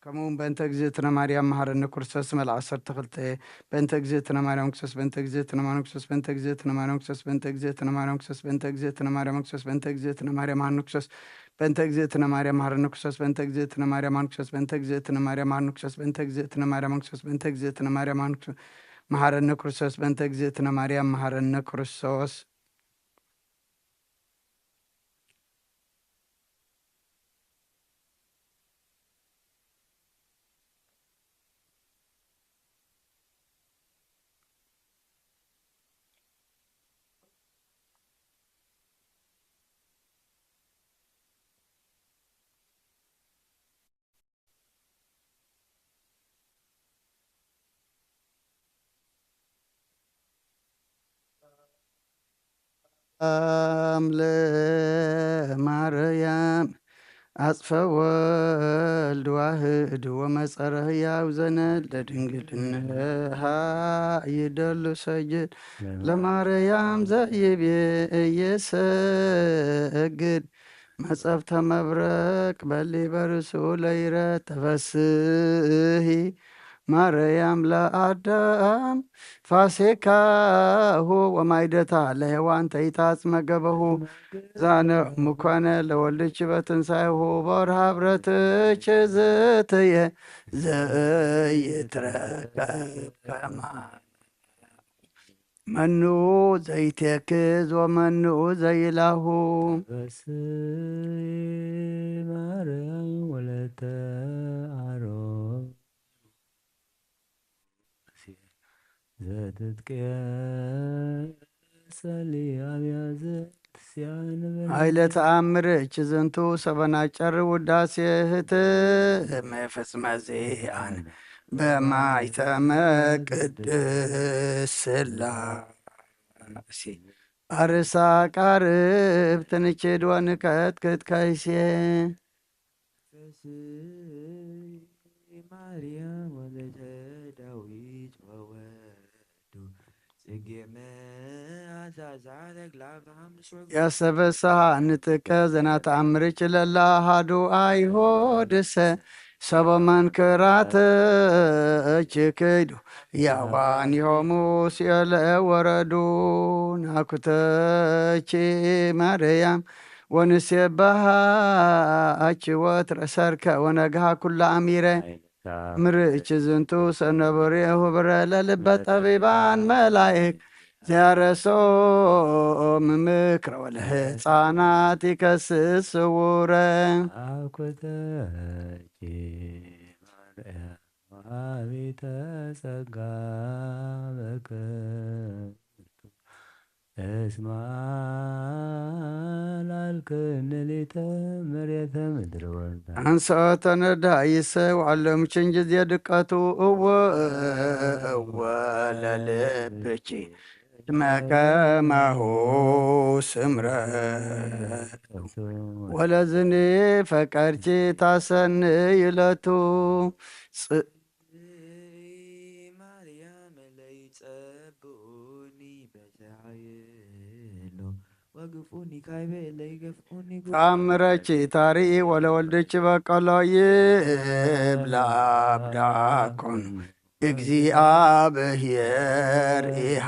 ከምኡ እውን በእንተ እግዝእትነ ማርያም መሐረነ ክርስቶስ መልኣ ዓሰርተ ክልተ። በእንተ እግዝእትነ ማርያም ክርስቶስ፣ በእንተ እግዝእትነ ማርያም ክርስቶስ፣ በእንተ እግዝእትነ ማርያም ክርስቶስ፣ በእንተ እግዝእትነ ማርያም ክርስቶስ፣ በእንተ እግዝእትነ ማርያም ክርስቶስ፣ በእንተ እግዝእትነ ማርያም መሐረነ ክርስቶስ፣ በእንተ እግዝእትነ ማርያም መሐረነ ክርስቶስ፣ በእንተ እግዝእትነ ማርያም መሐረነ ክርስቶስ፣ በእንተ እግዝእትነ ማርያም መሐረነ ክርስቶስ፣ በእንተ እግዝእትነ ማርያም መሐረነ ክርስቶስ፣ በእንተ እግዝእትነ ማርያም መሐረነ ክርስቶስ፣ መሐረነ ክርስቶስ፣ በእንተ እግዝእትነ ማርያም መሐረነ ክርስቶስ። ሰላም ለማርያም አጽፈ ወልድ ዋህድ ወመጸረ ህያው ዘነል ለድንግልናሃ ይደሉ ሰጅድ ለማርያም ዘይቤ እየሰግድ መጸብተ መብረቅ በሊ በርሱ ለይረ ተፈስሂ ማርያም ለአዳም ፋሲካሁ ወማይደታ ለሔዋን ተይታጽመ ገበሁ ዛነ ሙኮነ ለወልድች በትንሳኤሁ ቦር ሀብረትች ዝትየ ዘይትረከብ ከማ መኑ ዘይቴክዝ ወመኑ ዘይላሁ በስመ ማርያም ወለተ አሮን ዘትትቅየሰሊ አብያዘ ኃይለ ተአምር እች ዝንቱ ሰበናጨር ውዳሴ ህትም ፍጽመ ዚአን በማይተመ ቅድስ ሥላሴ አርሳ ቃርብ ትንችድ ወንቀጥቅጥ ከይሴ። ማርያም ወለተ ዳዊት ወወዱ ጽጌ መዓዛ ዛረግ ላብ ሐምስ ወግ ያሰበሰሃ ንጥቀ ዘና ተአምርች ለላ ሃዱ አይሁድሰ ሰበ መንክራተች ክይዱ ያዋኒሆሙ ሲኦል ወረዱ ናኩተች ማርያም ወንሴባሃች ወትረ ሰርክ ወነግሃ ኩላ አሚረ ምርች ዝንቱ ሰነብሬሁ ብረ ለልበ ጠቢባን መላእክ ዘያረሶም ምክረ ወለህፃናት ይከስስ ስውረ አኩተኪ ማርያም ወሃቢተ ጸጋ በክንቱ እስማ ላልክን ሊተ መሬተ ምድር ወርዳ አንሰኦ ተነዳ ይሰው ዓለም ችን ጊዜ ድቀቱ እወ እወ ለልብኪ መከማሁ ስምረ ወለዝኒ ፈቀድኪ ታሰንይ ለቱ ጽ- ማርያም ለይጸብኡኒ በተዓየሎ ወግፉኒ ካይበ ለይገፍኡኒ ተአምረኪ ታርኢ ወለወልድኪ በቀሎ ይብላ አብዳኮን እግዚአብሔር ኢሃ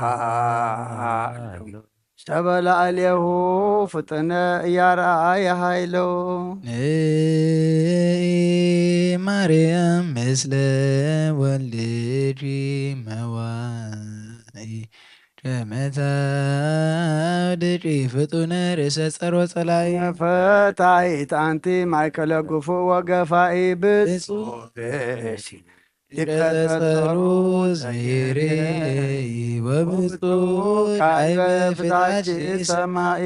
ሰበ ላዕሌሁ ፍጥነ እያርአየ ኃይሎ። ንኢ ማርያም ምስለ ወልድኪ መዋኢ ደመታ ወድቂ ፍጡነ ርእሰ ጸሮ ጸላይ ፈታይት አንቲ ማእከለ ግፉ ወገፋኢ ብፁዕ ብእሲ ሊቀ ጸሩ ዘይሬ ወብፁዕ ካይበ ፍታች ሰማኢ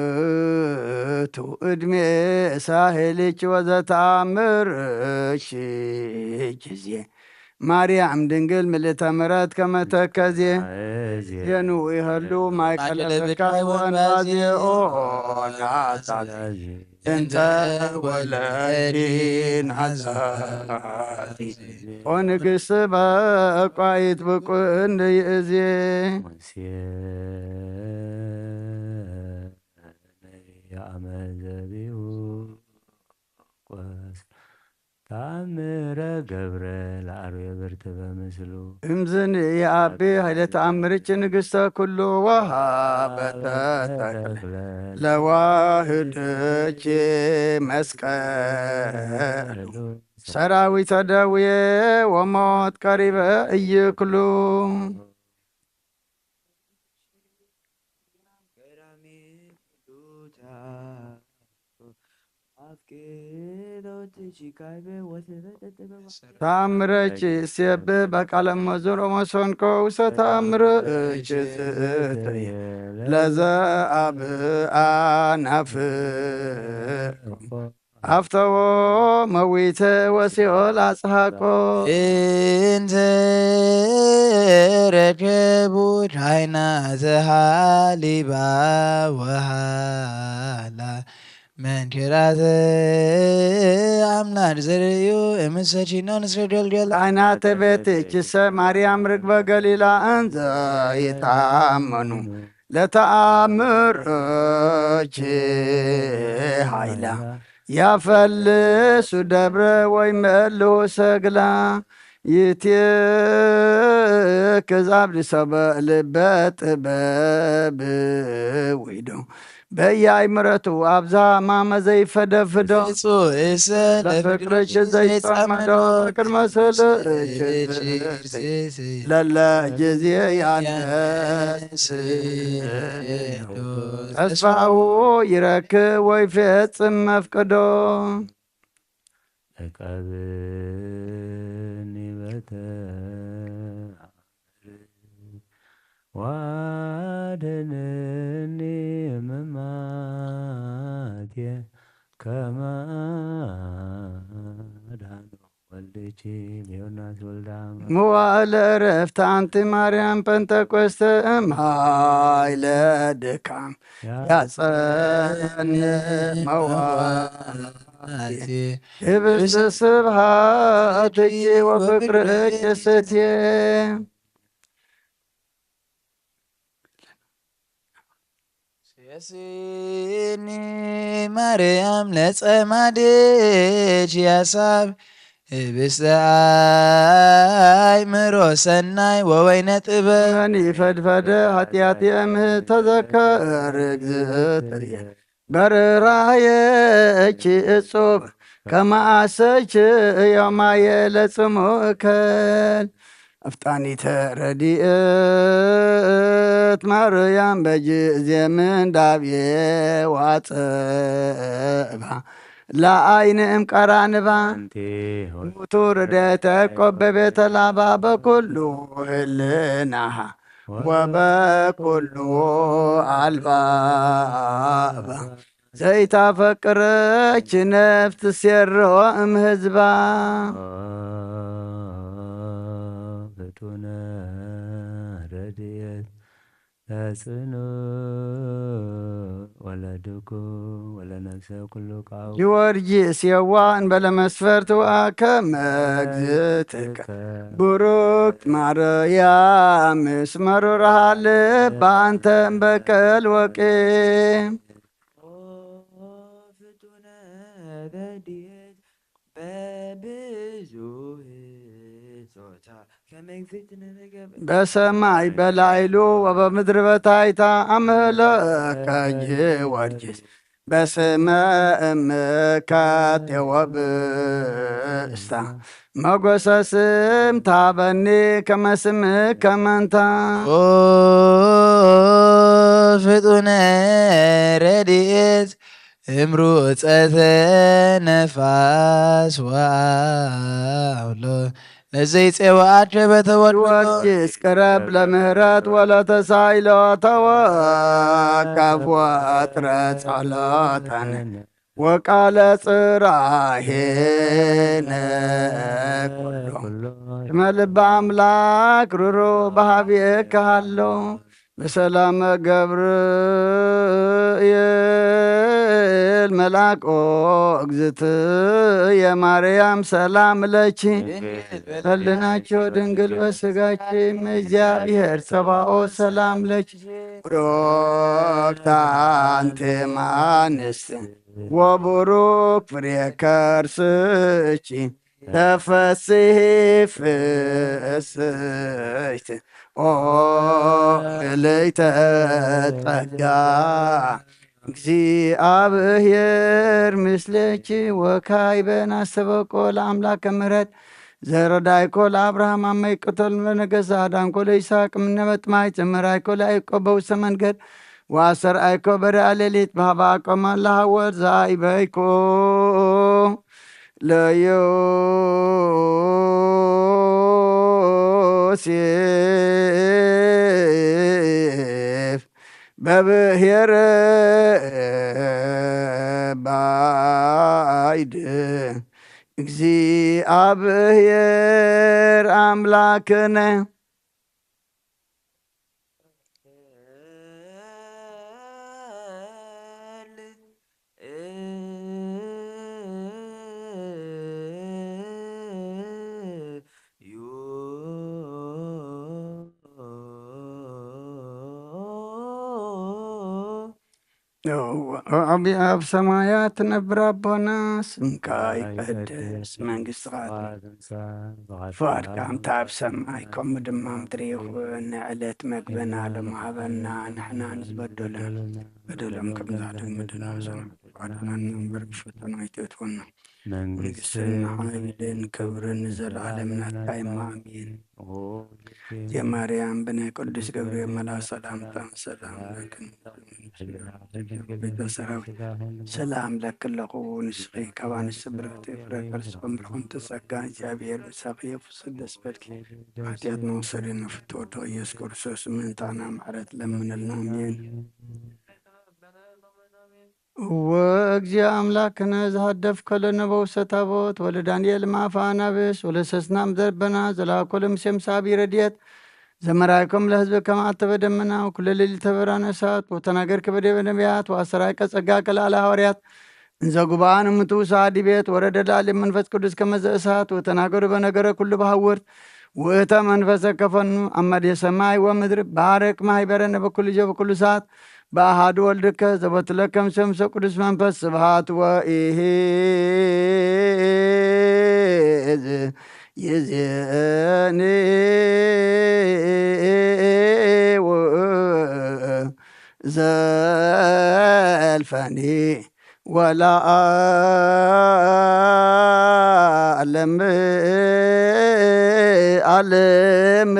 ዝውእቱ እድሜ ሳሄልች ወዘተአምርች ጊዜ ማርያም ድንግል ምልእተ ምሕረት ከመተከዜ የኑ ይኸሉ ማእከለ ብካይ ወናዜ ኦ ናዛዜ እንተ ወለዲ ናዛዜ ኦ ንግስ በቋይት ብቁ እንይእዜ ሙሴ አመዘቢሁ ተኣምረ ገብረ ለአርዌ ብርትበ ምስሉ እምዝን የአቢ ኃይለ ተአምርች ንግሥተ ኩሉ ወሃበተ ተክለ ለዋህድች መስቀሉ ሰራዊተ ደዌ ወሞት ቀሪበ እይክሉ። ተአምረች ሲየብ በቃለ መዝሙር ወመሰንቆ ውስተ ተአምረች ዝእትየ ለዘ አብአ ናፍቆ አፍተዎ መዊተ ወሲኦል አጽሃቆ። እንተ ረከቡ ዳይና ዘሃሊባ ወሃላ መንክራተ አምላድ ዘርእዩ እምሰቺኖ ንስረ ገልገል ዳይናተ ቤትችሰ ማርያም ርግበ ገሊላ እንዘ ይታመኑ ለተአምረች ኃይላ ያፈልሱ ደብረ ወይ መልሁ ሰግላ ይትክዝ አብዲ ሰበ ልበ ጥበብ ዊዶ በያይ ምረቱ ኣብዛ ማመ ዘይፈደፍዶ ፍጹእሰ ለፍቅርሽ ዘይጸመዶ ቅድመ ስልእች ለለ ጊዜ ያነስ ተስፋሁ ይረክብ ወይ ፈጽም መፍቅዶ እቀብኒ በተ ዋደነኒ እመማትየ ከመ አድኃኖ ወልድኪ ለዮናስ ወልደ አማኑኤል። መዋዕለ ዕረፍት አንቲ ማርያም ጴንጠቆስተ እምሃይለ ድካም ያጸን መዋዕል ህብስተ ስብሐትኪ ወፍቅርኪ ስትየ ሴስኒ ማርያም ለጸማድች ያሳብ ህብስተ አእምሮ ሰናይ ወወይነ ጥበብ መን ይፈድፈደ ኃጢአት የምህር ተዘከር እግዝእትየ በርራየች እጹብ ከመአሰች ዮማየ ለጽሙእከል አፍጣኒተ ረድኤት ማርያም በጊዜ ምንዳቤ ዋጸባ ለአይንእም ቀራንባ ውቱ ረድኤተ ያዕቆብ በቤተ ላባ በኩሉ ህልናሃ ወበኩሉ አልባባ ዘይታፈቅረች ነፍስ ሴሮ እም ህዝባ ፍጡነ ረድኤት ለጽኑ ወለድኩ ወለነፍሰ ኩሉ ቃው ጊዮርጊስ የዋ እንበለ መስፈርት ወአከመ እግዝእትከ ቡሩክት ማርያም እስመ ሩርሃ ልብ አንተ እምበቀል ወቄ ፍጡነ ረድኤት በብዙህ ጾታ ከመ እግዝእትነ ንገብር በሰማይ በላይሉ ወበምድር በታይታ አምህለከ ጊዮርጊስ በስመ እምከ ቴዎብስታ መጎሰ ስም ታበኒ ከመ ስምከ መንታ ኦ ፍጡነ ረድኤት እምሩ ጸተ ነፋስ ወአውሎ ለዘይጼወአከ በተወክሎ ጊዮርጊስ ቅረብ ለምህረት ወለተሳይሎ ተወከፍ ወጥረ ጸሎተነ ወቃለ ጽራሄነ ኩሎ እስመ ልበ አምላክ ሩሩ በሃቤከ ሃሎ በሰላመ ገብርኤል መልአክ ኦ እግዝእትየ ማርያም ሰላም ለኪ ህልናቸው ድንግል በስጋኪ እም እግዚአብሔር ጸባኦት ሰላም ለኪ። ብሩክት አንቲ እም አንስት ወብሩክ ፍሬ ከርስኪ ተፈስሒ ፍስሕት ኦ ምልዕተ ጸጋ እግዚአብሔር ምስሌኪ ወካዕበ ናስተበቆ ለአምላከ ምሕረት ዘረዳይኮ ለአብርሃም አመ ይቅተሉ ለነገሳ አዳንኮ ለይስሐቅ እምነ መጥማይ ዘመራይኮ ለያዕቆብ በውስተ መንገድ ወአስተርአይኮ በርአ ሌሊት በሀበ አቆማ ለሐወር ዘአይበይኮ ለዮሴፍ በብሔረ ባይድ እግዚአብሔር አምላክነ። እወ፣ አብ፣ ኣብ ሰማያት ትነብር ኣቦና፣ ስምካ ይቀደስ፣ መንግስትኻ ትምጻእ፣ ፍቓድካ ከምቲ ኣብ ሰማይ ከምኡ ድማ ምድሪ ይኹን። ንዕለት መግብና ሎም ሃበና፣ ንሕና ንዝበደሉና በደሎም ከም ንዓድግ ምድና ዘና ኣድነና እምበር ብፈተና ኣይተእትወና። መንግስትን መንግስትን ሓይልን ክብርን ንዘለዓለም ናትካ እማ፣ ኣሜን። ኦ፣ የማርያም ብናይ ቅዱስ ገብርኤል መልኣክ ሰላምታ ሰላም ለክን ቤተ ሰራዊት ሰላም ለክን ለኹ። ንስኺ ካብ ኣንስቲ ብርክቲ ፍረ ከርስኺ እምብርኹም ተጸጋ እግዚኣብሔር ምሳኺ የፉስ ደስ በልኪ። ሓጢኣትና ወሰደና ፍትወዶ ኢየሱስ ክርስቶስ ምእንታና ምሕረት ለምንልና። ኣሜን። እወ እግዚኦ አምላክነ ዘሃደፍከ ለነ በውስተ ታቦት ወለዳንኤል ማፈ አናብስ ወለሰስናም ዘበና ዘላኮ ለምሴም ሳቢ ረድኤት ዘመራይኮም ለህዝብ ከማዕተበ ደመና ወኩለ ሌሊት ተበራነ እሳት ወተናገርከ በደበ ነቢያት ወአሰራይቀ ጸጋከ ለአለ ሐዋርያት እንዘ ጉባአን እምትውሳ ዲቤት ወረደ ለዓሌም መንፈስ ቅዱስ ከመዘ እሳት ወተናገሩ በነገረ ኩሉ በሐውርት ውእተ መንፈሰ ከፈኑ አመዴ ሰማይ ወምድር ባረክ ማህበረነ በኩሉ ጊዜ በኩሉ ሰዓት በአሃዱ ወልድከ ዘቦትለከም ሰምሰ ቅዱስ መንፈስ ስብሃት ወኢሂዝ ይዜኒ ዘልፈኒ ወለዓለም ዓለም።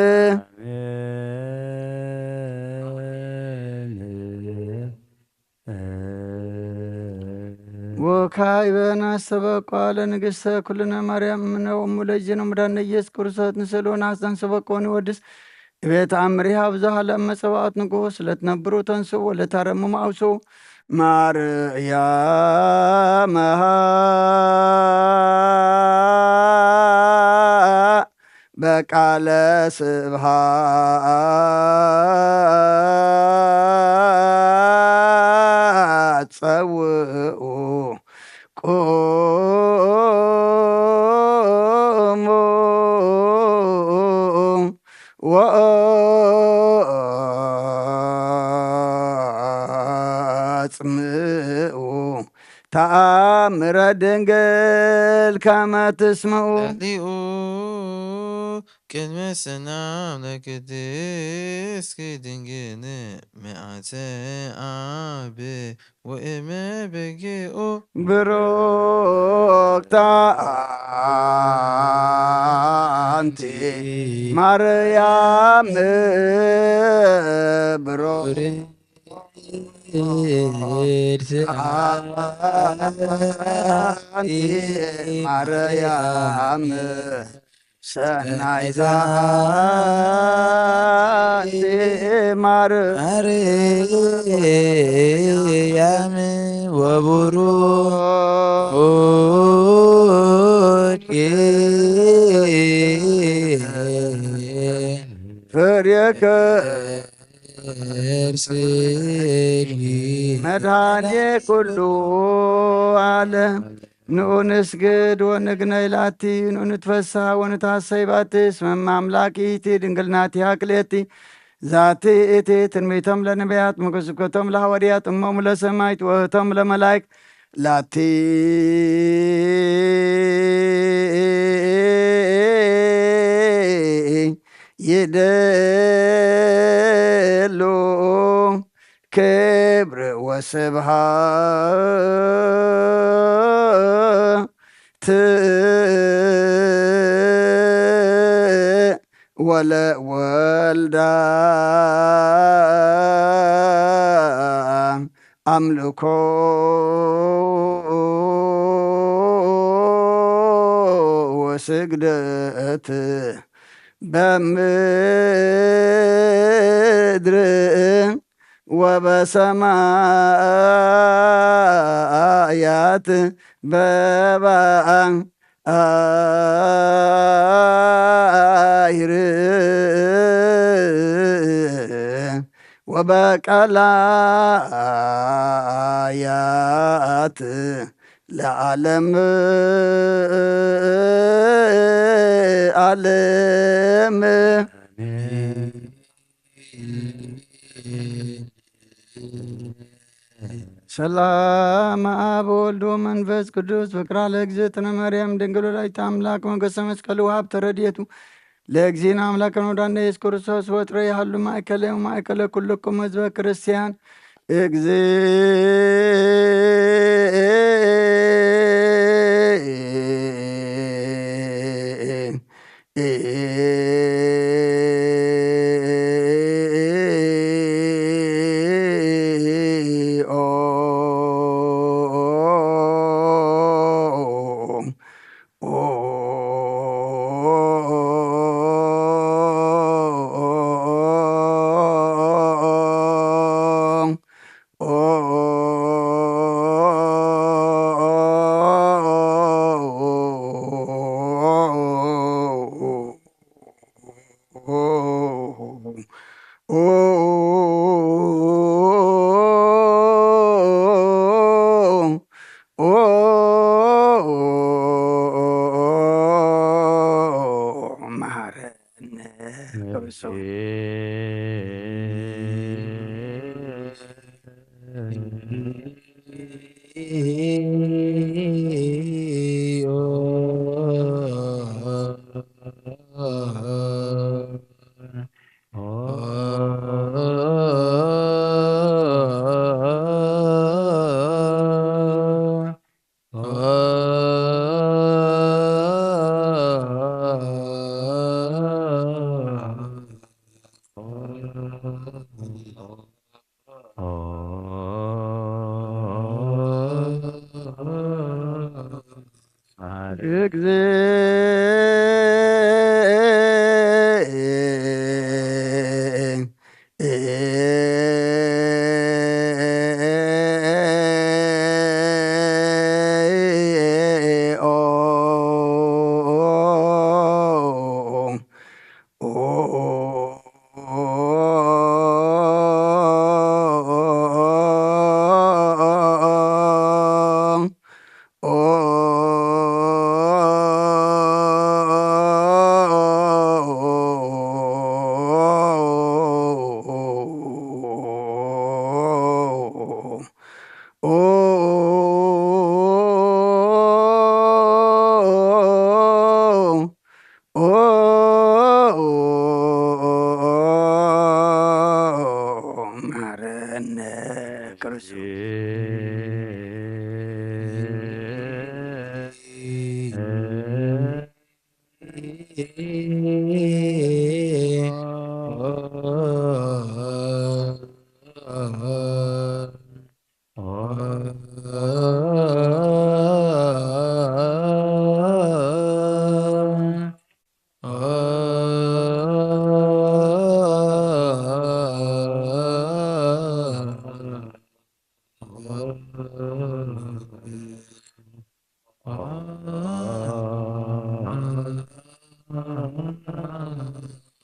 ወካዕበ ናስተበቋ ለንግሥተ ኩልነ ማርያም እምነ ወእሙ ለእግዚእነ መድኃኒነ ኢየሱስ ክርስቶስ ንስእሎ ናስተንሰበቆ ወንወድስ እቤት አምሪሃ ብዙሃ ለመጸባኦት ንጉስ ለትነብሩ ተንሱ ወለታረሙ ማውሱ ማርያም በቃለ ስብሃት ጸውኡ ቁሙ ወአጽምኡ ተአምረ ድንግል ከመ ትስምኡ። ዳሊኡ ቅድመ ሰናም ለቅድስት ድንግል ምልዕተ አብ ወእመ በጊኡ ብሩክታ አንቲ ማርያም ብሩክታ አንቲ ማርያም ሰናይታ ማርያም ወቡሩክ ፍሬከ መድኃኔ ኩሉ ዓለም ንኡ ንስግድ ወንግነይ ላቲ ንኡ ንትፈሳ ወንታሰይ ባቲ እስመ እመ አምላክ ይእቲ ድንግል ናቲሃ ክልኤቲ ዛቲ እቲ ትንቢቶም ለነቢያት መጎስኮቶም ለሐዋርያት እሞሙ ለሰማይት ወእህቶም ለመላይክ ላቲ ይደሉ ክብር ወስብሃት ወለ ወልዳ አምልኮ ወስግደት በምድር ወበሰማያት በባ አይር ወበቀላያት ለዓለም ዓለም። ሰላም አብ ወልድ ወመንፈስ ቅዱስ ፍቅራ ለእግዝእትነ ማርያም ድንግል ወላዲተ አምላክ ሞገሰ መስቀል ወሀብተ ረድኤቱ ለእግዚእነ አምላክነ ወዳነ ኢየሱስ ክርስቶስ ወጥረ ይሃሉ ማእከለ ማእከለ ኩልኩም ህዝበ ክርስቲያን። መሐረነ ክርስቶስ።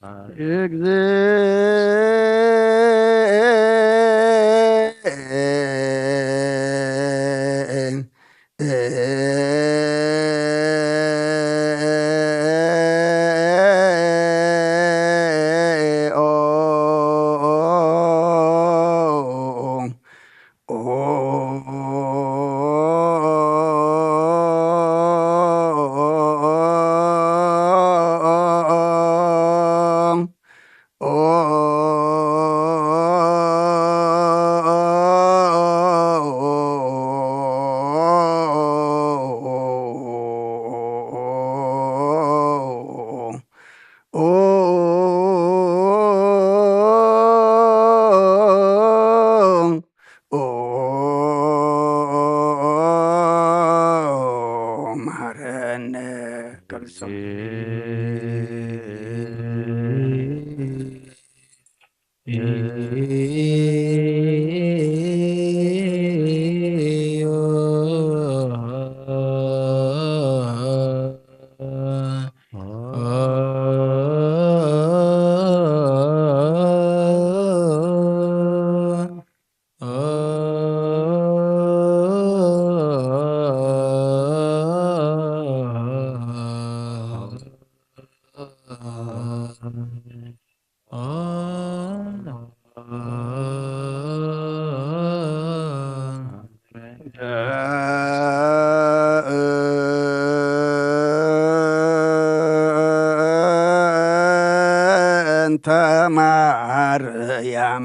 እግዚእ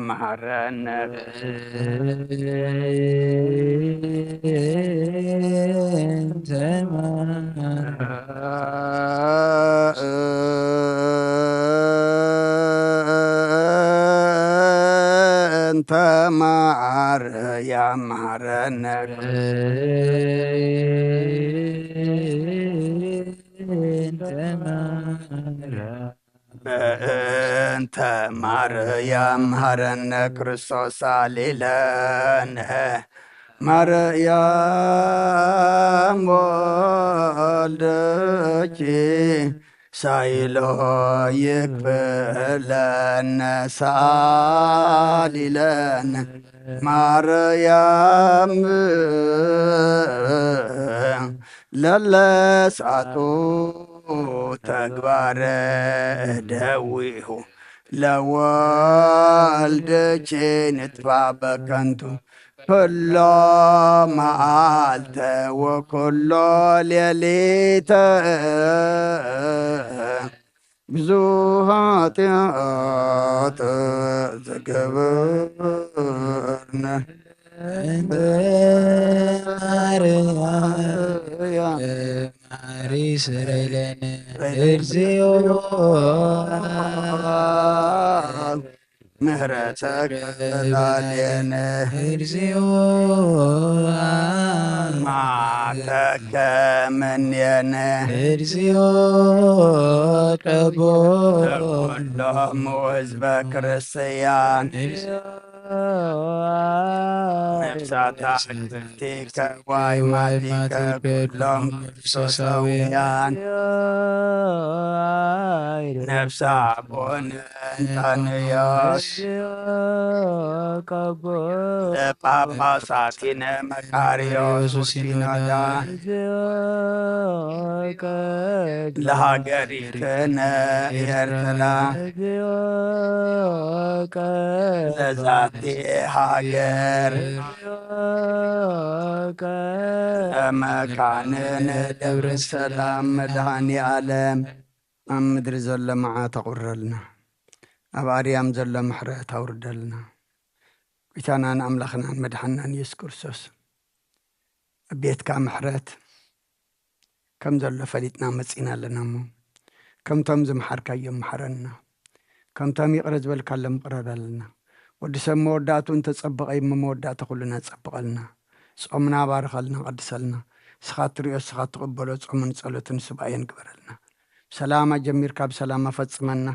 መሃረነ ክርስቶስ። እንተ ማርያም መሃረነ። እንተ ማርያም መሃረነ። በእንተ ማርያም መሃረነ ክርስቶስ ሳሊለነ። ማርያም ወልድኪ ሳይሎ ይክፍለነ ሳሊለነ። ማርያም ለለስኣቱ ተግባረ ደዊሁ ለወልድኪ ንጥፋ በከንቱ ኩሎ መዓልተ ወኩሎ ሌሊተ። ብዙሕ ኃጢአት ዝገበርነ እንተ ማርያም ማሪ ስረይለነ እግዚኦ። ምህረተከ ላዕሌነ እግዚኦ። ማረከ ምኔነ እግዚኦ። ቀቦ ለኩሎም ህዝበ ክርስቲያን። ነፍሳታ ቲከ ዋይ ማቲከ ኩሎም ክርስቶሳውያን። ነፍሳ አቡነ እንጣንዮስ። ለጳጳሳቲነ መቃርዮስ ሲኖዳ። ለሃገሪክነ ኤርትራ። ለዛቲ ሃገር። መካንነ ደብረ ሰላም። መድኃኔ ዓለም ኣብ ምድሪ ዘሎ መዓት ኣቑረልና፣ ኣብ ኣርያም ዘሎ ምሕረት ኣውርደልና። ጐይታናን ኣምላኽናን መድሓንናን ኢየሱስ ክርስቶስ፣ ኣብ ቤትካ ምሕረት ከም ዘሎ ፈሊጥና መጺና ኣለና እሞ፣ ከምቶም ዝመሓርካዮም መሓረና፣ ከምቶም ይቕረ ዝበልካሎም ይቕረ በለልና። ወዲ ሰብ መወዳእትኡ እንተጸበቐ እሞ፣ መወዳእታ ኩልና ጸብቐልና። ጾምና ባርኸልና፣ ቀድሰልና። ንስኻ እትርእዮ፣ ንስኻ እትቕበሎ ጾምን ጸሎትን ሱባኤን ግበረልና። ብሰላም ኣጀሚርካ ብሰላም ኣፈጽመና።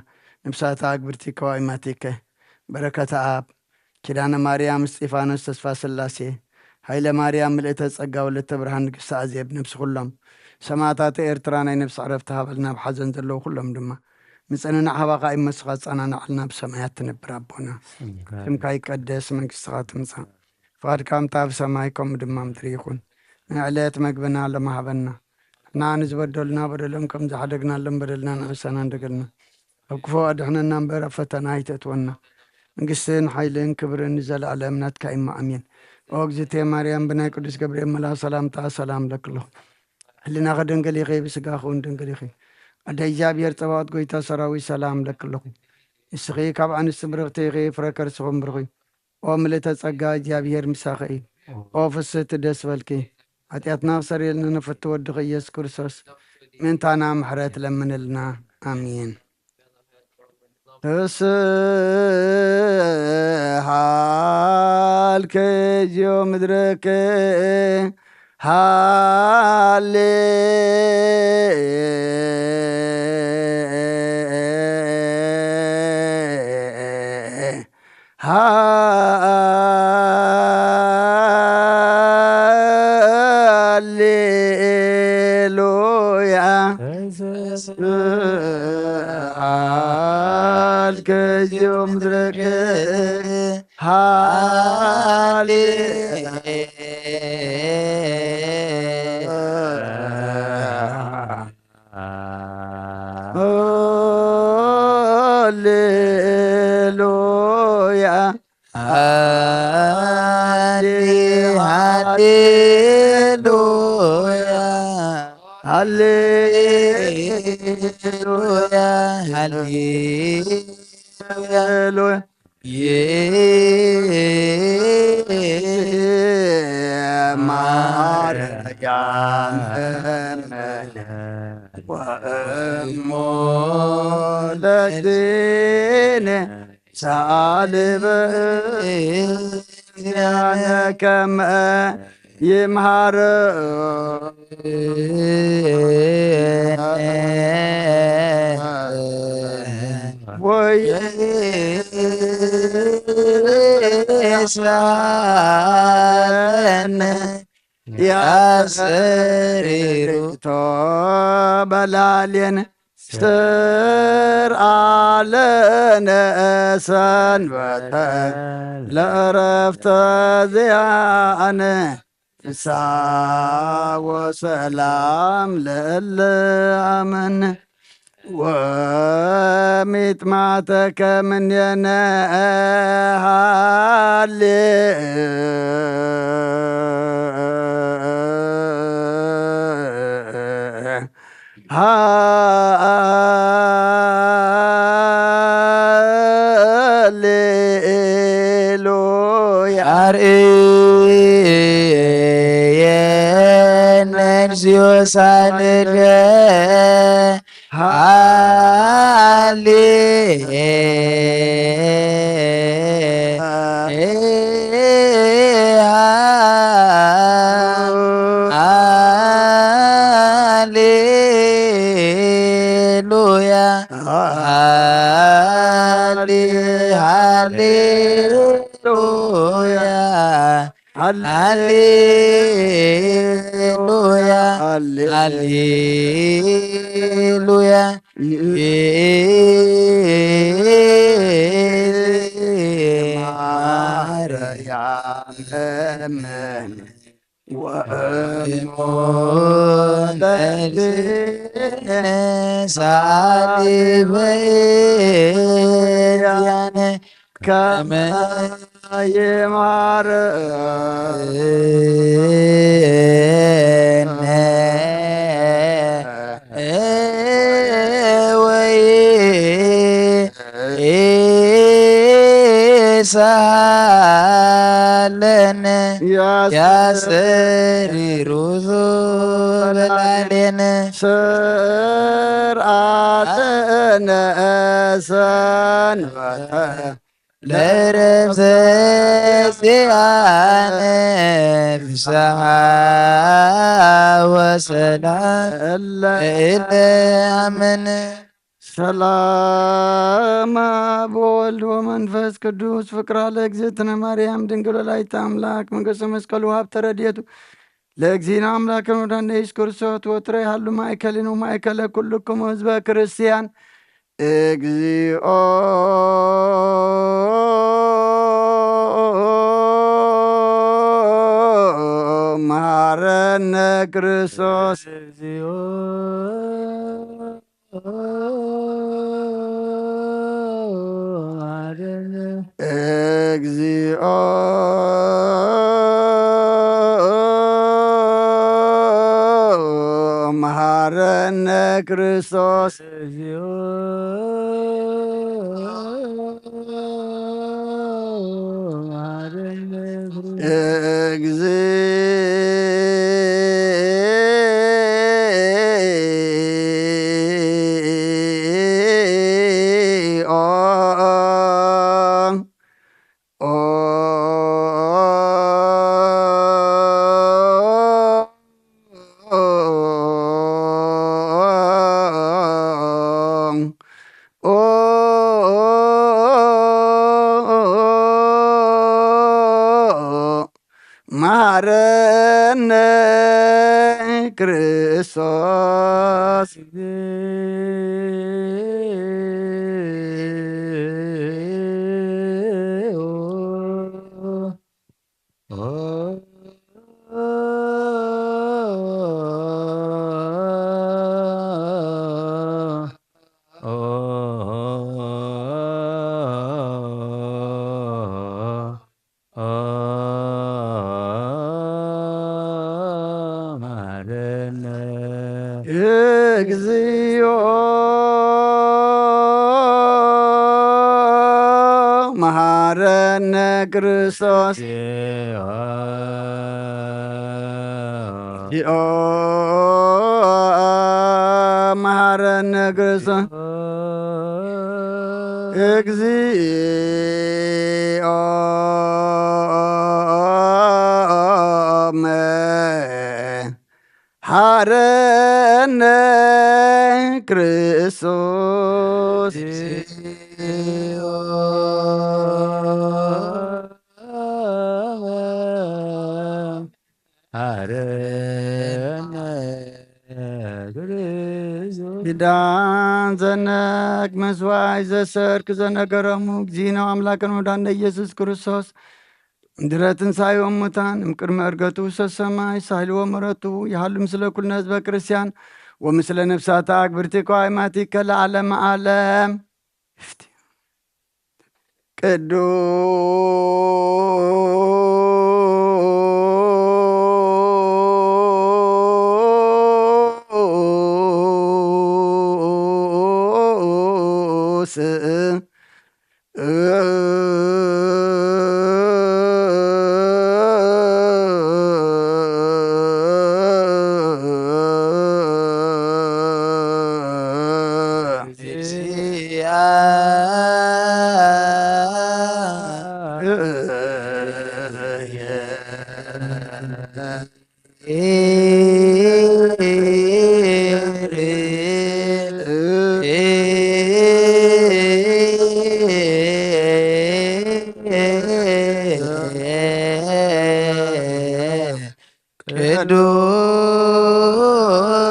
ንብሳታ ኣግብርቲ ከባቢ ማቴከ፣ በረከተ ኣብ፣ ኪዳነ ማርያም፣ እስጢፋኖስ፣ ተስፋ ስላሴ፣ ሃይለ ማርያም፣ ምልእተ ጸጋ፣ ወለተ ብርሃን፣ ንግስቲ ኣዜብ፣ ነብሲ ኩሎም ሰማዕታተ ኤርትራ ናይ ነብሲ ዕረፍቲ ሃበልና። ኣብ ሓዘን ዘለዉ ኩሎም ድማ ምጽንናዕ ሃባኻ እዩ፣ መስኻ ጸናናዕልና ብሰማያት ትነብር ኣቦና። ስምካ ይቀደስ፣ መንግስትኻ ትምጻእ፣ ፍቓድካ ከምታ ኣብ ሰማይ ከምኡ ድማ ምድሪ ይኹን። ንዕለት መግብና ሎሚ ሃበና። ንሕና ንዝበደሉና በደሎም ከም ዝሓደግናሎም በደልና ንሕሰና እንደገልና። ኣብ ክፉ ኣድሕነና እምበር ኣብ ፈተና ኣይተእትወና። መንግስትን ሓይልን ክብርን ንዘለኣለም ናትካ እሞ ኣሜን። ኦ እግዝእትየ ማርያም ብናይ ቅዱስ ገብርኤል መልኣኽ ሰላምታ ሰላም እብለኪ ኣለኹ። ህሊናኺ ድንግል ኢኺ፣ ብስጋኺ እውን ድንግል ኢኺ። ኣደ እግዚኣብሔር ጸባኦት ጎይታ ሰራዊት ሰላም እብለኪ ኣለኹ። ንስኺ ካብ ኣንስቲ ብርኽቲ ኢኺ፣ ፍረ ከርስኹም ብሩኽ እዩ። ኦ ምልእተ ጸጋ እግዚኣብሔር ምሳኺ እዩ። ኦ ፍስህቲ ደስ በልኪ። ሓጢኣትና ክሰርየልና ንፍቲ ወድኺ ኢየሱስ ክርስቶስ ምእንታና ምሕረት ለምንልና። ኣሜን። ተስሃልከ ዚዮ ምድረከ ሃሌ ሃሌሉያ። ተስሃልከ ዚዮ ምድረከ ሃሌ ሃሌሉያ። ሃሌ-፣ ሃሌሉያ። ሃሌሉያ። ሃሌሉያ። ማርያም ወእሞ ለድነ ሳልበ ከመ ይምሃር ወይ ስራነ ያሰሪርቶ በላሌን ስር ኣለነ ሰንበተ ለእረፍተ ዚኣነ ፍስሓ ወሰላም ለእለ ኣመነ ወሚጥማተ ከምኔነ ሃሌ ሃሌሉያ። አርየነ እግዚኦ ሳልደ ሃሌ ሃሌሉያ። ሃሌ-፣ ሃሌሉያ። ሃሌ-፣ ሃሌሉያ። ሃሌ-፣ ሃሌሉያ። ማርያም እመን ወእሞ ለድነ ሳሊበያነ ከመ ይማረነ ወይ ሳለነ ያሰሪሩ ዞበላሌነ ስርዓተነ ሰንበተ ለረፍተ ዚኣነ ፍስሓ ወሰላም እለ እለ ኣምን። ሰላም አብ ወወልድ ወመንፈስ ቅዱስ ፍቅራ ለእግዝእትነ ማርያም ድንግል ወላዲተ አምላክ መንግስተ መስቀሉ ሀብተ ረድኤቱ ለእግዚእነ አምላክነ ወመድኃኒነ ኢየሱስ ክርስቶስ ወትረ ይሃሉ ማእከልን ወማእከለ ኩልክሙ ህዝበ ክርስቲያን። እግዚኦ መሐረነ ክርስቶስ። እግዚኦ መሐረነ ክርስቶስ። እግዚኦ። መሐረነ ክርስቶስ። እግዚኦ መሐረነ ክርስቶስ። እግዚኦ መሐረነ ክርስቶስ። እግዚኦ መሐረነ ክርስቶስ። ኪዳን ዘነግ መስዋይ ዘሰርክ ዘነገረሙ እግዚእነ አምላክነ ወመድኃኒነ ኢየሱስ ክርስቶስ፣ እንድረ ትንሣኤ እሙታን እምቅድመ ዕርገቱ ውስተ ሰማይ ሳይልዎ ምሕረቱ ይሃሉ ምስለ ኩልነ ህዝበ ክርስቲያን ወምስለ ነፍሳተ አግብርቲከ ወአማቲከ ለዓለመ ዓለም። ቅዱስ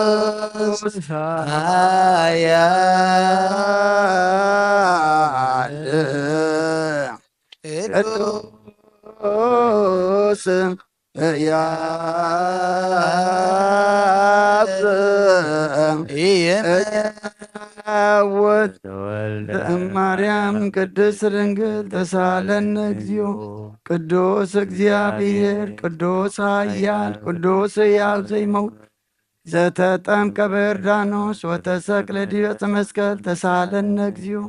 ቅዱስ ኃያል ቅዱስ ሕያው ይመውት ተወልደ እማርያም ቅድስት ድንግል ተሳለነ እግዚኦ። ቅዱስ እግዚአብሔር ቅዱስ ኃያል ቅዱስ ሕያው ዘይመውት ዘተጠምቀ በዮርዳኖስ ወተሰቅለ ዲበ ዕፀ መስቀል ተሳለነ እግዚኦ።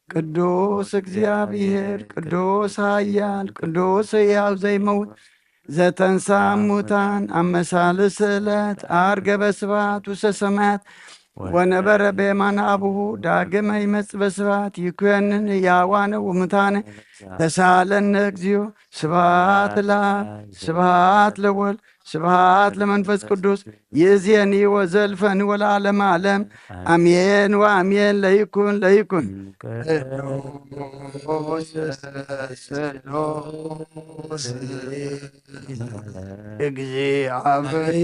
ቅዱስ እግዚአብሔር ቅዱስ ኃያል ቅዱስ ሕያው ዘይመውት ዘተንሳ እሙታን አመሳልስ ዕለት አርገ በስብሐት ውስተ ሰማያት ወነበረ በየማነ አቡሁ ዳግመ ይመጽእ በስብሐት ይኩነን ሕያዋነ ወሙታነ ተሳለነ እግዚኦ። ስብሐት ለአብ ስብሐት ለወልድ ስብሐት ለመንፈስ ቅዱስ ይእዜኒ ወዘልፈኒ ወለዓለመ ዓለም። አሜን ወአሜን። ለይኩን ለይኩን። እግዚአብሔር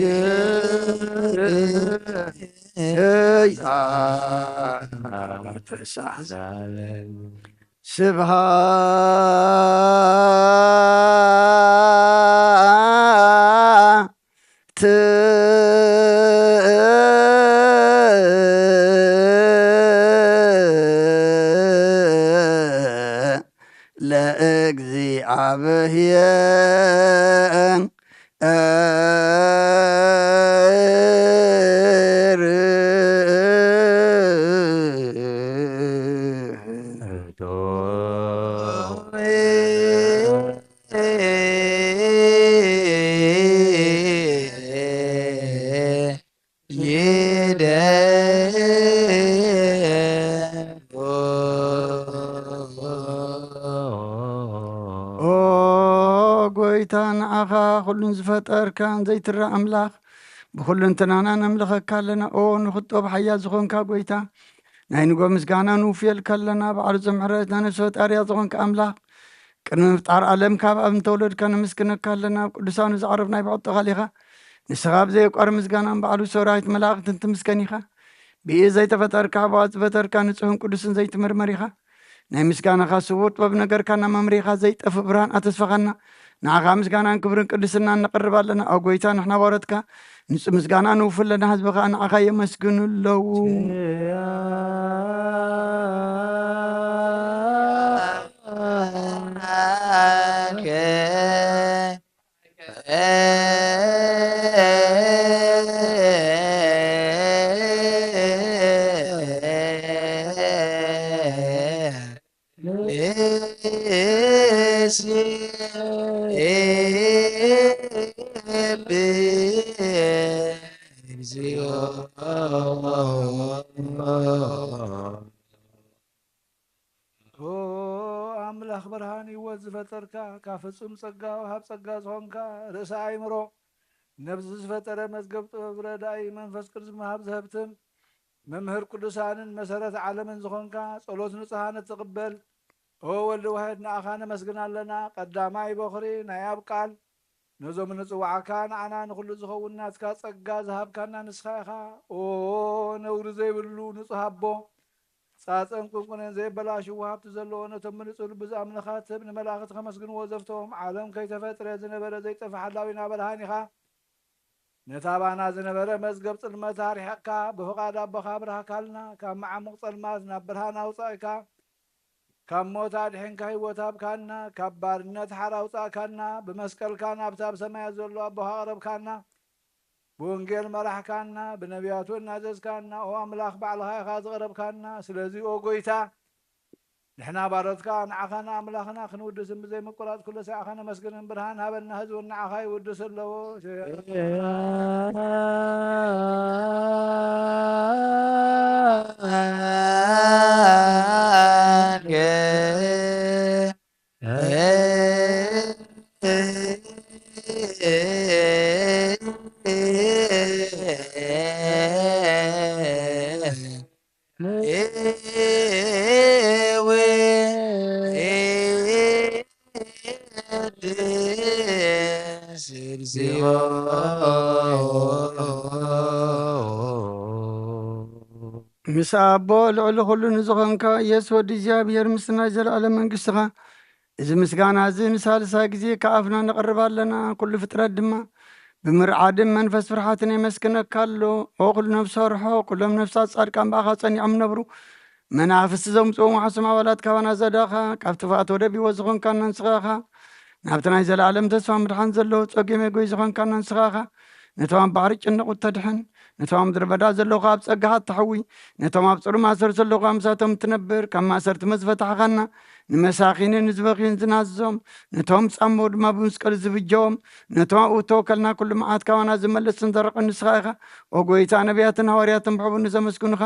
ስብሐት ለእግዚአብሔር። ኦ ጎይታ፣ ንዓኻ ኩሉን ዝፈጠርካን ዘይትረእ ኣምላኽ፣ ብኹሉ እንትናና ነምልኸካ ኣለና። ኦ ንኽጦብ ሓያል ዝኾንካ ጎይታ፣ ናይ ንጎ ምስጋና ንውፍየልካ ኣለና። ባዕሉ ዘምሕረት ናይ ነፍሲ ፈጣሪያ ዝኾንካ ኣምላኽ፣ ቅድሚ ምፍጣር ዓለም ካብ ኣብ እንተወለድካ ነመስግነካ ኣለና። ኣብ ቅዱሳኑ ዝዓረፍ ናይ ብዕጦ ቃል ኢኻ። ንስኻ ብዘየቋር ምስጋናን ባዕሉ ሰራዊት መላእኽትን ትምስገን ኢኻ። ብኢድ ዘይተፈጠርካ፣ ብኣጽ ዝፈጠርካ፣ ንጹሕን ቅዱስን ዘይትምርመር ኢኻ። ናይ ምስጋናኻ ስውር ጥበብ ነገርካና መምሪኻ ዘይጠፍእ ብርሃን ኣተስፋኻና። ንዓኻ ምስጋናን ክብርን ቅድስናን ነቕርብ ኣለና። ኦ ጎይታ፣ ንሕና ባሮትካ ንጹህ ምስጋና ንውፉ ኣለና። ህዝቢ ኸኣ ንዓኻ የመስግኑ ኣለዉ። ኦ ኣምላኽ ብርሃን ህይወት ዝፈጠርካ፣ ካብ ፍጹም ጸጋ ወሃብ ጸጋ ዝኾንካ፣ ርእሰ ኣእምሮ፣ ነብዚ ዝፈጠረ፣ መዝገብ ጥበብ፣ ረዳኢ መንፈስ ቅዱስ መሃብ ዝሀብትን መምህር ቅዱሳንን መሰረት ዓለምን ዝኾንካ፣ ጸሎት ንጹሃን እትቕበል፣ ኦ ወልድ ዋሕድ፣ ንኣኻ ነመስግን ኣለና። ቀዳማይ በኹሪ ናይ ኣብ ቃል፣ ነዞም ንጽዋዓካ ንዓና ንኹሉ ዝኸውን ናትካ ጸጋ ዝሃብካና ንስኻ ኢኻ። ኦ ነውሪ ዘይብሉ ንጹህ ኣቦ፣ ጻጸን ቁንቁነን ዘየበላሽዎ ሃብቲ ዘለዎ፣ ነቶም ብንጹህ ልቢ ዝኣምንኻ ትህብ፣ ንመላእኽቲ ከመስግንዎ ዘፍተዎም፣ ዓለም ከይተፈጥረ ዝነበረ ዘይጠፍእ ሓላዊና ብርሃን ኢኻ። ነታ ባና ዝነበረ መዝገብ ጽልመት ኣርሒቕካ፣ ብፍቓድ ኣቦኻ ኣብርሃካልና። ካብ መዓሙቕ ጸልማት ናብ ብርሃን ኣውጻእካ፣ ካብ ሞት ኣድሒንካ ህይወት ሃብካና፣ ካብ ባርነት ሓራ ኣውጻእካና፣ ብመስቀልካ ናብታ ኣብ ሰማያት ዘሎ ኣቦኻ ኣቕረብካና፣ ብወንጌል መራሕካና፣ ብነቢያት እውን ኣዘዝካና። ኦ ኣምላኽ፣ ባዕልኻ ኢኻ ዝቐረብካና። ስለዚ ኦ ጎይታ፣ ንሕና ባሮትካ ንዓኻ ንኣምላኽና ክንውድስን ብዘይምቁራጽ ኩሉ ሳዕኻ ነመስግንን። ብርሃን ሃበና፣ ህዝቢ እውን ንዓኻ ይውድስ ኣለዎ። ምስ ኣቦ ልዕሊ ኩሉ ንዝኾንካ ኢየሱስ ወዲ እግዚኣብሔር ምስቲ ናይ ዘለዓለም መንግስትኻ፣ እዚ ምስጋና እዚ ንሳልሳይ ግዜ ካብ ኣፍና ነቕርብ ኣለና። ኩሉ ፍጥረት ድማ ብምርዓድን መንፈስ ፍርሓትን የመስግነካ ኣሎ። ኦ ኩሉ ነፍሲ ርሖ፣ ኩሎም ነፍሳት ጻድቃን ብኣኻ ጸኒዖም ነብሩ። መናፍስቲ ዘምጽኡ መሓሶም ኣባላት ካባና ዘዳኻ፣ ካብ ጥፍኣት ወደብ ህይወት ዝኾንካና ንስኻ ኢኻ። ናብቲ ናይ ዘለዓለም ተስፋ ምድሓን ዘለዎ ጸገም የጎይ ዝኾንካና ንስኻ ኢኻ። ነቶም ኣብ ባሕሪ ጭንቑ እተድሕን፣ ነቶም ኣብ ምድረ በዳ ዘለዉ ኣብ ጸጋኻ እተሕዊ፣ ነቶም ኣብ ጽሩ ማእሰርቲ ዘለዉ ምሳቶም እትነብር፣ ካብ ማእሰርቲ መዝፈታሕኻና፣ ንመሳኺንን ንዝበኽዩን ዝናዝዞም፣ ነቶም ጻሞ ድማ ብመስቀሉ ዝብጀዎም፣ ነቶም ኣብኡ ተወከልና ኩሉ መዓት ካባና ዝመለስን ዘረቐን ንስኻ ኢኻ። ኦ ጎይታ፣ ነቢያትን ሃዋርያትን ብሕቡእ ንዘመስግኑኻ፣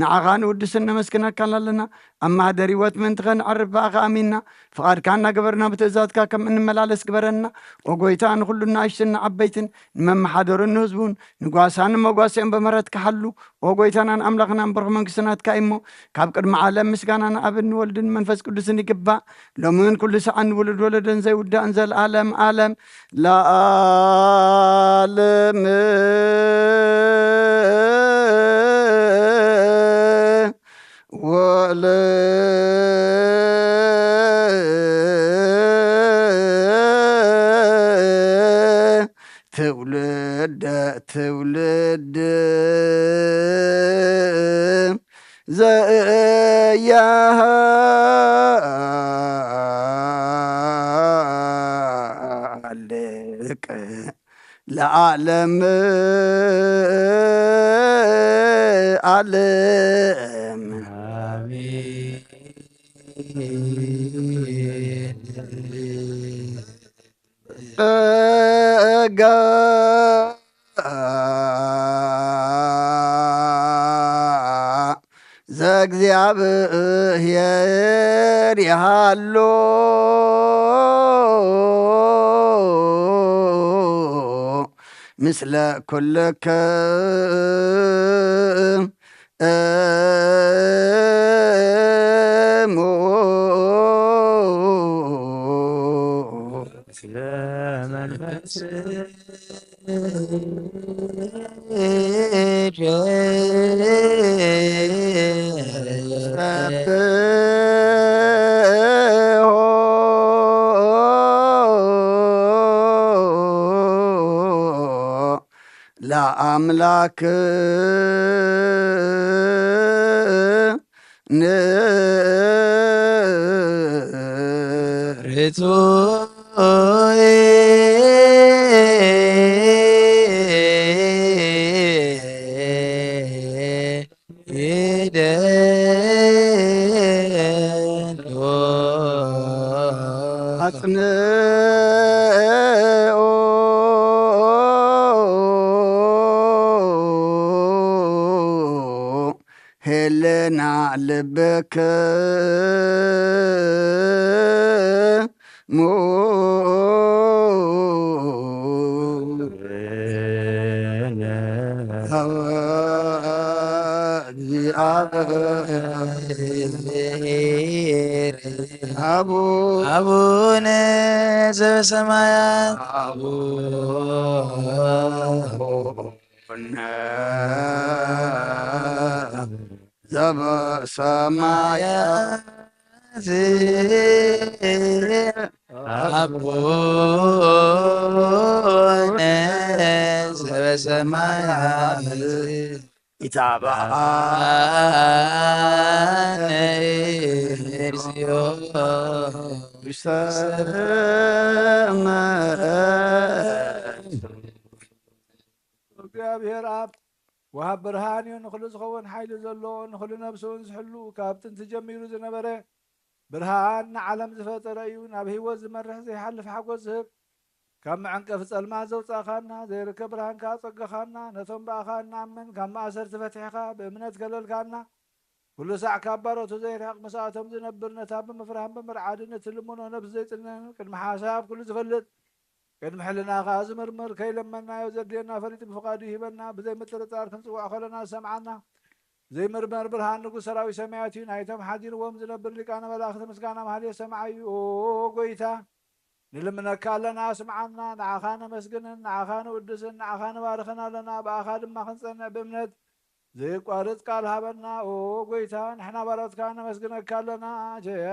ንዓኻ ንውድስን ነመስግነካን ኣለና። ኣብ ማህደር ህይወት ምእንቲ ኸነዕርፍ ብኣኻ ኣሚንና፣ ፍቓድካ እናገበርና ብትእዛዝካ ከም እንመላለስ ግበረና። ኦ ጎይታ፣ ንኹሉ ንኣሽትን ንዓበይትን፣ ንመመሓደሩን ንህዝቡን፣ ንጓሳን ንመጓሰኦም ብምህረትካ ሓሉ። ኦ ጎይታናን ኣምላኽናን፣ ብሩኽ መንግስቲ ናትካ እዩ እሞ፣ ካብ ቅድሚ ዓለም ምስጋና ንኣብን ንወልድን መንፈስ ቅዱስን ይግባእ፣ ሎምን ኩሉ ሰዓን ንውሉድ ወለዶን ዘይውዳእን ዘልኣለም ኣለም ለኣለም። ወለ ትውልደ ትውልድ ዘያሃልቅ ለዓለም ዓለም። ኣሜን። ጸጋ ዘእግዚኣብሔር ይሃሉ ምስለ ኩልክም እሙ። ለአምላክ ን ርቱዕ ይደሎ ኣጽንኦ ሄለና ልብክሙ። አቡ አቡነ ዘበሰማያት አቡነ ዘበሰማያት አቡነ ዘበሰማያት ይትባረክ። እግዚአብሔር አብ ወሃብ ብርሃን እዩ። ንኹሉ ዝኸውን ሓይሊ ዘለዎ፣ ንኹሉ ነብስኡን ዝሕሉ፣ ካብ ጥንቲ ጀሚሩ ዝነበረ፣ ብርሃን ንዓለም ዝፈጠረ እዩ። ናብ ህይወት ዝመርሕ ዘይሓልፍ ሓጎስ ዝህብ፣ ካብ መዐንቀፊ ጸልማት ዘውጻእካና፣ ዘይርከብ ብርሃን ከኣ ኣጸገኻና። ነቶም ብኣኻ እንኣምን ካብ ማእሰርቲ ፈቲሕካ ብእምነት ከለልካና። ኩሉ ሳዕ ካብ ባሮቱ ዘይርሕቕ ምስኣቶም ዝነብር፣ ነታ ብምፍራህን ብምርዓድን እትልምኖ ነብሲ ዘይጽንን፣ ቅድሚ ሓሳብ ኩሉ ዝፈልጥ፣ ቅድሚ ሕልና ከኣ ዝምርምር፣ ከይለመንናዮ ዘድልየና ፈሊጡ ብፍቓዱ ይህበና። ብዘይ ምጥርጣር ክንጽውዖ ከለና ዝሰምዓና ዘይምርመር ብርሃን ንጉሥ ሰራዊት ሰማያት እዩ። ናይቶም ሓዲርዎም ዝነብር ሊቃነ መላእኽቲ ምስጋና ማህሌት ሰማዓይ እዩ። ኦ ጎይታ፣ ንልምነካ ኣለና፣ ስምዓና። ንዓኻ ነመስግንን፣ ንዓኻ ንውድስን፣ ንዓኻ ንባርኽን ኣለና። ብኣኻ ድማ ክንጸንዕ ብእምነት ዘይቋርጽ ቃል ሃበና። ኦ ጎይታ፣ ንሕና ባሮትካ ነመስግነካ ኣለና። ጀያ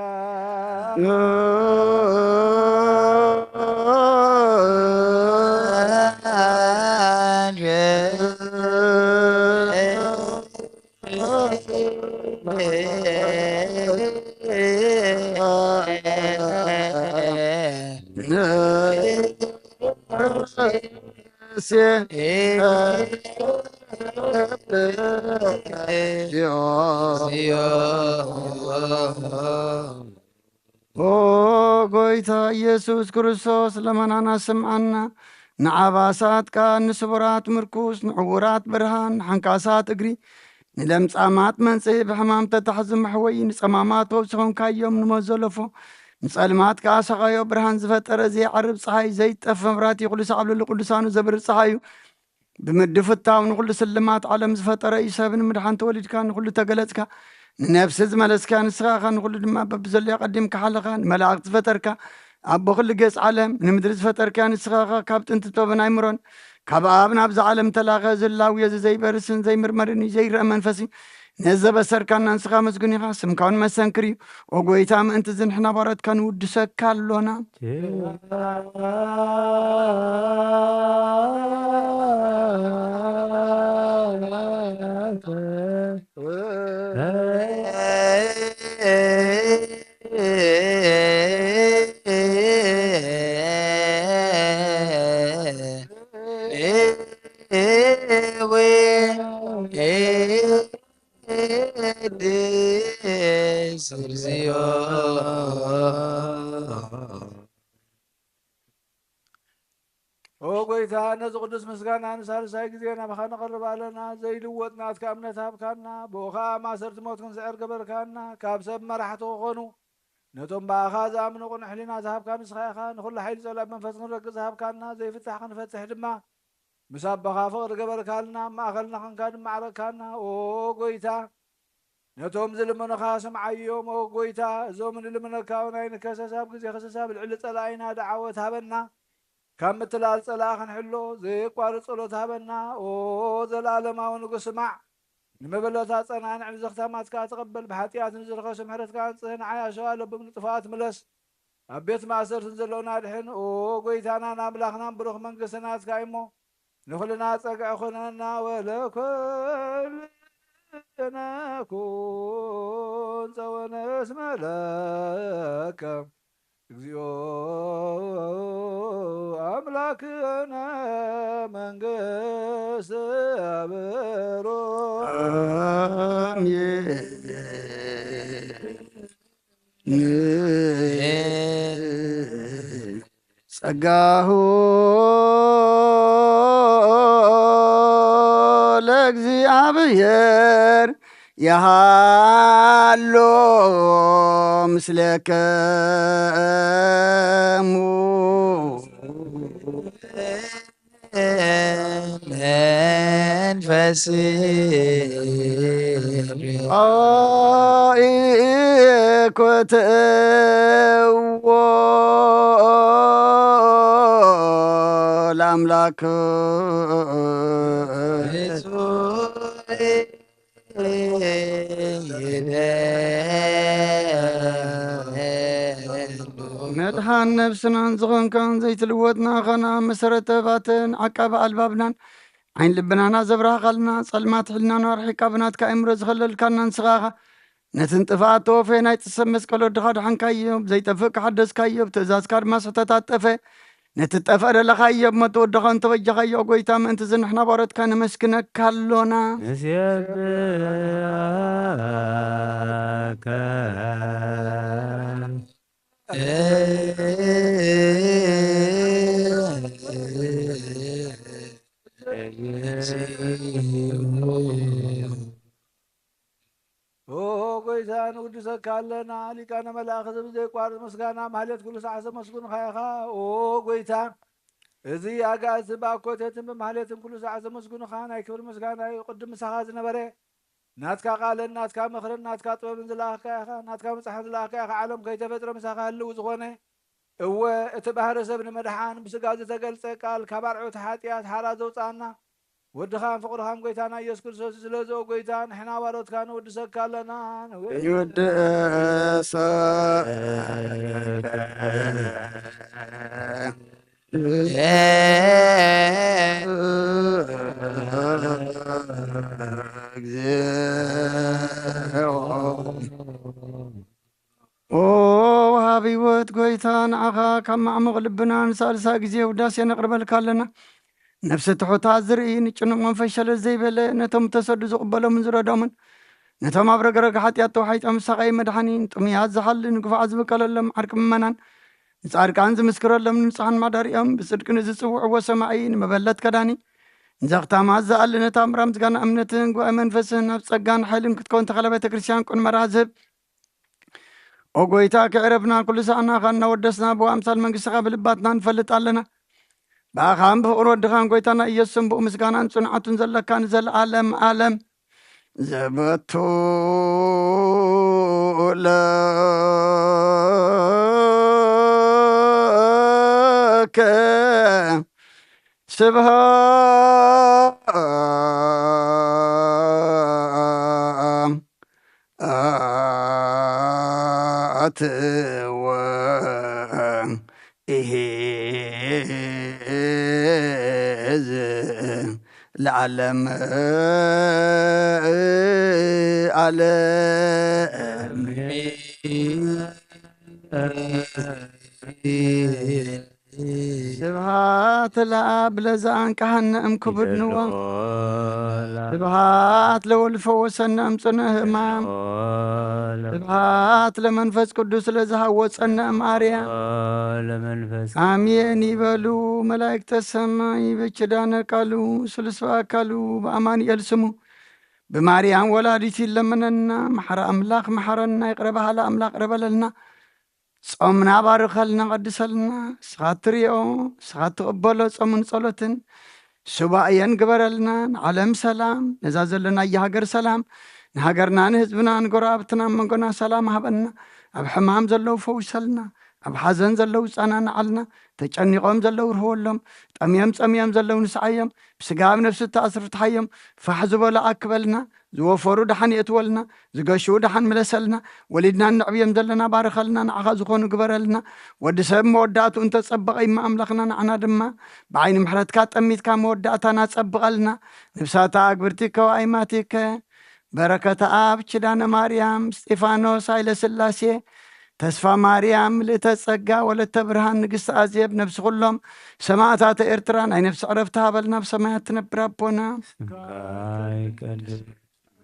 ኦ ጎይታ ኢየሱስ ክርስቶስ፣ ለመናና ስምዓና። ንዓባሳት ቃል፣ ንስቡራት ምርኩስ፣ ንዕውራት ብርሃን፣ ንሓንካሳት እግሪ፣ ንለምጻማት መንጽሂ፣ ብሕማም ተታሕዙ መሕወዪ፣ ንጸማማት ወብሲ ኾንካዮም፣ ንሞት ዘለፎ፣ ንጸልማት ከኣ ሰቓዮ ብርሃን ዝፈጠረ፣ ዘይዓርብ ጸሓይ፣ ዘይጠፍ መብራህቲ፣ ኩሉ ሳዕብ ልሉ ቅዱሳኑ ዘብርህ ጸሓይ እዩ። ብምድፍታው ንኹሉ ስልማት ዓለም ዝፈጠረ እዩ። ሰብ ንምድሓን ተወሊድካ፣ ንኹሉ ተገለጽካ፣ ንነፍሲ ዝመለስካ ንስኻ ኢኻ። ንኹሉ ድማ በብዘለዮ ቀዲምካ ሓለኻ፣ ንመላእኽቲ ዝፈጠርካ፣ ኣቦ ኩሉ ገጽ ዓለም፣ ንምድሪ ዝፈጠርካ ንስኻ ኢኻ። ካብ ጥንቲ ጥበብን ኣይምሮን፣ ካብ ኣብ ናብዛ ዓለም ተላኸ፣ ዝላውዮ፣ እዚ ዘይበርስን ዘይምርመርን እዩ፣ ዘይረአ መንፈስ እዩ። ነዚ ዘበሰርካና ንስኻ መስጉን ኢኻ፣ ስምካ እውን መሰንክር እዩ። ኦ ጎይታ፣ ምእንቲ እዚ ንሕና ባሮትካ ንውድሰካ ኣሎና። ቅዱስ እግዚኦ። ኦ ጎይታ፣ ነዚ ቅዱስ ምስጋና ንሳልሳይ ግዜ ናባኻ ነቐርብ ኣለና። ዘይልወጥ ናትካ እምነት ሃብካና፣ ብኡ ኸኣ ማእሰርቲ ሞት ክንስዕር ገበርካና። ካብ ሰብ መራሕቲ ክኾኑ፣ ነቶም ብኣኻ ዝኣምኑ ቅኑዕ ሕሊና ዝሃብካ ንስኻ ኢኻ። ንኹሉ ሓይሊ ጸላእ መንፈስ ክንረግጽ ዝሃብካና፣ ዘይፍታሕ ክንፈትሕ ድማ፣ ምስ ኣቦኻ ፍቕሪ ገበርካልና፣ ኣብ ማእኸልና ኾንካ ድማ ኣዕረግካና። ኦ ጎይታ፣ ነቶም ዝልምኑኻ ስምዓዮም። ኦ ጎይታ፣ እዞም ንልምነካ እውን ኣይንከሰስ። ኣብ ግዜ ከሰሳ ኣብ ልዕሊ ጸላኢና ደዓወት ሃበና። ካብ ምትላል ጸላኢ ክንሕሎ፣ ዘየቋርጽ ጸሎት ሃበና። ኦ ዘላለማዊ ንጉስ፣ ስማዕ። ንመበለታት ጸናንዕ፣ ንዘኽታማት ከኣ ተቐበል። ብሓጢኣት ንዝረኸሱ ምሕረትካ ኣንጽህ፣ ንዓያሾ ኣለቦም ንጥፋት ምለስ። ኣብ ቤት ማእሰርትን ዘለዉና ኣድሕን። ኦ ጎይታናን ኣምላኽናን፣ ብሩኽ መንግስቲ ናትካ እዩ'ሞ፣ ንኹልና ጸግዒ ኩነና። ወለኩልነ ኩን ጸወነ እስመ ለከ እግዚኦ አምላክነ መንግስት አበሮ። አሜን። ጸጋሁ ለእግዚኣብሔር የሃሎ ምስሌክሙ። መንፈስ ኢኮትዎ ለአምላክ። መድሓን ነብስናን ዝኾንካን ዘይትልወጥ ንኣኻና መሰረተ ባትን ዓቃቢ ኣልባብናን ዓይን ልብናና ዘብራህኻልና፣ ጸልማት ሕልናና ኣርሒቃ ብናትካ ኣእምሮ ዝኸለልካና ንስኻ ኢኻ። ነቲ ንጥፍኣት ተወፈየ ናይ ጽሰብ መስቀል ወድኻ ድሓንካዮ፣ ብዘይጠፍእ ከሓደስካዮ፣ ብትእዛዝካ ድማ ስሕተታት ጠፈ። ነቲ ጠፍአ ደለኻዮ ብሞት ወድኻ እንተበጃኻዮ፣ ጎይታ፣ ምእንቲ እዚ ንሕና ባሮትካ ነመስግነካ ኣሎና። ንሴብሖከ ኦ ጎይታ፣ ንውድሰካ ኣለና። ሊቃነ መላእኽቲ ብዘይቋርጽ ምስጋና ማህሌት ኩሉ ሰዓት ዘመስግኑኻ ኢኻ። ኦ ጎይታ፣ እዚ ኣጋእዝቲ ብኣኮቴትን ብማህሌትን ኩሉ ሰዓት ዘመስግኑኻ ናይ ክብሪ ምስጋና እዩ። ቅድም ምሳኻ ዝነበረ ናትካ ቃልን ናትካ ምኽርን ናትካ ጥበብን ዝለኣኽካ ኢኻ። ናትካ ምጽሓን ዝለኣኽካ ኢኻ። ዓለም ከይተፈጥረ ምሳኻ ህልው ዝኾነ፣ እወ፣ እቲ ባህሪ ሰብ ንምድሓን ብስጋ ዝተገልጸ ቃል፣ ካብ ኣርዑት ሓጢኣት ሓራ ዘውጽኣና፣ ወድኻን ፍቕርኻን ጎይታና ኢየሱስ ክርስቶስ እዩ። ስለዚ ኦ ጎይታ፣ ንሕና ባሮትካ ንውድሰካ ኣለና። ንውድ- ይውድሰ እግዚኦ። ኦ ወሃቢ ህይወት ጎይታ፣ ንዓኻ ካብ ማዕሙቕ ልብና ንሳልሳይ ግዜ ውዳሴ ነቕርበልካ ኣለና። ነፍሲ ትሑታት ዝርኢ፣ ንጭኑቕ መንፈስ ሸለል ዘይበለ፣ ነቶም ተሰዱ ዝቕበሎምን ዝረዶምን፣ ነቶም ኣብ ረግረግ ሓጢኣት ተዋሒጦም ዝሳቐዩ መድሓኒ፣ ንጥሙያት ዝሓሊ፣ ንግፉዓት ዝብቀለሎም ዓርቂ ምእመናን፣ ንጻድቃን ዝምስክረሎም ንንጹሓን ማዳሪኦም፣ ብጽድቂ ንዝጽውዕዎ ሰማዒ፣ ንመበለት ከዳኒ፣ ንዘኽታማት ዝኣሊ፣ ነታ እምራ ምስጋና እምነትን ጉባኤ መንፈስን ኣብ ጸጋን ሓይልን ክትከውን ተኸለ ቤተ ክርስቲያን ቅኑዕ መርሃ ዝህብ፣ ኦ ጎይታ፣ ክዕረፍና ኩሉ ሳዕና ኻና ወደስና ብኣምሳል መንግስትኻ ብልባትና ንፈልጥ ኣለና። ብኣኻን ብፍቕሪ ወድኻን ጎይታና ኢየሱስን ብኡ ምስጋናን ጽንዓቱን ዘለካ ንዘለኣለም ኣለም። ዘበቱ ለከ ስብሃ ኣትወ ኢሂዝ ለዓለም ዓለም። ስብሃት ለኣብ ለዘኣንቀሃነ እም ክቡድ ንዋ። ስብሃት ለወልፈወሰነ እም ጽኑዕ ህማም። ስብሃት ለመንፈስ ቅዱስ ለዝሃወጸነ እም ኣርያም። ለመንፈስ ኣሜን ይበሉ መላእክተ ሰማይ። በችዳነ ቃሉ ስሉስ ኣካሉ በኣማኑኤል ስሙ ብማርያም ወላዲት ይለመነና። መሓራ ኣምላኽ መሓረና፣ ይቕረ በሃላ ኣምላኽ ይቕረ በለልና። ጾምና ባርከልና፣ ቀድሰልና። ንስኻ እትሪኦ፣ ንስኻ እትቕበሎ ጾምን ጸሎትን፣ ሱባኤን ግበረልና። ንዓለም ሰላም፣ ነዛ ዘለናያ ሃገር ሰላም፣ ንሃገርና፣ ንህዝብና፣ ንጎረባብትና፣ ኣብ መንጎና ሰላም ሃበና። ኣብ ሕማም ዘለዉ ፈውሰልና፣ ኣብ ሓዘን ዘለዉ ጸናንዓልና፣ ተጨኒቖም ዘለዉ ርህወሎም፣ ጠምዮም ጸምዮም ዘለዉ ንስዓዮም፣ ብስጋ ኣብ ነፍሲ እተኣስሩ ፍትሓዮም፣ ፋሕ ዝበሉ ኣክበልና፣ ዝወፈሩ ደሓን የእትወልና፣ ዝገሽዉ ደሓን ምለሰልና፣ ወሊድና እነዕብዮም ዘለና ባርኸልና፣ ንዓኻ ዝኾኑ ግበረልና። ወዲ ሰብ መወዳእትኡ እንተጸበቐ እሞ ኣምላኽና፣ ንዓና ድማ ብዓይኒ ምሕረትካ ጠሚትካ መወዳእታና ጸብቐልና። ንብሳታ ኣግብርቲከ ወኣይማቲከ በረከተ ኣብ ኪዳነ ማርያም፣ እስጢፋኖስ፣ ኃይለ ሥላሴ፣ ተስፋ ማርያም፣ ምልእተ ጸጋ፣ ወለተ ብርሃን፣ ንግስቲ ኣዜብ፣ ነብሲ ኩሎም ሰማዕታተ ኤርትራ ናይ ነፍሲ ዕረፍቲ ሃበልና፣ ኣብ ሰማያት ትነብር ኣቦና። ስምካ ይቀደስ፣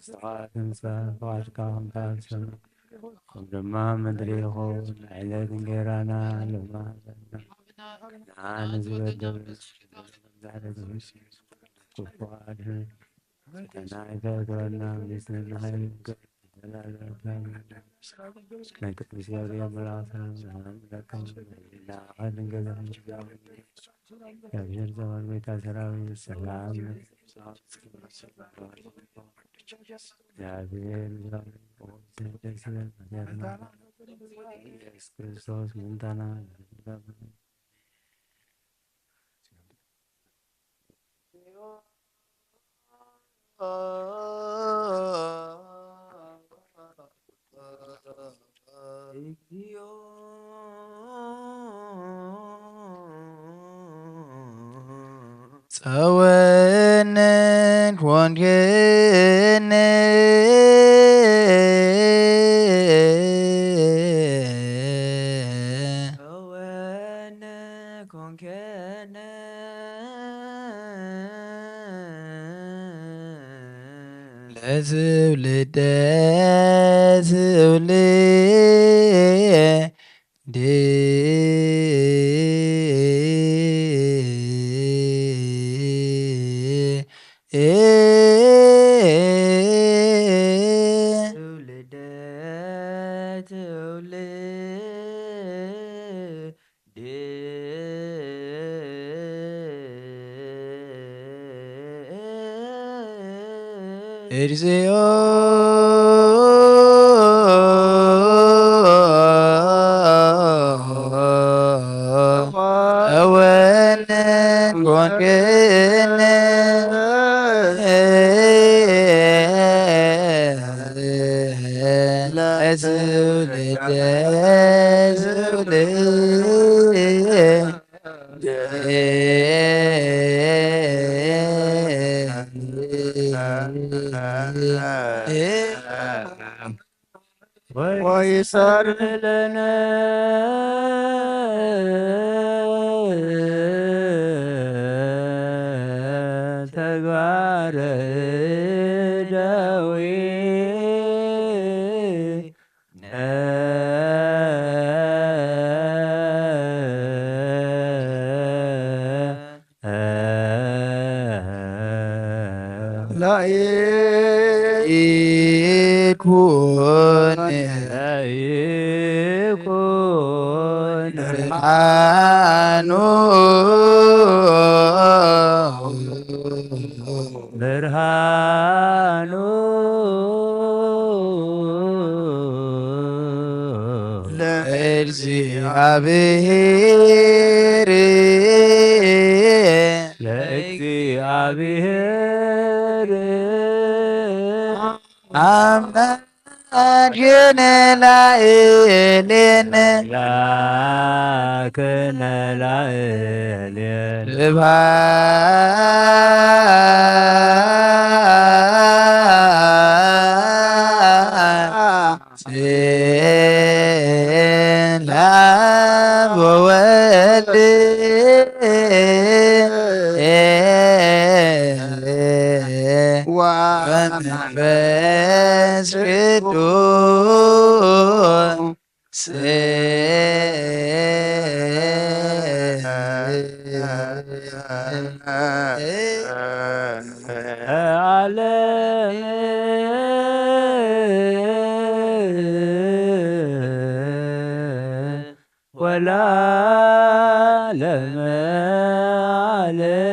መንግስትኻ ትምጻእ፣ ፍቓድካ ከም ትበሃል ሰማይ፣ ከም ድማ ምድሪ ይኹን። ዕለት እንጌራና ሎሚ ሃበና፣ ንዓና ንዝበደሉ ክፉ ኣድሕን። ፈተና ኣይተእትወና፣ መንግስትን ሓይልን ክብርን ናይ ቅዱስ ገብርኤል መልኣክ ሰላም ሰላም ይብለካ። ንዓኻ ድንግል እግዚኣብሔር ጸባኦት ጎይታ ሰራዊት ሰላም እግዚኣብሔር ኢየሱስ ክርስቶስ ምእንታና ጸወንን ኮንክን ጸወን ኮንከነ ለትውልደ ትውልድ ትውልደ ትውልድ እግዚኦ እወን ኮንክን ለትውልደ ትውልድ ወይሰር ለነ ተግባረ እደዊ ለይኩን ለይኩን ብርሃኑ ብርሃኑ ለእግዚኣብሔር ለእግዚኣብሔር አምላክነ ላዕሌነ አምላክነ ላዕሌነ ስብሐት ለአብ ወወልድ ወመንፈስ ቅዱስ ወለዓለመ ዓለም።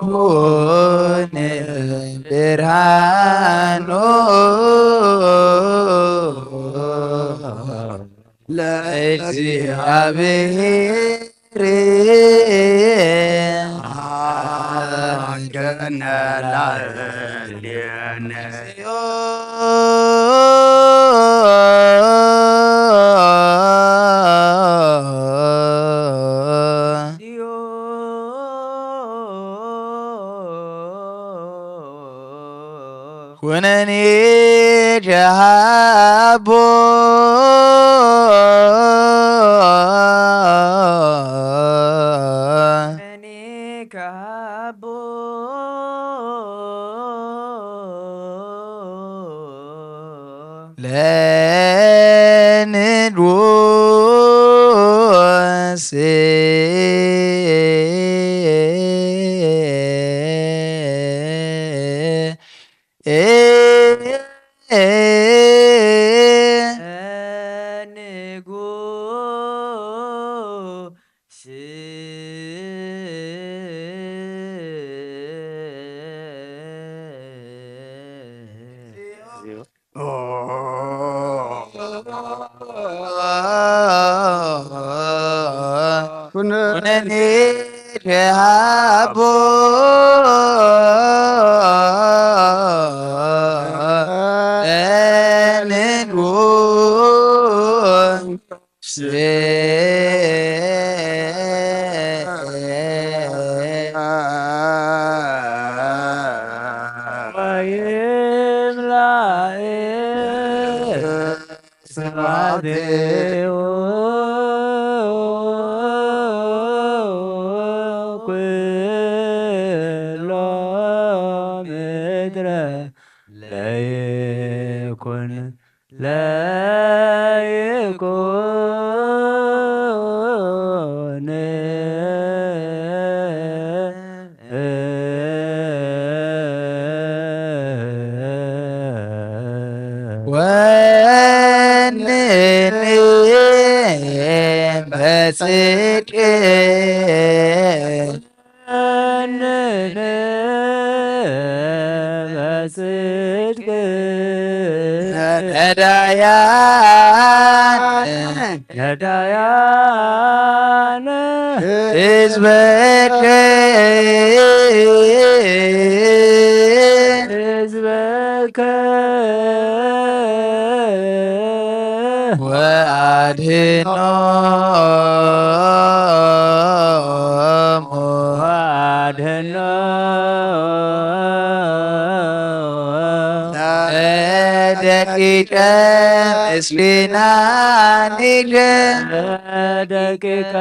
ለይኩን ብርሃኑ ለእግዚኣብሔር አሐገነ ላዕሌነ። ኩነኔ ጀሃቦ ኩነኔ ከሃቦ ለንጉስ ንጉስ ኩነኔ ሸሃቦ ለንጉስ ወይምላእ ስብሐቲሁ ኩሎ ምድረ ለይኩን ለይኩን ወንኔ በጽድቅ ወንኔ በጽድቅ ነዳያን ነዳያን ህዝበከ ህዝበከ ወአድህኖሙ ወአድህኖ ለደቂቀ ምስኪናኒከ ለደቂቀ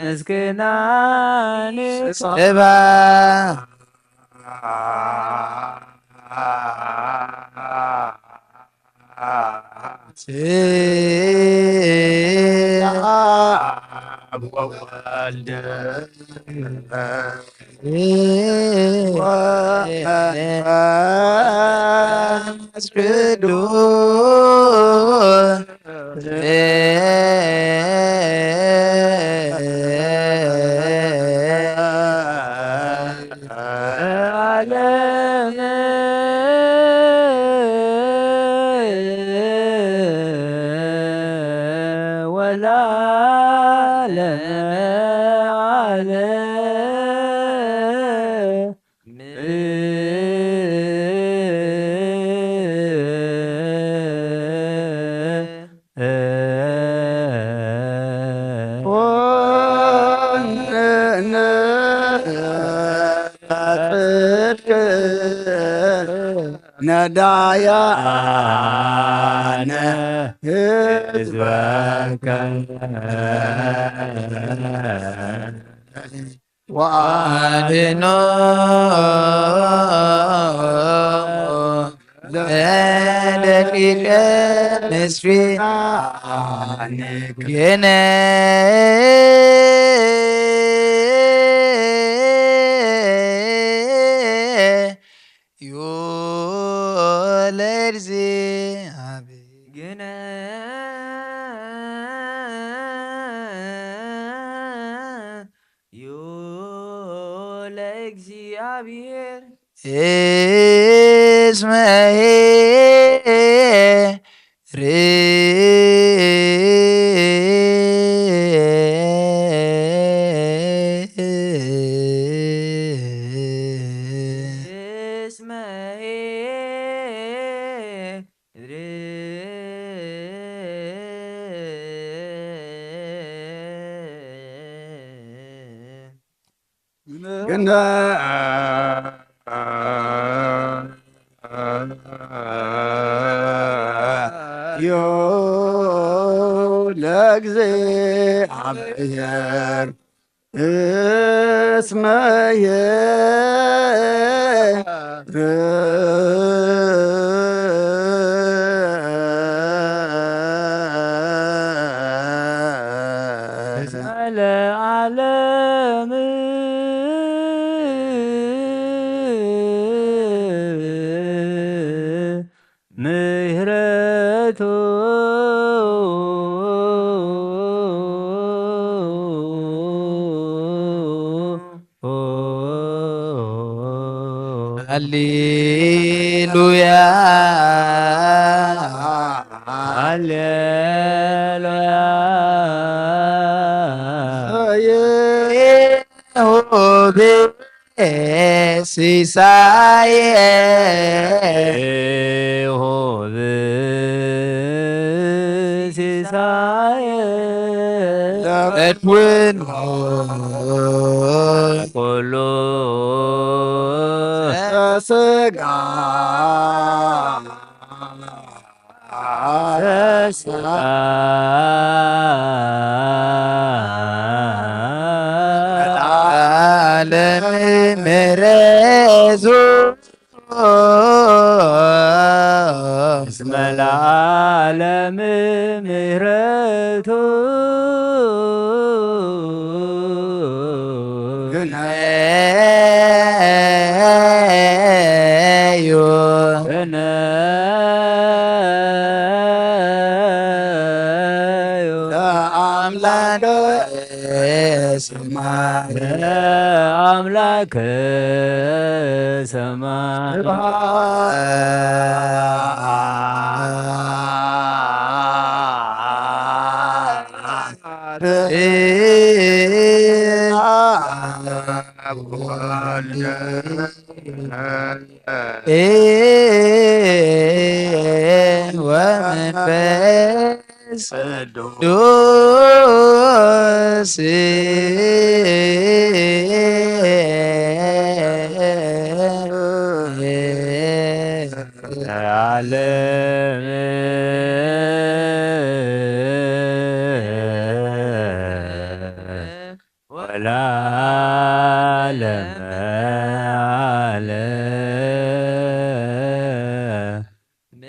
ምስኪናኒ ስብሐት አብ ወወልድ ወመንፈስ ቅዱስ ዓለም ወለዓለመ ዓለም። ነዳያነ ህዝበከ ወአድኖ ለደቂቀ ምስፊ ግነ ዩ ለእግዚአብሔር ግነ ዩ ለእግዚአብሔር እስመ ኄር እስመ ኄር ግነ ዮ ለእግዚአብሔር እስመ ኄር ለዓለም ምሕረቱ ሃሌሉያ ሃሌሉያ። ሆቤ ሲሳየ ሆብ ሲሳየ ለመድውኖ ኩሉ ስጋ ዓለም ምሕረቱ እስመ ለዓለም ምሕረቱ ግነዩ ግነዩ ለአምላክ ሰማይ ለአምላክ ሰማይ ወመንፈስ ቅዱስ ዓለም ወለዓለመ ዓለም።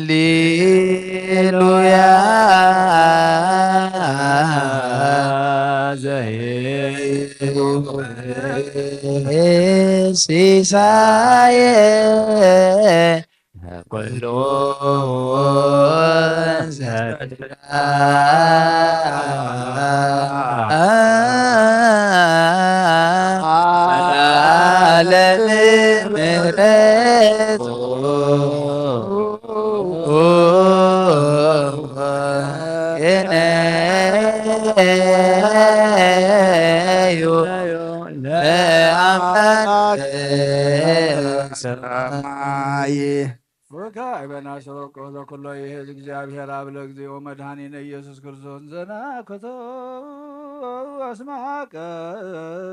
ሃሌሉያ። ሲሳየ ኩሉ ዘድላ ዓለም ምሕረቱ ቅንዩ ለአምላክ ሰማይ። ወካዕበና ሰበቆ ለኩሎ ይህዝ እግዚአብሔር አብ ለእግዚኦ መድኃኒነ ኢየሱስ ክርስቶስ ዘናክቶ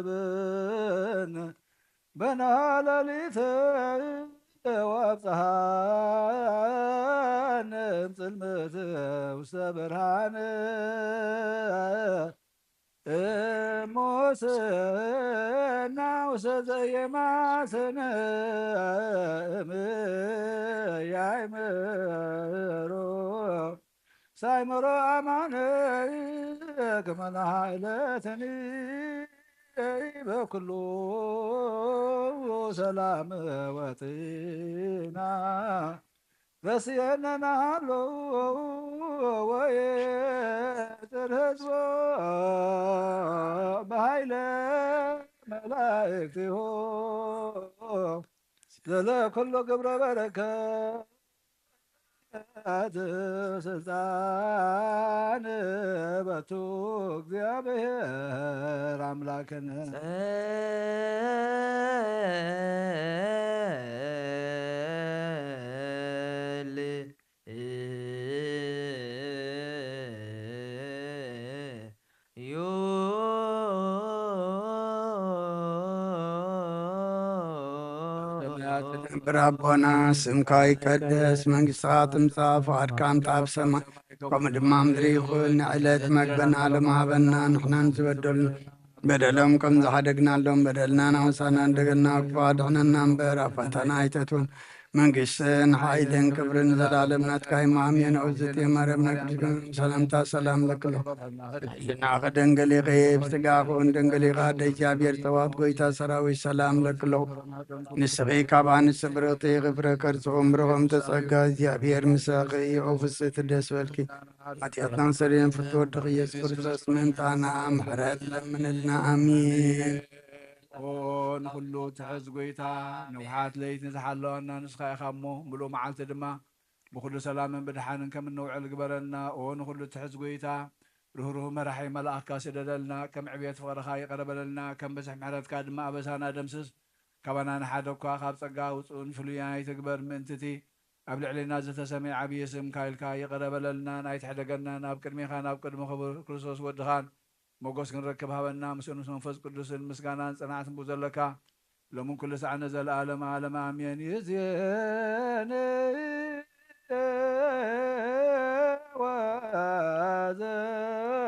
አስማቀብን በናለሊት ወብፀሃን ጽልመት ውስተ ብርሃን እሞስና ውስተ ዘየማስን እም ያይምሮ ሳይምሮ አማን ከመና ሃይለትኒ በኩሉ ሰላም ወጤና ረስየነ ናሃሎ ወየጽር ህዝቦ በሃይለ መላእክቲሆ ዘለኩሎ ግብረ በረከት ስልጣን በቱ እግዚአብሔር አምላክን ጸልዩ። ሰማያት ትነብር ኣቦና፣ ስምካ ይቀደስ፣ መንግስትኻ ትምጻእ፣ ፍቓድካ እንተ ኣብ ሰማይ ከምኡ ድማ ምድሪ ይኹን። ንዕለት መግበና ሎም ሃበና፣ ንሕናን ዝበደሉና በደሎም ከም ዝሓደግናሎም በደልና ናውሳና እንደገና ክፉ ኣድሕነና እምበር ኣብ ፈተና ኣይተትውን። መንግስትን ሓይልን ክብርን ዘላለም ናትካ እዩ። ማሜን። ኦዝቴ ማርያም ናይ ቅዱስ ገብርኤል ሰላምታ ሰላም ለክሎ። ሕልና ከደንገሊኸ ብስጋ ኹን ደንገሊኻ ኣደ እግዚኣብሔር ጸባኦት ጎይታ ሰራዊት ሰላም ለክሎ። ንስኺ ካብ ኣንስቲ ብርኽቲ ክፍረ ከርጽኹም ብርኹም ተጸጋ እግዚኣብሔር ምሳኺ እዩ። ኦ ፍጽእቲ ደስ በልኪ። ሓጢኣትና ሰሪን ፍቱ ወድኺ ኢየሱስ ክርስቶስ ምእንታና ምሕረት ለምንልና። ኣሜን። ኦ ንኹሉ ትሕዝ ጎይታ፣ ንውሓት ለይቲ ዝሓለወና ንስኻ ኢኻ እሞ፣ ምሉእ መዓልቲ ድማ ብኹሉ ሰላምን ብድሓንን ከም እንውዕል ግበረና። ኦ ንኹሉ ትሕዝ ጎይታ፣ ርህሩህ መራሒ መልኣኽካ ስደደልና፣ ከም ዕብየት ፍቕርኻ ይቕረ በለልና፣ ከም ብዝሒ ምሕረትካ ድማ ኣበሳና ደምስስ። ካባና ንሓደ እኳ ካብ ጸጋ ውጹእን ፍሉይን ኣይትግበር፣ ምእንቲ እቲ ኣብ ልዕሌና ዝተሰምየ ዓብዪ ስምካ ኢልካ ይቕረ በለልናን ኣይትሕደገናን፣ ኣብ ቅድሜኻን ኣብ ቅድሚ ክቡር ክርስቶስ ወድኻን ሞጎስ ክንረክብ ሃበና። ምስኡ ምስ መንፈስ ቅዱስን ምስጋናን ጽንዓትን ብዘለካ ሎምን ኩሉ ሳዕ ንዘለኣለም ዓለም ኣሜን። ይእዜኒ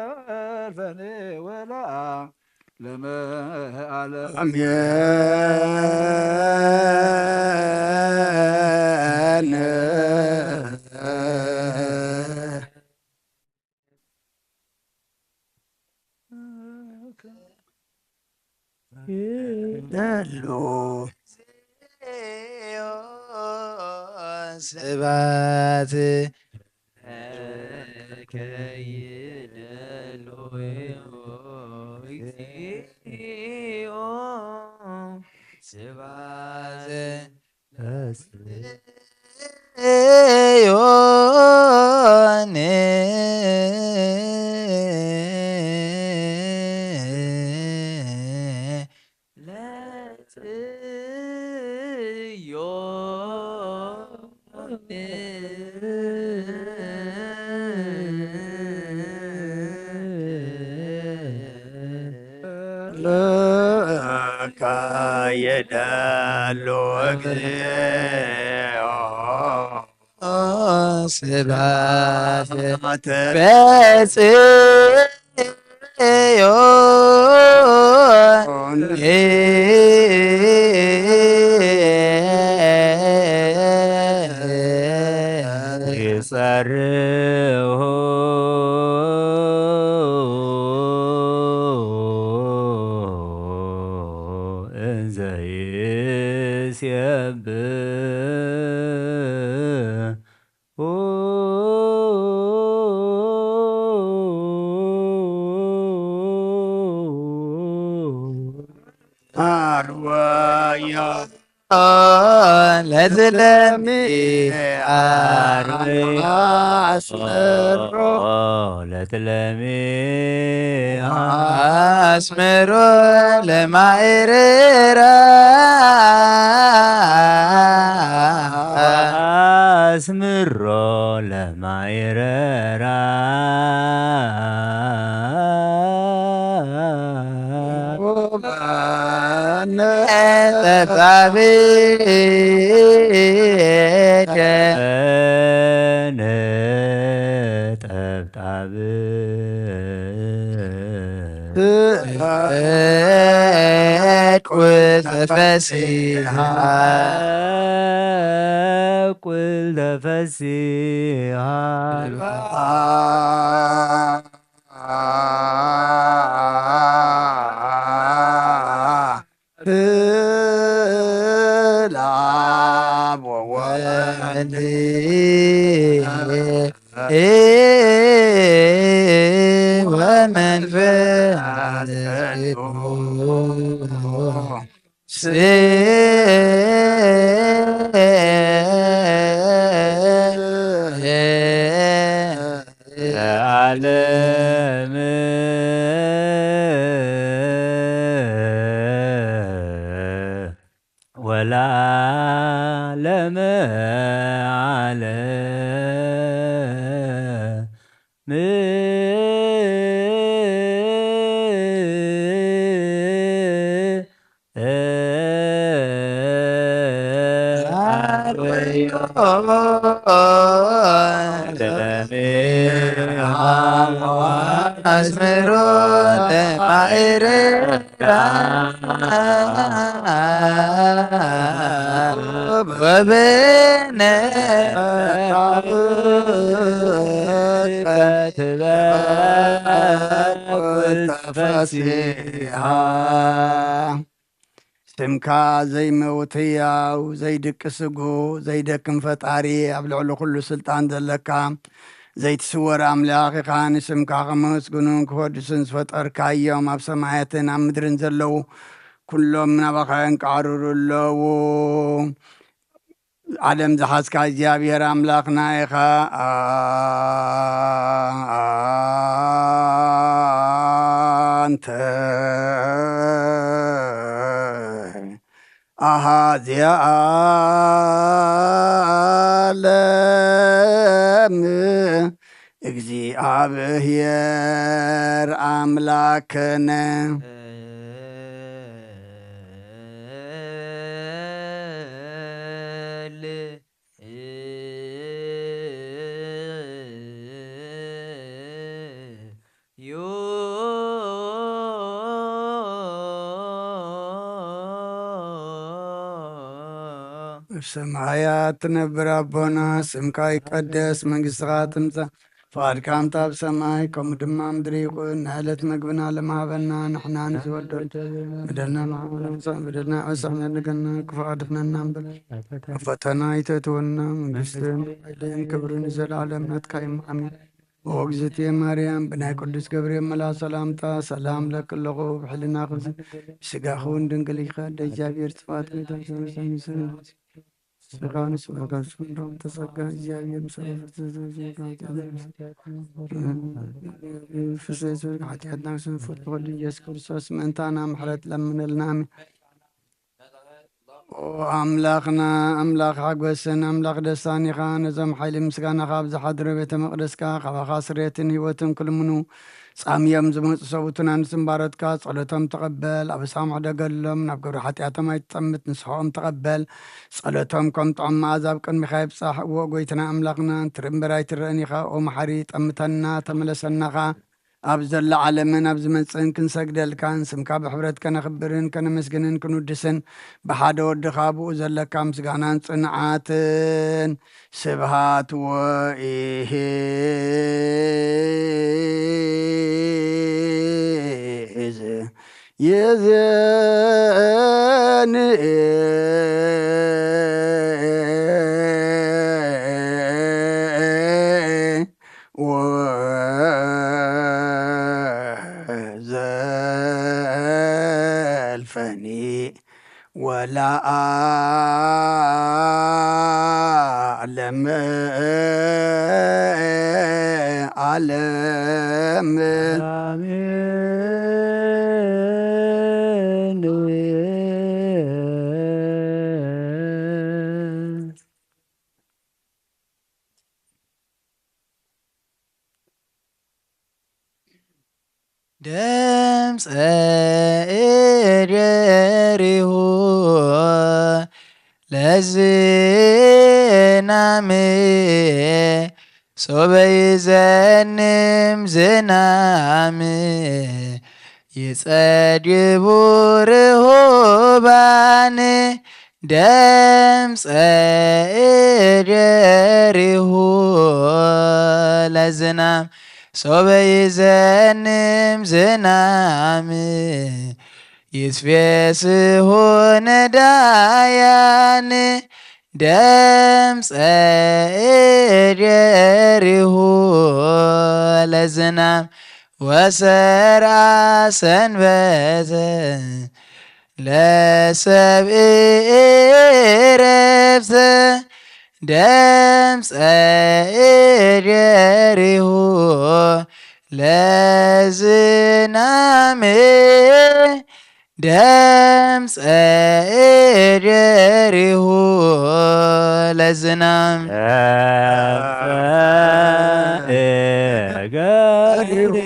ወዘልፈኒ ወለዓለመ ዓለም። ኣሜን። ይደሉ ስባት ለከ ይደሉ እግዚኦ ስባት ለጽዮን ለጽዮን ለካ የደሉ እግዚኦ ስብሐት በጽዮን እንዘ ይሴብሑ አርወዮ ለትለሚ አርወዮ አስመሮ ለትለሚ አስመሮ ለማይረራ አስምሮ ለማይረራ ጠባብ ነጠብጣብ ቁል ተፈሲሃ ቁል ተፈሲሃ ዓለም ወለዓለመ ዓለም። ስምካ ዘይመውት ህያው፣ ዘይድቂ ስጉ፣ ዘይደክም ፈጣሪ፣ ኣብ ልዕሊ ኩሉ ስልጣን ዘለካ፣ ዘይትስወር ኣምላኽ ኢኻ። ንስምካ ከመስግኑን ክወድሱን ዝፈጠርካዮም ኣብ ሰማያትን ኣብ ምድርን ዘለዉ ኩሎም ናባኻ የንቃዕርሩ ኣለዉ። ዓለም ዝሓዝካ እግዚኣብሔር ኣምላኽና ኢኻ። ኣንተ ኣሃዚ ዓለም እግዚኣብሔር ኣምላክነ። ኣብ ሰማያት ትነብር ኣቦና፣ ስምካ ይቀደስ፣ መንግስትኻ ትምጻእ፣ ፍቓድካ ከምቲ ኣብ ሰማይ ከምኡ ድማ ኣብ ምድሪ ይኹን። ናይ ዕለት መግብና ሎሚ ሃበና፣ ንሕና ንዝበደል በደልና ንሕና ንበድል፣ በደልና ንሕና ንበድል፣ ክፉ ኣድሕነና እምበር፣ ኣብ ፈተና ኣይተእትወና፣ መንግስትን ሓይልን ክብርን ንዘለኣለም ናትካ እዩ። ኣሜን። ኦ እግዝእትየ ማርያም፣ ብናይ ቅዱስ ገብርኤል መልኣኽ ሰላምታ ሰላም እብለኪ ኣለኹ። ብሕልናኺ እውን ድንግል ኢኺ፣ ኣደ እግዚኣብሔር ጽባኦት፣ ስጋን ስጋን ተጸጋ እግዚኣብሔር ምስ ፍስሐ ሓጢኣትና ክሰንፉት ብወልድ ኢየሱስ ክርስቶስ ምእንታና ምሕረት ለምነልና። ኣሜን። ኦ ኣምላኽና፣ ኣምላኽ ሓጎስን ኣምላኽ ደስታን ኢኻ። ነዞም ሓይሊ ምስጋናኻ ኣብ ዝሓድሮ ቤተ መቕደስካ፣ ካባኻ ስሬትን ህይወትን ክልምኑ ጻምዮም ዝመጹ ሰብኡትና ንስምባረትካ ጸሎቶም ተቐበል። ኣበሳኦም ሕደገሎም፣ ናብ ግብሪ ሓጢኣቶም ኣይትጠምት፣ ንስሓኦም ተቐበል። ጸሎቶም ከም ጥዑም መኣዛ ኣብ ቅድሚኻ ይብጻሕ። እወ ጎይታና ኣምላኽና፣ ትርኢ እምበር ኣይትረእን ኢኻ። ኦ መሓሪ፣ ጠምተና፣ ተመለሰና ኸኣ። ኣብ ዘሎ ዓለምን ኣብ ዝመጽእን ክንሰግደልካን ስምካ ብሕብረት ከነኽብርን ከነመስግንን ክንውድስን ብሓደ ወድኻ ብኡ ዘለካ ምስጋናን ጽንዓትን ስብሃት ወኢሂዝ ይእዜኒ ወዘልፈኒ ወለዓለመ ዓለም። ኣሜን። ደምፀ እደሪሁ ለዝናም ሶበ ይዘንም ዝናም ይጸግቡ ርሁባን ደምፀ እደሪሁ ለዝናም ሶበ ይዘንም ዝናም ይትፌስሁ ነዳያን ደምፀ እደሪሁ ለዝናም ወሰርዓ ሰንበተ ለሰብእ እረፍተ ደምፀ እደሪሁ ለዝናም ደምፀ እደሪሁ ለዝናም ገሪሁ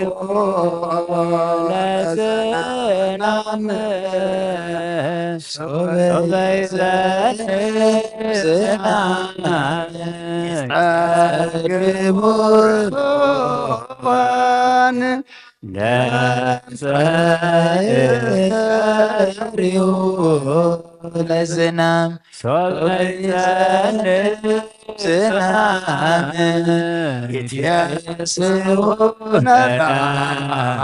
ለዝናም ሶበ ይዘንብ ዝናም ይጸግቡ ርሁባን ደምፀ እደሪሁ ለዝናም ሶበ ይዘንብ ዝናም ይትፌስሁ ነዳያን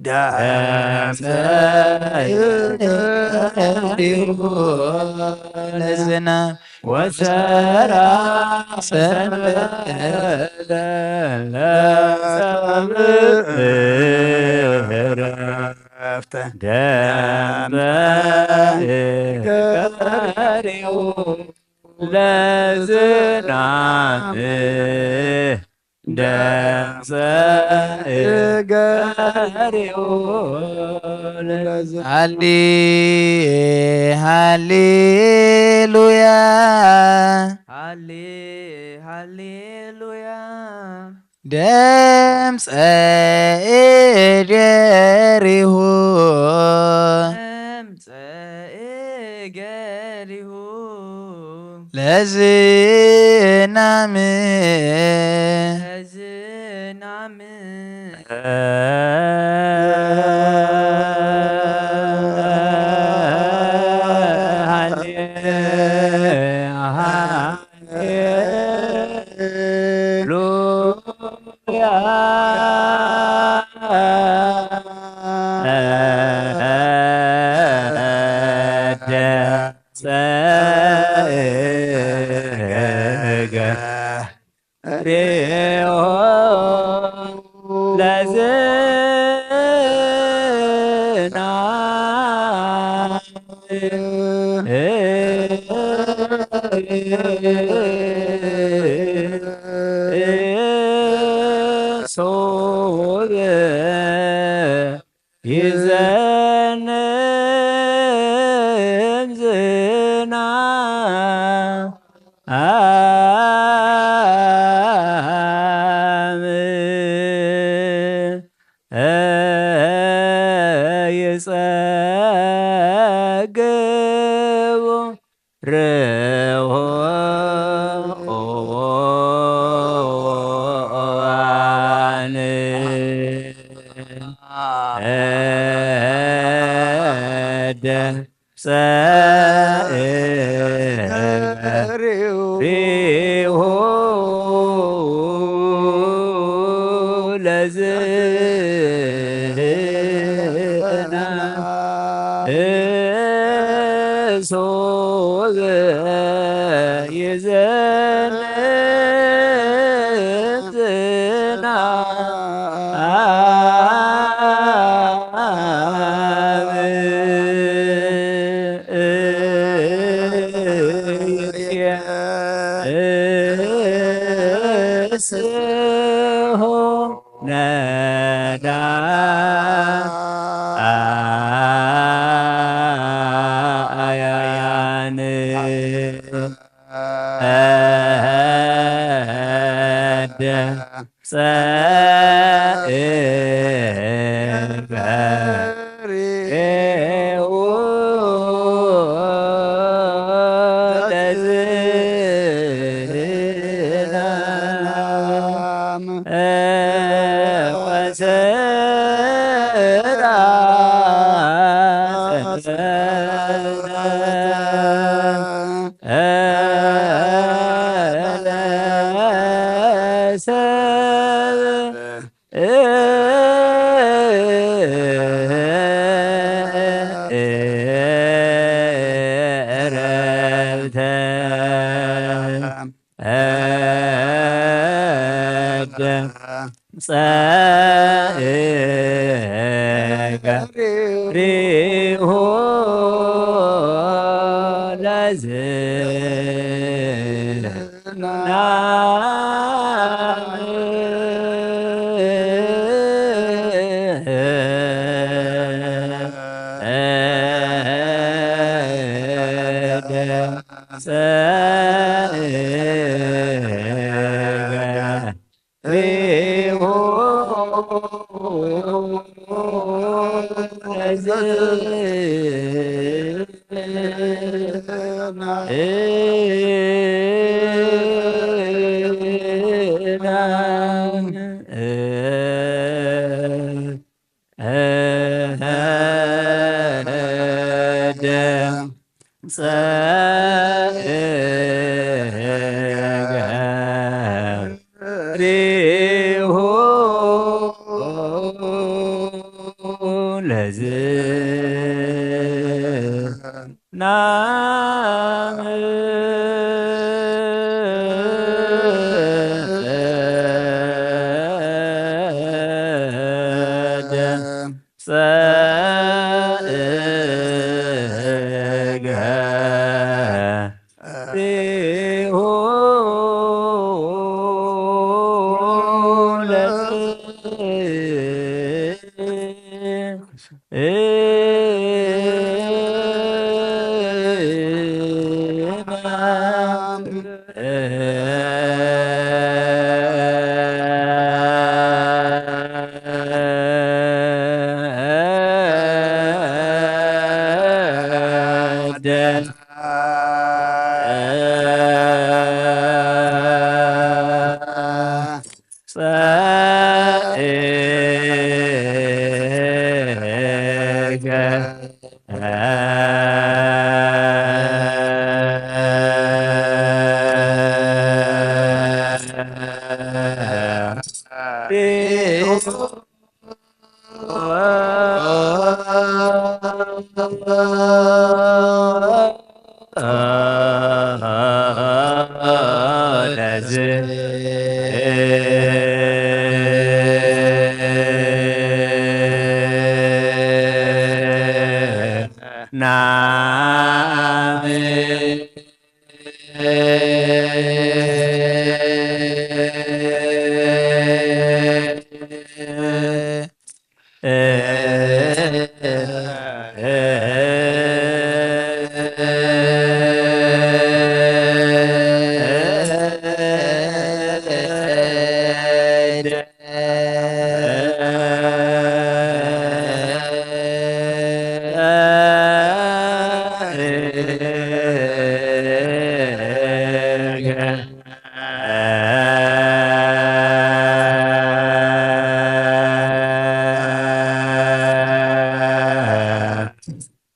ደምፀ እደሪሁ ለዝናም ወሰርዓ ሰንበተ ለሰብእ እረፍተ ደምፀ ገሪሁ ለዝናም ደምፀ ገሪሁ ለዝናም ሃሌ ሃሌሉያ ሃሌ ሃሌሉያ ደምፀ እደሪሁ ደምፀ እገሪሁ ለዝናም ለዝናም ሃሌ ሃሌሉያ ጸገ ሬኦ ለዝናም ሶበ ይዘንብ ዝናም ይጸግቡ ርሁባን ጸእገሪሁ ለዝና እሶ ይዘንብ ዝናብ እስሆ ነዳያን ጸእገሪሁ ለዝናም ወሰዳ ሰብ ረብተ ጸእገሪሁ ለዝናም ጸእገሪሁ ጸእገሪሁ ለዝናም ጸእገ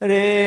ሪሁ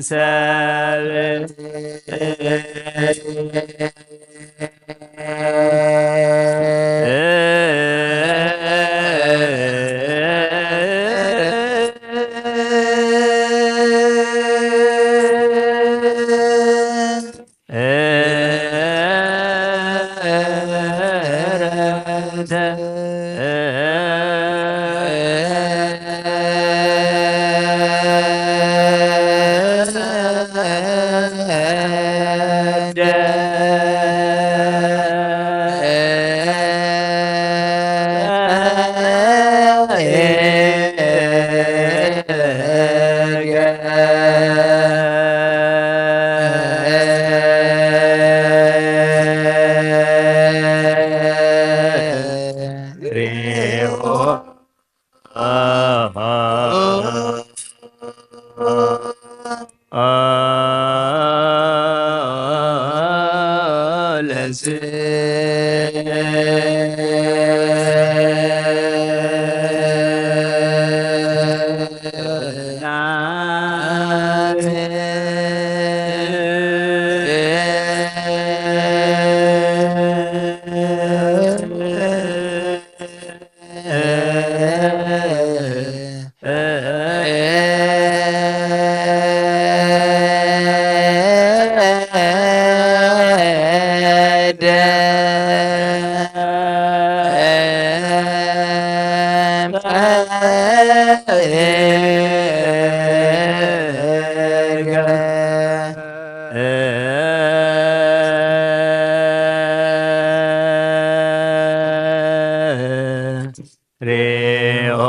ሰብ ሬኦ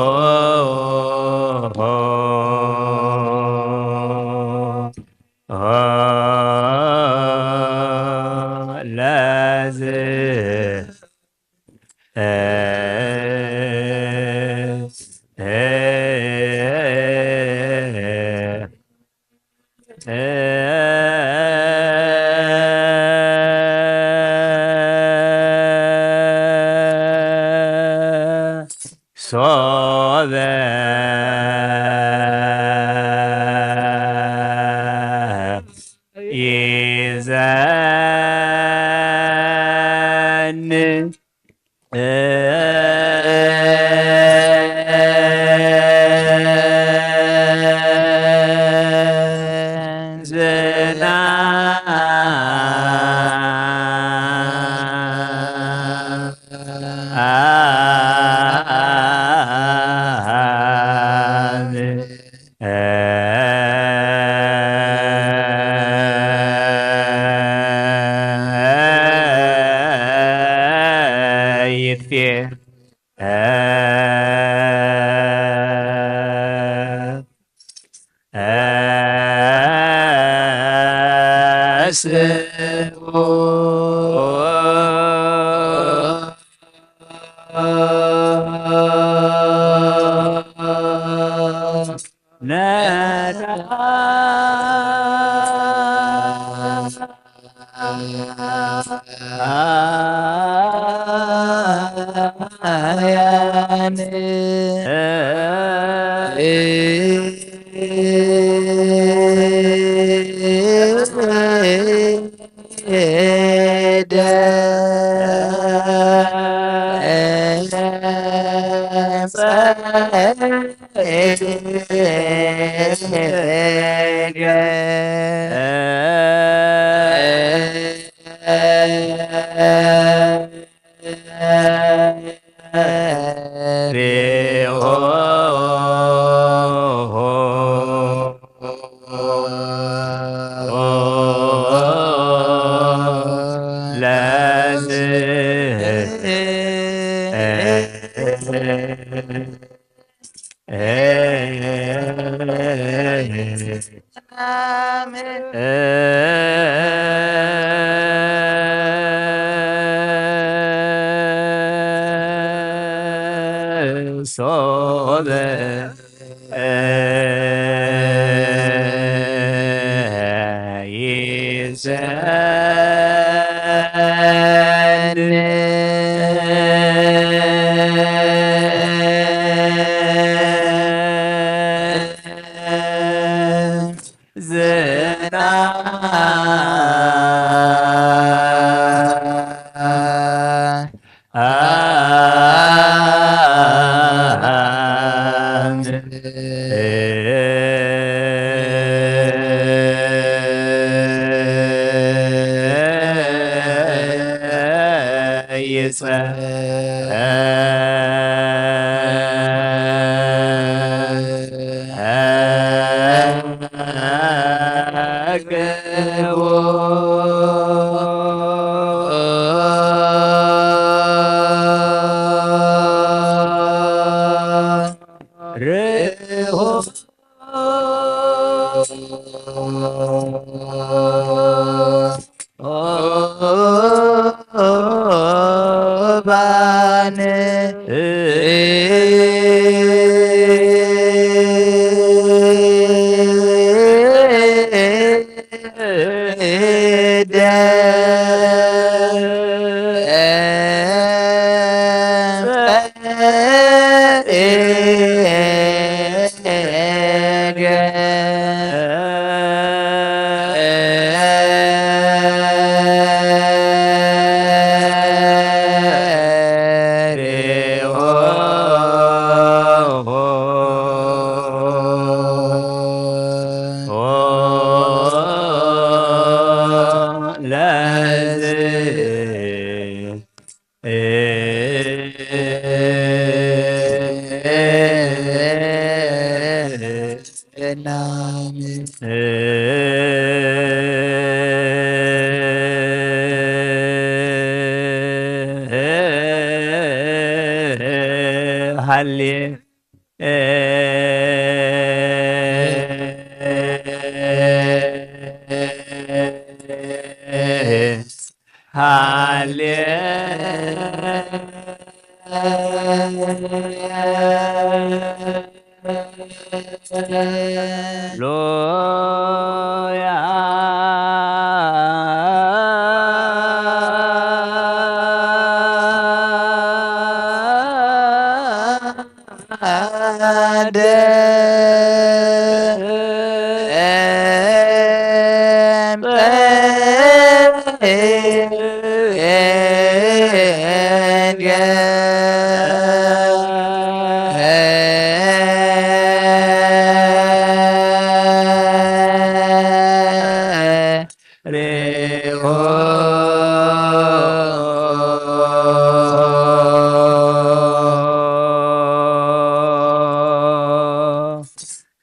ለዝ ሶበ ይዘን ይትፌ ሶበ ይዘን ሃሌ ሃሌ ሉያ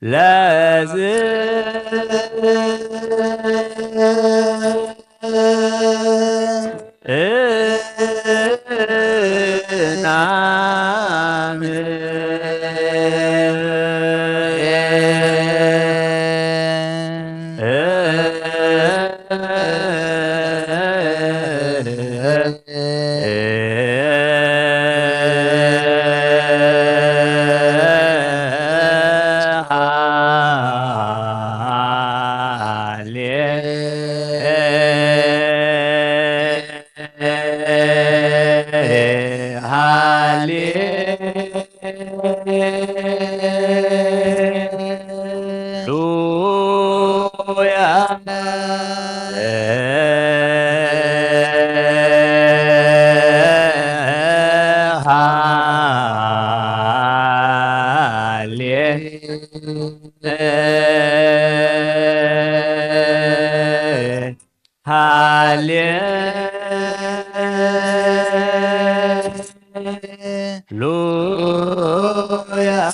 ለዝ እናም ሃሌሉያ። ሃሌ ሃሌ ሉያ።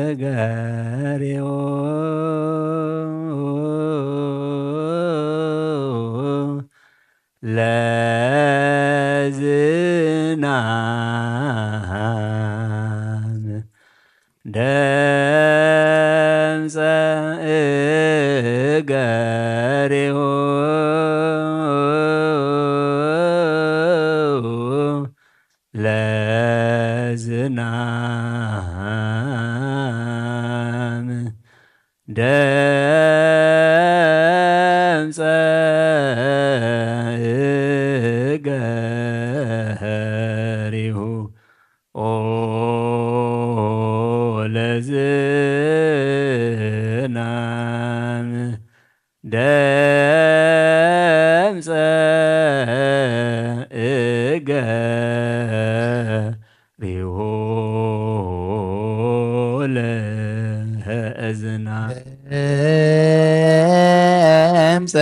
እገሪሁ ለዝናም ደምፀ እገሪሁ ለዝናም ደምፀ እገሪሁ ኦ ለዝናም ደምፀ እገሪሁ ለእዝና ደምፀ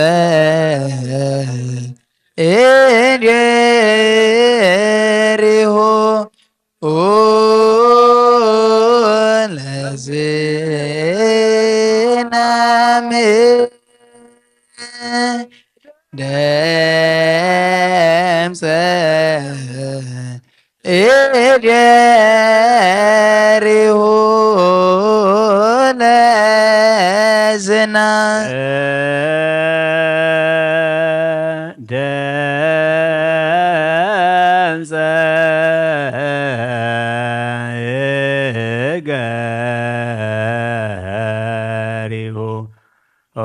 እገሪሁ ለዝናም ደምፀ እገሪሁ ለዝናም ደምፀ እገሪሁ ኦ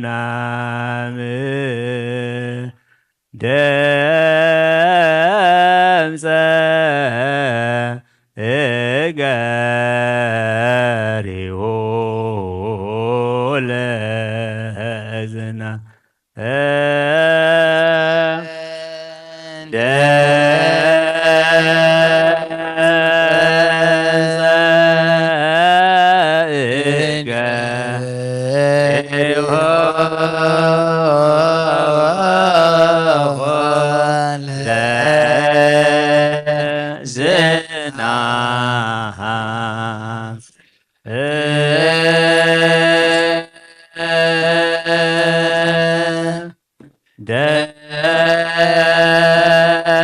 ለዝናም ደምፀ እገሪሁ ለእዝና ዝናም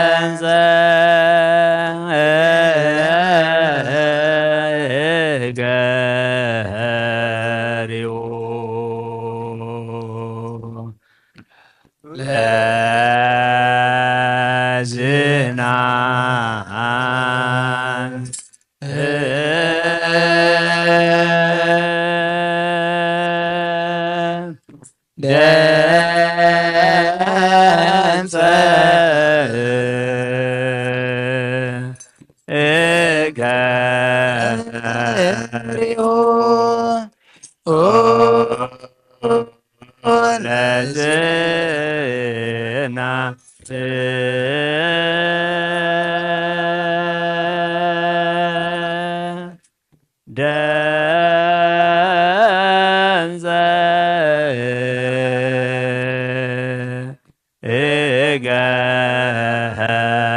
ደንዘ ገሪው ለዝናም ደምፀ እገሪሁ ለዝናም ደንዘ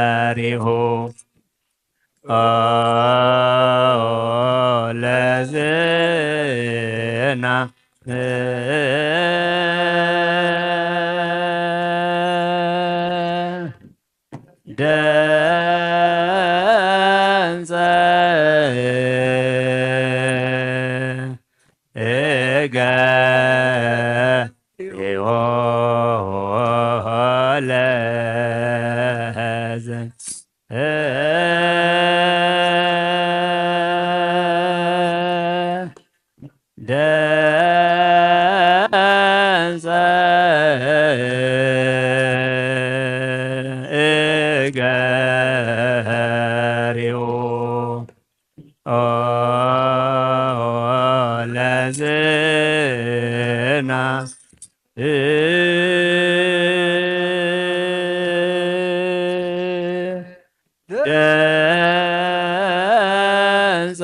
እገሪሁ ለዝናም ደንዘ እገሪሁ ለዘ ደንዘ እገሪሁ ለዝናም ደንዘ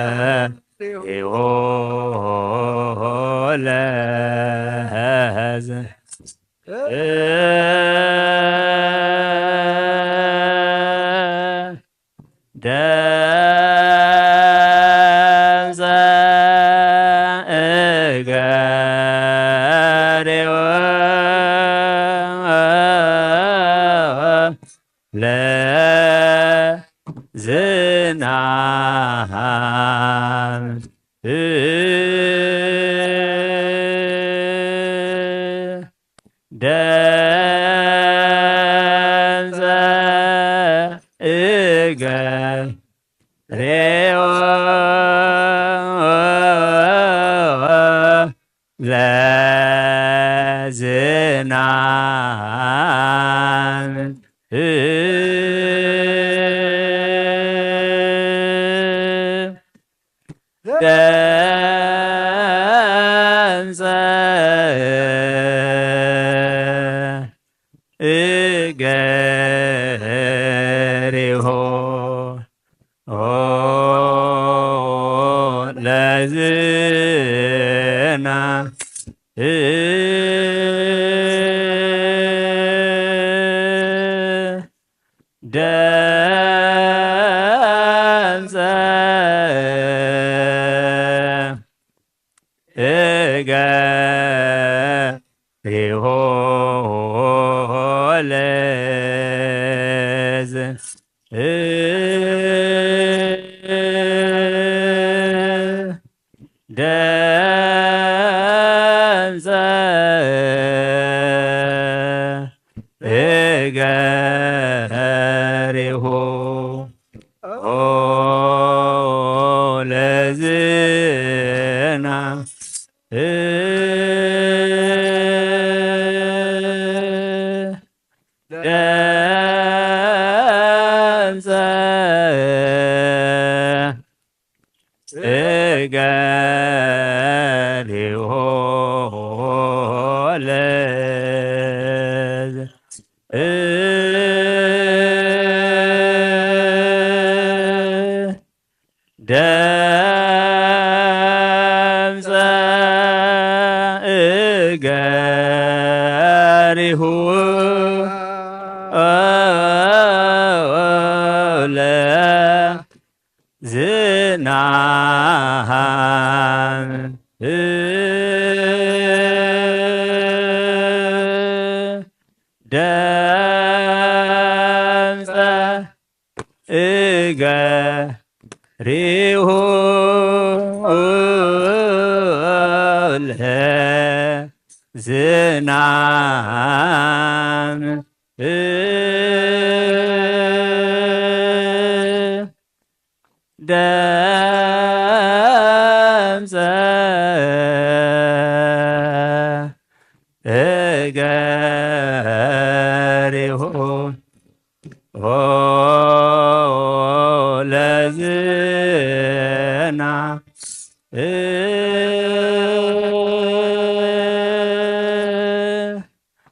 እገሪሁ ለ ደምፀ እገሪሁ ለዝናም ደምፀ እገሪሁ ለዝናም ደምፀ እገሪሁ ለዝናም ደምፀ እገሪሁ ለዝ ደምፀ እገሪሁ ለዝናም ደምፀ እገሪሁ ለዝ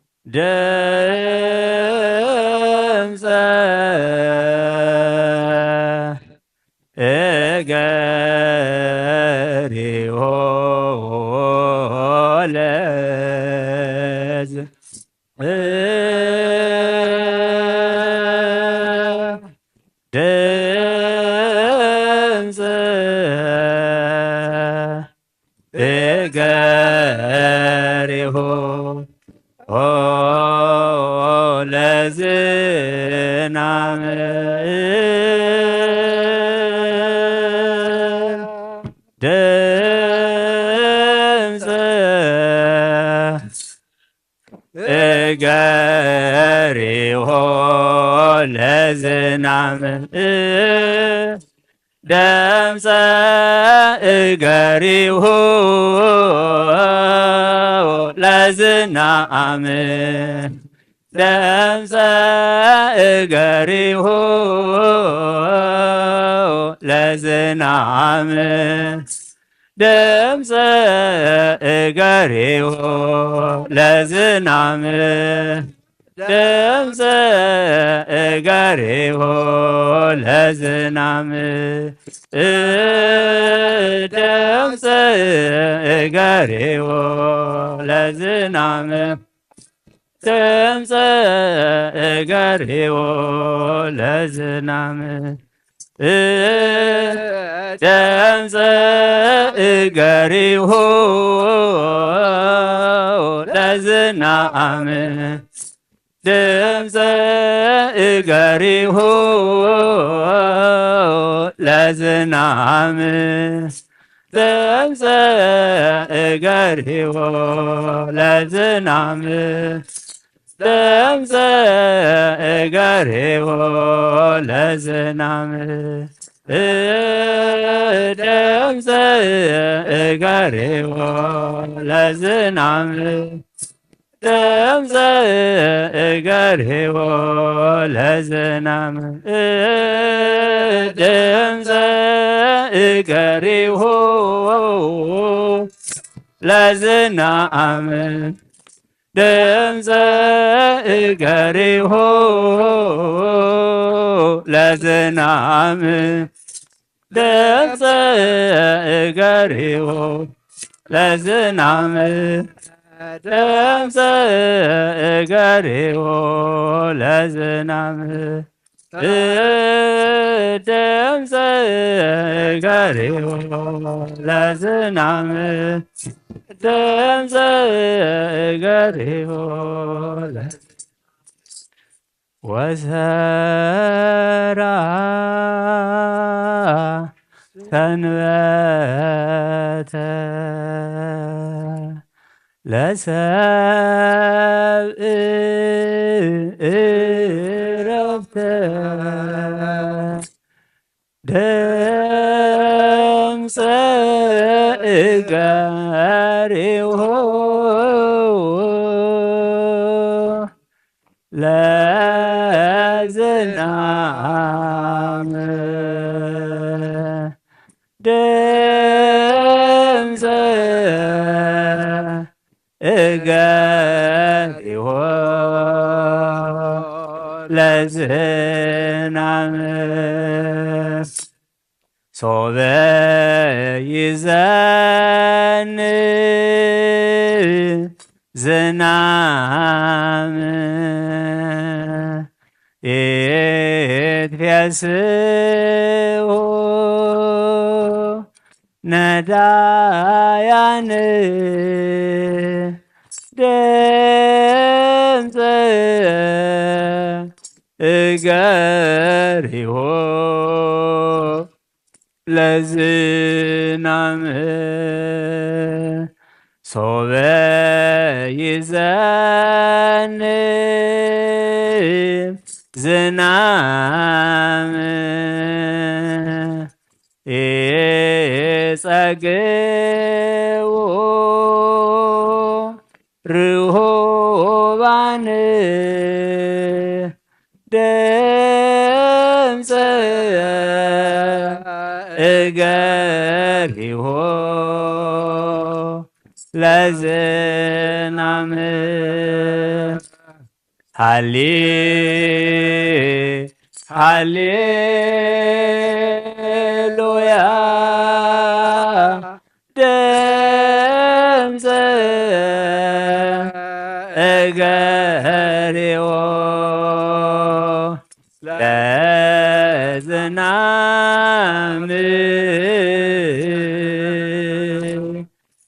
ደምፀ እገሪሁ ለዝናም ደምፀ እገሪሁ ለዝናም ደምፀ እገሪሁ ለዝናም ደምፀ እገሪሁ ለዝ ደምፀ እገሪሁ ለዝናም ደምፀ እገሪሁ ለዝናም ደምፀ እገሪሁ ለዝናም ደምፀ እገሪሁ ለዝናም ደምፀ እገሪሁ ለዝናም ደምፀ እገሪሁ ለዝናም ደምፀ እገሪሁ ለዝናም ደምፀ እገሪሁ ለዝናም ድምፀ እገሪሁ ለዝናም ድምፀ እገሪሁ ለዝናም ድምፀ እገሪሁ ለዝናም ድምፀ እገሪሁ ለዝናም ድምፀ እገሪሁ ለዝናም ድምፀ እገሪሁ ለዝናም ድምፀ እገሪሁ ለዝናም ድምፀ እገሪሁ ለዝናም ድምፀ እገሪሁ ለዝናም ድምፀ እገሪሁ ለዝናም ድምፀ እገሪሁ ለዝናም ድምፀ እገሪሁ ወሰራ ሰንበተ ለሰብእ እረፍተ ድምፀ እገሪሁ ለዝናም ድምፀ እገሪሁ ለዝናም ሶበ ይዘንብ ዝናም ኢትፌስሑ ነዳያን ድምፀ እገሪሁ ለዝናም ሶበ ይዘንብ ዝናም ኢጸግቡ ርሁባን ድምፀ እገሪሁ ለዝናም ሃሌ ሃሌሉያ ድምፀ እገሪዎ ለዝናም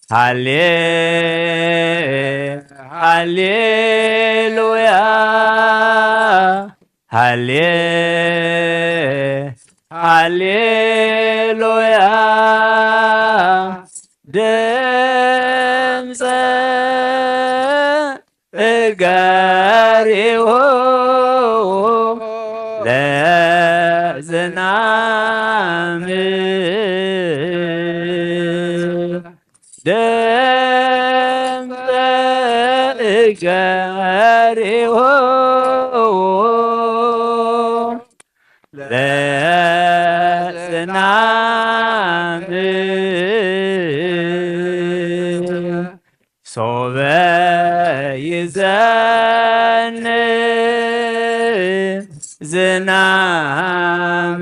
ሃሌ ሃሌሉያ ሃሌ ሃሌሉያ ድምፀ እገሪሁ ለዝናም ድምፀ እገሪሁ ለዝናም ሶበ ይዘንብ ዝናም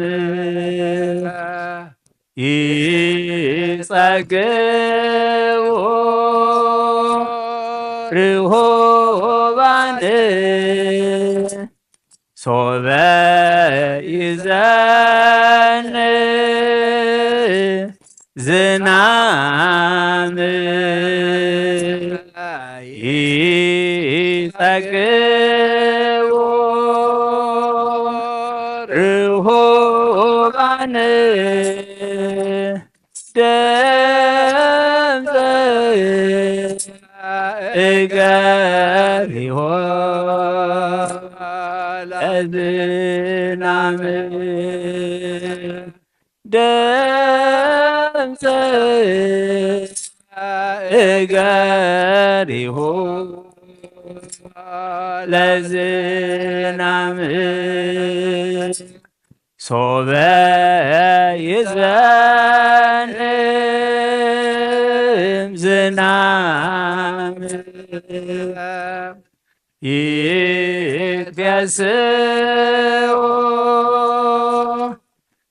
ይጸግቡ ርሁባን ሶበ ይዘንብ ዝናም ይጸግቡ ርሁባን ደምፀ እገሪሆ ለዝናም ደምፀ እገሪሁ ለዝናም ሶበ ይዘንም ዝናም ይትፌስኡ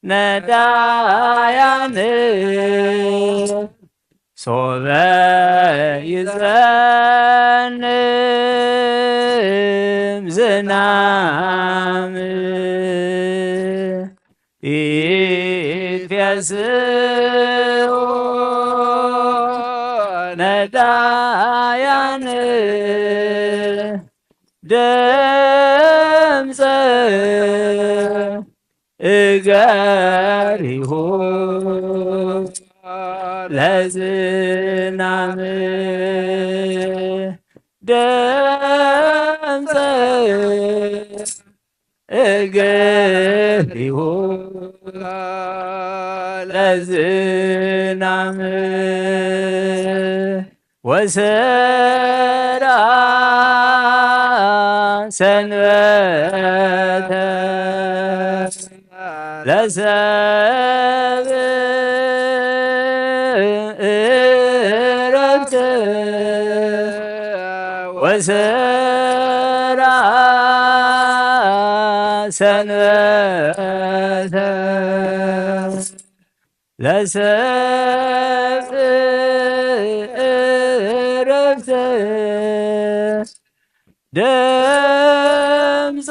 ነዳያን ሶበ ይዘንም ዝናም ይትፌስኡ ነዳያን ደምፀ እገሪሁ ለዝናም ደምፀ እገሪሁ ለዝናም ወሰራ ሰንበተ ለሰብ እረፍት ወሰራ ሰንበተ ለሰብ እረፍት ደምፀ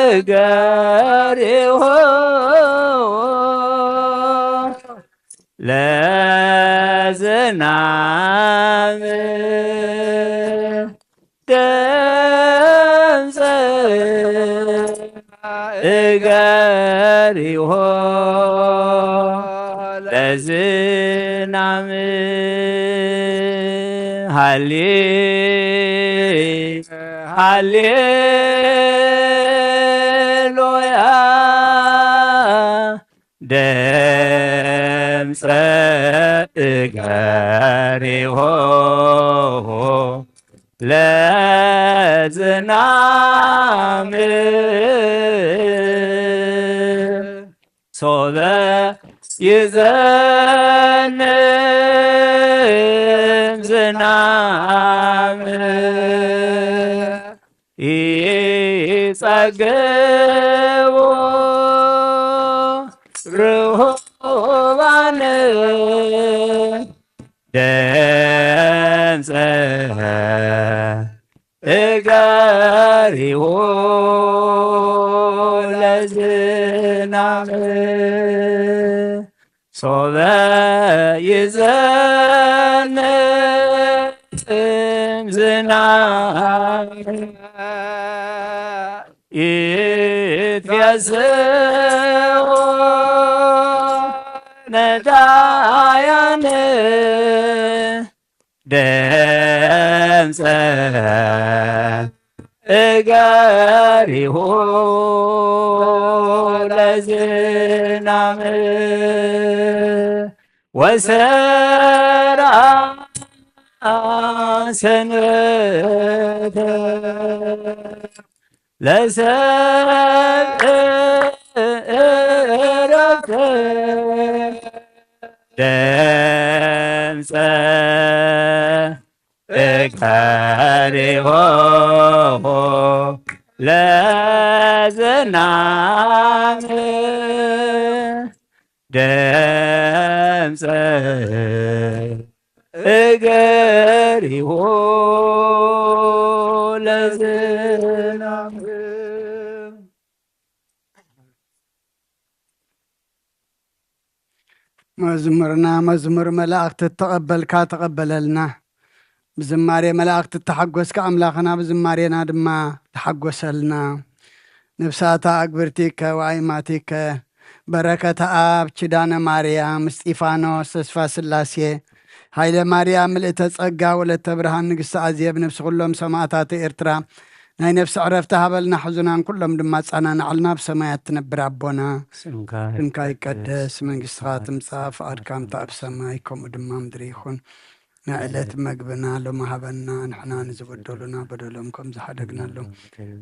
እገሪሆ ለዝናም ደምፀ እገሪሆ ለዝናም ሃሌ ሃሌሉያ ደምፀ እገሪሆ ለዝናም ሶበ ይዘንም ዝናም ይጸግቡ ርሁባን ደምፀ እገሪሁ ለዝናም ሶበ ይዘንም ዝናም ይትፌስሑ ነዳያን ደምፀ እገሪሁ ለዝናም ወሰራ ሰንበተ ለሰብ እረፍት ደምፀ እገሪሆ ለዝናም ደምፀ እገሪሁ ለዝናም መዝሙርና መዝሙር መላእኽቲ እተቐበልካ ተቐበለልና። ብዝማሬ መላእኽቲ እተሓጎስካ ኣምላኽና ብዝማሬና ድማ ተሓጎሰልና። ነፍሳታ ኣግብርቲከ ወኣይማቲከ በረከተ ኣብ ኪዳነ ማርያም እስጢፋኖስ ተስፋ ስላሴ ሃይለ ማርያም ምልእተ ጸጋ ወለተ ብርሃን ንግስቲ ኣዜብ ነፍሲ ኩሎም ሰማእታት ኤርትራ ናይ ነፍሲ ዕረፍቲ ሃበልና። ሕዙናን ኩሎም ድማ ጻናናዕልና ብሰማያት ትነብር ኣቦና ስምካ ስምካ ይቀደስ መንግስትኻ ትምጻእ ፍቓድካ ምታ ኣብ ሰማይ ከምኡ ድማ ምድሪ ይኹን። ንዕለት መግብና ሎሚ ሃበና ንሕና ንዝበደሉና በደሎም ከም ዝሓደግናሎም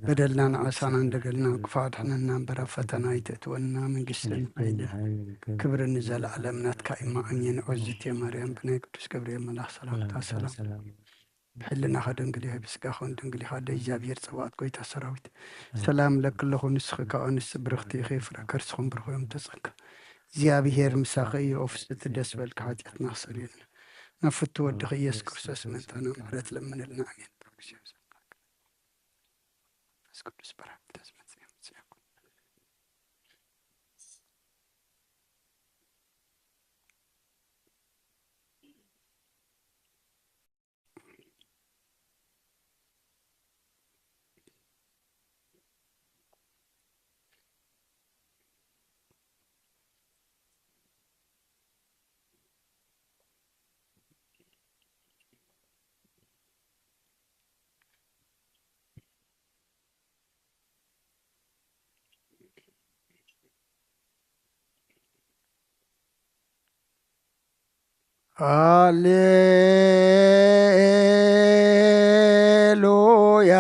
በደልና ንዓሳና እንደገልና ክፋ ኣድሕነና እምበር ኣብ ፈተና ኣይትእትወና መንግስትን ሓይልን ክብርን ንዘለኣለም ናትካ እዩ። ኣሜን። ኦዝቴ ማርያም ብናይ ቅዱስ ገብርኤል መልኣኽ ሰላምታ ሰላም ብሕልናኻ ድንግል ኢኻ፣ ብስጋኻ እውን ድንግል ኢኻ፣ ኣደ እግዚኣብሔር ጸባኦት ጎይታ ሰራዊት። ሰላም ለኪ ኣለኹ፣ ንስኺ ከኣ ኣንስቲ ብርኽቲ ኢኺ፣ ፍረ ከርስኹም ብሩኽ እዮም ተጸጋ። እግዚኣብሔር ምሳኺ እዩ፣ ኦፍስቲ ደስ በልኪ፣ ሓጢኣትና ክሰርየልና። ናብ ፍቱ ወድኺ ኢየሱስ ክርስቶስ ምእንታና ምሕረት ለምንልና። ኣሜን። መንፈስ ቅዱስ በረከት ሃሌሉያ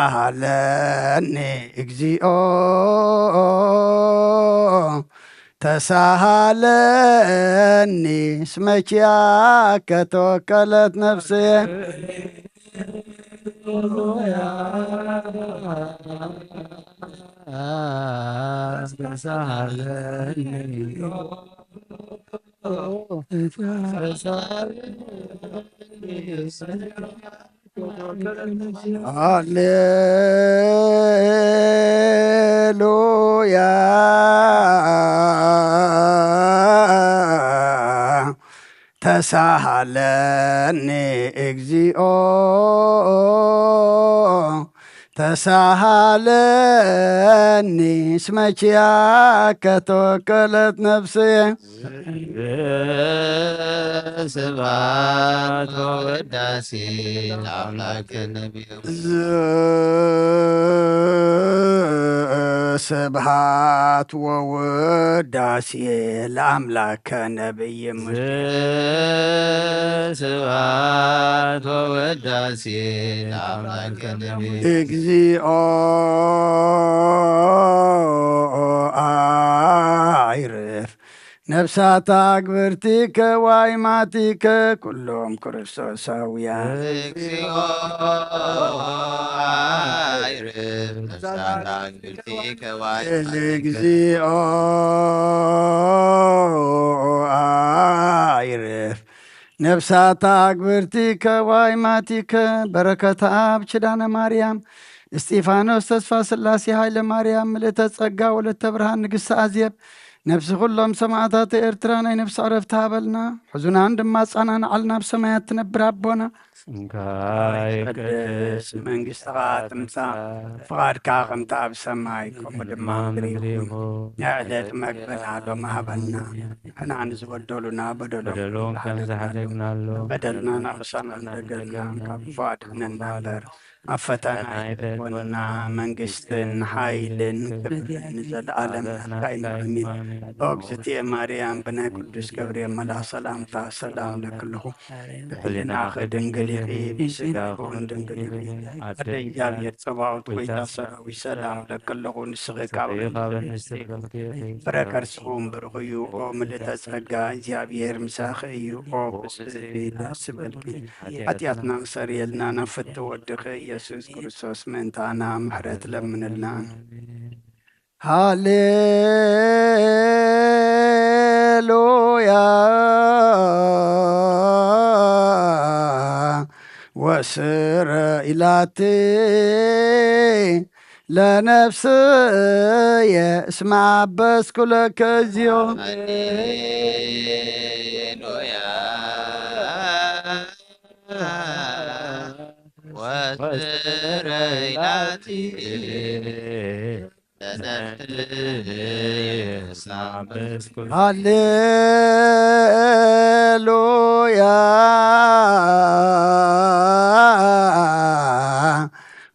ተሳሃለኒ እግዚኦ ተሳሃለኒ እስመ ኪያከ ተወከለት ነፍስየ። ሃሌሉያ ተሳሃለኒ እግዚኦ ተሳሃለኒ እስመ ኪያከ ተወከለት ነፍስየ። ስብሐት ወውዳሴ ለአምላክ ነቢዩ። ስብሐት ወውዳሴ ለአምላከ ነቢይ ሙሴ። ስብሐት ወውዳሴ ለአምላከ ነቢዩ። እግዚኦ አይርፍ ነፍሳት አግብርቲከ ዋይማቲከ ኩሎም ክርስቶሳውያን። እግዚኦ አይርፍ ነፍሳት አግብርቲከ ዋይማቲከ። እግዚኦ አይርፍ ነፍሳት አግብርቲከ ዋይማቲከ። በረከት ኣብ ኪዳነ ማርያም እስጢፋኖስ ተስፋ ስላሴ ሃይለ ማርያም ምልእተ ጸጋ ወለተ ብርሃን ንግስቲ ኣዜብ ነፍሲ ኩሎም ሰማዕታት ኤርትራ ናይ ነፍሲ ዕረፍቲ ሃበልና። ሕዙናን ድማ ጻናንዓልና ኣብ ሰማያት ትነብር ኣቦና። ስምካ ይቀደስ፣ መንግስትኻ ትምጻእ፣ ፍቓድካ ከምቲ ኣብ ሰማይ ከምኡ ድማ ምድሪ ይኹን። ንዕለት መግብና ሎሚ ሃበና። ንሕና ንዝበደሉና በደሎም በደሎም ከም ዝሓደግናሎም በደልና ናቕሳና እንደገልና ካብ ክፉእ ኣድሕነና እምበር ኣብ ፈተና ኣይትእትወና። መንግስትን ሓይልን ክብርን ንዘለኣለም ናትካ እዩ። ኣሜን። ኦ እግዝእትየ ማርያም ብናይ ቅዱስ ገብርኤል መልኣኽ ሰላምታ ሰላም እለኪ ኣለኹ። ብሕሊናኺ ድንግል ኢኺ፣ ብስጋኺ እውን ድንግል ኢኺ። ኣደ እግዚኣብሔር ጸባኦት ጎይታ ሰራዊት ሰላም እለኪ ኣለኹ። ንስኺ ካብ ፍሬ ከርስኹም ብሩኽ እዩ። ኦ ምልእተ ጸጋ እግዚኣብሔር ምሳኺ እዩ። ኦ ፍስሕቲ ደስ ይበልኪ። ሓጢኣትና ክሰርየልና ናብ ፍትው ወድኺ ኢየሱስ ክርስቶስ ምእንታና ምሕረት ለምንልና። ሃሌሉያ ወስረ ኢላቲ ለነፍስየ እስመ አበስኩ ለከ እግዚኦ። ሃሌሉያ ወትረይላቲ ሃሌሉያ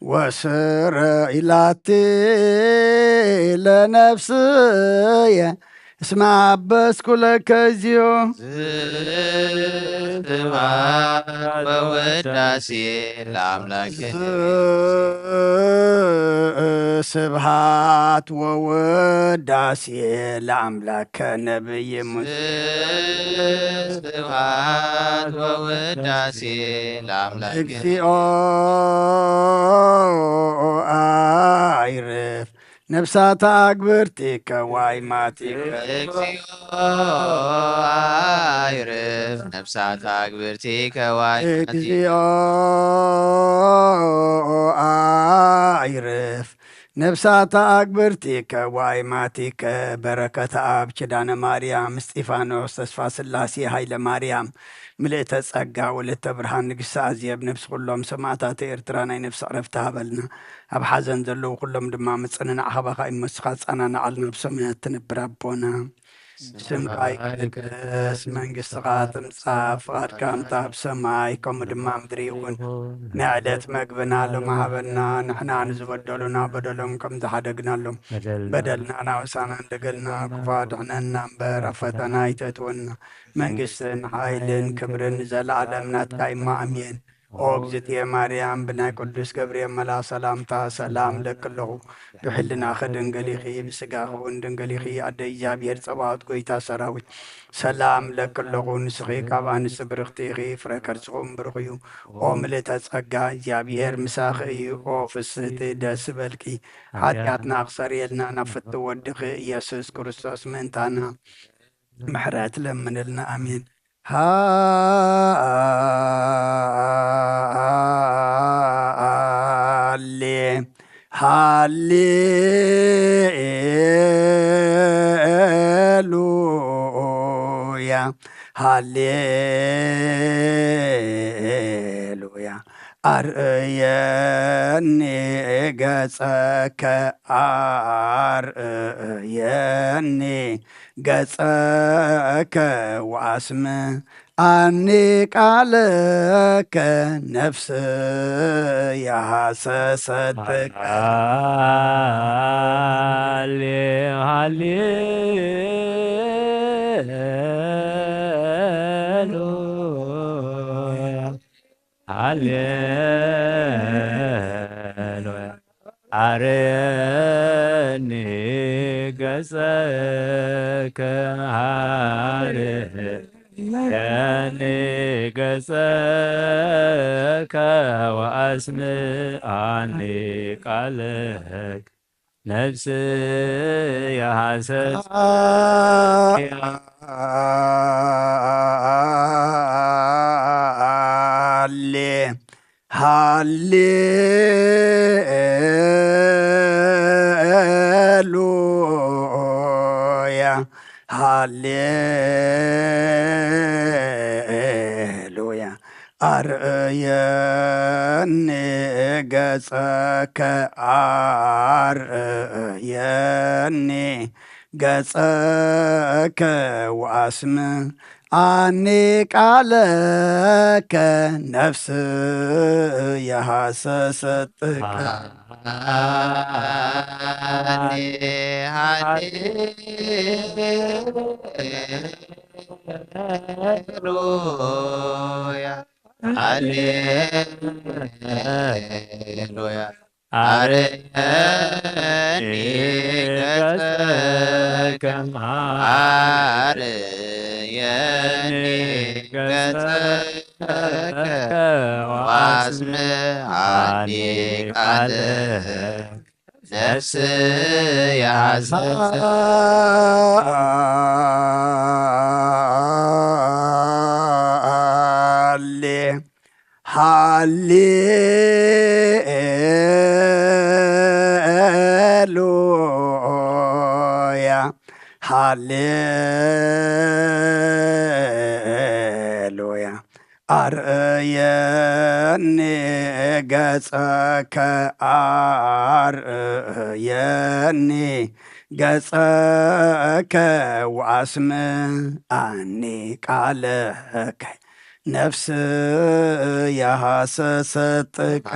ወስረ ኢላቲ ለነፍስየ እስመ አበስኩ ለከ እግዚኦ። ስብሐት ወውዳሴ ለአምላክ ስብሐት ወውዳሴ ለአምላከ ነብይ ሙሴ። ስብሐት ወውዳሴ ለአምላክ እግዚኦ አይርፍ ነፍሳተ አግብርቲከ ዋይማቲከ። እግዚኦ አይርፍ ነፍሳተ አግብርቲከ ዋይማቲከ። እግዚኦ አይርፍ ነፍሳተ አግብርቲከ ዋይማቲከ። በረከተ አብ ኪዳነ ማርያም እስጢፋኖስ ተስፋ ስላሴ ኃይለ ማርያም ምልእተ ጸጋ ወለተ ብርሃን ንግስቲ አዜብ ነፍሲ ኩሎም ሰማእታት ኤርትራ ናይ ነፍሲ ዕረፍቲ ሃበልና። ኣብ ሓዘን ዘለዉ ኩሎም ድማ ምጽንናዕ ካባኻ እዩ እሞ ንስኻ ኣጸናንዓልና ኣብ ሰማያት ትነብር ኣቦና። ስምካ ይቀደስ፣ መንግስትኻ ትምጻእ፣ ፍቓድካ ከምቲ ኣብ ሰማይ ከምኡ ድማ ኣብ ምድሪ ይኹን። ናይ ዕለት መግብና ሎሚ ሃበና፣ ንሕና ንዝበደሉና በደሎም ከም ዝሓደግናሎም በደልና ናውሳና እንደገልና፣ ክፉ ኣድሕነና እምበር ኣብ ፈተና ኣይተእትወና። መንግስትን ሓይልን ክብርን ንዘለኣለም ናትካ እሞ ኣሜን። ኦ እግዝእትየ ማርያም፣ ብናይ ቅዱስ ገብርኤል መልኣኽ ሰላምታ ሰላም እለኪ ኣለኹ። ብሕልናኺ ድንግል ኢኺ፣ ብስጋኺ እውን ድንግል ኢኺ። ኣደ እግዚኣብሔር ጸባኦት፣ ጎይታ ሰራዊት፣ ሰላም እለኪ ኣለኹ። ንስኺ ካብ ኣንስቲ ብርኽቲ ኢኺ፣ ፍረ ከርስኹም ብሩኽ እዩ። ኦ ምልእተ ጸጋ፣ እግዚኣብሔር ምሳኺ እዩ። ኦ ፍስህቲ፣ ደስ ይበልኪ። ሓጢኣትና ክሰርየልና ናብ ፍትው ወድኺ ኢየሱስ ክርስቶስ ምእንታና ምሕረት ለምንልና። ኣሜን። ሃሌ ሃሌሉያ ሃሌሉያ። አርእየኒ ገጸከ አርእየኒ ገጸከ ወአስምዓኒ ቃለከ ነፍስየ ሐሰሰትከ። ሃሌ ሃሌሉያ ሃሌሉያ። አርየኒ ገጸከ አርየኒ ገጸከ ወአስምዓኒ ቃለከ ነፍስየ ሐሰሰትከ። ሃሌ ሃሌሉያ ሃሌሉያ። አርእየኒ ገጸከ አርእየኒ ገጸከ ወአስምዓኒ ቃለከ ነፍስየ ሐሰሰትከ። ሃሌ ሃሌሉያ ሃሌሉያ። አርየኒ ገጸከ አርየኒ ገጸከ ወአስምዓኒ ቃለከ ነፍስየ ሐሰሰትከ። ሃሌ ሃሌ ሃሌሉያ። ኣርእየኒ ገጸከ፣ ኣርእየኒ ገጸከ፣ ወኣስምዓኒ ቃለከ፣ ነፍስየ ሃሰሰት ጥቀ።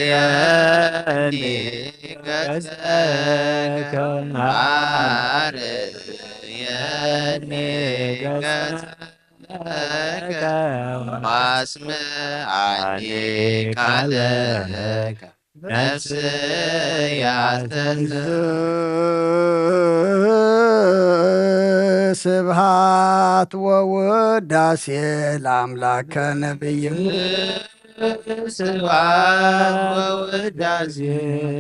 ኣርእየኒ ገጸከ፣ ኣርእየኒ ገጸከ፣ ወኣስምዓኒ ቃለከ፣ ነፍስየ ኣስተንስ። ስብሃት ወውዳሴ ለኣምላከ ነብይ። ስብሃት ወውዳሴ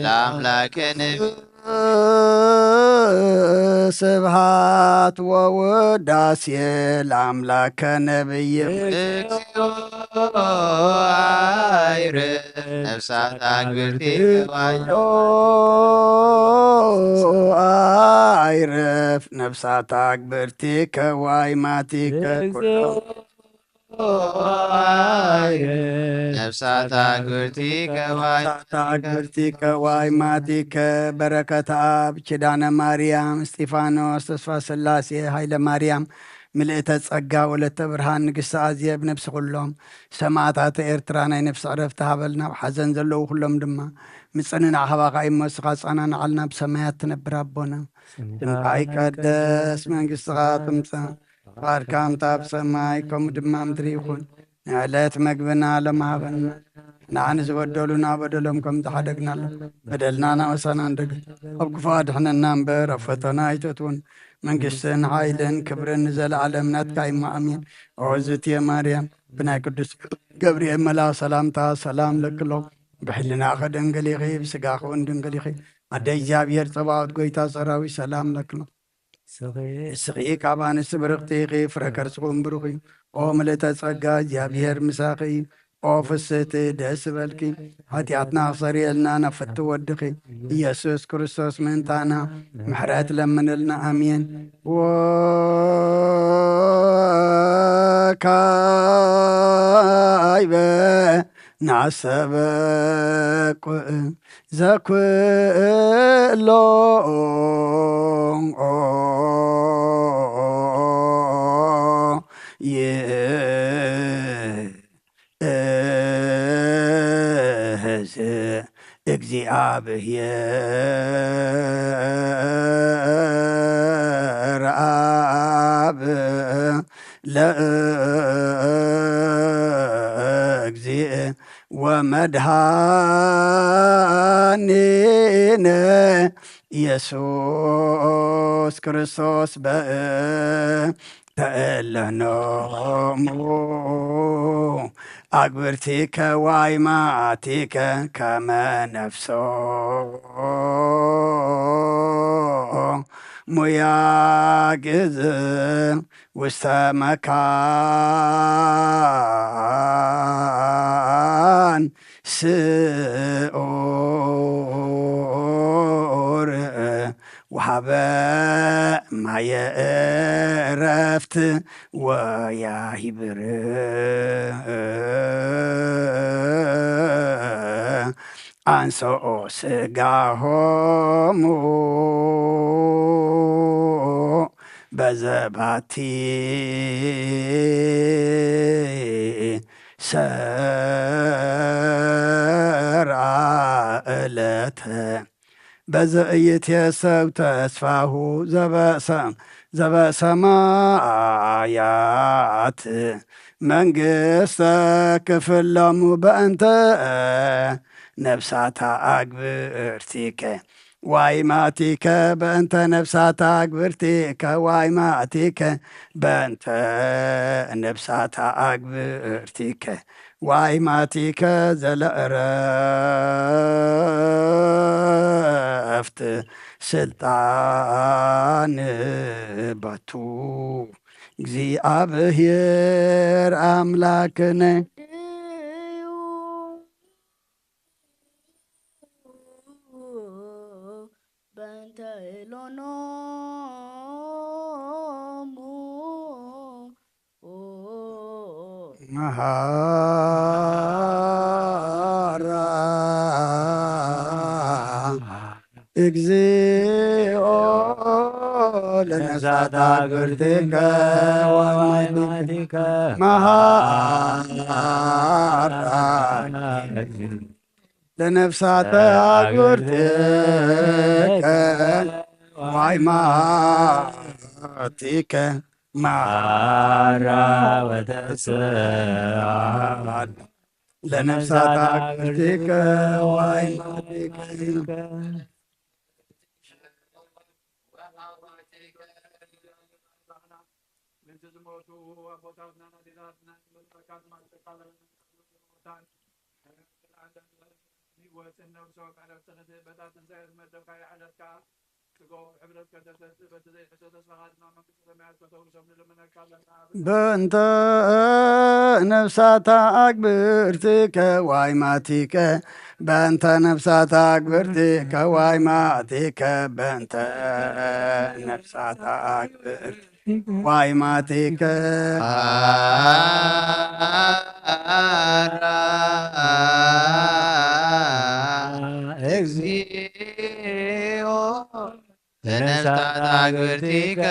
ለኣምላከ ነብይ። ስብሃት ወውዳሴ ለኣምላከ ነብይ። እግዚኦ፣ ኣይርፍ ነፍሳት ኣግብርቲ ዋዮ። ኣይርፍ ነፍሳት ኣግብርቲ ከዋይ ማቲከ ኩሎ። ነፍሳት ኣግብርቲ ከዋይ። ነፍሳት ኣግብርቲ ከዋይ ማቲከ። በረከት ኣብ ኪዳነ ማርያም፣ እስጢፋኖስ፣ ተስፋ ስላሴ፣ ሃይለ ማርያም፣ ምልእተ ጸጋ፣ ወለተ ብርሃን፣ ንግስቲ ኣዜብ፣ ነፍሲ ኩሎም ሰማዕታት ኤርትራ ናይ ነፍሲ ዕረፍቲ ሃበልና። ኣብ ሓዘን ዘለዉ ኩሎም ድማ ምጽንናዕ ሃባኻ እሞ ንስኻ ጻናንዓልና። ብሰማያት ትነብር ኣቦና፣ ስምካ ይቀደስ፣ መንግስትኻ ትምጻእ፣ ፍቓድካ ከምታ ኣብ ሰማይ ከምኡ ድማ ምድሪ ይኹን። ንዕለት መግብና ሎም ሃበና፣ ንዓኒ ዝበደሉና በደሎም ከም ዝሓደግናሉ፣ በደልና ናወሳና እንደግ፣ ኣብ ክፉ ኣድሕነና እምበር ኣብ ፈተና ኣይተእትውን። መንግስትን ሓይልን ክብርን ንዘለዓለም ናትካ እሞ ኣሜን። ኦ ዝትየ ማርያም፣ ብናይ ቅዱስ ገብርኤል መልኣኽ ሰላምታ ሰላም ለክሎ፣ ብሕልናኸ ድንግል ኢኺ፣ ብስጋኸ እውን ድንግል ኢኺ። ኣደ እግዚኣብሔር ጸባኦት፣ ጎይታ ሰራዊት፣ ሰላም ለክሎ። ንስኺ ካብ ኣንስቲ ብርኽቲ ኢኺ፣ ፍረ ከርስኹም ብሩኽ እዩ። ኦ ምልእተ ጸጋ፣ እግዚኣብሔር ምሳኺ እዩ። ኦ ፍስህቲ፣ ደስ ይበልኪ፣ ሓጢኣትና ክሰርየልና ናብ ፍትው ወድኺ ኢየሱስ ክርስቶስ ምእንታና ምሕረት ለምንልና። ኣሜን። ወካይበ ናሰበቁ ዘኩሎ ይእዝ እግዚኣብሔር ኣብ ለእግዚእ ወመድኃኒነ ኢየሱስ ክርስቶስ በእንተ እለኖሙ ኣግብርቲከ ዋይማቲከ ከመ ነፍሶ ሙያግዝ ውስተ መካን ስዑር ወሃበ ማየ እረፍት ወያሂብር አንሶ ስጋሆሙ በዘባቲ ሰርአ ዕለተ በዘእይትየሰብ ተስፋሁ ዘበሰ-፣ ዘበሰማያት መንግስተ ክፍሎሙ በእንተ ነፍሳታ አግብርቲከ ዋይማቲከ በእንተ ነፍሳታ አግብርቲከ ዋይማቲከ በእንተ ነፍሳታ አግብርቲከ ዋይማቲከ ዘለእረፍት ስልጣን ባቱ እግዚኣብሔር ኣምላክነ። በእንተ ኢሎኖሙ መሃራ እግዚኦ ለነፍሳት አግብርቲከ ወአማቲከ መሃራ ለነፍሳተ አግብርቲከ ወአማቲከ መሃራ ወተስዓል ለነፍሳተ አግብርቲከ ወአማቲከ። በእንተ ነፍሳታ አግብርቲከ ወአማቲከ በእንተ ነፍሳታ አግብርቲከ ወአማቲከ በእንተ ነፍሳታ አግብርቲከ ወአማቲከ እግዚኦ ለነፍሳት አግብርቲከ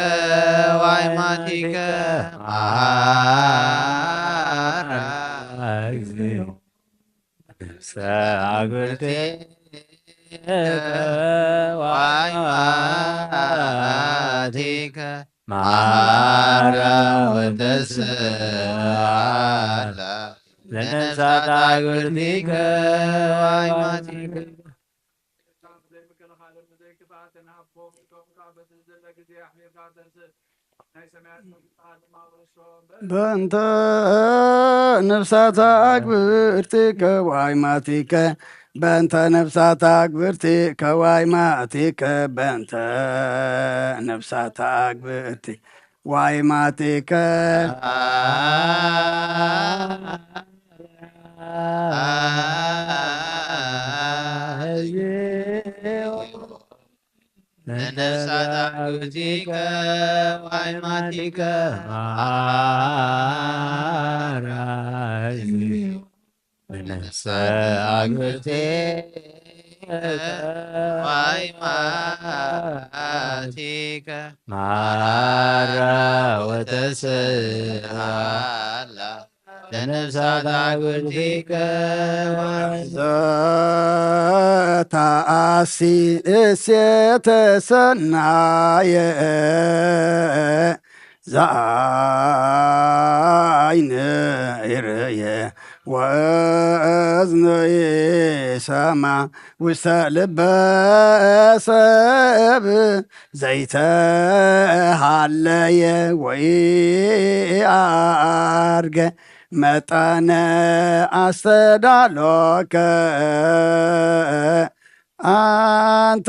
ወአማቲከ መሃራ እግዚኦ። ነፍሳት አግብርቲከ ወአማቲከ መሃራ ወተስዓላ ለነፍሳት አግብርቲከ ወአማቲከ። በእንተ ነፍሳት አግብርቲከ ወአማቲከ በእንተ ነፍሳት አግብርቲከ ወአማቲከ በእንተ ነፍሳት አግብርቲ ወአማቲከ ለነፍሳት አግብርቲከ ወአማቲከ መሃራ ለነፍሳት አግብርቲከ ወአማቲከ መሃራ ወተስዓላ ለነፍሳት አግብርቲከ ዘተአሲ እሴተ ሰናየ ዘአይን ይርእየ ወእዝኑ ይሰማ ውስተ ልበ ሰብ ዘይተሃለየ ወኢዐርገ መጠነ አስተዳሎከ አንተ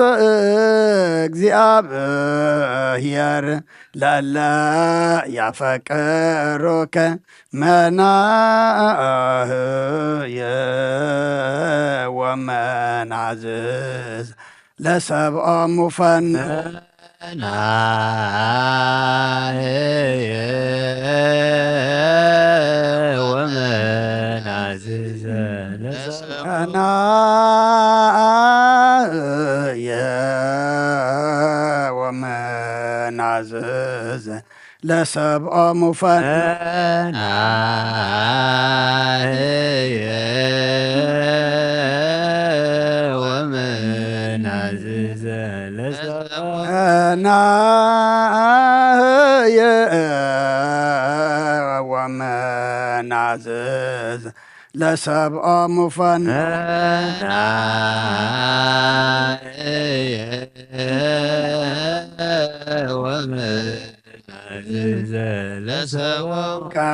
እግዚአብሔር ለለ ያፈቅሩከ መናህየ ወመናዝዝ ለሰብኦሙ ፈን ናህየ ወመናዝዘ ለሰብኦሙ ናህየ ወመናዝዘ ለሰብኦሙ ፈናህየ ወመናዝዘ ለሰብኦሙ ፈናህየ ወመናዝዘ ለሰብኦሙ ፈናህየ ወመናዝዘ ለሰብኦሙ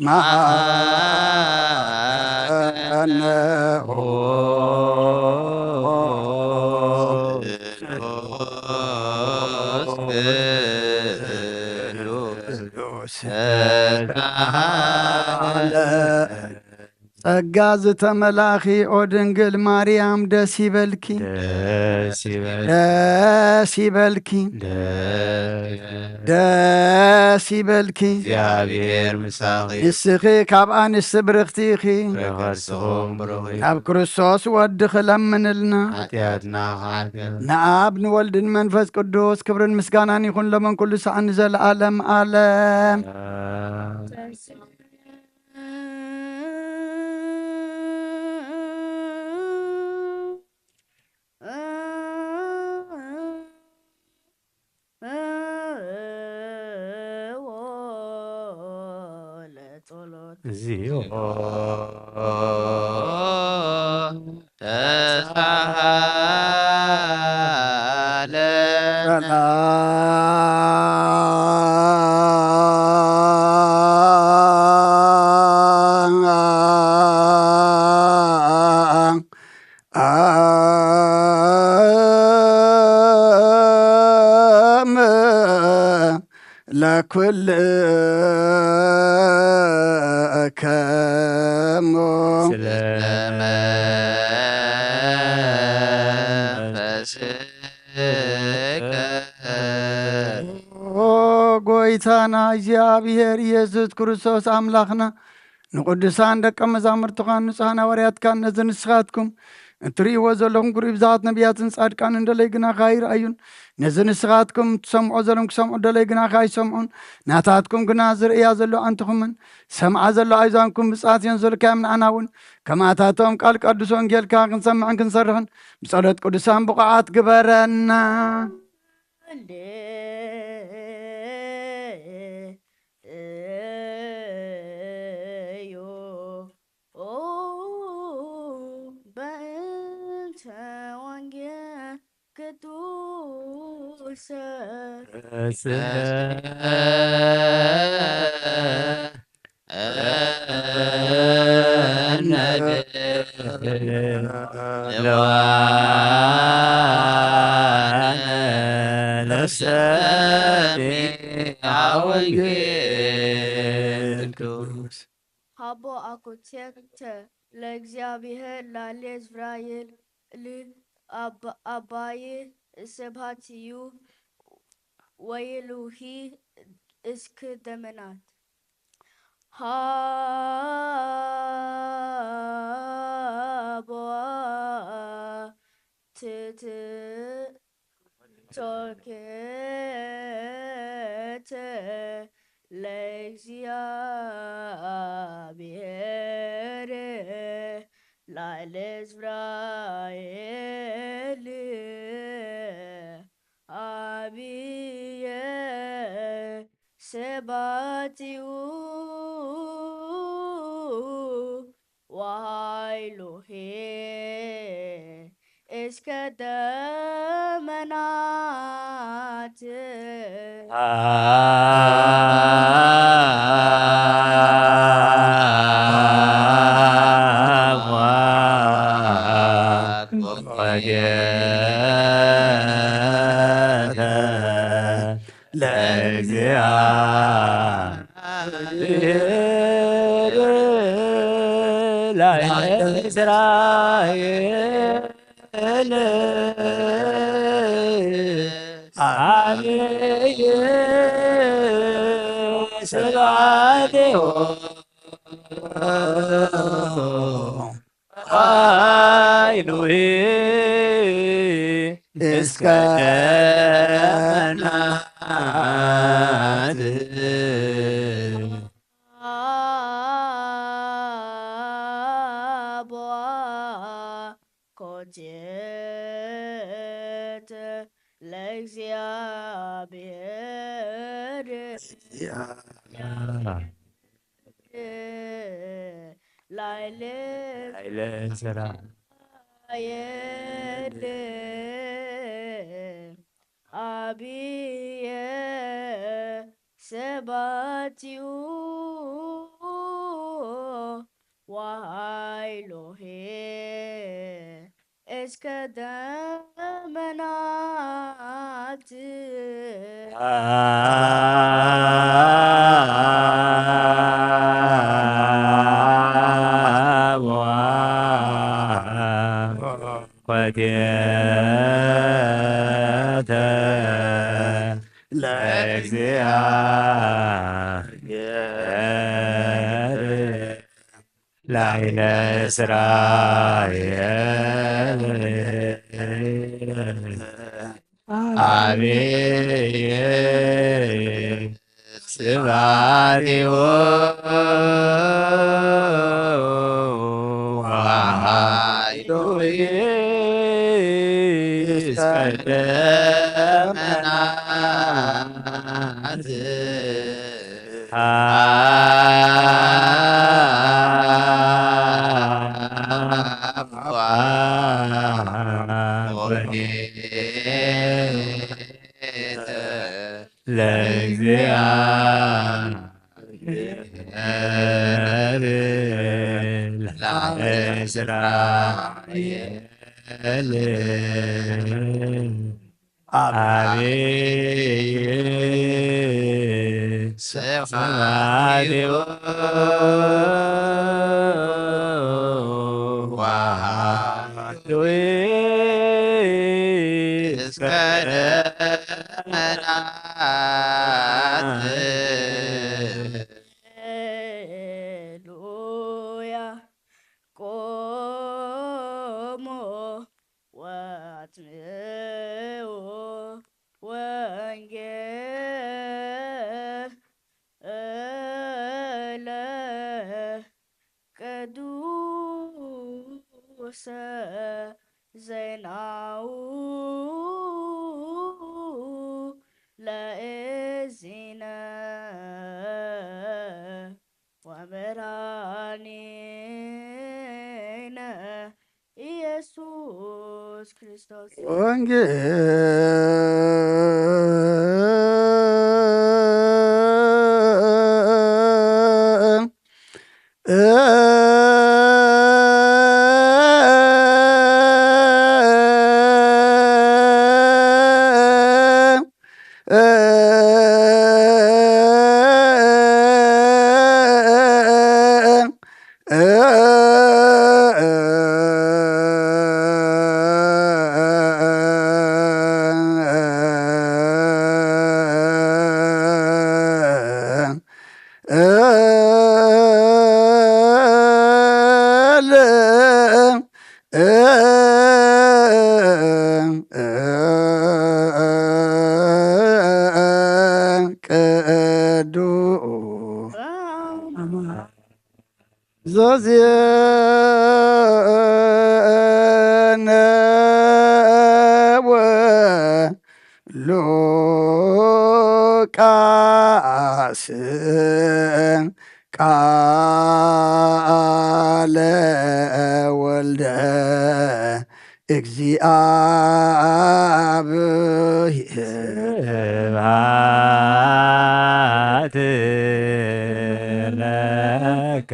መሃረነ ጸጋ ዝተመላኺ ኦ ድንግል ማርያም ደስ ይበልኪ፣ ደስ ይበልኪ፣ ደስ ይበልኪ፣ ደስ ይበልኪ፣ ደስ ይበልኪ። እግዚኣብሔር ምሳኺ፣ ንስኺ ካብ ኣንስቲ ብርኽቲ ኢኺ፣ ፍረ ከርስኹም ብሩኽ እዩ። ካብ ክርስቶስ ወድኺ ለምንልና፣ ሓጢኣትና ክሓልፍ። ንኣብ ንወልድን መንፈስ ቅዱስ ክብርን ምስጋናን ይኹን፣ ሎምን ኩሉ ሰዓት ንዘለኣለም ዓለም። እዚ እዩ። ተሳሃለ ለኩልከሙ ስለ መንፈስከ። ኦ ጎይታና እግዚኣብሔር ኢየሱስ ክርስቶስ ኣምላኽና፣ ንቅዱሳን ደቀ መዛሙርትኻን ንጹሓን ሃዋርያትካን ነዚ ንስኻትኩም እትርእይዎ ዘለኹም ክርእዩ፣ ብዙሓት ነቢያትን ጻድቃንን ደለይ ግናኻ ኣይረኣዩን። ነዚ ንስኻትኩም እትሰምዖ ዘለኹም ክሰምዑ፣ ደለይ ግናኻ ኣይሰምዑን። ናታትኩም ግና ዝርእያ ዘለዋ ኣንትኹምን ዝሰምዓ ዘለዋ ኣእዛንኩም ብጻት እየን፣ ዘልካዮም ንዓና እውን ከማታቶም ቃል ቅዱስ ወንጌልካ ክንሰምዕን ክንሰርሕን ብጸሎት ቅዱሳን ብቑዓት ግበረና። እንዴ እዩ በእንተ ወንጌል ቅዱስ ሃቦ አኮቴተ ለእግዚአብሔር ላሌ ዝብራይል ል አባይ ስብሐት እዩ ወይሉሂ እስክ ደመናት። ሃቦ ትት ቶርኬተ ለእግዚአብሔር ላዕለ እስራኤል አብየ ሰባቲኡ ወሃይሉሄ እስከ ደመናት። ለእግዚአብሔር ላዕለ እስራኤል አብየ ስብሐቲሁ ኃይሉሂ እስከ ደመናት። አቧ ኮቴት ለእግዚአብሔር ላይለ ላይለ ስራ የለ አብየ ሰባቲኡ እስከ ደመናት ኮቴተ ለእግዚአብሔር ላዕለ እስራኤል አብይ ስብሐቲሁ ወኃይሉ እስከ ደመናት ለእግዚአብሔር ለእስራኤል አብይ ስብሐቲሁ ወኃይሉ እስከ ደመናት። ሃሌሉያ። ቆሞ ወአጽምዑ ወንጌለ ቅዱሰ ዜናሁ ለእግዚእነ ወመድኃኒነ ኢየሱስ ክርስቶስ። ወንጌል ቅዱስ ዘዜነወ ሉቃስ ቃለ ወልደ እግዚአብሔር። ስብሐት ለከ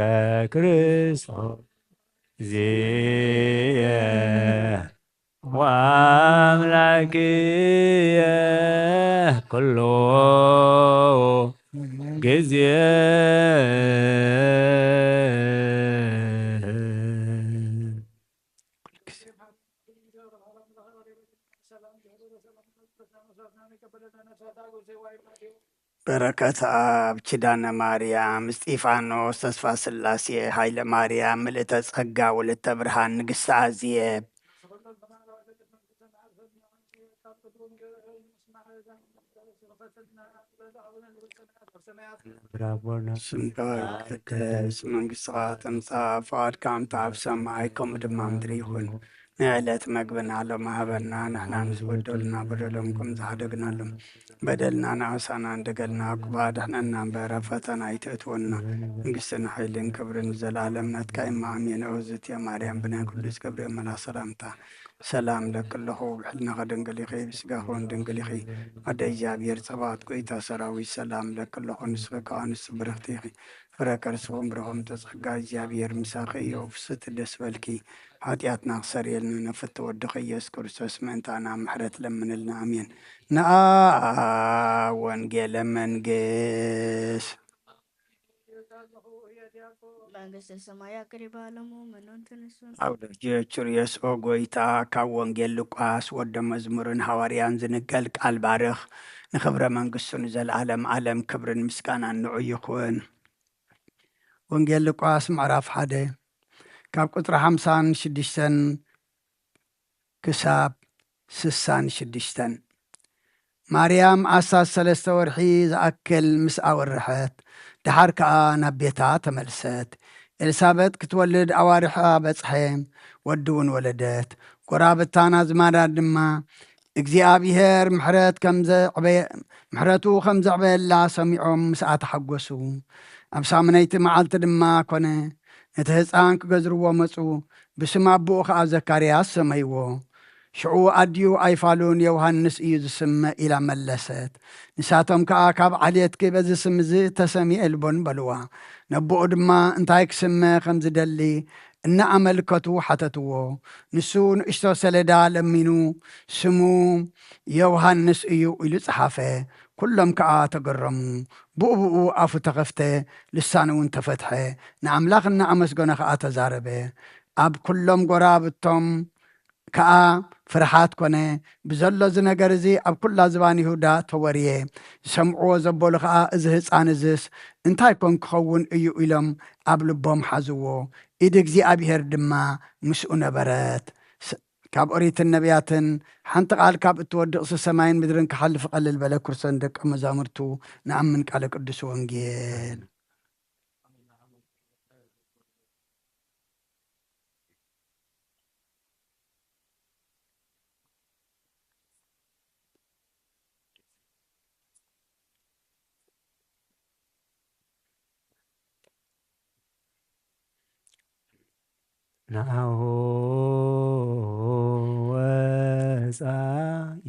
ክርስቶስ ዚየ ወአምላክየ ኩሉ ጊዜ። በረከት ኣብ ኪዳነ ማርያም፣ እስጢፋኖስ፣ ተስፋ ስላሴ፣ ኃይለ ማርያም፣ ምልእተ ጸጋ፣ ወለተ ብርሃን፣ ንግሥተ ኣዜብ። ስምካ ይትቀደስ፣ መንግስትኻ ትምጻእ፣ ፍቓድካ ከምቲ ኣብ ሰማይ ከምኡ ድማ ምድሪ ይኹን። ናይ ዕለት መግብና ሎሚ ሃበና፣ ንሕና ንዝበደሉና በደሎም ከም ዝሓደግናሎም በደልና ንኣሳና እንደገልና፣ እኩብ ኣድሕነና እምበር፣ ኣብ ፈተና ኣይተእትወና፣ መንግስትን ሓይልን ክብርን ንዘለኣለም ናትካ እማ ኣሜን። እግዝእትየ ማርያም፣ ብናይ ቅዱስ ገብርኤል መልኣኽ ሰላምታ ሰላም እለኪ ኣለኹ፣ ብሕልናኺ ድንግል ኢኺ፣ ብስጋኺ እውን ድንግል ኢኺ። ኣደ እግዚኣብሔር ጸባኦት፣ ጎይታ ሰራዊት፣ ሰላም እለኪ ኣለኹ፣ ንስኺ ከኣ ኣንስቲ ብርኽቲ ኢኺ፣ ፍረ ከርስኺ እውን ብሩኽ እዩ። ጸጋ እግዚኣብሔር ምሳኺ እዩ፣ ፍስሕቲ ደስ በልኪ፣ ሓጢኣትና ክሰርየልና ነፈቲ ወድኸ ኢየሱስ ክርስቶስ ምእንታና ምሕረት ለምንልና። ኣሜን። ንኣ ወንጌለ መንግስት መንግስተ ሰማያ ቅሪባ ኣለሙ መኖን ትንሱን። ኣውደርጆ ቹርዮስ ኦ ጎይታ፣ ካብ ወንጌል ሉቃስ ወደ መዝሙርን ሃዋርያን ዝንገል ቃል ባርኽ። ንኽብረ መንግስቱ ንዘለዓለም ዓለም ክብርን ምስጋናን ንዑ ይኹን። ወንጌል ሉቃስ ምዕራፍ ሓደ ካብ ቁጽሪ ሓምሳን ሽዱሽተን ክሳብ ስሳን ሽዱሽተን። ማርያም ኣስታት ሰለስተ ወርሒ ዝኣክል ምስ ኣወርሐት፣ ደሓር ከኣ ናብ ቤታ ተመልሰት። ኤልሳቤጥ ክትወልድ ኣዋርሓ በጽሐ፣ ወዲ እውን ወለደት። ጎራብታን ኣዝማዳ ድማ፣ እግዚኣብሄር ምሕረት ከም ዘዕበየ-፣ ምሕረቱ ከም ዘዕበየላ ሰሚዖም ምስኣ ተሓጎሱ። ኣብ ሳምነይቲ መዓልቲ ድማ ኮነ፣ ነቲ ህጻን ክገዝርዎ መጹ። ብስም ኣቦኡ ኸኣ ዘካርያስ ሰመይዎ። ሽዑ ኣዲኡ ኣይፋሉን፣ ዮሃንስ እዩ ዝስመ ኢላ መለሰት። ንሳቶም ከኣ፣ ካብ ዓሌትኪ በዚ ስም እዚ ተሰምየ ኣልቦን በልዋ። ነቦኡ ድማ እንታይ ክስመ ከም ዝደሊ እናኣመልከቱ ሓተትዎ። ንሱ ንእሽቶ ሰሌዳ ለሚኑ፣ ስሙ ዮሃንስ እዩ ኢሉ ጸሓፈ። ኩሎም ከኣ ተገረሙ። ብኡ ብኡ ኣፉ ተኸፍተ፣ ልሳኑ እውን ተፈትሐ። ንኣምላኽ እናኣመስገነ ከኣ ተዛረበ። ኣብ ኩሎም ጎራብቶም ከኣ ፍርሃት ኮነ። ብዘሎ እዚ ነገር እዚ ኣብ ኩላ ዝባን ይሁዳ ተወርየ። ዝሰምዕዎ ዘበሉ ከኣ፣ "እዚ ህጻን እዝስ እንታይ ኮን ክኸውን እዩ?" ኢሎም ኣብ ልቦም ሓዝዎ። ኢድ እግዚኣብሄር ድማ ምስኡ ነበረት። ስ-፣ ካብ ኦሪትን ነቢያትን ሓንቲ ቃል ካብ እትወድቕ፣ ሰማይን ምድርን ክሓልፍ ቀልል በለ። ክርስቶስ ንደቀ መዛሙርቱ ንኣምን ቃለ ቅዱስ ወንጌል። ናሁ ወፃ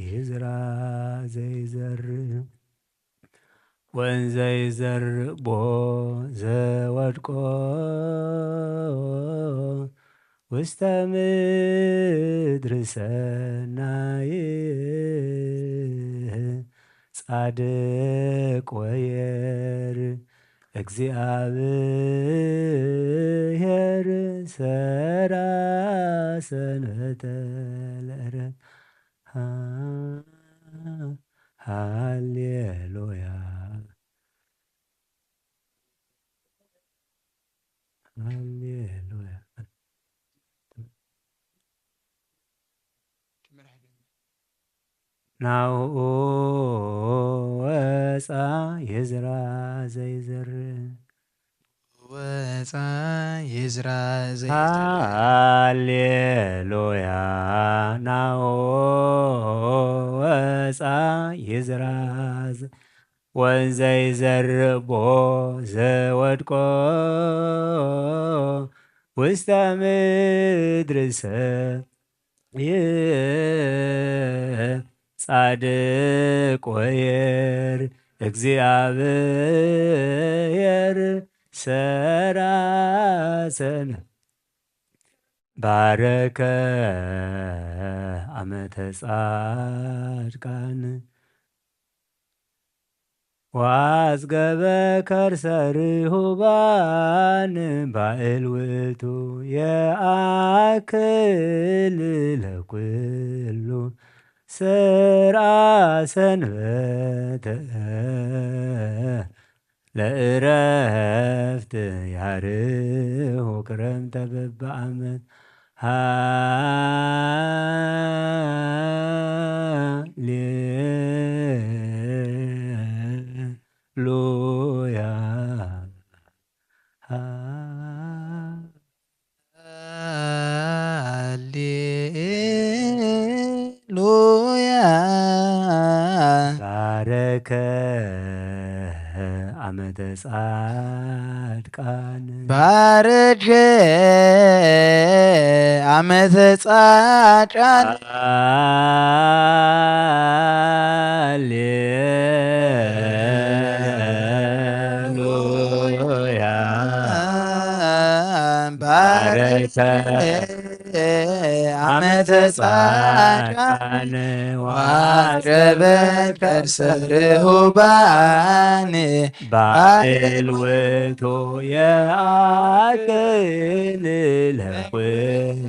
ይዝራ ዘይዘርእ ወንዘይዘርእ ቦ ዘወድቆ ውስተ ምድሪ ሰናይ ጻድቅ ወየር እግዚኣብሔር ሰራ ሰንበተ ለረ ሃሌሉያ። ሃሌሉያ። ናሁ ወፃ የዝራ ዘይዘር ወፃ የዝራ ዘይዘር ሃሌሉያ። ናሁ ወፃ የዝራ ወንዘይዘርእ ቦ ዘወድቆ ውስተ ምድሪ ሰ ጻድቅ ወየር እግዚኣብሔር ሰራሰን ባረከ ዓመተ ጻድቃን ወአጽገበ ከርሰ ርሁባን ባእል ውእቱ የአክል ለኩሉ ስርዓ ሰንበተ ለእረፍት ያርሁ ክረምተ በበዓመት ሃሌሉያ። ሃሌሉያ። ባረከ ዓመተ ጻድቃን ባረከ ዓመተ ጻድቃን ሃሌሉያ። ባረከ ጻድቃን ወአስረበት ከርሰ ርሁባን ባዕል ውእቱ የአክል ለኩል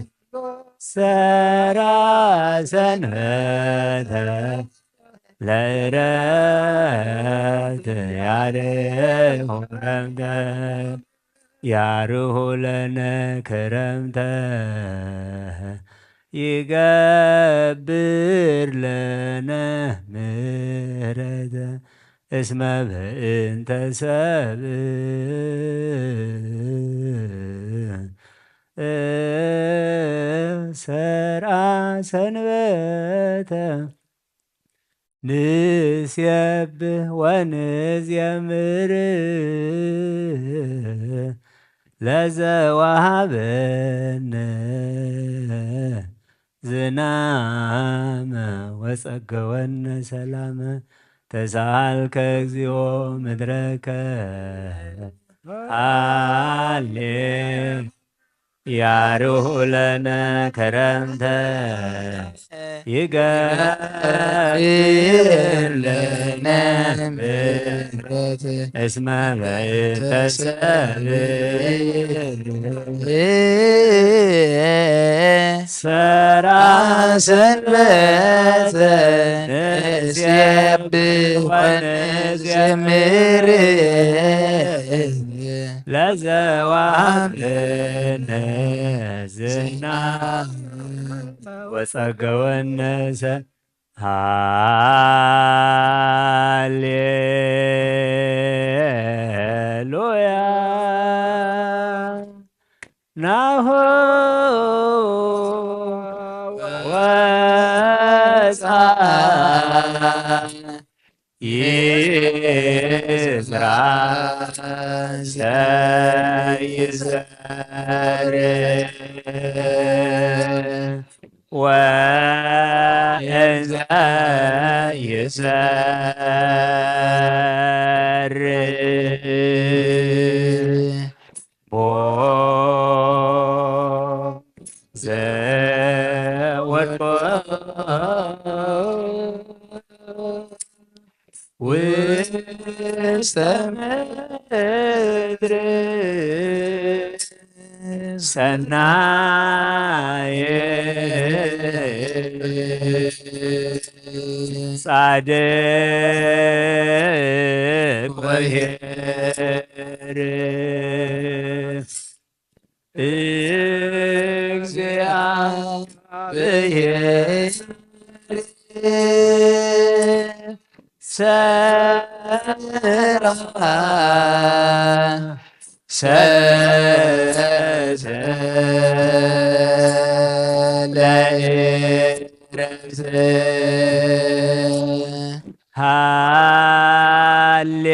ሰራ ሰንበተ ለዕረፍት ያርሁ ክረምተ ያርሁ ለነ ክረምተ ይገብር ለነ ምህረተ እስመ በእንተ ሰብ ሰርአ ሰንበተ ንሴብህ ወንዜምር ለዘወሃበነ ዝናመ ወጸገወነ ሰላመ ተሳሃልከ እግዚኦ ምድረከ ሃሌ ያርሁ ለነ ከረምተ ይገብር ለነ ምሕረት እስመ በእንተ ሰብ ሰራ ሰንበተ ንሴብሕ ወንዘምር ለዘወሃበነ ዝና ወጸገወነ ሰ ሃሌሉያ ናሁ ወፃ ይዝራ ዘይዘር ወእንዘ ይዘር ቦ ዘወድቆ ውስተ ምድር ሰናየ ጻድቅ ወኄር እግዚአብሔር ሰራ ሰሰ ለኤረስ ሃሌ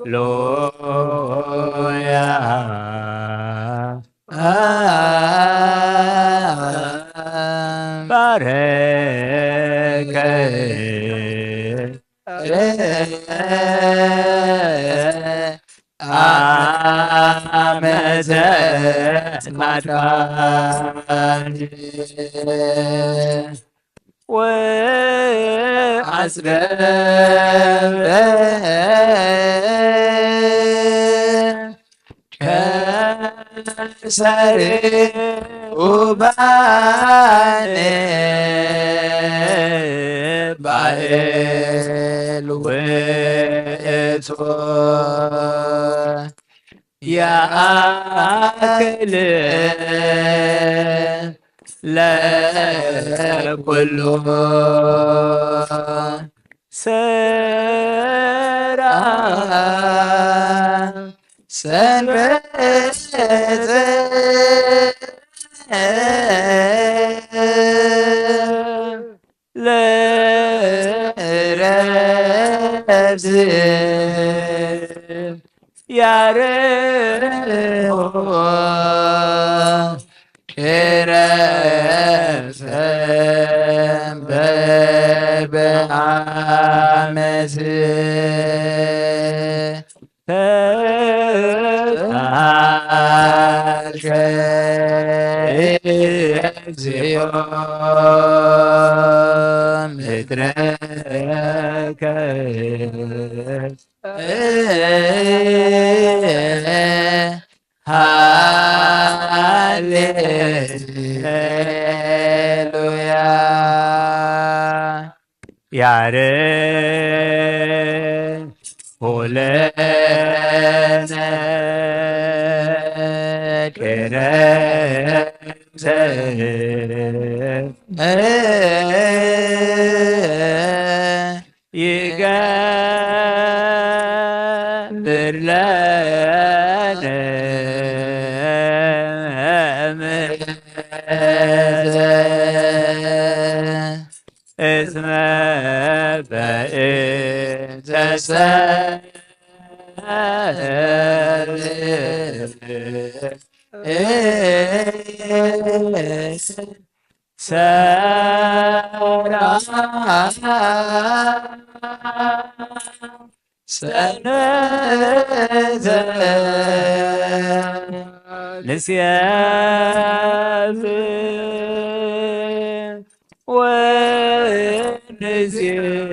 ሉያ ባረከ አመተ ጻድቃን ወአጽበበ ከርሰ ርሁባን ባዕል ውእቱ የአክል ለኩሉ ሰራ ሰንበተ ለረፍት ያርሆ ክረምተ በበአመት ተሳልከ እግዚኦ ምድረከ ሃሌሉያ። ያርግ ኩለነ ክረምተ ይገብር ለነ ምሕረተ እስመ በእንተ ሰ ሰላም ሰንበተ ንስየፍ ወንዝምር።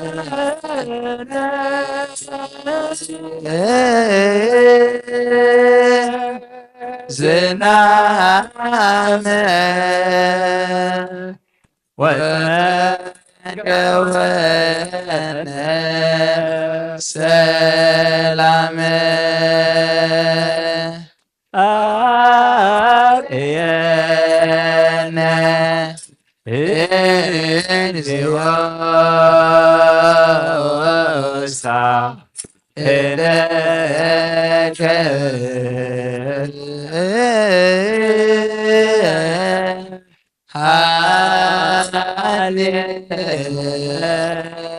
ለዘወሃበነ ዝናመ ወመገበነ ሰላመ። አርየነ እግዚኦ ውስተ እደከ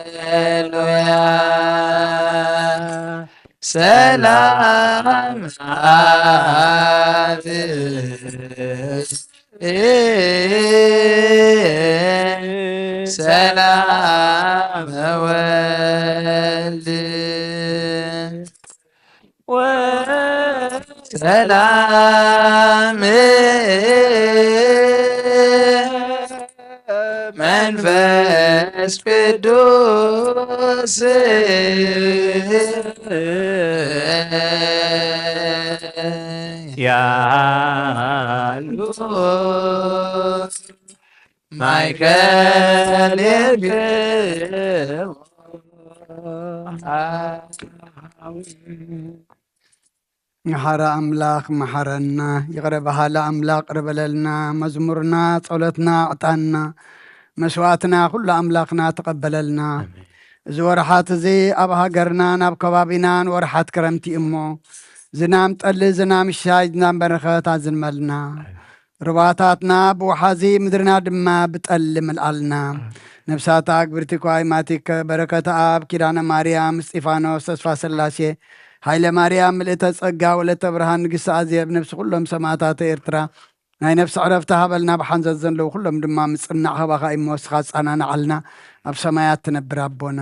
ሃሌሉያ። ሰላም አብ ሰላም ወልድ ወሰላም መንፈስ ቅዱስ ያሉ ማእከሌክሙ። መሓሪ ኣምላኽ መሓረና፣ ይቕረ በሃሊ ኣምላኽ ይቕረ በለልና። መዝሙርና፣ ጸሎትና፣ ዕጣንና፣ መስዋዕትና ኩሉ ኣምላኽና ተቐበለልና። ኣሜን። እዚ ወርሓት እዚ ኣብ ሃገርናን ኣብ ከባቢናን ወርሓት ክረምቲ እዩ እሞ፣ ዝናም ጠሊ፣ ዝናም ሻይ፣ ዝናም በረኸት ኣዝንመልና። ኣሜን። ሩባታትና ብወሓዚ፣ ምድርና ድማ ብጠሊ ምልኣልና። ኣሜን። ነፍሳት ኣግብርቲ ኳይ ማቲከ፣ በረከት ኣብ፣ ኪዳነ ማርያም፣ እስጢፋኖስ፣ ተስፋ ስላሴ፣ ሃይለ ማርያም፣ ምልእተ ጸጋ፣ ወለተ ብርሃን፣ ንግስቲ ኣዜብ፣ ነፍሲ ኩሎም ሰማእታት ኤርትራ፣ ናይ ነፍሲ ዕረፍቲ ሃበልና። ብሓንዘት ዘለዉ ኩሎም ድማ ምጽናዕ ሃባኻ እሞ፣ ንስኻ ጻናናዓልና። ኣብ ሰማያት ትነብር ኣቦና፣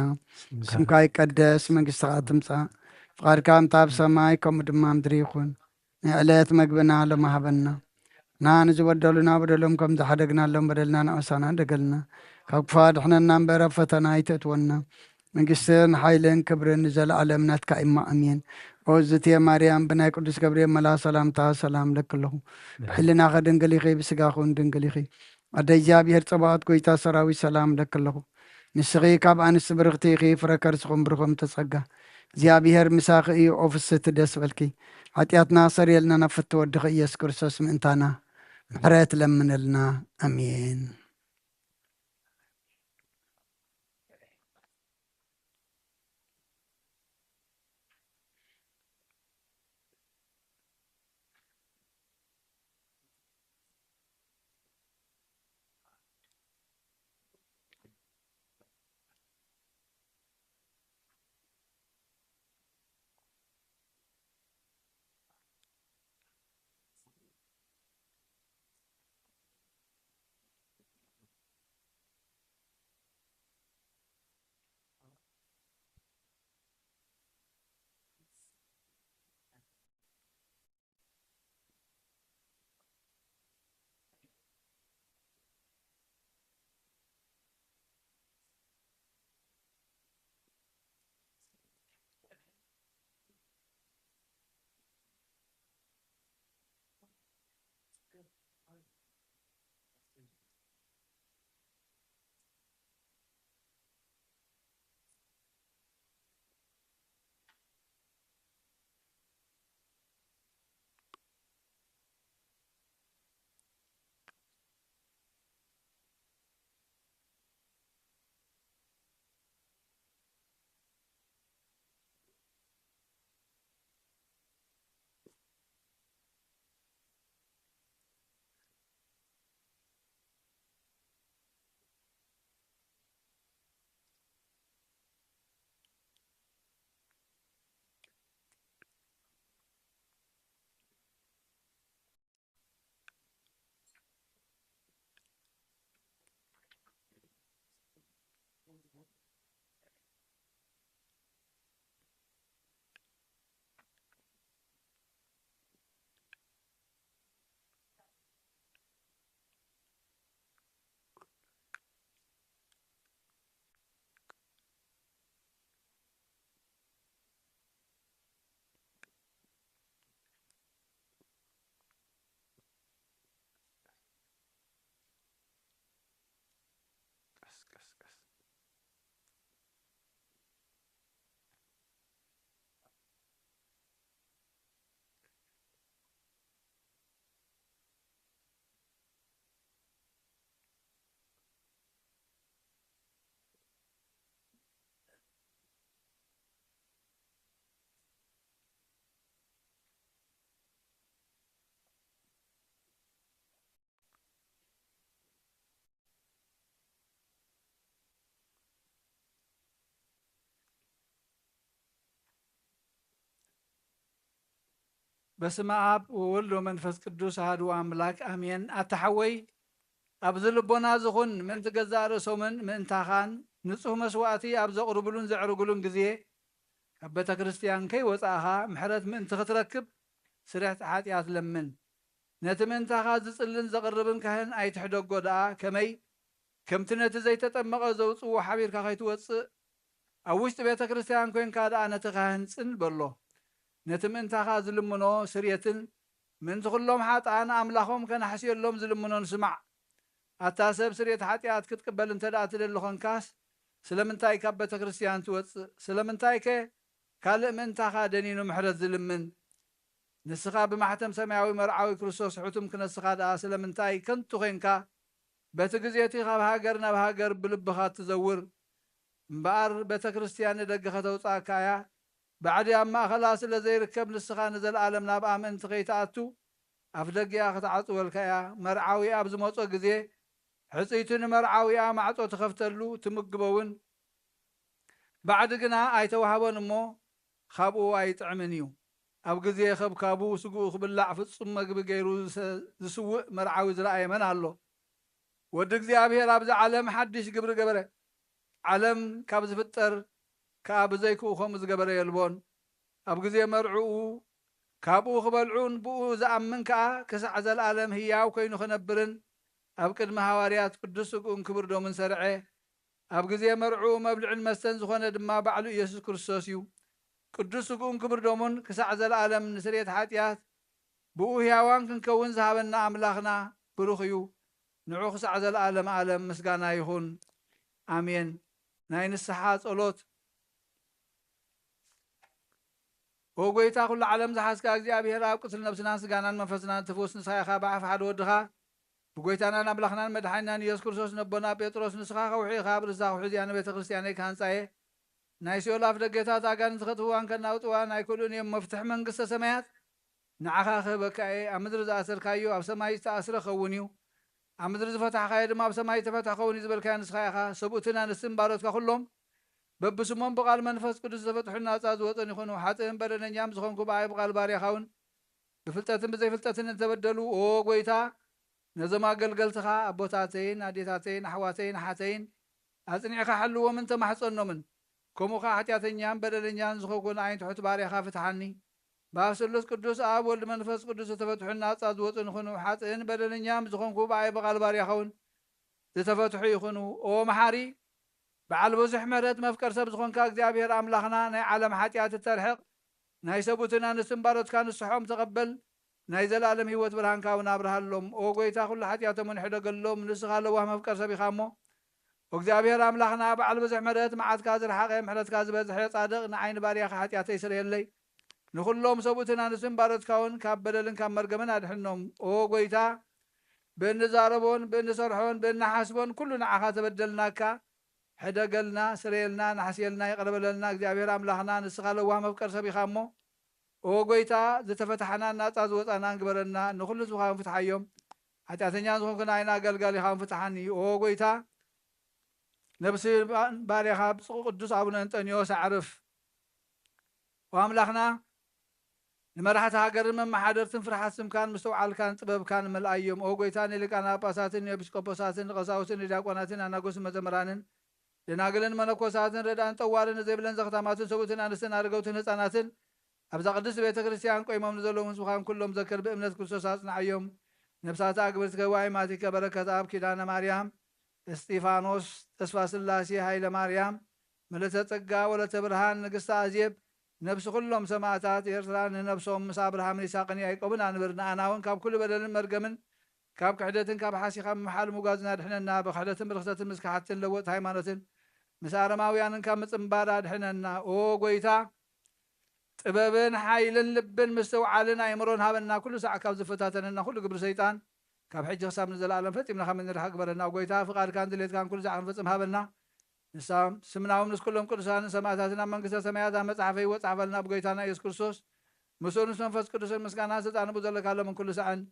ስምካ ይቀደስ፣ መንግስትኻ ትምጻእ፣ ፍቓድካ ከምታ ኣብ ሰማይ ከምኡ ድማ ምድሪ ይኹን። ንዕለት መግብና ሎሚ ሃበና። ንዝበደሉና በደሎም ከም ዝሓደግናሎም በደልና ንኣሳና ደገልና። ካብ ክፉ ኣድሕነና እምበር ኣብ ፈተና ኣይተእትወና። መንግስትን ሓይልን ክብርን ንዘለኣለም ናትካ እማ፣ ኣሜን። ኦ ዝትየ ማርያም፣ ብናይ ቅዱስ ገብርኤል መልኣኽ ሰላምታ ሰላም ለኪ ኣለኹ። ብሕልናኺ ድንግል ኢኺ፣ ብስጋኹን ድንግል ኢኺ። ኣደ እግዚኣብሔር ጸባኦት፣ ጎይታ ሰራዊት፣ ሰላም ለኪ ኣለኹ። ንስኺ ካብ ኣንስቲ ብርኽቲ ኢኺ፣ ፍረ ከርስኹም ብሩኽ እምተ ጸጋ። እግዚኣብሔር ምሳኺ እዩ፣ ኦ ፍስሕቲ ደስ በልኪ። ሓጢኣትና ሰሪየልና፣ ናብ ፍትው ወድኺ ኢየሱስ ክርስቶስ ምእንታና ምሕረት ለምነልና። ኣሜን። በስመ ኣብ ወወልድ ወመንፈስ ቅዱስ ኣሐዱ ኣምላክ ኣሜን። ኣታ ሓወይ፣ ኣብዚ ልቦና ዝኹን ምእንቲ ገዛእ ርእሶምን ምእንታኻን ንጹህ መስዋእቲ ኣብ ዘቕርብሉን ዘዕርግሉን ግዜ፣ ካብ ቤተ ክርስቲያን ከይወጻእኻ ምሕረት ምእንቲ ክትረክብ ስርየት ሓጢኣት ለምን። ነቲ ምእንታኻ ዝጽልን ዘቕርብን ካህን ኣይትሕደጎ ደኣ፣ ከመይ ከምቲ ነቲ ዘይተጠመቐ ዘውጽዎ ሓቢርካ ከይትወጽእ፣ ኣብ ውሽጢ ቤተ ክርስቲያን ኮይንካ ደኣ ነቲ ካህን ጽን በሎ። ነቲ ምእንታኻ ዝልምኖ ስርየትን ምእንቲ ኩሎም ሓጥኣን ኣምላኾም ከናሕስየሎም ዝልምኖን ስማዕ። ኣታ ሰብ ስርየት ሓጢኣት ክትቅበል እንተ ደኣ ትደሊ ኾንካስ፣ ስለምንታይ ካብ ቤተ ክርስቲያን ትወጽእ? ስለምንታይከ ካልእ ምእንታኻ ደኒኑ ምሕረት ዝልምን? ንስኻ ብማሕተም ሰማያዊ መርዓዊ ክርስቶስ ሕቱም ክነስኻ ደኣ ስለምንታይ ከንቱ ኾይንካ? በቲ ግዜ እቲ ካብ ሃገር ናብ ሃገር ብልብኻ እትዘውር እምበኣር፣ ቤተ ክርስቲያን ንደገ ኸተውጽኣካ እያ። ባዕዲ ኣብ ማእኸላ ስለ ዘይርከብ፣ ንስኻ ንዘለኣለም ናብኣ ምእንቲ ኸይትኣቱ፣ ኣፍ ደጊኣ ኽትዓጽወልካ እያ። መርዓዊ ኣብ ዝመጾ ግዜ፣ ሕጽይቲ ንመርዓዊኣ ማዕጾ ትኸፍተሉ፣ ትምግቦ እውን። ባዕዲ ግና ኣይተዋህቦን እሞ፣ ኻብኡ ኣይጥዕምን እዩ። ኣብ ግዜ ኸብካቡ ስግኡ ኽብላዕ ፍጹም መግቢ ገይሩ ዝሰ-፣ ዝስውእ መርዓዊ ዝረኣየ መን ኣሎ? ወዲ እግዚኣብሔር ኣብዚ ዓለም ሓድሽ ግብሪ ገበረ። ዓለም ካብ ዝፍጠር ከኣ ብዘይክኡ ኸምኡ ዝገበረ የልቦን። ኣብ ግዜ መርዕኡ ካብኡ ክበልዑን ብኡ ዝኣምን ከኣ ክሳዕ ዘለኣለም ህያው ኮይኑ ክነብርን ኣብ ቅድሚ ሃዋርያት ቅዱስ ስግኡን ክብር ደሙን ሰርዐ። ኣብ ግዜ መርዕኡ መብልዕን መስተን ዝኾነ ድማ ባዕሉ ኢየሱስ ክርስቶስ እዩ። ቅዱስ ስግኡን ክብር ደሙን ክሳዕ ዘለኣለም ንስርየት ሓጢኣት ብኡ ህያዋን ክንከውን ዝሃበና ኣምላኽና ብሩኽ እዩ። ንዑ ክሳዕ ዘለኣለም ኣለም ምስጋና ይኹን። ኣሜን። ናይ ንስሓ ጸሎት። ኦ ጎይታ፣ ኩሉ ዓለም ዝሓዝካ እግዚኣብሔር ኣብ ቅትል ነብስናን ስጋናን መንፈስናን ትፍውስ ንስኻ ኢኻ። ብኣፍ ሓደ ወድኻ ብጎይታናን ኣምላኽናን መድሓኒናን ኢየሱስ ክርስቶስ ነቦና ጴጥሮስ፣ ንስኻ ከውሒ ኢኻ፣ ኣብ ርእስኻ ኩሒ እዚኣ ንቤተ ክርስቲያነይ ክሃንጻ እየ። ናይ ሲኦል ኣፍ ደገታት ኣጋንንቲ ከጥፍዋን ከናውጥዋን ኣይክእሉን እዮም። መፍትሒ መንግስተ ሰማያት ንዓኻ ክህበካ እየ። ኣብ ምድሪ ዝኣሰርካዮ ኣብ ሰማይ ዝተኣስረ ክኸውን እዩ። ኣብ ምድሪ ዝፈታሕካዮ ድማ ኣብ ሰማይ ዝተፈትሐ ክኸውን እዩ ዝበልካዮ ንስኻ ኢኻ። ሰብኡትን ኣንስትን ባሮትካ ኩሎም በብስሞም ብቓል መንፈስ ቅዱስ ዝተፈትሑን ናጻ ዝወጹን ይኹኑ። ሓጥእን በደለኛም ዝኾንኩ ብኣይ ብቓል ባርያኻ እውን ብፍልጠትን ብዘይፍልጠትን እንተበደሉ፣ ኦ ጎይታ፣ ነዞም ኣገልገልትኻ ኣቦታተይን ኣዴታተይን ኣሕዋተይን ኣሓተይን ኣጽኒዕካ ሓልዎምን ተማሕጸኖምን። ከምኡ ኸኣ ሓጢኣተኛን በደለኛን ዝኾንኩ ንኣይን ትሑት ባርያኻ ፍትሓኒ። ብኣብ ስሉስ ቅዱስ ኣብ ወልድ መንፈስ ቅዱስ ዝተፈትሑን ናጻ ዝወጹን ይኹኑ። ሓጥእን በደለኛም ዝኾንኩ ብኣይ ብቓል ባርያኻ እውን ዝተፈትሑ ይኹኑ። ኦ መሓሪ፣ በዓል ብዙሕ ምሕረት መፍቀር ሰብ ዝኾንካ እግዚኣብሔር ኣምላኽና፣ ናይ ዓለም ሓጢኣት እተርሕቕ፣ ናይ ሰብኡትን ኣንስትን ባሮትካ ንስሖም ተቐበል፣ ናይ ዘለኣለም ህይወት ብርሃንካ እውን ኣብርሃሎም። ኦ ጎይታ፣ ኩሉ ሓጢኣቶም እውን ሕደገሎም፣ ንስኻ ለዋህ መፍቀር ሰብ ኢኻ እሞ። ኦ እግዚኣብሔር ኣምላኽና፣ በዓል ብዙሕ ምሕረት፣ መዓትካ ዝረሓቐ፣ ምሕረትካ ዝበዝሐ፣ ጻድቕ፣ ንዓይ ንባርያኻ ሓጢኣተይ ስረየለይ። ንኹሎም ሰብኡትን ኣንስትን ባሮትካ እውን ካብ በደልን ካብ መርገምን ኣድሕኖም። ኦ ጎይታ፣ ብእንዛረቦን ብእንሰርሖን ብእንሓስቦን ኩሉ ንዓኻ ተበደልናካ። ሕደገልና፣ ስረየልና፣ ናሕስየልና፣ ይቕረ በለልና። እግዚኣብሔር ኣምላኽና፣ ንስኻ ለዋህ መፍቀር ሰብ ኢኻ እሞ፣ ኦ ጎይታ፣ ዝተፈታሕናን ናጻ ዝወጻናን ግበረና። ንኹሉ ህዝብኻ እውን ፍትሓዮም። ሓጢኣተኛ ዝኾንኩ ንዓይን ኣገልጋሊኻ እውን ፍትሓኒ። ኦ ጎይታ፣ ነብሲ ባ-፣ ባርያኻ ብፁዕ ቅዱስ ኣቡነ እንጠንዮስ ኣዕርፍ። ኦ ኣምላኽና፣ ንመራሕቲ ሃገርን መመሓደርትን ፍርሓት ስምካን ምስትውዓልካን ጥበብካን መልኣዮም። ኦ ጎይታ፣ ንሊቃነ ጳጳሳትን ንኤጲስቆጶሳትን ንቐሳውስትን ንዲያቆናትን ኣናጉስን መዘምራንን ደናግልን መነኮሳትን ረዳእን ጠዋርን ንዘይብለን ዘኽታማትን ሰብኡትን ኣንስትን ኣረገውትን ህፃናትን ኣብዛ ቅድስት ቤተ ክርስቲያን ቆይሞም ንዘለዉ ህዝብኻን ኩሎም ዘክር፣ ብእምነት ክርስቶስ ኣጽንዓዮም። ነፍሳት ኣግብርትከ ዋይ ማቲከ በረከት ኣብ ኪዳነ ማርያም እስጢፋኖስ፣ ተስፋ ስላሴ፣ ሃይለ ማርያም፣ ምልእተ ጸጋ፣ ወለተ ብርሃን፣ ንግስቲ ኣዜብ፣ ነብሲ ኩሎም ሰማእታት ኤርትራ ንነብሶም ምስ ኣብርሃምን ይስሐቅን ያዕቆብን ኣንብር። ንኣና እውን ካብ ኩሉ በደልን መርገምን፣ ካብ ክሕደትን ካብ ሓሲኻ ምምሓል ምጓዝን ኣድሕነና። ብክሕደትን ብርኽሰትን ምስ ከሓድትን ለወጥቲ ሃይማኖትን ምስ ኣረማውያንን ካብ ምጽንባር ኣድሕነና። ኦ ጎይታ፣ ጥበብን ሓይልን ልብን ምስትውዓልን ኣእምሮን ሃበና። ኩሉ ሳዕ ካብ ዝፈታተነና ኩሉ ግብሪ ሰይጣን ካብ ሕጂ ክሳብ ንዘለኣለም ፈጺምና ካብ እንርሓቕ ግበረና። ጎይታ፣ ፍቓድካን ድሌትካን ኩሉ ሳዕ ክንፈጽም ሃበና። ንሳ ስምናዎም ምስ ኩሎም ቅዱሳንን ሰማእታትን ኣብ መንግስተ ሰማያት ኣብ መጽሓፈ ህይወት ጸሓፈልና። ብጎይታና ኢየሱስ ክርስቶስ፣ ምስኡን ምስ መንፈስ ቅዱስን ምስጋናን ስልጣን ብኡ ዘለካ ሎምን ኩሉ ሳዕን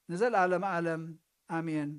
ንዘለኣለም ኣለም። ኣሜን።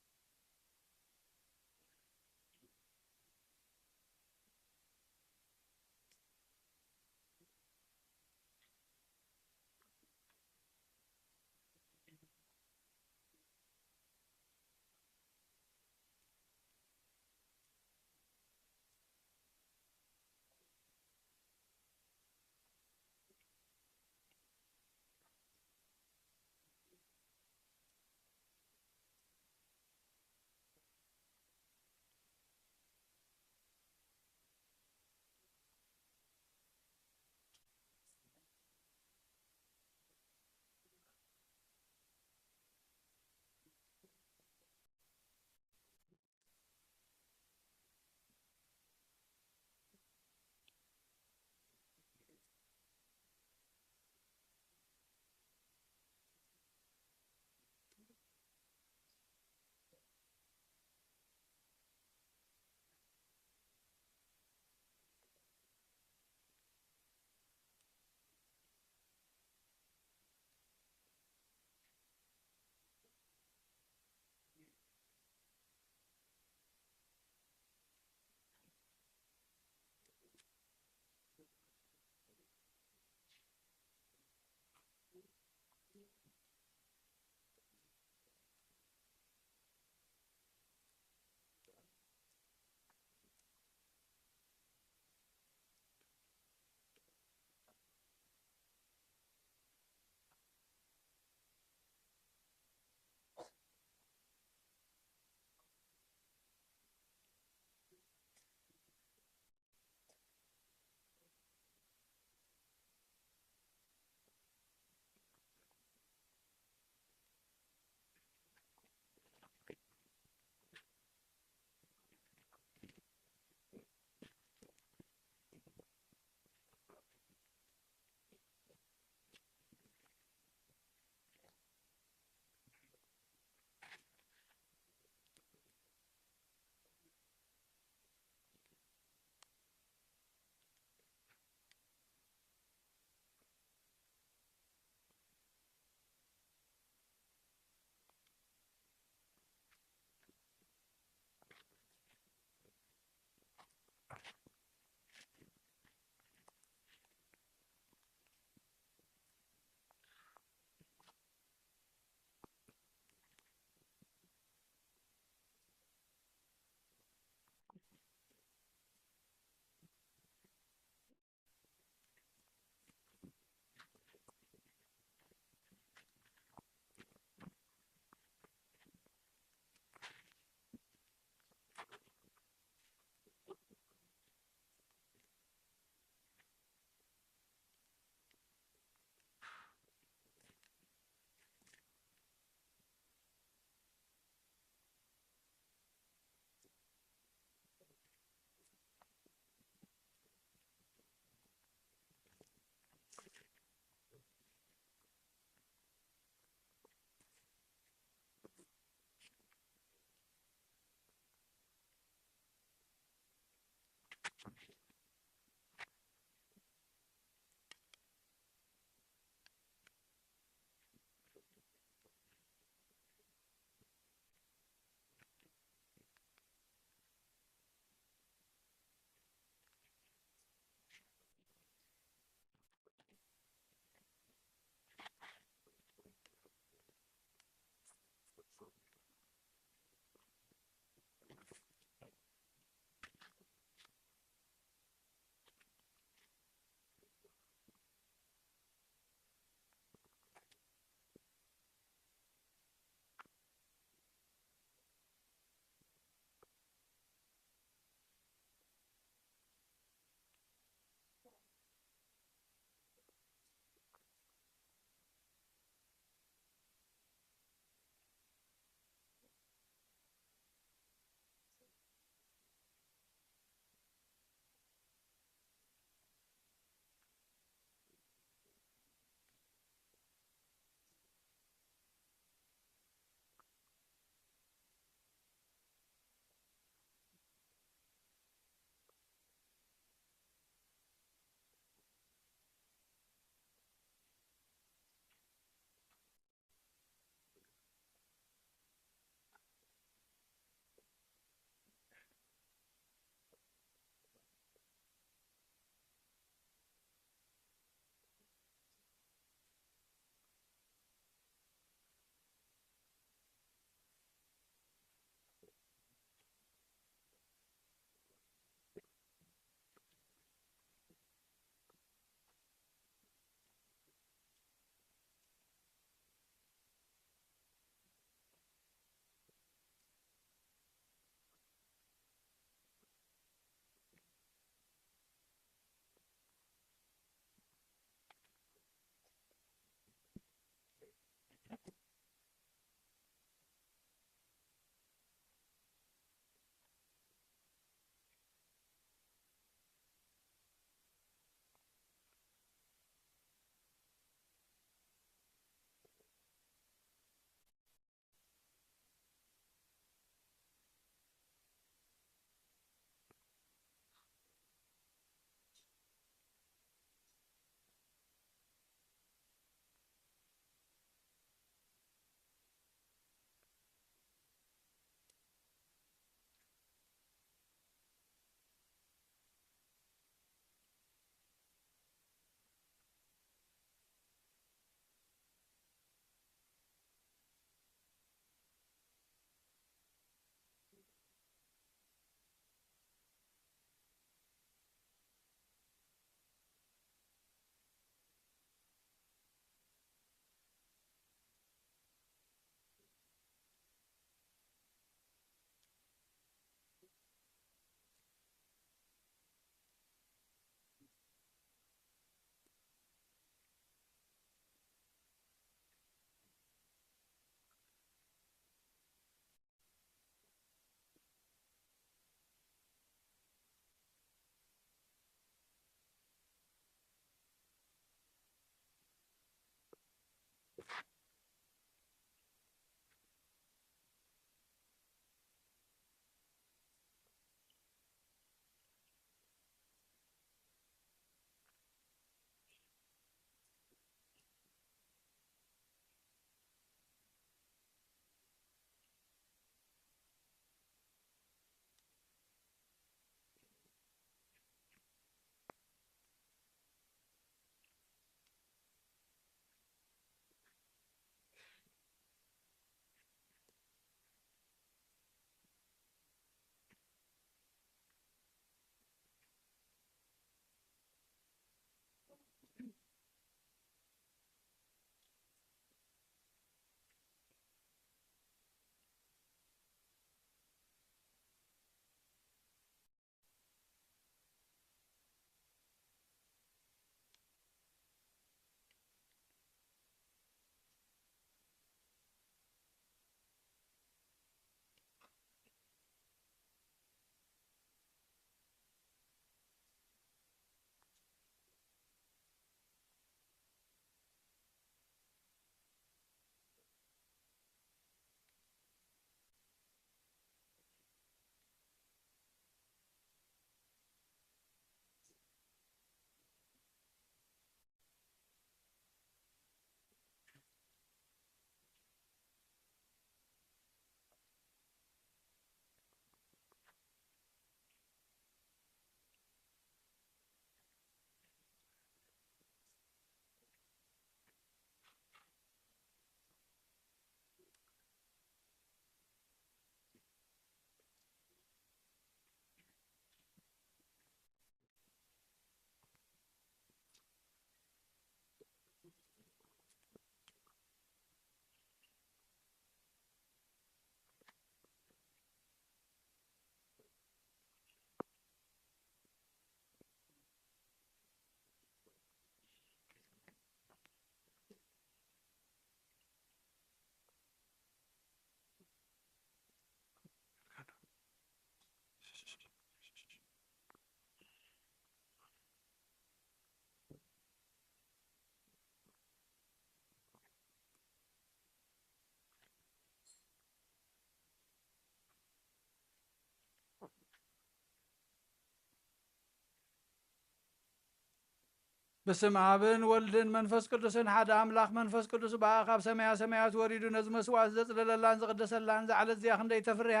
በስመ ኣብን ወልድን መንፈስ ቅዱስን ሓደ ኣምላኽ። መንፈስ ቅዱስ ብኣ ካብ ሰማያ ሰማያት ወሪዱ ነዚ መስዋዕት ዘጽለለላን ዘቕደሰላን፣ እዛ ዕለት እዚኣ ክንደይ ተፍርያ፣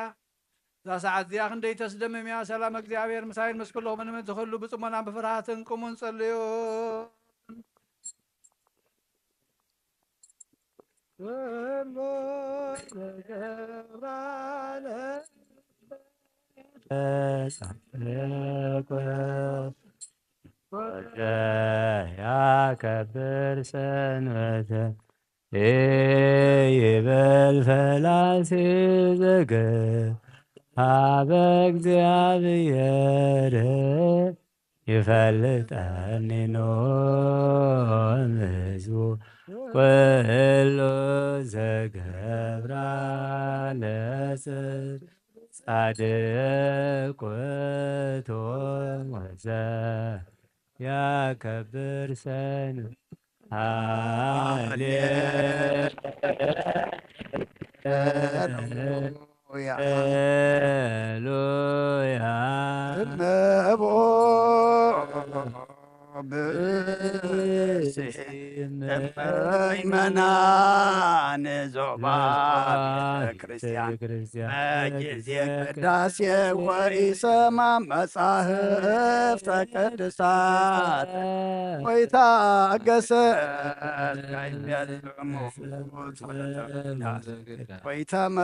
እዛ ሰዓት እዚኣ ክንደይ ተስደምም እያ። ሰላም እግዚኣብሔር ምሳይን ምስ ኩልኹምን፣ ምእንቲ ኩሉ ብጽሞናን ብፍርሃትን ቁሙን ጸልዩ። ያከብር ሰንበተ ይበል ፈላሲ ዘገ ሀበ እግዚኣብሔር ይፈልጠኒ ኖም ህዝቡ ኩሉ ዘገብራ ለጽድቅ ጻድቅ ውእቱ ወዘ ያከብር ሰን ሃሌ ሃሌሉያ። እመቦ ብእሲ እመይመናን ዞባ ቤተ ክርስቲያን በጊዜ ቅዳሴ ወኢሰማ መጻሕፍተ ቅዱሳት ወይታገሰ ወይተመጠወ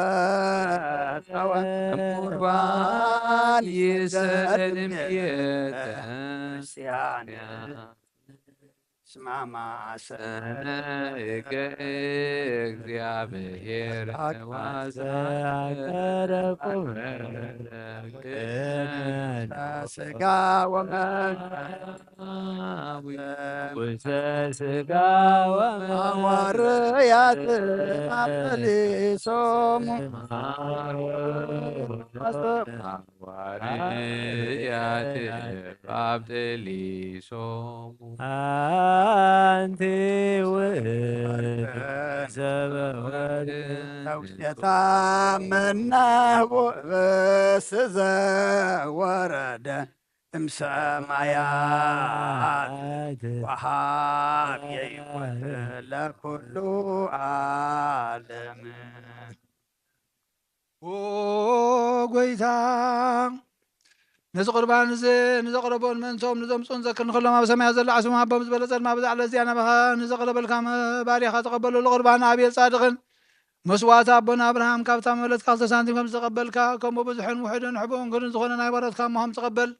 ቁርባን ይሰድም ቤተ ክርስቲያን። ስማማ ሰነ እገ እግዚአብሔር ዋዘ አቀረቁመ ስጋ ወመ ውስተ ስጋ ወመ ሐዋርያት አብሊሶሙ ሐዋርያት አብጥሊሶሙ። አንቲ ውእቱ ዘበወርድ ውስቴታ መናህቦ በስዘ ወረደ እምሰማያት ወሃብ የይወት ለኩሉ ዓለም። ኦ ጎይታ፣ ነዚ ቁርባን እዚ ንዘቕረቦን ምእንቶም ንዘምጽኡን ዘክር ንኹሎም ኣብ ሰማያት ዘሎ ዓስቦም ሃቦም ዝበለ ጸልማ ብዛዕባ እዚኣ ናባኻ ንዘቕረበልካ ባርያኻ ተቐበሎ። ለቁርባን ኣቤል ጻድቕን መስዋዕቲ ኣቦና ኣብርሃም ካብታ መበለት ክልተ ሳንቲም ከም ዝተቐበልካ፣ ከምኡ ብዙሕን ውሑድን ሕቡእን ክርን ዝኾነ ናይ ባሮትካ እሞሆም ተቐበል።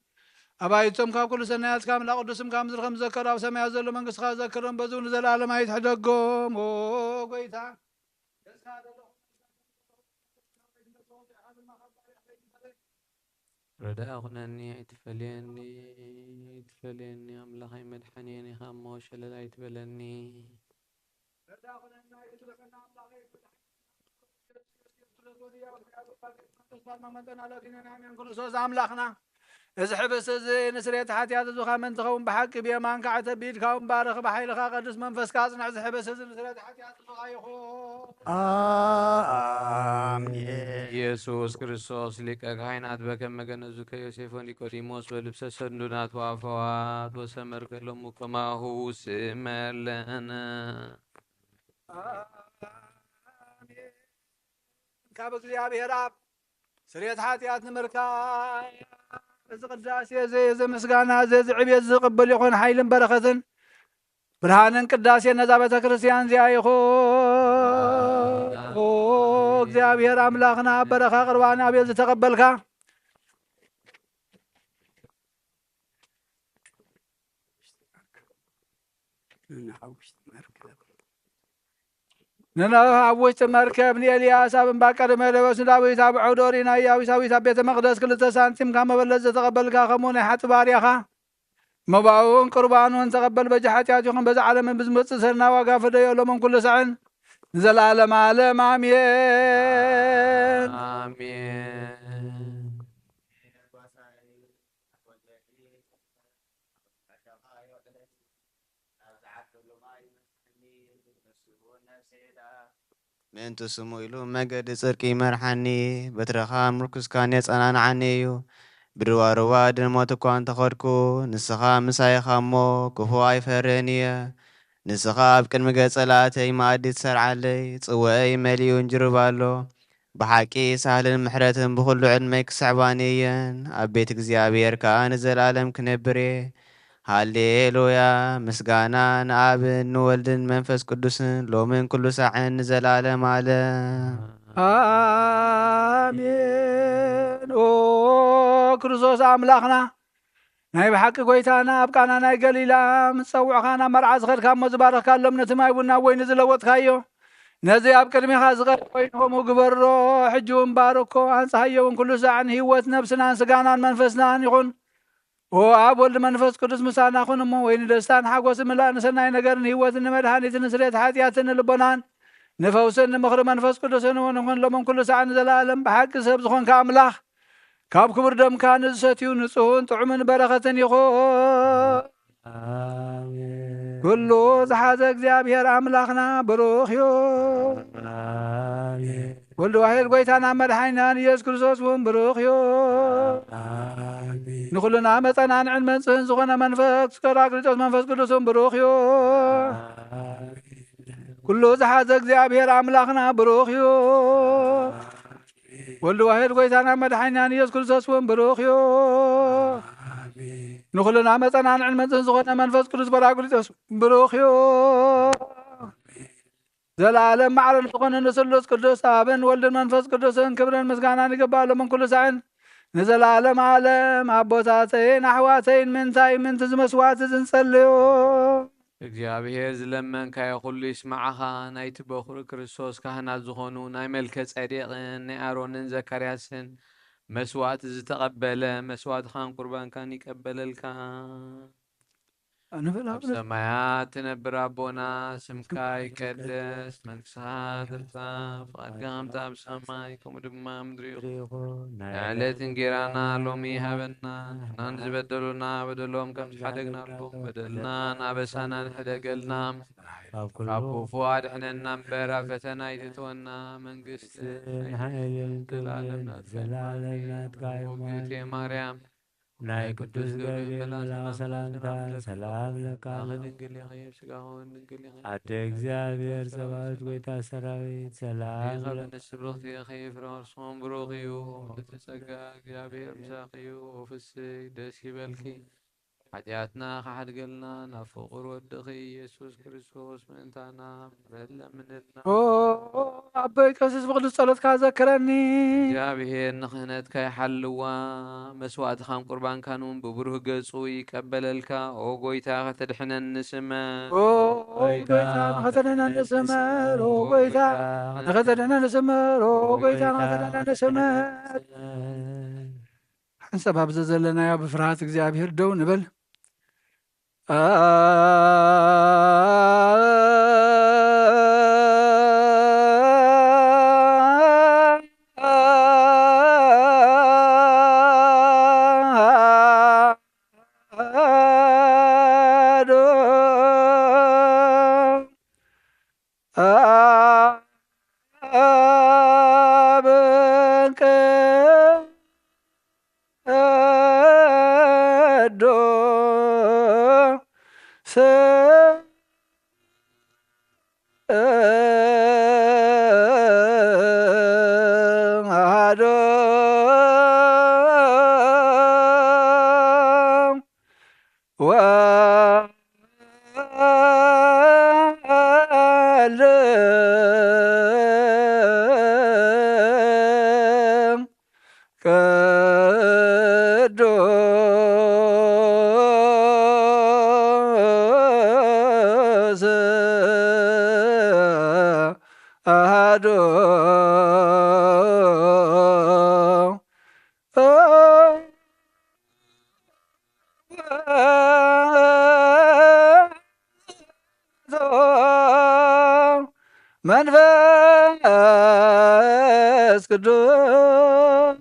ኣባይቶም ካብ ኩሉ ሰናያትካ ኣምላኽ ቅዱስ ስምካ ምድሪ ከም ዝዘከሩ ኣብ ሰማያት ዘሎ መንግስትኻ ዘክሮም፣ በዚ እውን ንዘለኣለም ኣይትሕደጎም። ኦ ጎይታ፣ ረዳእ ኩነኒ፣ ኣይትፈለየኒ፣ ኣይትፈለየኒ፣ ኣምላኸይ መድሓኒየን ኢኻ እሞ ሸለል ኣይትበለኒ። ክርስቶስ ኣምላኽና፣ እዚ ሕብስቲ እዚ ንስርየት ሓጢኣት ህዝብኻ ምእንቲ ኸውን ብሓቂ ብየማንካ ዓተብ ብኢድካ እውን ባርኽ፣ ብሓይልኻ ቀድስ መንፈስካ ኣጽንዕ። እዚ ሕብስቲ እዚ ንስርየት ሓጢኣት ህዝብኻ ይኹን። ኣሜን። ኢየሱስ ክርስቶስ ሊቀ ካህናት በከመ ገነዙከ ዮሴፎ ኒቆዲሞስ በልብሰ ሰንዱናት ወአፈዋት ወሰመርከ ሎሙ ከማሁ ስመለነ። ካብ እግዚኣብሔር ኣብ ስርየት ሓጢኣት ንምርካብ እዚ ቅዳሴ እዚ፣ እዚ ምስጋና እዚ፣ እዚ ዕቤት ዝቕበል ይኹን። ሓይልን በረኸትን ብርሃንን ቅዳሴ ነዛ ቤተ ክርስቲያን እዚኣ ይኹን። ኦ እግዚኣብሔር ኣምላኽና፣ ኣብ በረኻ ቁርባን ኣቤል ዝተቐበልካ ንኖህ ኣብ ውሽጢ መርከብ፣ ንኤልያስ ኣብ እምባ ቀርሜሎስ፣ ንዳዊት ኣብ ዖዶሪ ናይ ያቡሳዊት ኣብ ቤተ መቕደስ ክልተ ሳንቲም ካብ መበለት ዝተቐበልካ፣ ከምኡ ናይ ሓጢ ባርያኻ መባኡን ቁርባኑን ተቐበል። በጃ ሓጢኣት ይኹን በዛ ዓለምን ብዝመጽእ ሰና ዋጋ ፍደዮ፣ ሎምን ኩሉ ሳዕን ንዘለዓለመ ዓለም። ኣሜን። ኣሜን። ምእንቲ ስሙ ኢሉ መገዲ ጽድቂ ይመርሓኒ፣ በትርኻ ምርኩስካን የጸናንዓኒ እዩ። ብርባርባ ድሞት እኳ እንተኸድኩ፣ ንስኻ ምሳይ ኢኻ እሞ፣ ክፉእ ኣይፈርህን እየ። ንስኻ ኣብ ቅድሚ ገጸ ላእተይ መኣዲ ትሰርዓለይ፣ ጽዋኤይ መሊኡ እንጅርብ ኣሎ። ብሓቂ ሳህልን ምሕረትን ብኹሉ ዕድመይ ክስዕባኒ እየን፣ ኣብ ቤት እግዚኣብሔር ከኣ ንዘለኣለም ክነብር እየ። ሃሌሉያ! ምስጋና ንኣብን ንወልድን መንፈስ ቅዱስን ሎምን ኩሉ ሳዕን ንዘለኣለም ኣለም። ኣሜን። ኦ ክርስቶስ ኣምላኽና፣ ናይ ብሓቂ ጐይታና፣ ኣብ ቃና ናይ ገሊላ ምስ ጸውዕኻ ናብ መርዓ ዝኸድካ እሞ ዝባረኽካሎም ነቲ ማይ ቡን ናብ ወይኒ ዝለወጥካዮ፣ ነዚ ኣብ ቅድሜኻ ዝቐርብ ወይኒ ከምኡ ግበሮ። ሕጂ እውን ባርኮ፣ ኣንጽሃዮ እውን ኩሉ ሳዕን ህይወት ነብስናን ስጋናን መንፈስናን ይኹን። ኦ ኣብ ወልድ መንፈስ ቅዱስ ምሳና ኩን እሞ፣ ወይ ንደስታን ሓጎስ ምላእ ንሰናይ ነገርን ህይወትን ንመድሃኒትን ንስሬት ሓጢኣትን ንልቦናን ንፈውስን ንምኽሪ መንፈስ ቅዱስን እውን ይኹን ሎምን ኩሉ ሳዕ ንዘለኣለም ብሓቂ ሰብ ዝኾንካ ኣምላኽ፣ ካብ ክቡር ደምካ ንዝሰትዩ ንጹህን ጥዑምን በረኸትን ይኹን። ኣሜን። ኩሉ ዝሓዘ እግዚኣብሔር ኣምላኽና ብሩኽ እዩ። ኣሜን። ወልድ ዋሕድ ጐይታና መድሓኒናን ኢየሱስ ክርስቶስ እውን ብሩኽ እዩ። ኣሜን። ንኹልና መጸናንዕን መንጽህን ዝኾነ መንፈስ ጳራቅሊጦስ መንፈስ ቅዱስ እውን ብሩኽ እዩ። ኣሜን። ኩሉ ዝሓዘ እግዚኣብሔር ኣምላኽና ብሩኽ እዩ። ወልድ ዋሕድ ጐይታና መድሓኒናን ኢየሱስ ክርስቶስ እውን ብሩኽ እዩ። ኣሜን። ንኹልና መጸናንዕን መንጽህን ዝኾነ መንፈስ ቅዱስ ጳራቅሊጦስ ብሩኽ እዩ። ዘለዓለም ማዕረ ዝኾነ ንስሉስ ቅዱስ ኣብን ወልድን መንፈስ ቅዱስን ክብርን ምስጋናን ይግባእ ሎምን ኩሉ ሳዕን ንዘለዓለም ዓለም። ኣቦታተይን ኣሕዋተይን ምንታይ ምንቲ ዝመስዋዕቲ ዝንጸልዮ። እግዚኣብሔር ዝለመንካዮ ኩሉ ይስማዓኻ። ናይቲ በኹሪ ክርስቶስ ካህናት ዝኾኑ ናይ መልከ ጼዴቅን ናይ ኣሮንን ዘካርያስን መስዋዕቲ ዝተቐበለ መስዋዕትኻን ቁርባንካን ይቀበለልካ። ኣነ በል ኣብ ኣብ ሰማያት ትነብር ኣቦና፣ ስምካ ይቀደስ፣ መንግስትኻ ትምጻእ፣ ፍቓድካ ከምቲ ኣብ ሰማይ ከምኡ ድማ ኣብ ምድሪ ይኹን። ናይ ዕለት እንጌራና ሎሚ ሃበና፣ ንሕና ንዝበደሉና በደሎም ከም ዝሓደግናሎም በደልናን ኣበሳናን ሕደገልና፣ ካብ ክፉእ ኣድሕነና እምበር ኣብ ፈተና ኣይትእትወና፣ መንግስትን ሓይልን ክብርን ዘለዓለም ናትካ እዩ። እግዝእትየ ማርያም ናይ ቅዱስ ገብርኤል መልኣክ ሰላምታ ሰላም እብለካ ኣለኹ። ድንግል ኢኺ፣ ስጋኹን ድንግል ኢኺ። ኣደ እግዚኣብሔር ጸባኦት ጐይታ ሰራዊት ሰላም እብለካ። ንስብርኽቲ ኢኺ፣ ፍረ ከርስኹም ብሩኽ እዩ። እቲ ጸጋ እግዚኣብሔር ምሳኺ እዩ። ፍስይ ደስ ይበልኪ፣ ሓጢኣትና ክሓድገልና ናብ ፍቑር ወድኺ ኢየሱስ ክርስቶስ ምእንታና ምሕረት ለምንልና። ኦ ኣቦይ ቀሲስ ብቕዱስ ጸሎትካ ዘክረኒ። እግዚኣብሔር ንክህነትካ ይሓልዋ፣ መስዋዕትኻን ቁርባንካን እውን ብብሩህ ገጹ ይቀበለልካ። ኦ ጐይታ ከተድሕነኒ ስመር። ኦ ጐይታ ንኸተድሕነኒ ስመር። ኦ ጐይታ ንኸተድሕነኒ ስመር። ኦ ጐይታ ንኸተድሕነኒ ስመር። ሓንሳብ ኣብዚ ዘለናዮ ብፍርሃት እግዚኣብሔር ደው ንበል። ቅዱስ አሐዱ መንፈስ ቅዱስ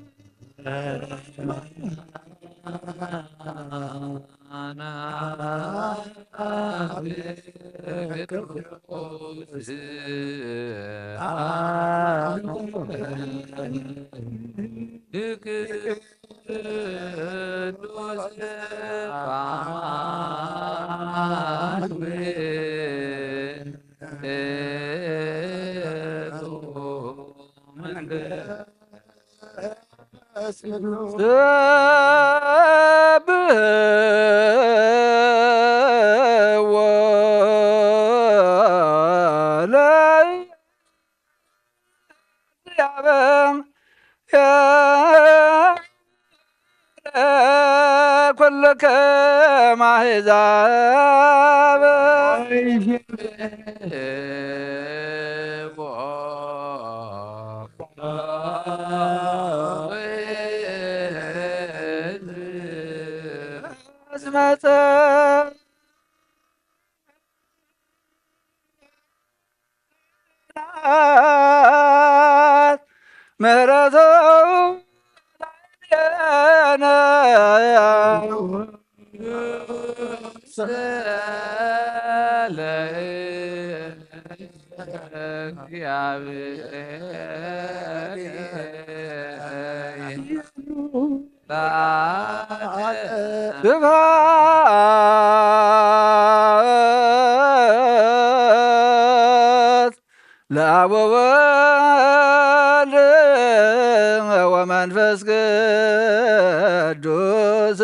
ኩልክም ኣሕዛብ ዝመጸ ምህረቱ ስብሐት ለአብ ወወልድ ወመንፈስ ቅዱስ።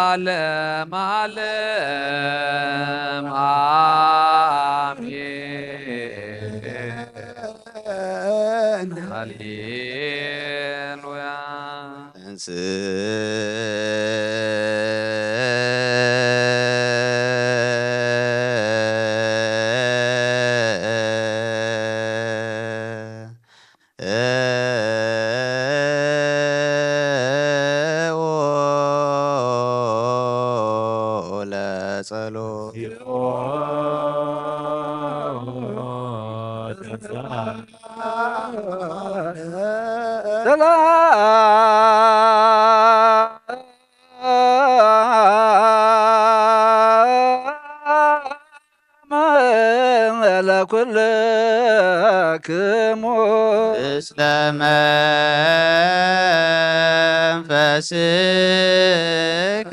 ዓለም ዓለም አሜን። ሃሌሉያ። ለኩልክሙ ምስለ መንፈስከ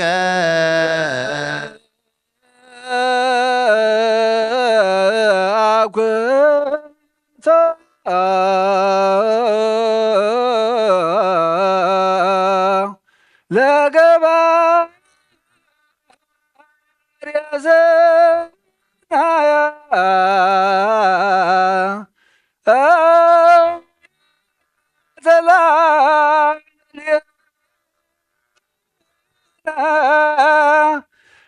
አኩቶ ለገባሬ ዘናያ ተላልየ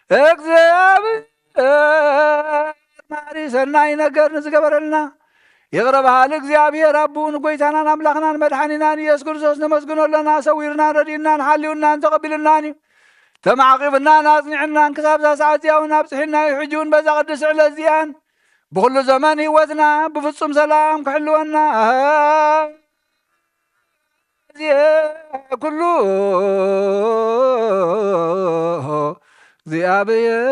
እግዚኣብሔር መሓሪ ሰናይ ነገር ንዝገበረልና ይቕረ በሃሊ እግዚኣብሔር ኣቦኡ ንጎይታናን ኣምላኽናን መድሓኒናን ኢየሱስ ክርስቶስ ነመስግኖ ኣለና። ሰዊርናን ረዲእናን ሓልዩናን ተቐቢሉናን እዩ። ተማዕቂብናን ኣጽኒዕናን ክሳብ እዛ ሰዓት እዚኣ እውን ኣብጽሒና እዩ። ሕጂ እውን በዛ ቅድስቲ ዕለት እዚኣን ብኹሉ ዘመን ህይወትና ብፍጹም ሰላም ክሕልወና እዜ ኩሉ እግዚኣብሔር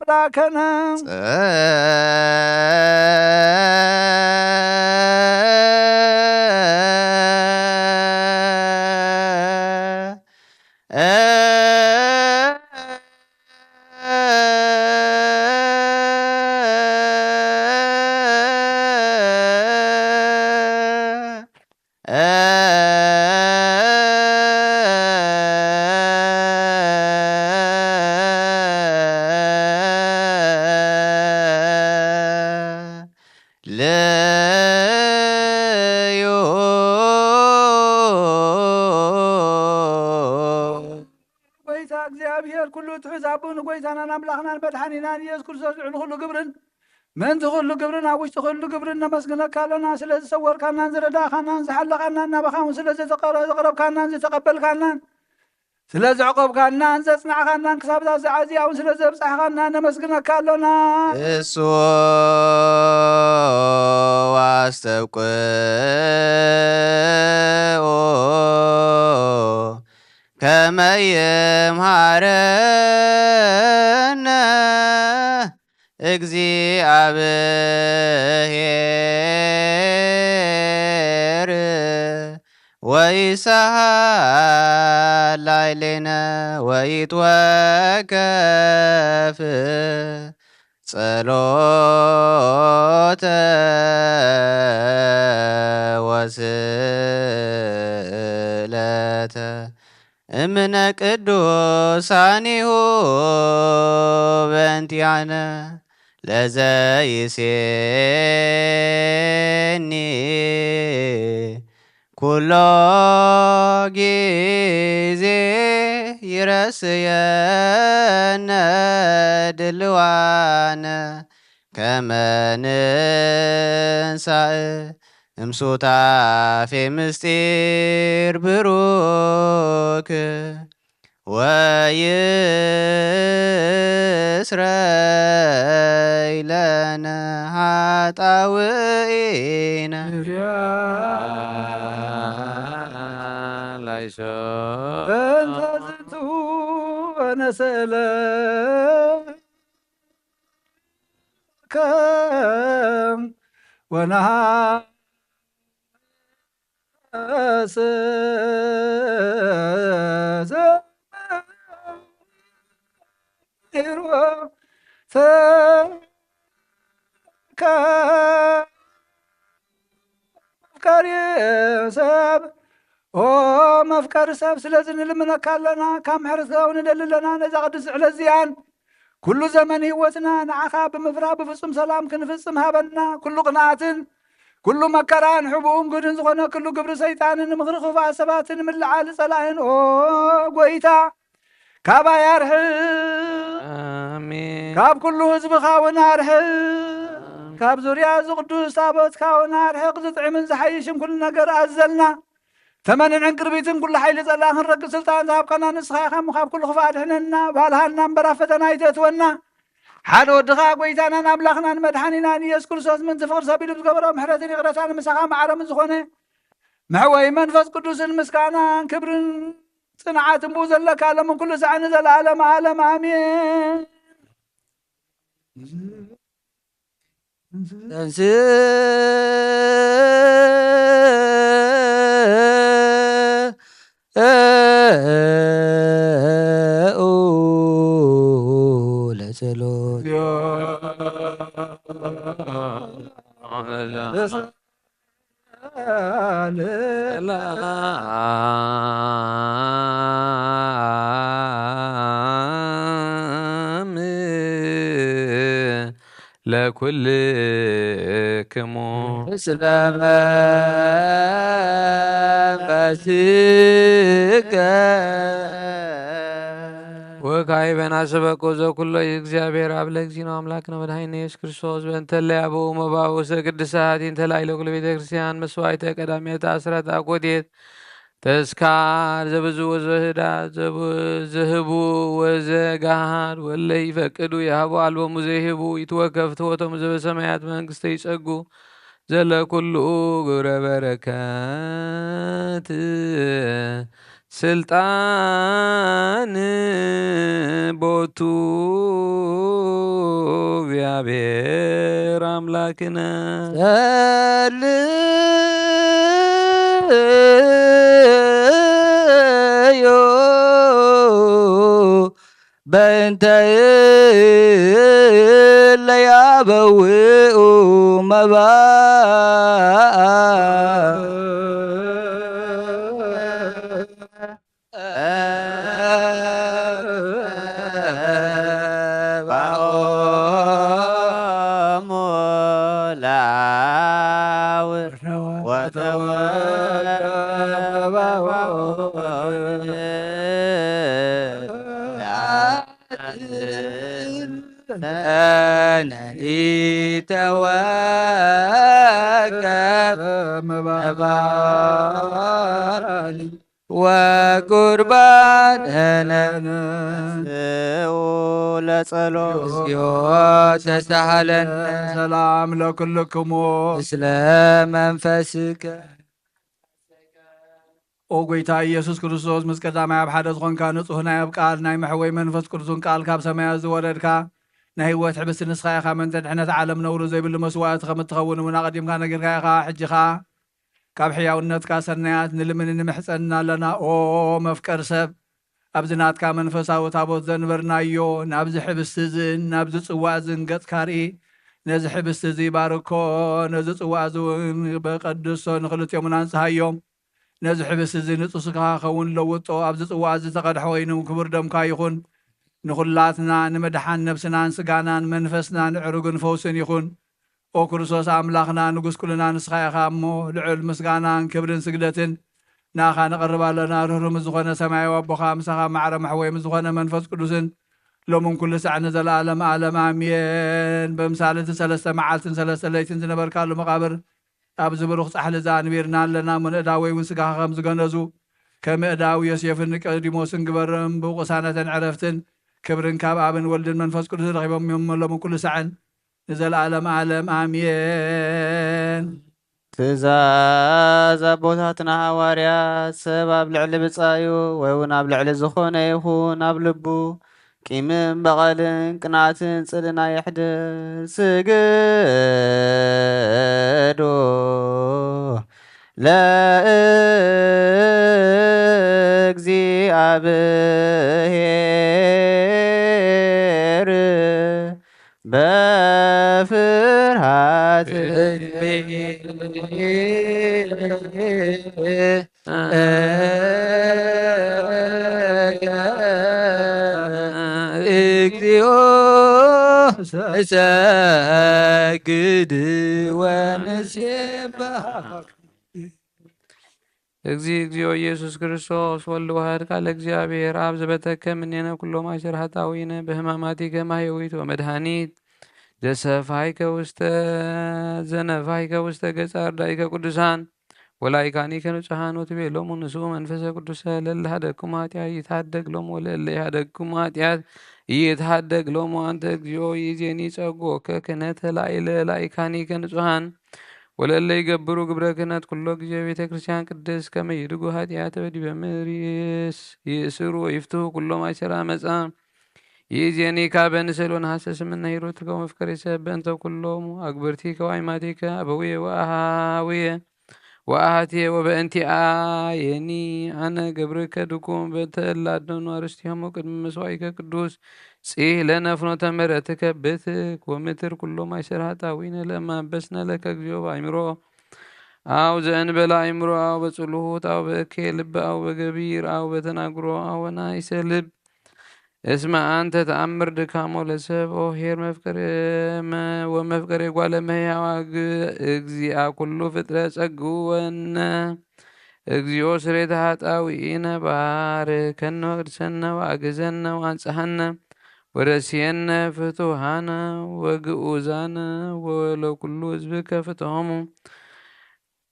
ኣምላከነ። እግዚኣብሔር ኩሉ ትሑት ኣቦ ንጎይታናን ኣምላኽናን መድሓኒናን ኢየሱስ ክርስቶስ ልዕሊ ኩሉ ግብርን ምእንቲ ኩሉ ግብርን ኣብ ውሽጢ ኩሉ ግብርን ነመስግነካ ኣለና። ስለ ዝሰወርካናን ዝረዳእካናን ዝሓለኻናን ናባኻ እውን ስለ ዝተቀረ- ዘቕረብካናን ዝተቐበልካናን ስለ ዘዕቆብካናን ዘጽናዕካናን ክሳብ እዛ ሰዓት እዚኣ እውን ስለ ዘብጻሕካና ነመስግነካ ኣሎና። እሱ ኣስተብቅዑ ከመ ይምሃረነ እግዚአብሔር ወይሳሃል ላዕሌነ ወይትወከፍ ጸሎተ ወስእለተ እምነ ቅዱሳኒሁ በእንቲአነ ለዘይሴኒ ኩሎ ጊዜ ይረስየነ ድልዋነ ከመ ንንሳእ እምሱታፌ ምስጢር ብሩክ ወይስረይ ለነ ኃጣውኢነ። ላይሶ በእንተ ዝንቱ ወነሰእለ ከም ወነሃ መፍቀሪ ሰብ ኦ መፍቀሪ ሰብ ስለዚ ንልምነካ ኣለና ካብ ምሕረትካ እውን ንደሊ ኣለና ነዛ ቅድስቲ ዕለት እዚኣን ኩሉ ዘመን ህይወትና ንዓኻ ብምፍራ ብፍጹም ሰላም ክንፍጽም ሃበና። ኩሉ ቅንኣትን ኩሉ መከራን ሕቡኡን ግህድን ዝኾነ ኩሉ ግብሪ ሰይጣንን ምኽሪ ክፉኣት ሰባትን ምልዓል ጸላእን ኦ ጎይታ ካባይ ኣርሕቕ። ኣሜን። ካብ ኩሉ ህዝብኻ እውን ኣርሕቕ። ካብ ዙርያ እዚ ቅዱስ ታቦትካ እውን ኣርሕቕ። ዝጥዕምን ዝሓይሽን ኩሉ ነገር ኣዘልና። ተመንን ዕንቅርቢትን ኩሉ ሓይሊ ጸላእ ክንረግጽ ስልጣን ዝሃብካና ንስኻ ኢኻ እሞ ካብ ኩሉ ክፋእ ኣድሕነና። ባልሃና እምበር ኣብ ፈተና ኣይተእትወና። ሓደ ወድኻ ጎይታናን ኣምላኽናን መድሓኒናን ኢየሱስ ክርስቶስ ምእንቲ ፍቕሪ ሰብ ኢሉ ዝገበሮ ምሕረትን ይቕረታን ምሳኻ ማዕረ ምስ ዝኾነ መሕወይ መንፈስ ቅዱስን ምስጋናን ክብርን ጽንዓትን ብኡ ዘለካ ሎምን ኩሉ ሳዕ ንዘለዓለመ ዓለም ኣሜን። ተንሥኡ ለጸሎት። ሰላም ለኩልክሙ። ምስለ መንፈስከ። ወካዕበ ናሰበኮ ዘኩሎ እግዚአብሔር አብ ለእግዚእነ አምላክነ መድኃኒነ ኢየሱስ ክርስቶስ በእንተ እለ አበው መባኡ ዘቅድሳት እንተ ላዕለ ኩሉ ቤተ ክርስቲያን መስዋዕተ ቀዳሜት አስራት አኮቴት ተስካር ዘብዙ ወዘህዳት ዘብ- ዘህቡ ወዘጋሃድ ወለ ይፈቅዱ የሃቡ አልቦሙ ዘይህቡ ይትወከፍ ትወቶም ዘበሰማያት መንግስተ ይጸጉ ዘለ ኩሉ ግብረ በረከት ስልጣን ቦቱ እግዚአብሔር አምላክነ። ጸልዩ በእንተ እለ ያበውኡ መባአ። ባኦሙ ለአብ ወተወልደ ባኦሙ ነኒ ተወከፍ መባኒ ወቁርባንነ። ስኡ ለጸሎት። እግዚኦ ተሳሃለነ። ሰላም ለኩልክሙ። ምስለ መንፈስከ። ኦ ጎይታ ኢየሱስ ክርስቶስ፣ ምስ ቀዳማይ ኣብ ሓደ ዝኾንካ ንጹህ ናይ ኣብ ቃል ናይ መሕወይ መንፈስ ቅዱስን ቃል ካብ ሰማያት ዝወረድካ ናይ ህይወት ሕብስቲ ንስኻ ኢኻ። ምእንተ ድሕነት ዓለም ነውሪ ዘይብሉ መስዋእቲ ከም እትኸውን እውን ኣቐዲምካ ነጊርካ ኢኻ። ሕጂ ኸኣ ካብ ሕያውነትካ ሰናያት ንልምን ንምሕጸን ኣለና። ኦ መፍቀር ሰብ፣ ኣብዚ ናትካ መንፈሳዊ ታቦት ዘንበርናዮ፣ ናብዚ ሕብስቲ እዝን ናብዚ ጽዋእ እዝን ገጽካ ርኢ። ነዚ ሕብስቲ እዚ ባርኮ፣ ነዚ ጽዋእ እዚ እውን በቀድሶ ንኽልቲኦም ኣንጽሃዮም። ነዚ ሕብስቲ እዚ ንጹህ ስጋኻ ኸውን ለውጦ፣ ኣብዚ ጽዋእ እዚ ዝተቐድሐ ወይኑ ክቡር ደምካ ይኹን። ንኹላትና ንምድሓን ነብስናን ስጋናን መንፈስናን ዕሩግን ፈውስን ይኹን። ኦ ክርስቶስ ኣምላኽና ንጉስ ኩልና ንስኻ ኢኻ እሞ፣ ልዑል ምስጋናን ክብርን ስግደትን ንኣኻ ነቐርብ ኣለና። ርህሩህ ምስ ዝኾነ ሰማያዊ ኣቦኻ፣ ምሳኻ ማዕረ መሕወይ ምስ ዝኾነ መንፈስ ቅዱስን፣ ሎምን ኩሉ ሳዕ ንዘለኣለም ዓለም ኣሜን። በምሳሌ እቲ ሰለስተ መዓልትን ሰለስተ ለይትን ዝነበርካሉ መቓብር፣ ኣብዚ ብሩኽ ጻሕሊ እዚ ኣንቢርና ኣለና። እሞ ንእዳወይ እውን ስጋኻ ከም ዝገነዙ፣ ከም እዳው ዮሴፍን ኒቆዲሞስን ግበርም። ብቕሳነትን ዕረፍትን ክብርን ካብ ኣብን ወልድን መንፈስ ቅዱስ ረኺቦም እዮም፣ ሎምን ኩሉ ሳዕን ንዘለኣለም ዓለም ኣሜን። ትእዛዝ ኣቦታትና ሃዋርያት፣ ሰብ ኣብ ልዕሊ ብጻዩ ወይ እውን ኣብ ልዕሊ ዝኾነ ይኹን ኣብ ልቡ ቂምን በቐልን ቅንኣትን ጽልእን ኣየሕድር። ስግዱ ለእግዚኣብሔር በፍርሃት። እግዚኦ እሰግድ ወንሴብሐ። እግዚ እግዚኦ ኢየሱስ ክርስቶስ ወልድ ዋህድ ቃል እግዚኣብሔር ኣብ ዝበተከ ምኔነ ኩሎም ኣሸር ኃጣውኢነ በህማማቲከ ማህየዊት ወመድኃኒት ዘሰፋይከ ውስተ ዘነፋይከ ውስተ ገጸ አርዳኢከ ቅዱሳን ወላይካኒከ ንጹሓን ወትቤሎሙ ንስኡ መንፈሰ ቅዱሰ ለለሃደግኩም ኃጢአት ይትሃደግ ሎሙ ወለለ ይሃደግኩም ኃጢአት ይትሃደግ ሎሙ። አንተ እግዚኦ ይዜኒ ጸጎከ ክህነተ ላይለ ላይካኒከ ንጹሓን ወለለ ይገብሩ ግብረ ክህነት ኩሎ ጊዜ ቤተ ክርስቲያን ቅድስት ከመ ይድጉ ኃጢአተ በዲበ ምድር ይእስሩ ወይፍትሁ ኩሎም አሰራ መጻ። ይእዜኒ ካበ ንስእሎ ነሐሰ ስምና ሂሩትከ ወመፍቀሪ ሰብ በእንተ ኩሎም አግብርቲከ ወአይማቲከ አበውየ ወአሃውየ ወአሃትየ ወበእንቲአየኒ አነ ገብርከ ድኩም በእንተ እለ አደኑ አርስቲሆሙ ቅድሚ መስዋኢከ ቅዱስ ጺህ ለነ ፍኖተ ምሕረትከ ብትክ ወምትር ኩሎም አሰር ኃጣዊነ ለማበስነ ለከ እግዚኦ በአይምሮ አው ዘእንበለ አእምሮ አው በጽሉሁት አው በእኬ ልብ አው በገቢር አው በተናግሮ አው በናይሰ ልብ። እስመ አንተ ተአምር ድካሞ ለሰብ ኦ ኄር መፍቀሬ መ-፣ ወመፍቀሬ ጓለ እመሕያው አግ-፣ እግዚአ ኩሉ ፍጥረት ጸግወነ። እግዚኦ ስሬተ ኃጣውኢነ ባርከነ ወቅድሰነ ወአግዘነ ወአንጽሐነ ወረስየነ ፍቱሃነ ወግኡዛነ ወለኩሉ ህዝብከ ፍትሆሙ።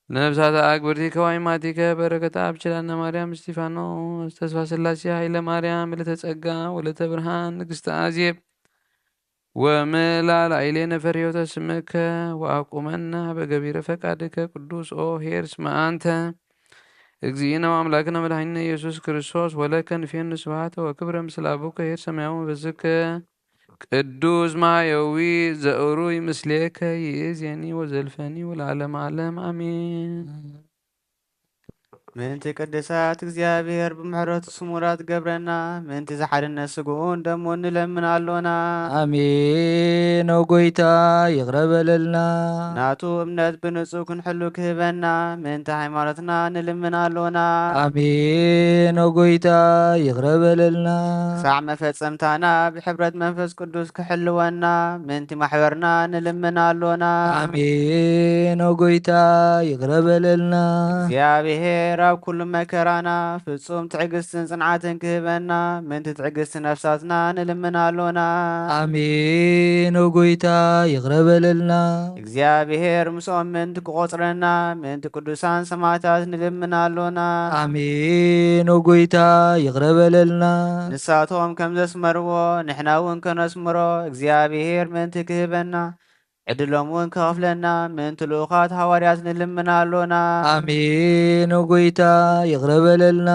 ነፍሳተ አግብርቲከ ወአይማቲከ በረከተ አብ ኪዳነ ማርያም እስጢፋኖስ ተስፋ ስላሴ ኃይለ ማርያም ምልዕተ ጸጋ ወለተ ብርሃን ንግሥተ አዜብ ወምላ ላዕሌነ ፈርዮተ ስምከ ወአቁመና በገቢረ ፈቃድከ ቅዱስ ኦ ኄር እስመ አንተ እግዚእነ ወአምላክነ መድኃኒነ ኢየሱስ ክርስቶስ ወለከ ንፌኑ ስብሐተ ወክብረ ምስለ አቡከ ኄር ሰማያዊ መንፈስከ ቅዱስ ማየዊ ዘእሩይ ምስሌከ ይእዜኒ ወዘልፈኒ ወለዓለመ ዓለም አሜን። ምእንቲ ቅድሳት እግዚኣብሔር ብምሕረቱ ስሙራት ገብረና፣ ምእንቲ ዝሓድነት ስግኡን ደሙን ንለምን ኣሎና። አሜን። ኦ ጎይታ ይቕረ በለልና። ናቱ እምነት ብንጹህ ክንሕሉ ክህበና፣ ምእንቲ ሃይማኖትና ንልምን ኣሎና። አሜን። ኦ ጎይታ ይቕረ በለልና። ክሳዕ መፈጸምታና ብሕብረት መንፈስ ቅዱስ ክሕልወና፣ ምእንቲ ማሕበርና ንልምን ኣሎና። አሜን። ኦ ጎይታ ይቕረ በለልና። እግዚኣብሔር ኣብ ኩሉ መከራና ፍጹም ትዕግስትን ጽንዓትን ክህበና ምእንቲ ትዕግስቲ ነፍሳትና ንልምን ኣሎና። ኣሜን። ኦ ጎይታ ይቕረ በለልና። እግዚኣብሔር ምስኦም ምእንቲ ክቖጽረና ምእንቲ ቅዱሳን ሰማዕታት ንልምን ኣሎና። ኣሜን። ኦ ጎይታ ይቕረ በለልና። ንሳቶም ከም ዘስመርዎ ንሕና እውን ከነስምሮ እግዚኣብሔር ምእንቲ ክህበና ዕድሎም እውን ክኸፍለና ምእንቲ ልኡኻት ሃዋርያት ንልምን ኣሎና። ኣሜን። ኦ ጎይታ ይቕረ በለልና።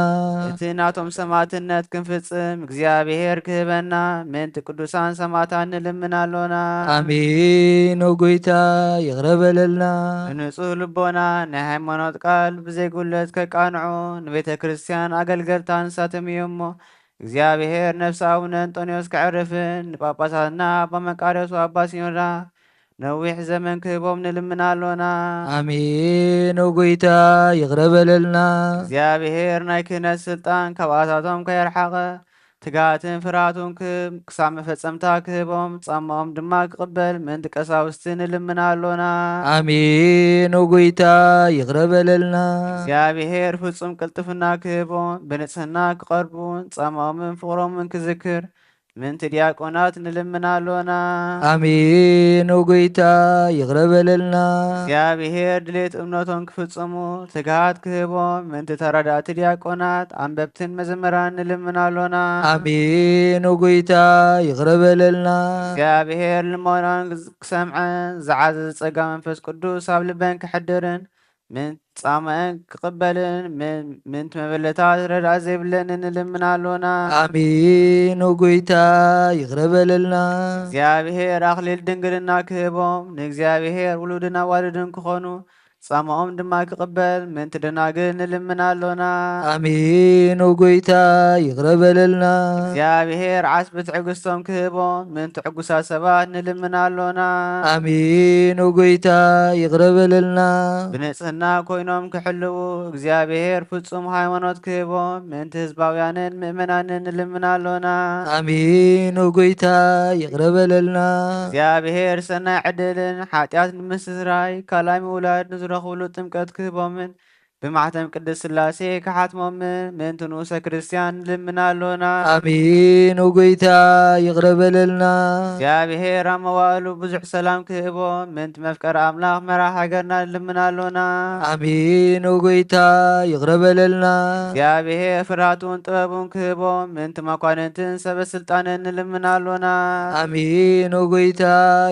እቲ ናቶም ሰማዕትነት ክንፍጽም እግዚኣብሔር ክህበና ምእንቲ ቅዱሳን ሰማዕታት ንልምን ኣሎና። ኣሜን። ኦ ጎይታ ይቕረ በለልና። ብንጹህ ልቦና ናይ ሃይማኖት ቃል ብዘይጉለት ከቃንዑ ንቤተ ክርስቲያን ኣገልገልታ ንሳቶም እዮም እሞ እግዚኣብሔር ነፍሲ ኣቡነ እንጦንዮስ ከዕርፍን ንጳጳሳትና ኣባ መቃርዮስ ኣባ ሲኖዳ ነዊሕ ዘመን ክህቦም ንልምን ኣሎና። ኣሜን። ኦ ጎይታ ይቕረ በለልና። እግዚኣብሔር ናይ ክህነት ስልጣን ካብኣታቶም ከየርሓቐ ትግሃትን ፍርሃቱን ክህብ ክሳብ መፈጸምታ ክህቦም ጻማኦም ድማ ክቕበል ምእንቲ ቀሳውስቲ ንልምን ኣሎና። ኣሜን። ኦ ጎይታ ይቕረ በለልና። እግዚኣብሔር ፍጹም ቅልጥፍና ክህቦም ብንጽህና ክቐርቡን ጻማኦምን ፍቕሮምን ክዝክር ምእንቲ ዲያቆናት ንልምን ኣሎና። ኣሜን። ኦ ጎይታ ይቕረ በለልና። እግዚኣብሔር ድሌት እምነቶም ክፍጽሙ ትግሃት ክህቦም ምእንቲ ተረዳእቲ ዲያቆናት፣ ኣንበብትን መዘምራን ንልምን ኣሎና። ኣሜን። ኦ ጎይታ ይቕረ በለልና። እግዚኣብሔር ልመናን ክሰምዐን ዝዓዘዘ ጸጋ መንፈስ ቅዱስ ኣብ ልበን ክሕድርን ምን ጻማኤን ክቕበልን ምን ምንቲ መበለታት ረድኣት ዘይብለንን ንልምን ኣሎና። ኣሜን። ኦ ጎይታ ይቕረ በለልና። እግዚኣብሔር ኣኽሊል ድንግልና ክህቦም ንእግዚኣብሔር ውሉድን ኣዋልድን ክኾኑ ጻማኦም ድማ ክቕበል ምንቲ ደናግል ንልምን ኣሎና። ኣሜን። ኦ ጎይታ ይቕረ በለልና። እግዚኣብሔር ዓስቢ ትዕግስቶም ክህቦም ምንቲ ዕጉሳት ሰባት ንልምን ኣሎና። ኣሜን። ኦ ጎይታ ይቕረ በለልና። ብንጽህና ኮይኖም ክሕልዉ እግዚኣብሔር ፍጹም ሃይማኖት ክህቦም ምእንቲ ህዝባውያንን ምእመናንን ንልምን ኣሎና። ኣሜን። ኦ ጎይታ ይቕረ በለልና። እግዚኣብሔር ሰናይ ዕድልን ሓጢኣት ንምስስራይ ካልኣይ ምውላድ ንዝረኽብሉ ጥምቀት ክህቦምን ብማሕተም ቅድስት ስላሴ ክሓትሞምን ምእንቲ ንኡሰ ክርስቲያን ንልምን ኣሎና። ኣሜን። ኦ ጎይታ ይቕረ በለልና። እግዚኣብሔር ኣብ መዋእሉ ብዙሕ ሰላም ክህቦ ምእንቲ መፍቀሪ ኣምላኽ መራሕ ሃገርና ንልምን ኣሎና። ኣሜን። ኦ ጎይታ ይቕረ በለልና። እግዚኣብሔር ፍርሃቱን ጥበቡን ክህቦ ምእንቲ መኳንንትን ሰበ ስልጣንን ንልምን ኣሎና። ኣሜን። ኦ ጎይታ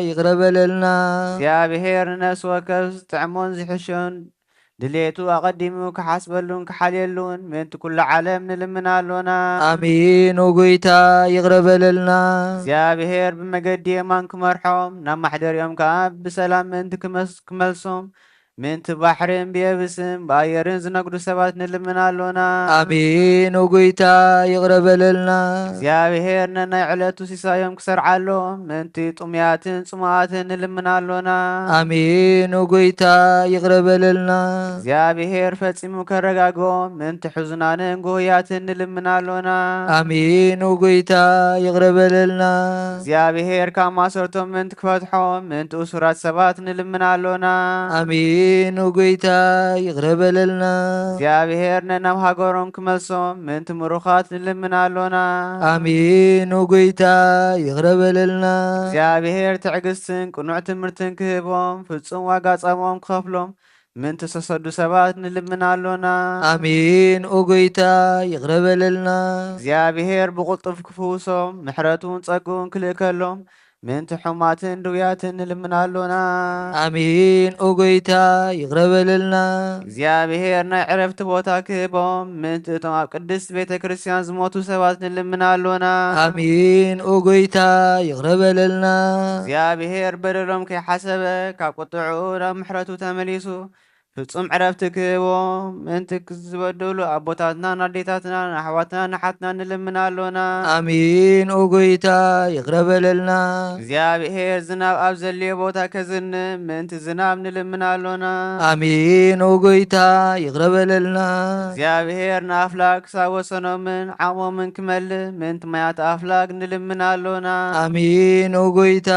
ይቕረ በለልና። እግዚኣብሔር ንነፍሲ ወከፍ ዝጥዕሞን ዝሕሾን ድሌቱ ኣቐዲሙ ክሓስበሉን ክሓልየሉን ምእንቲ ኩሉ ዓለም ንልምን ኣሎና። ኣሜን። ኦ ጎይታ ይቕረ በለልና። እግዚኣብሔር ብመገዲ የማን ክመርሖም ናብ ማሕደሪኦም ከኣ ብሰላም ምእንቲ ክመስ- ክመልሶም ምእንቲ ባሕርን ብየብስን ብኣየርን ዝነግዱ ሰባት ንልምን ኣሎና። ኣሜን። ኦ ጎይታ ይቕረ በለልና። እግዚኣብሔር ነናይ ዕለቱ ሲሳዮም ክሰርዓሎም ምእንቲ ጥሙያትን ጽሙኣትን ንልምን ኣሎና። ኣሜን። ኦ ጎይታ ይቕረ በለልና። እግዚኣብሔር ፈጺሙ ከረጋግኦም ምእንቲ ሕዙናንን ጉህያትን ንልምን ኣሎና። ኣሜን። ኦ ጎይታ ይቕረ በለልና። እግዚኣብሔር ካብ ማሰርቶም ምእንቲ ክፈትሖም ምእንቲ እሱራት ሰባት ንልምን ኣሎና። ኣሜን። ኦ ጎይታ ይቕረ በለልና። እግዚኣብሔር ነናብ ሃገሮም ክመልሶም ምእንቲ ምሩኻት ንልምን ኣሎና። ኣሜን። ኦ ጎይታ ይቕረ በለልና። እግዚኣብሔር ትዕግስትን ቅኑዕ ትምህርትን ክህቦም ፍጹም ዋጋ ጻምኦም ክኸፍሎም ምእንቲ ዝተሰዱ ሰባት ንልምን ኣሎና። ኣሜን። ኦ ጎይታ ይቕረ በለልና። እግዚኣብሔር ብቕልጡፍ ክፍውሶም ምሕረቱን ጸግኡን ክልእከሎም ምእንቲ ሕሙማትን ድውያትን ንልምን ኣሎና። ኣሜን። ኦ ጎይታ ይቕረ በለልና። እግዚኣብሔር ናይ ዕረፍቲ ቦታ ክህቦም ምእንቲ እቶም ኣብ ቅድስት ቤተ ክርስቲያን ዝሞቱ ሰባት ንልምን ኣሎና። ኣሜን። ኦ ጎይታ ይቕረ በለልና። እግዚኣብሔር በደሎም ከይሓሰበ ካብ ቁጥዕኡ ናብ ምሕረቱ ተመሊሱ ፍጹም ዕረፍቲ ክህቦም ምእንቲ ዝበደሉ ኣቦታትናን ኣዴታትናን ኣሕዋትናን ኣሓትናን ንልምን ኣሎና። ኣሜን። ኦ ጎይታ ይቕረ በለልና። እግዚኣብሔር ዝናብ ኣብ ዘድልዮ ቦታ ከዝንብ ምእንቲ ዝናብ ንልምን ኣሎና። ኣሜን። ኦ ጎይታ ይቕረ በለልና። እግዚኣብሔር ንኣፍላግ ክሳብ ወሰኖምን ዓቕሞምን ክመልእ ምእንቲ ማያት ኣፍላግ ንልምን ኣሎና። ኣሜን። ኦ ጎይታ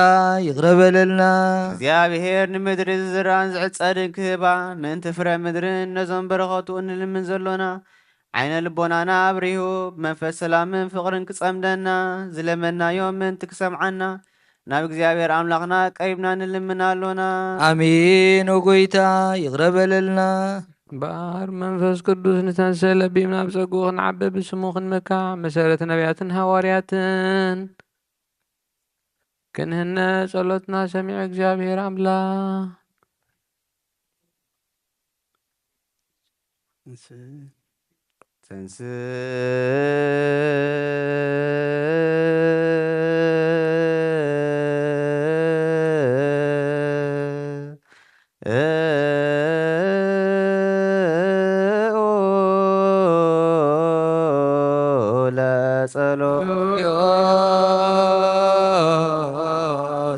ይቕረ በለልና። እግዚኣብሔር ንምድሪ ዝዝራን ዝዕጸድን ክህባ ምእንቲ ፍረ ምድርን ነዞም በረኸቱ እንልምን ዘሎና ዓይነ ልቦናና ኣብሪሁ ብመንፈስ ሰላምን ፍቕርን ክጸምደና ዝለመናዮ ምእንቲ ክሰምዓና ናብ እግዚኣብሔር ኣምላኽና ቀሪብና ንልምን ኣሎና። ኣሜን። ኦ ጎይታ ይቕረ በለልና። እምበኣር መንፈስ ቅዱስ ንተንስእ ለቢብና ብጸግኡ ክንዓቢ ብስሙ ክንምካዕ መሰረት ነቢያትን ሃዋርያትን ክንህነ ጸሎትና ሰሚዑ እግዚኣብሔር ኣምላኽ ተንስእ ለጸሎት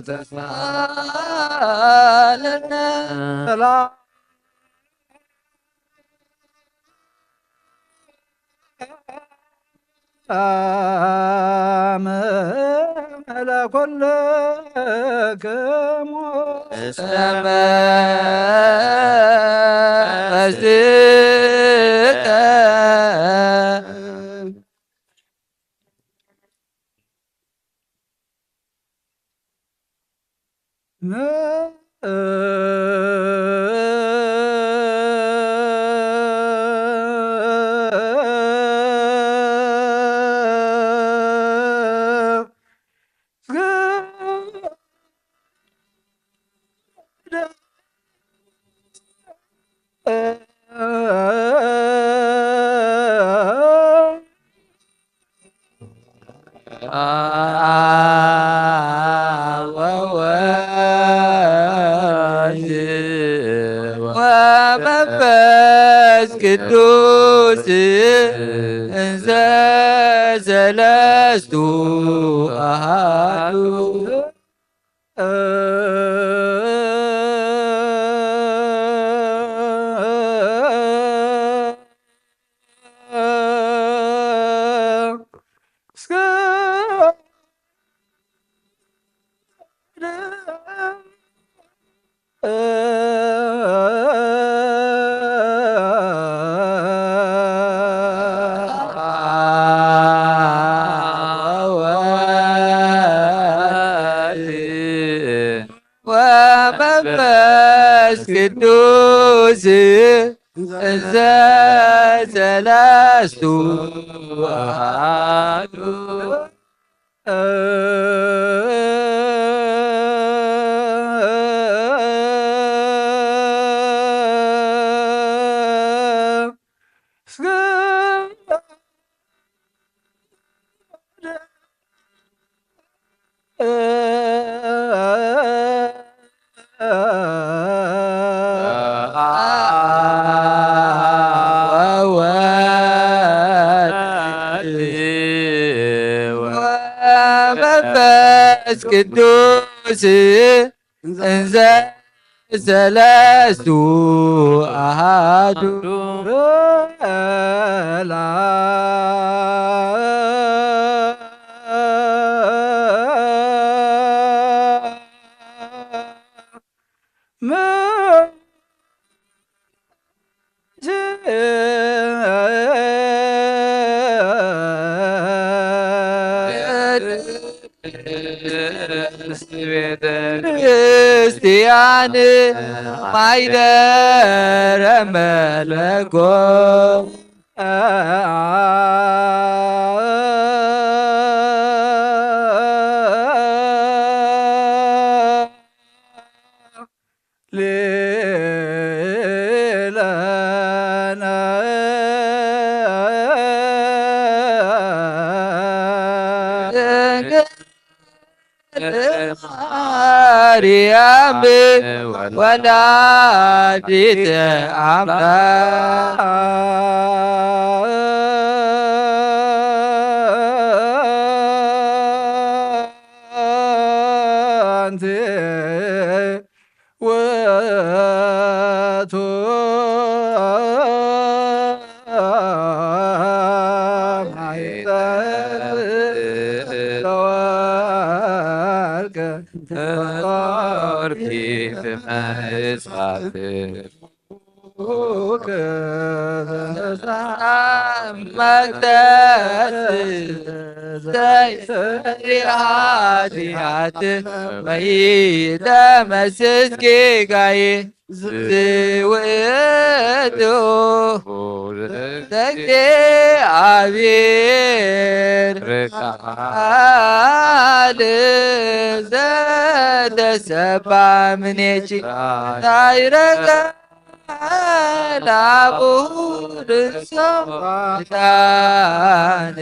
ተስፋ ለነ ለኩልክሙ እስመ ወመንፈስ ቅዱስ እንዘ ሰለስቱ ኣሃዱ። ወመንፈስ ቅዱስ እንዘ ሰለስቱ ኣሃዱ። ወመንፈስ ቅዱስ እንዘ ሰለስቱ ኣሃዱ። ቤተ ክርስቲያን ማይደረ መለኮት ሌለነ ማርያም ወላዲተ አምላክ ውእቱ ማይጠ ተወርቅ ተወርቂ ፍመ እጽዋት ኃጢአት መይደመስስ ጌጋዬ ዝውእቱ ዘእግዚአብሔር ቃል ዘተሰባ ምኔኪ ታይረጋ ላቡ ርእሶም ዕጣን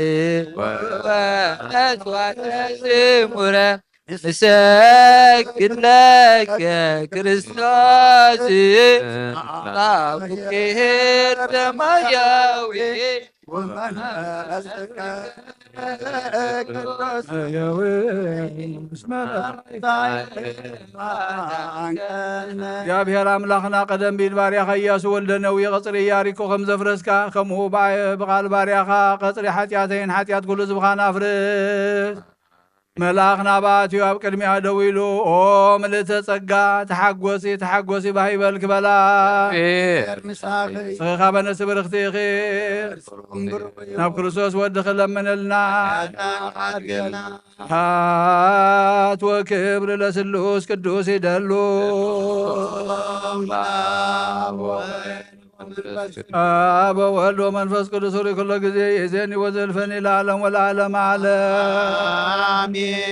ወመስዋዕተ ዝሙረ ንሰግድ ለከ ክርስቶስ ላቡ ኄር ሰማያዊ እግዚኣብሔር ኣምላኽና ቀደም ቢል ባርያኻ ኢያሱ ወልደ ነዊ ቐጽሪ ኢያሪኮ ከም ዘፍረስካ፣ ከምኡ ብኣ-፣ ብቓል ባርያኻ ቐጽሪ ሓጢኣተይን ሓጢኣት ኩሉ ህዝብኻን ኣፍርስ። መልኣኽ ናብኣ ኣትዩ ኣብ ቅድሚኣ ደው ኢሉ፣ ኦ ምልእተ ጸጋ፣ ተሓጎሲ፣ ተሓጎሲ፣ ባህ ይበልኪ በላ። እግዚኣብሔር ምሳኺ። ንስኺ ኻበ ነፍሲ ብርኽቲ ኢኺ። ናብ ክርስቶስ ወድኺ ለምንልና። ሓጢኣትና ሓድገልና። ስብሐት ወክብር ለስሉስ ቅዱስ ይደሉ። አብ ወወልድ ወመንፈስ ቅዱስ ሪ ኩሎ ጊዜ ይእዜኒ ወዘልፈኒ ለዓለም ወለዓለም ዓለም። አሜን።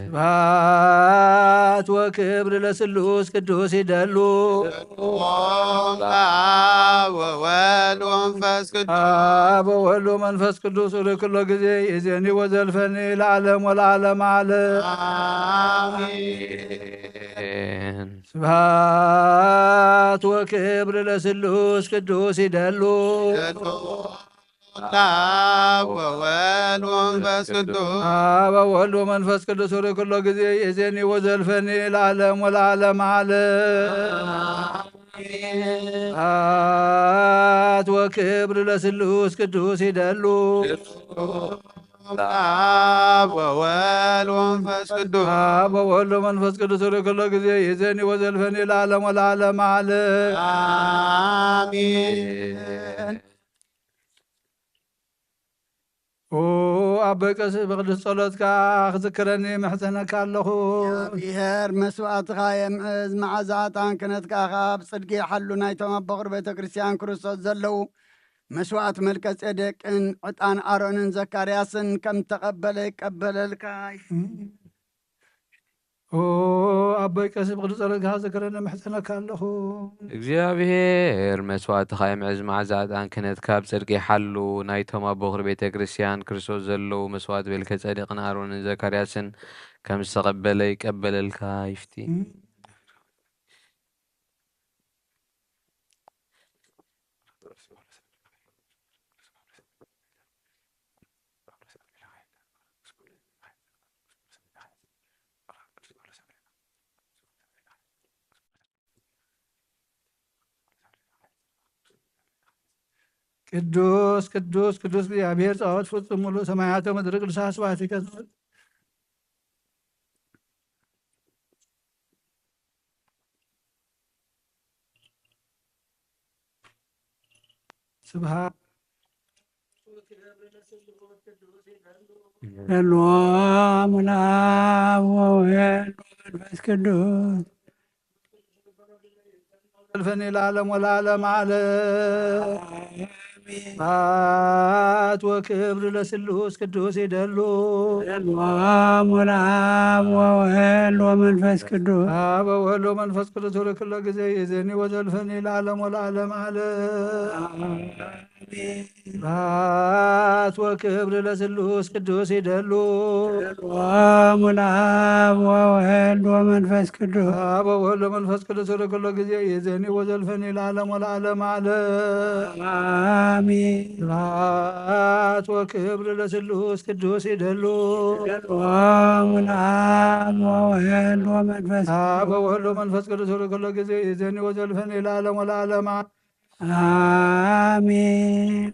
ስብሐት ወክብር ለስሉስ ቅዱስ ይደሉ። አብ ወወልድ ወመንፈስ ቅዱስ። አብ ወወልድ ወመንፈስ ቅዱስ ሪ ኩሎ ጊዜ ይእዜኒ ወዘልፈኒ ለዓለም ወለዓለም ዓለም። አሜን። ስብሐት ወክብር ለስሉስ ቅዱስ ይደሉ። አብ ወወልድ ወመንፈስ ቅዱስ። አብ ወወልድ ወመንፈስ ቅዱስ ሪ ኩሎ ጊዜ ይእዜኒ ወዘልፈኒ ለዓለም ወለዓለም ዓለም። አሜን። ስብሐት ወክብር ለስሉስ ቅዱስ ይደሉ። አብ ወወልድ ወመንፈስ ቅዱስ። አብ ወወልድ ወመንፈስ ቅዱስ ሪ ኩሎ ጊዜ ይእዜኒ ወዘልፈኒ ለዓለም ወለዓለም ዓለም። አሜን። ኦ ኣቦይ ቀሲስ ብቅዱስ ጸሎትካ ክዝክረኒ ምሕጸነካ ኣለኹ። እግዚኣብሔር መስዋዕትኻ የምዕዝ፣ መዓዛ ዕጣን ክህነትካ ኸኣ ብጽድቂ ይሓሉ። ናይቶም ኣብ በኹር ቤተ ክርስቲያን ክርስቶስ ዘለዉ መስዋዕት መልከ ጼዴቅን ዕጣን ኣሮንን ዘካርያስን ከም ተቐበለ ይቀበለልካ። ኦ ኣቦይ ቀሲስ ብቅዱስ ጸሎትካ ክዝክረኒ ምሕጸነካ ኣለኹ። እግዚኣብሔር መስዋዕትኻ የምዕዝ፣ መዓዛ ዕጣን ክህነትካ ብጽድቂ ይሓሉ። ናይቶም ኣብ በኹር ቤተ ክርስቲያን ክርስቶስ ዘለዉ መስዋዕት መልከ ጼዴቅን ኣሮንን ዘካርያስን ከም ዝተቐበለ ይቀበለልካ ይፍቲ። ቅዱስ ቅዱስ ቅዱስ እግዚኣብሔር ጸባኦት ፍጹም ሙሉእ ሰማያተ ምድሪ ቅዱሳት ስብሐት ይከስት። ስብሐት ለሎሙ ለአብ ወወልድ ወመንፈስ ቅዱስ። ዘልፈኒ ለዓለም ወለዓለም ዓለም። አሜን። ስብሐት ወክብር ለስሉስ ቅዱስ ይደሉ። ለሎሙ ለአብ ወወልድ ወመንፈስ ቅዱስ። አብ ወወልድ ወመንፈስ ቅዱስ ሪ ኩሎ ጊዜ ይእዜኒ ወዘልፈኒ ለዓለም ወለዓለም ዓለም። አሜን። ስብሐት ወክብር ለስሉስ ቅዱስ ይደሉ። ለሎሙ ለአብ ወወልድ ወመንፈስ ቅዱስ። አብ ወወልድ ወመንፈስ ቅዱስ ሪ ኩሎ ጊዜ ይእዜኒ ወዘልፈኒ ለዓለም ወለዓለም ዓለም። አሜን። ስብሐት ወክብር ለስሉስ ቅዱስ ይደሉ። ለሎሙ ለአብ ወወልድ ወመንፈስ አብ ወወልድ ወመንፈስ ቅዱስ ሪ ኩሎ ጊዜ ይእዜኒ ወዘልፈኒ ለዓለም ወለዓለም ዓለም። አሜን።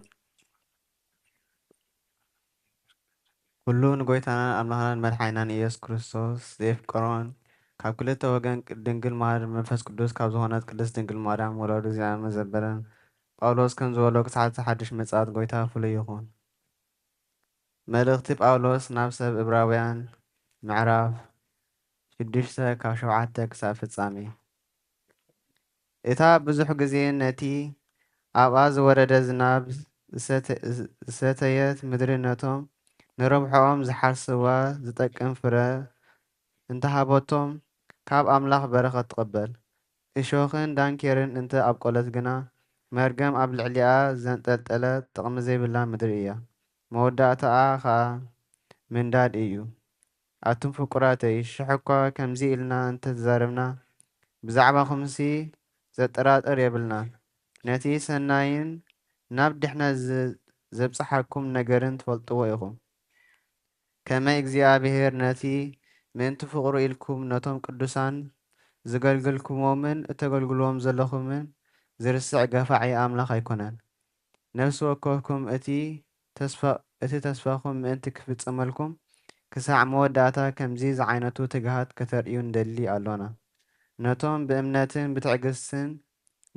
ኩሉ ንጎይታናን ኣምላኽናን መድሓኒናን ኢየሱስ ክርስቶስ ዘየፍቀሮን ካብ ክልተ ወገን ድንግል ማርያም መንፈስ ቅዱስ ካብ ዝኾነት ቅድስት ድንግል ማርያም ወላዱ እግዚኣብሔር መዘበረን ጳውሎስ ከም ዝበሎ ክሳዕ እቲ ሓድሽ ምጽኣት ጎይታ ፍሉይ ይኹን። መልእኽቲ ጳውሎስ ናብ ሰብ እብራውያን፣ ምዕራፍ ሽዱሽተ ካብ ሸውዓተ ክሳብ ፍጻሜ። እታ ብዙሕ ግዜ ነቲ ኣብኣ ዝወረደ ዝናብ ዝሰተ-፣ ዝሰተየት ምድሪ፣ ነቶም ንረብሖኦም ዝሓርስዋ ዝጠቅም ፍረ እንተሃበቶም፣ ካብ ኣምላኽ በረኸት ትቕበል። እሾኽን ዳንኬርን እንተ ኣብቆለት ግና፣ መርገም ኣብ ልዕሊኣ ዘንጠልጠለት ጥቕሚ ዘይብላ ምድሪ እያ። መወዳእታኣ ኸኣ ምንዳድ እዩ። ኣቱም ፍቁራተይ፣ ሽሕ እኳ ከምዚ ኢልና እንተ ተዛረብና፣ ብዛዕባኹምሲ ዘጠራጥር የብልናን። ነቲ ሰናይን ናብ ድሕነት ዝ-፣ ዘብጽሓኩም ነገርን ትፈልጥዎ ኢኹም። ከመይ እግዚኣብሔር ነቲ ምእንቲ ፍቕሩ ኢልኩም ነቶም ቅዱሳን ዘገልገልኩሞምን እተገልግልዎም ዘለኹምን ዝርስዕ ገፋዒ ኣምላኽ ኣይኮነን። ነፍሲ ወከፍኩም እቲ ተስፋ-፣ እቲ ተስፋኹም ምእንቲ ክፍጸመልኩም፣ ክሳዕ መወዳእታ ከምዚ ዝዓይነቱ ትግሃት ከተርእዩ ንደሊ ኣሎና። ነቶም ብእምነትን ብትዕግስትን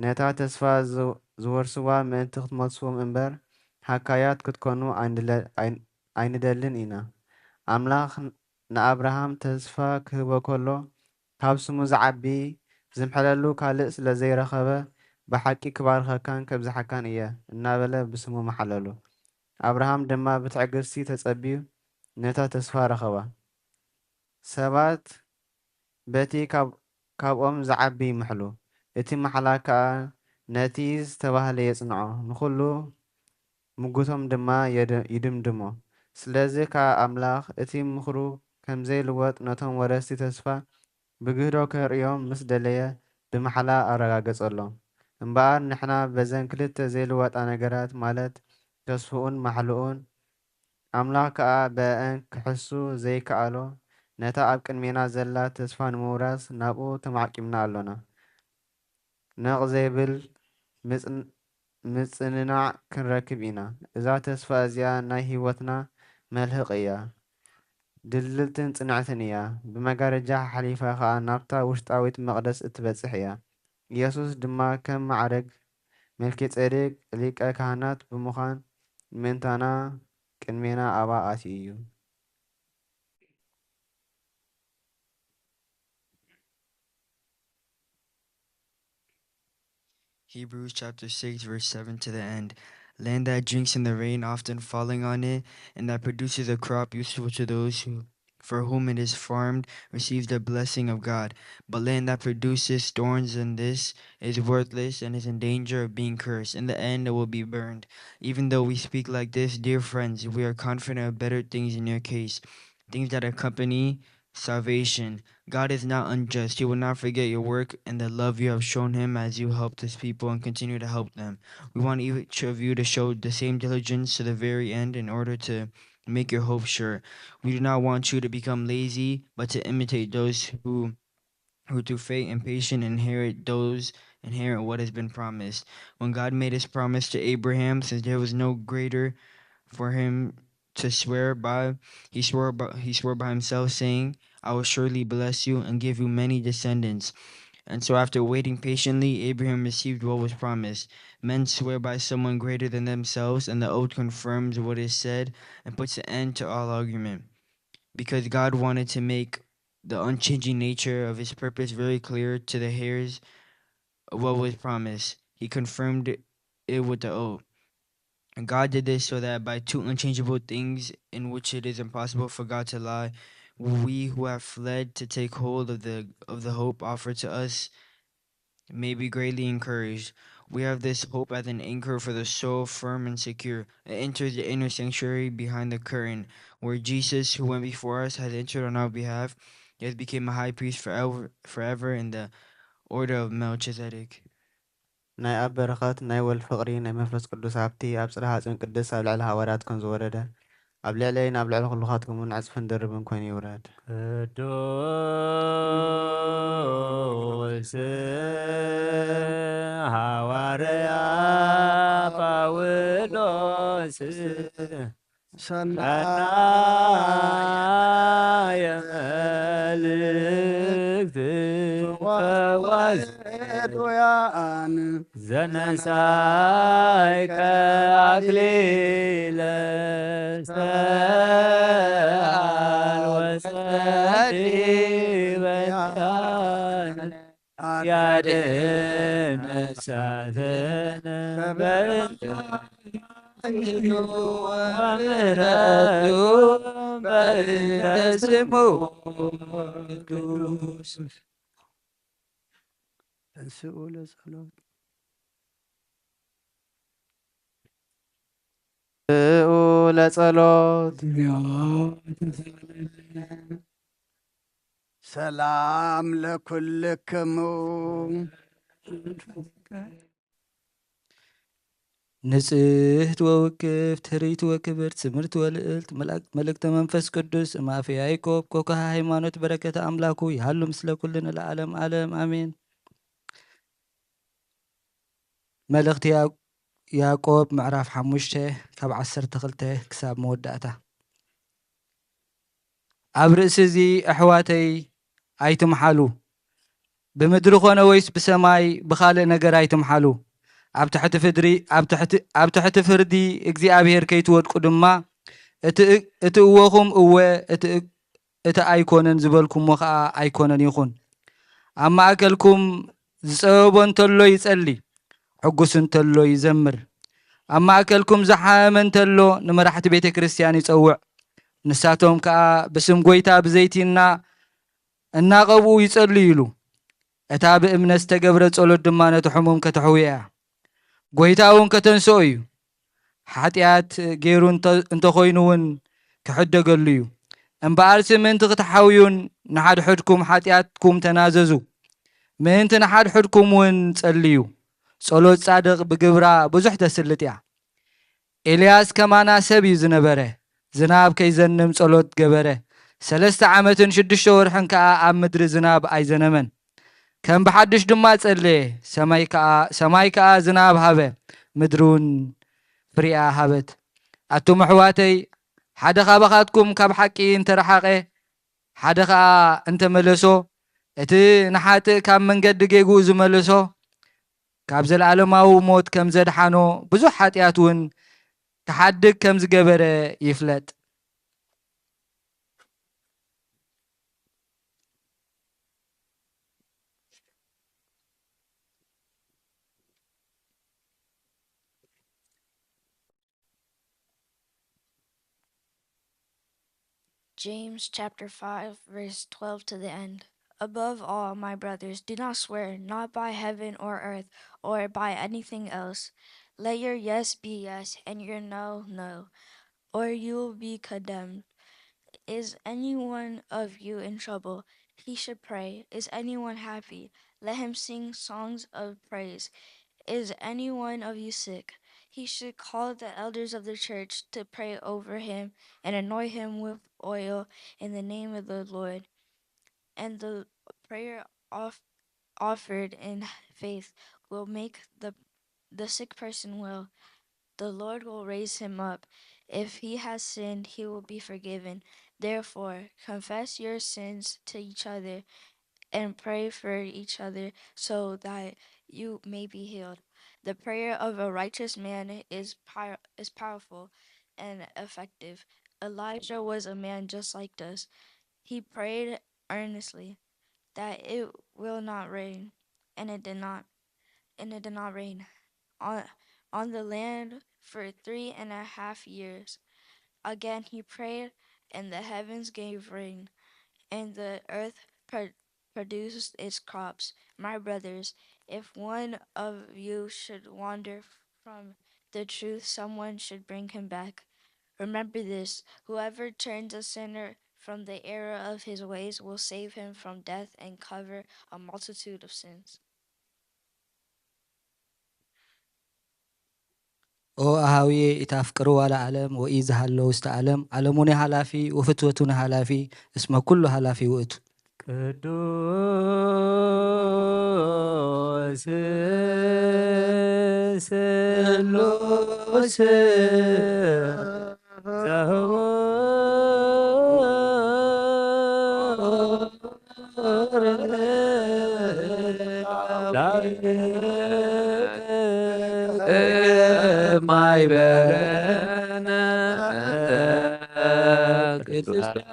ነታ ተስፋ ዝ-፣ ዝወርስዋ ምእንቲ ክትመልስዎም እምበር፣ ሃካያት ክትኮኑ ኣይንለ-፣ ኣይ-፣ ኣይንደልን ኢና። ኣምላኽ ንኣብርሃም ተስፋ ክህቦ ከሎ፣ ካብ ስሙ ዝዓቢ ዝምሕለሉ ካልእ ስለ ዘይረኸበ፣ ብሓቂ ክባርኸካን ከብዝሓካን እየ እናበለ ብስሙ መሓለሉ። ኣብርሃም ድማ ብትዕግስቲ ተጸብዩ ነታ ተስፋ ረኸባ። ሰባት በቲ ካብ-፣ ካብኦም ዝዓቢ ይምሕሉ፣ እቲ ማሕላ ከኣ ነቲ ዝተባህለ የጽንዖ፣ ንኹሉ ምጉቶም ድማ የድ-፣ ይድምድሞ። ስለዚ ከኣ ኣምላኽ እቲ ምኽሩ ከም ዘይልወጥ ነቶም ወረስቲ ተስፋ ብግህዶ ከርእዮም ምስ ደለየ ብማሕላ ኣረጋገጸሎም። እምበኣር ንሕና በዘን ክልተ ዘይልወጣ ነገራት ማለት ተስፍኡን ማሕልኡን ኣምላኽ ከኣ ብኣአን ክሕሱ ዘይከኣሎ፣ ነታ ኣብ ቅድሜና ዘላ ተስፋ ንምውራስ ናብኡ ተማዕቂምና ኣሎና። ነቕ ዘይብል ምጽን-፣ ምጽንናዕ ክንረክብ ኢና። እዛ ተስፋ እዚኣ ናይ ህይወትና መልህቕ እያ። ድልድልትን ጽንዕትን እያ። ብመጋረጃ ሓሊፋ ኸኣ ናብታ ውሽጣዊት መቕደስ እትበጽሕ እያ። ኢየሱስ ድማ ከም ማዕረግ መልከጼዴቅ ሊቀ ካህናት ብምዃን ምእንታና ቅድሜና ኣብኣ ኣትዩ እዩ። Hebrews chapter six, verse seven to the end. Land that drinks in the rain, often falling on it, and that produces a crop useful to those who, for whom it is farmed, receives the blessing of God. But land that produces thorns and this is worthless and is in danger of being cursed. In the end, it will be burned. Even though we speak like this, dear friends, we are confident of better things in your case, things that accompany salvation. God is not unjust. He will not forget your work and the love you have shown him as you helped his people and continue to help them. We want each of you to show the same diligence to the very end in order to make your hope sure. We do not want you to become lazy, but to imitate those who who through faith and patience inherit those inherit what has been promised. When God made his promise to Abraham, since there was no greater for him to swear by, he swore by, he swore by himself, saying, "I will surely bless you and give you many descendants." And so, after waiting patiently, Abraham received what was promised. Men swear by someone greater than themselves, and the oath confirms what is said and puts an end to all argument. Because God wanted to make the unchanging nature of his purpose very clear to the heirs of what was promised, he confirmed it with the oath. And God did this so that by two unchangeable things in which it is impossible for God to lie, we who have fled to take hold of the of the hope offered to us may be greatly encouraged. We have this hope as an anchor for the soul, firm and secure. It enters the inner sanctuary behind the curtain, where Jesus, who went before us, has entered on our behalf. He has become a high priest forever, forever in the order of Melchizedek. ናይ ኣብ በረኸት ናይ ወልድ ፍቕሪ ናይ መንፈስ ቅዱስ ሃብቲ ኣብ ጽርሐ ጽዮን ቅድስት ኣብ ልዕሊ ሃዋርያት ከም ዝወረደ ኣብ ልዕለይን ኣብ ልዕሊ ኩልኻትኩምን ዕጽፍን ድርብን ኮይኑ ይውረድ። ቅዱስ ሃዋርያ ጳውሎስ ሰናየ መልእክት ፈዋስ ዱያን ዘነሳይከ ኣክሊለ ሰኣል ወሰዲበ ያድን ሳተነ በእንተ ወምሕረቱ በእንተ ስሙ ቅዱስ። ተንስኡ ለጸሎት። ተንስኡ ለጸሎት። ሰላም ለኩልክሙ። ንጽህት ወውክፍት ህርይት ወክብርት ስምርት ወልዕልት መልእክ-፣ መልእክተ መንፈስ ቅዱስ እማፍ ያዕቆብ ኮከሃ ሃይማኖት በረከተ ኣምላኩ ይሃሉ ምስለ ኩልን ለዓለም ዓለም ኣሜን። መልእኽቲ ያዕ-፣ ያዕቆብ ምዕራፍ ሓሙሽተ ካብ ዓሰርተ ክልተ ክሳብ መወዳእታ። ኣብ ርእሲ እዚ ኣሕዋተይ ኣይትምሓሉ፣ ብምድሪ ኾነ ወይስ ብሰማይ ብኻልእ ነገር ኣይትምሓሉ። ኣብ ትሕቲ ፍድሪ-፣ ኣብ ትሕቲ፣ ኣብ ትሕቲ ፍርዲ እግዚኣብሔር ከይትወድቁ ድማ እቲ እ-፣ እቲ እወኹም እወ፣ እቲ እ-፣ እቲ ኣይኮነን ዝበልኩሞ ኸኣ ኣይኮነን ይኹን። ኣብ ማእከልኩም ዝጸበቦ እንተሎ ይጸሊ፣ ሕጉስ እንተሎ ይዘምር። ኣብ ማእከልኩም ዝሓመመ እንተሎ ንመራሕቲ ቤተ ክርስቲያን ይጸውዕ። ንሳቶም ከኣ ብስም ጐይታ ብዘይቲ እና-፣ እናቐብኡ ይጸልዩሉ። እታ ብእምነት ዝተገብረ ጸሎት ድማ ነቲ ሕሙም ከተሕውዮ እያ። ጐይታ እውን ከተንስኦ እዩ። ሓጢኣት ገይሩ እንተ-፣ እንተኾይኑ እውን ክሕደገሉ እዩ። እምበኣርሲ ምእንቲ ክትሓውዩን ንሓድሕድኩም ሓጢኣትኩም ተናዘዙ። ምእንቲ ንሓድሕድኩም እውን ጸልዩ። ጸሎት ጻድቕ ብግብራ ብዙሕ ተስልጥ እያ። ኤልያስ ከማና ሰብ እዩ ዝነበረ። ዝናብ ከይዘንም ጸሎት ገበረ። ሰለስተ ዓመትን ሽዱሽተ ወርሕን ከኣ ኣብ ምድሪ ዝናብ ኣይዘነመን። ከም ብሓድሽ ድማ ጸለየ። ሰማይ ከኣ፣ ሰማይ ከኣ ዝናብ ሃበ፣ ምድሪ እውን ፍሪኣ ሃበት። ኣቱም ኣሕዋተይ፣ ሓደ ካባኻትኩም ካብ ሓቂ እንተረሓቐ፣ ሓደ ኸኣ እንተመለሶ፣ እቲ ንሓጥእ ካብ መንገዲ ጌግኡ ዝመለሶ፣ ካብ ዘለኣለማዊ ሞት ከም ዘድሓኖ፣ ብዙሕ ሓጢኣት እውን ክሓድግ ከም ዝገበረ ይፍለጥ። James chapter five, verse twelve to the end. Above all, my brothers, do not swear, not by heaven or earth, or by anything else. Let your yes be yes, and your no, no, or you will be condemned. Is anyone of you in trouble? He should pray. Is anyone happy? Let him sing songs of praise. Is anyone of you sick? He should call the elders of the church to pray over him and anoint him with oil in the name of the Lord. And the prayer off-, offered in faith will make the, the sick person well. The Lord will raise him up. If he has sinned, he will be forgiven. Therefore, confess your sins to each other and pray for each other so that you may be healed. The prayer of a righteous man is pow-, is powerful and effective. Elijah was a man just like us. He prayed earnestly that it will not rain, and it did not, and it did not rain on, on the land for three and a half years. Again, he prayed, and the heavens gave rain, and the earth pro-, produced its crops. My brothers, if one of you should wander from the truth, someone should bring him back. Remember this, whoever turns a sinner from the error of his ways will save him from death and cover a multitude of sins. ኦ ኣሃውዬ ኢታፍቅርዋ ለዓለም ወኢዝሃሎ ውስተ ዓለም፣ ዓለሙኒ ሃላፊ ወፍትወቱኒ ሃላፊ፣ እስመ ኩሉ ሃላፊ ውእቱ። ቅዱስ ስሉስ ዘህቡር አምላክ ኣይበለነ ቅዱስ ቃል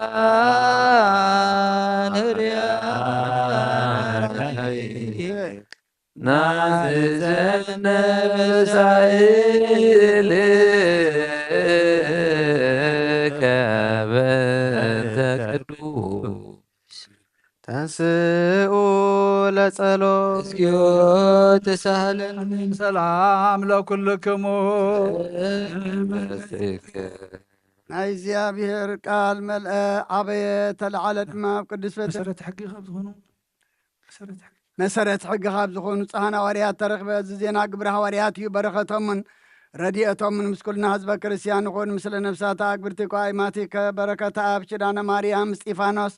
ናዝዘነ ሳይልከ በእንተ ቅዱስ ተንስኡ ለጸሎት። እግዚኦ ተሳህለኒ። ሰላም ለኩልክሙ። ናይ እግዚኣብሔር ቃል መልአ፣ ዓበየ፣ ተለዓለ ድማ ኣብ ቅዱስ ቤተ መሰረት ሕጊ ካብ ዝኾኑ መሰረት ሕጊ መሰረት ሕጊ ካብ ዝኾኑ ጻህን ሃዋርያት ተረኽበ። እዚ ዜና ግብሪ ሃዋርያት እዩ። በረኸቶምን ረድኤቶምን ምስ ኩልና ህዝበ ክርስቲያን ይኹን። ምስለ ነፍሳት ኣግብርቲ ኳይ ማቲከ በረከት ኣብ ኪዳነ ማርያም እስጢፋኖስ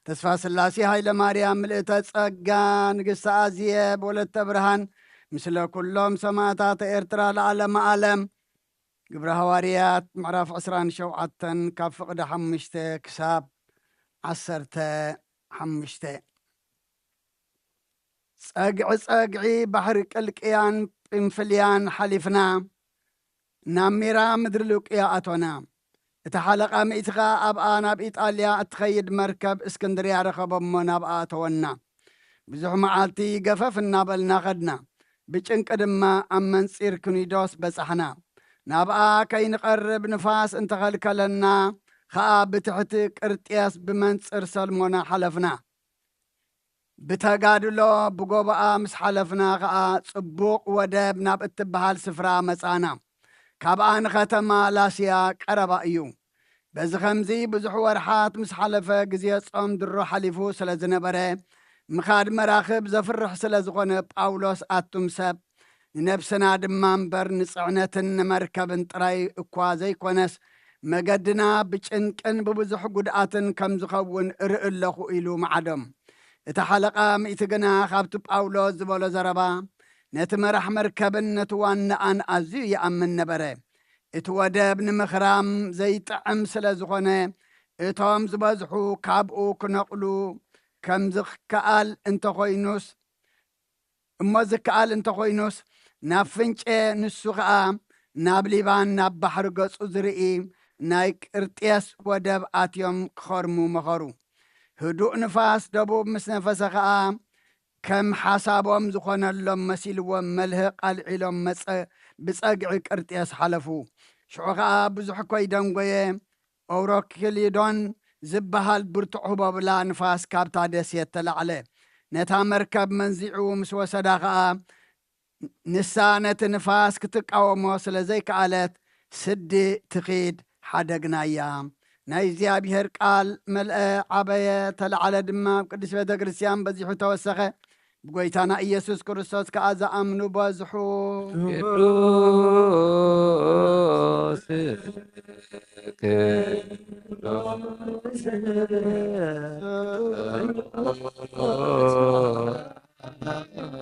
ተስፋ ስላሴ ሃይለ ማርያም ምልእተ ጸጋ ንግስቲ ኣዝየ ብወለተ ብርሃን ምስለ ኩሎም ሰማዕታት ኤርትራ ለዓለመ ዓለም። ግብረ ሃዋርያት ምዕራፍ ዕስራን ሸውዓተን ካብ ፍቕዲ ሓሙሽተ ክሳብ ዓሰርተ ሓሙሽተ። ጸግዒ ጸግዒ ባሕሪ ቅልቅያን ጵንፍልያን ሓሊፍና ናብ ሚራ ምድሪ ሉቅያ ኣቶና። እታ ሓለቓ ምእቲ ኸኣ ኣብኣ ናብ ኢጣልያ እትኸይድ መርከብ እስክንድርያ ረኸቦ እሞ ናብኣ ኣተወና። ብዙሕ መዓልቲ ገፈፍ እናበልና ኸድና። ብጭንቂ ድማ ኣብ መንጺር ክኒዶስ በጻሕና። ናብኣ ከይንቐርብ ንፋስ እንተኸልከለና ኸኣ ብትሕቲ ቅርጥየስ ብመንጽር ሰልሞና ሓለፍና። ብተጋድሎ ብጎቦኣ ምስ ሓለፍና ኸኣ ጽቡቕ ወደብ ናብ እትበሃል ስፍራ መጻና። ካብኣ ንኸተማ ላስያ ቀረባ እዩ። በዚ ኸምዚ ብዙሕ ወርሓት ምስ ሓለፈ ግዜ ጾም ድሮ ሓሊፉ ስለ ዝነበረ ምኻድ መራኽብ ዘፍርሕ ስለ ዝኾነ ጳውሎስ ኣቱም ሰብ ንነብስና ድማ እምበር ንጽዕነትን ንመርከብን ጥራይ እኳ ዘይኮነስ መገድና ብጭንቅን ብብዙሕ ጉድኣትን ከም ዝኸውን እርኢ ኣለኹ ኢሉ መዓዶም። እቲ ሓለቓ ምእቲ ግና ካብቲ ጳውሎስ ዝበሎ ዘረባ ነቲ መራሕ መርከብን ነቲ ዋናኣን ኣዝዩ ይኣምን ነበረ። እቲ ወደብ ንምኽራም ዘይጥዕም ስለ ዝኾነ እቶም ዝበዝሑ ካብኡ ክነቕሉ ከም ዝከኣል እንተኾይኑስ እሞ ዝከኣል እንተኾይኑስ ናብ ፍንጨ ንሱ ኸኣ ናብ ሊባን ናብ ባሕሪ ገጹ ዝርኢ ናይ ቅርጤስ ወደብ ኣትዮም ክኸርሙ መኸሩ። ህዱእ ንፋስ ደቡብ ምስ ነፈሰ ኸኣ ከም ሓሳቦም ዝኾነሎም መሲልዎም መልህቕ ኣልዒሎም መጸ ብጸግዒ ቅርጤስ ሓለፉ። ሽዑ ኸኣ ብዙሕ ኮይደንጎየ ኦሮክሊዶን ዝበሃል ብርቱዕ ህቦብላ ንፋስ ካብታ ደሴት ተላዕለ። ነታ መርከብ መንዚዑ ምስ ወሰዳ ኸኣ ንሳ ነቲ ንፋስ ክትቃወሞ ስለ ዘይከኣለት ስዲ ትኺድ ሓደግናያ። ናይ እግዚኣብሔር ቃል መልአ፣ ዓበየ፣ ተላዕለ ድማ ኣብ ቅድስት ቤተ ክርስቲያን በዚሑ ተወሰኸ። ብጎይታና ኢየሱስ ክርስቶስ ከኣ ዝኣምኑ በዝሑ። ቅዱስ ቅዱስ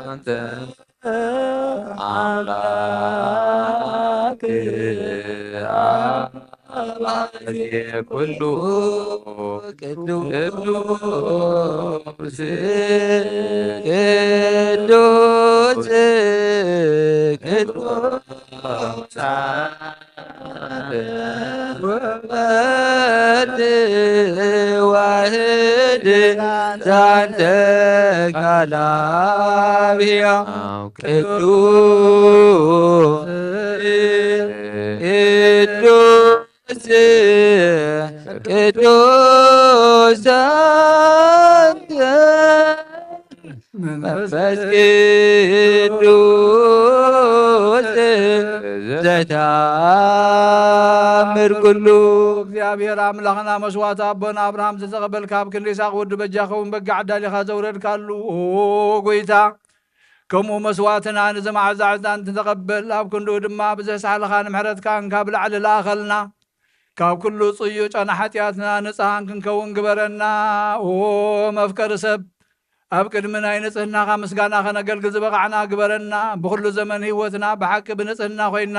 ኣንተ ኣምላክ አባዜ ኩሉ ቅዱስ ቅዱስ ቅዱስ ወወልድ ዋህድ ዛንተ ካላብያ ቅዱስ ቅዱስ ቅዱስ መንፈስ ቅዱስ ዘተአምር ኩሉ። እግዚኣብሔር ኣምላኽና መስዋዕቲ ኣቦና ኣብርሃም ዝተቐበልካ ኣብ ክንዲ ይስሐቅ ወዲ በጃ ኸውን በጊዕ ኣዳሊኻ ዘውረድካሉ ኦ ጎይታ ከምኡ መስዋዕትና ንዚ መዓዛ ዕጣን ትተቐበል፣ ኣብ ክንድኡ ድማ ብዘይ ሳሕልኻ ንምሕረትካን ካብ ላዕሊ ለኣኸልና። ካብ ኩሉ ጽዩ ጨና ሓጢኣትና ንጽሃን ክንከውን ግበረና። ኦ መፍቀሪ ሰብ፣ ኣብ ቅድሚ ናይ ንጽህናኻ ምስጋና ከነገልግል ዝበቓዕና ግበረና። ብኹሉ ዘመን ህይወትና ብሓቂ ብንጽህና ኮይና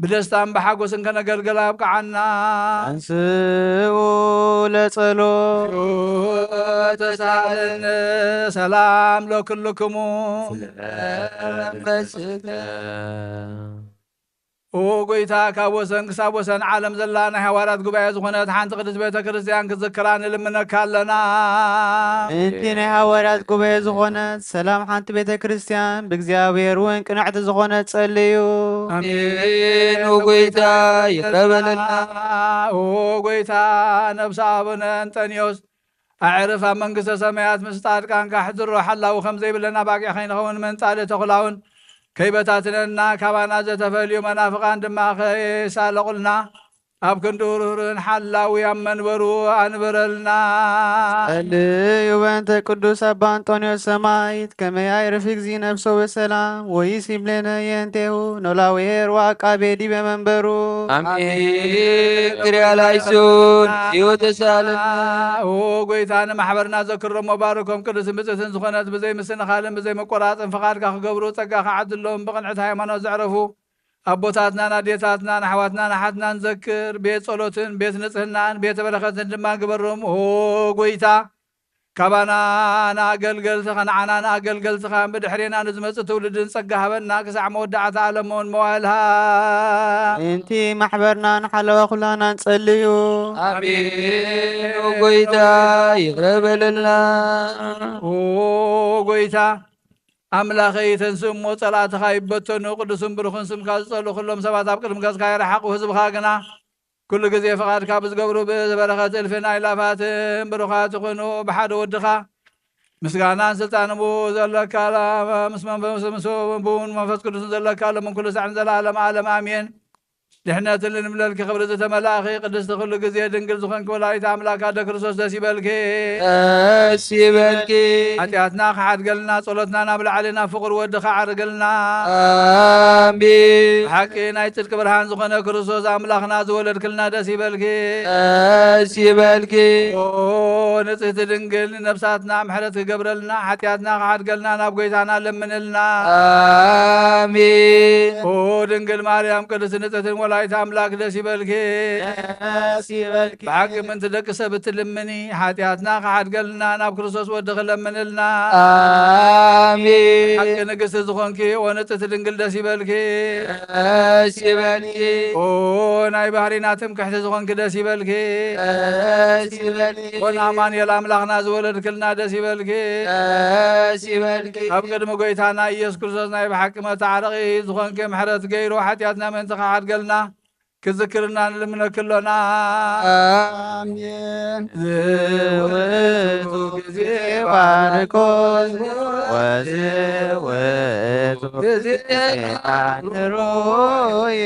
ብደስታን ብሓጎስን ከነገልግል ኣብቅዓና። ተንስኡ ለጸሎት። ተሳለነ ሰላም ለክልክሙ። መስገ ኦ ጎይታ፣ ካብ ወሰን ክሳብ ወሰን ዓለም ዘላ ናይ ሃዋርያት ጉባኤ ዝኾነት ሓንቲ ቅድስት ቤተ ክርስቲያን ክትዝክራ ንልምነካ ኣለና። ምእንቲ ናይ ሃዋርያት ጉባኤ ዝኾነት ሰላም ሓንቲ ቤተ ክርስቲያን ብእግዚኣብሔር እውን ቅንዕቲ ዝኾነት ጸልዩ። ኣሜን። ኦ ጎይታ ይቕረ በለልና። ኦ ጎይታ፣ ነብሲ ኣቡነ እንጠንዮስ ኣዕርፍ ኣብ መንግስተ ሰማያት ምስ ጻድቃን ካሕድሮ ሓላዊ ከም ዘይብለና ባቂዕ ከይንኸውን መንጻሊ ተኹላውን ከይበታትነና ካባና ዘተፈልዩ መናፍቃን ድማ ከይሳለቑልና ኣብ ክንዱ ርህሩህን ሓላዊ ኣብ መንበሩ ኣንብረልና። ጸልዩ በእንተ ቅዱስ ኣባ እንጦንዮስ ሰማይት ከመይ ኣይርፊ እግዚእ ነፍሶ በሰላም ወይስ ይብሌነ የንቴሁ ኖላዊ ኄር ወአቃቤ ዲበ መንበሩ። ኣሜን። ክሪያ ላይሶን ሕይወት ተሳለና። ኦ ጎይታ፣ ንማሕበርና ዘክሮም መባርኮም ቅዱስን ብጽእትን ዝኾነት ብዘይ ምስንኻልን ብዘይ መቆራጽን ፍቓድካ ክገብሩ ጸጋ ክዓድሎም ብቕንዕቲ ሃይማኖት ዘዕረፉ ኣቦታትናን ኣዴታትናን ኣሕዋትናን ኣሓትናን ዘክር። ቤት ጸሎትን ቤት ንጽህናን ቤተ በረኸትን ድማ ግበሮም። ኦ ጎይታ፣ ካባና ንኣገልገልትኻ ንዓና ንኣገልገልትኻን ብድሕሬና ንዝመጽእ ትውልድን ጸጋ ሃበና ክሳዕ መወዳእታ ዓለም እውን መዋእልሃ። ምእንቲ ማሕበርናን ሓለዋ ኩላናን ጸልዩ። ኣሜን። ኦ ጎይታ ይቕረ በለልና። ኦ ጎይታ ኣምላኸይ፣ ተንስእ እሞ ጸላእትኻ ይበተኑ። ቅዱስን ብሩኽን ስምካ ዝጸልኡ ኩሎም ሰባት ኣብ ቅድሚ ገጽካ ይረሓቑ። ህዝብኻ ግና ኩሉ ግዜ ፍቓድካ ብዝገብሩ ብእዝ በረኸት እልፍን ኣእላፋትን ብሩኻት ይኹኑ። ብሓደ ወድኻ ምስጋናን ስልጣን ብኡ ዘለካ ምስ መንፈስ ምስ ብኡን መንፈስ ቅዱስን ዘለካ ሎምን ኩሉ ሳዕን ዘላለም ዓለም ኣሜን። ድሕነትን ልንብለልኪ ክብሪ ዝተመላእኺ ቅድስቲ ኩሉ ግዜ ድንግል ዝኾንኪ ወላዲተ ኣምላክ ኣደ ክርስቶስ ደስ ይበልኪ። ደስ ይበልኪ። ሓጢኣትና ክሓድገልና ጸሎትና ናብ ላዕሊ ናብ ፍቕር ወድኻ ዓርገልና። ኣሜን። ብሓቂ ናይ ጽድቂ ብርሃን ዝኾነ ክርስቶስ ኣምላኽና ዝወለድክልና ደስ ይበልኪ። ደስ ይበልኪ። ኦ ንጽህቲ ድንግል ንነብሳትና ምሕረት ክገብረልና ሓጢኣትና ክሓድገልና ናብ ጎይታና ለምንልና። ኣሜን። ኦ ድንግል ማርያም ቅድስት ንጽህትን ወላዲተ ኣምላክ ደስ ይበልኪ። ደስ ይበልኪ። ብሓቂ ምእንቲ ደቂ ሰብ እትልምኒ ሓጢኣትና ክሓድገልና ናብ ክርስቶስ ወድኺ ለምንልና። ኣሜን። ሓቂ ንግስቲ ዝኾንኪ ኦ ንጽህቲ ድንግል ደስ ይበልኪ። ደስ ይበልኪ። ኦ ናይ ባህሪና ትምክሕቲ ዝኾንኪ ደስ ይበልኪ። ደስ ይበልኪ። ኦ ንኣማኑኤል ኣምላኽና ዝወለድክልና ደስ ይበልኪ። ደስ ይበልኪ። ኣብ ቅድሚ ጎይታና ኢየሱስ ክርስቶስ ናይ ብሓቂ መተዓረቒ ዝኾንኪ ምሕረት ገይሩ ሓጢኣትና ምእንቲ ክሓድገልና ክዝክርና ንልምነኪ ኣሎና። ኣሜን። ዝውእቱ ግዜ ባርኮት ወዝውእቱ ግዜ ኣንሮይ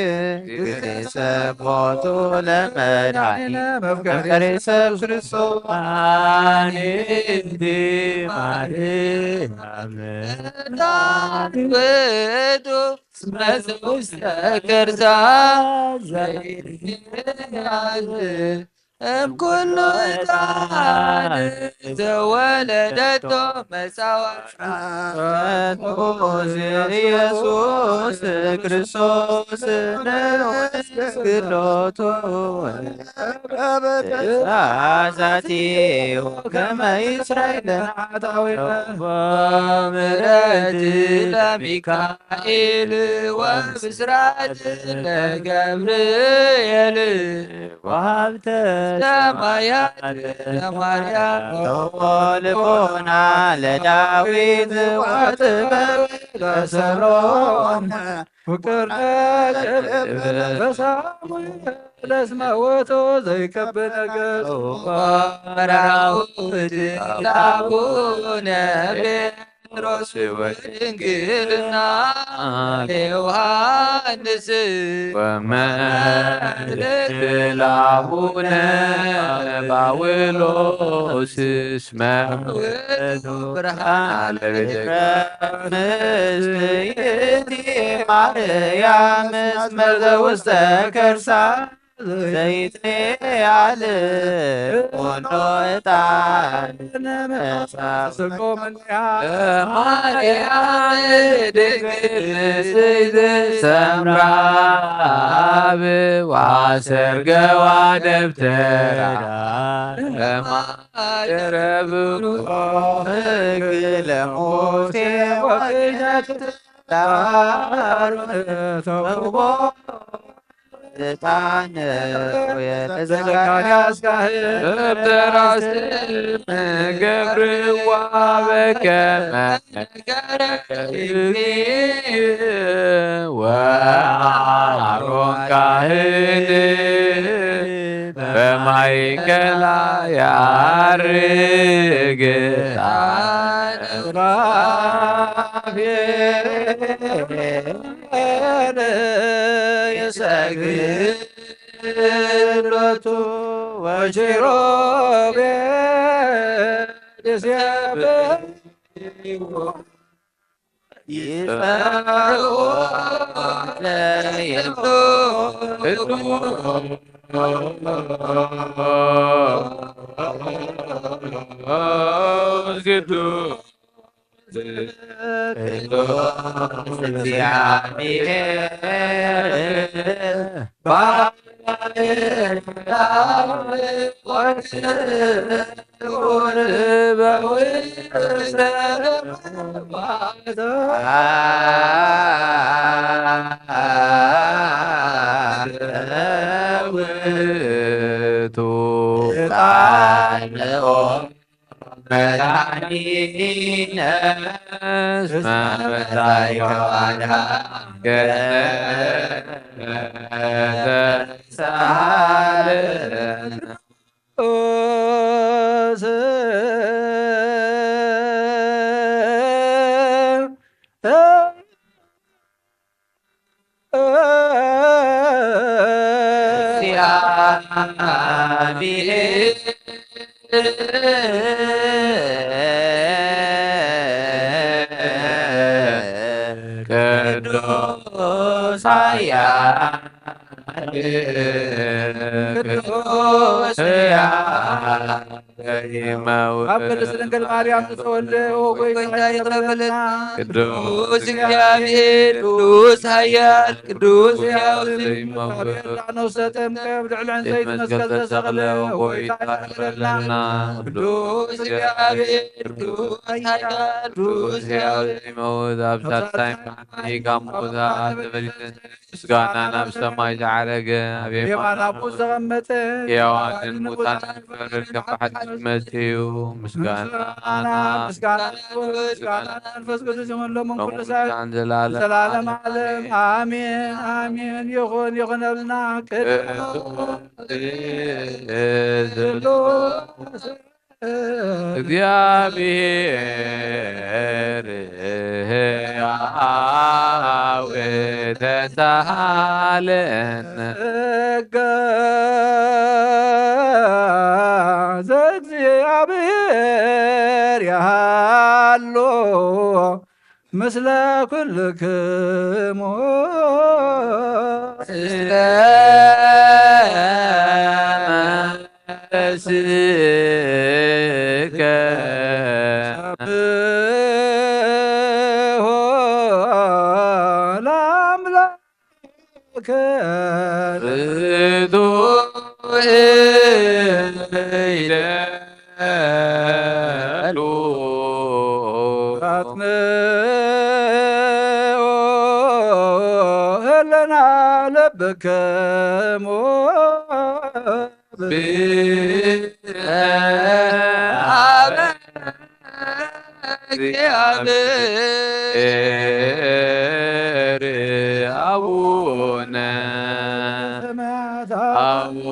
ግዜ ሰቦቱ ለመድኃኒነ መፍቀሬ ሰብ ክርስቶስ። ኣንቲ ማርያም ውእቱ እስመ ዘውስተ ከርሳ ዘይትናዝ እምኩሉ ዕጣን ዘወለደቶ መጻወት ኢየሱስ ክርስቶስ ንወስግዶቱ ዛዛቲሁ ከመ ይስራይ ለናታዊ ምሕረት ለሚካኤል ወብስራት ለገብርኤል ወሃብተ ሰማያት ለማርያም ልቦና ለዳዊት ወጥበብ ለሰሎሞን ፍቅር ለልብ በሳሙኤል እስመ ውእቱ ዘይከብ ነገር መራውት ላቡነ ጴጥሮስ ወድንግልና ዮሐንስ ወመልእክት ላቡነ ጳውሎስ እስመ ውእቱ ብርሃን ለቤተ ምስቲ ማርያም እስመ ዘውስተ ከርሳ ዘይትኔያል ቁኖ ዕጣን ማርያም ድንግል ንጽሕት ሰምራ አብ ዋሰርገዋ ደብተራ ለማደረ ብሩክ ሕግ ለሙሴ ወክህነት ለአሮን ተውቦ ዕጣን ነው የተዘጋጀ። ዘካርያስ ካህን በራስ ገብርዋ በከመ ወአሮን ካህን በማእከላ ያርግ። ሱራፌል ይሰግድ ሎቱ ወኪሩቤል ይሴብሕዎ። ይጸውዑ ለይብሉ ቅዱስ ቅዱስ እግዚአብሔር ባሕርያዊ ውእቱ ቃልኦ መድኃኒነ እስመ መጻኢከ አድኃንከ ተሳለን። ቅዱስ ኃያል ቅዱስ ሕያው ዘይመውት ካብ ቅድስት ድንግል ማርያም ዝተወልደ፣ ኦ ጎይታ፣ ይቅረ በለና። ቅዱስ እግዚአብሔር፣ ቅዱስ ኃያል፣ ቅዱስ ሕያው ዘይመውት ነፍሰ ጠምቀ ብልዕሊ ዕንፀይቲ መስቀል ተሰቅለ፣ ኦ ጎይታ፣ ይቅረ በለና። ቅዱስ እግዚአብሔር፣ ቅዱስ ኃያል፣ ቅዱስ ሕያው ዘይመውት ኣብ ሳልሳይ መዓልቲ ካብ ሙታን ተበሊተ ምስጋና ናብ ሰማይ ዝዓረገ ኣብ የማን ኣቦ ዘቐመጠ ሕያዋንን ሙታንን ክፈርድ ከም ብሓቂ መጽኡ ምስጋና ምስጋና ምስጋና መንፈስ ቅዱስ ይኹን ሎምን ኩሉ ሰብ ዘላለም ዓለም ኣሜን ኣሜን። ይኹን ይኹነልና። ቅዱስ እግዚአብሔር ሕያው ተሳሃለን ጸጋ ዘእግዚአብሔር ያሃሎ ምስለ ኩልክሙ እስለ መንፈስከ ሰብሖ ለአምላከ ርቱዕ ይደሉ አጽንኦ ህልና ለብከሙ አብ እግዚአብሔር አቡነ አቡነ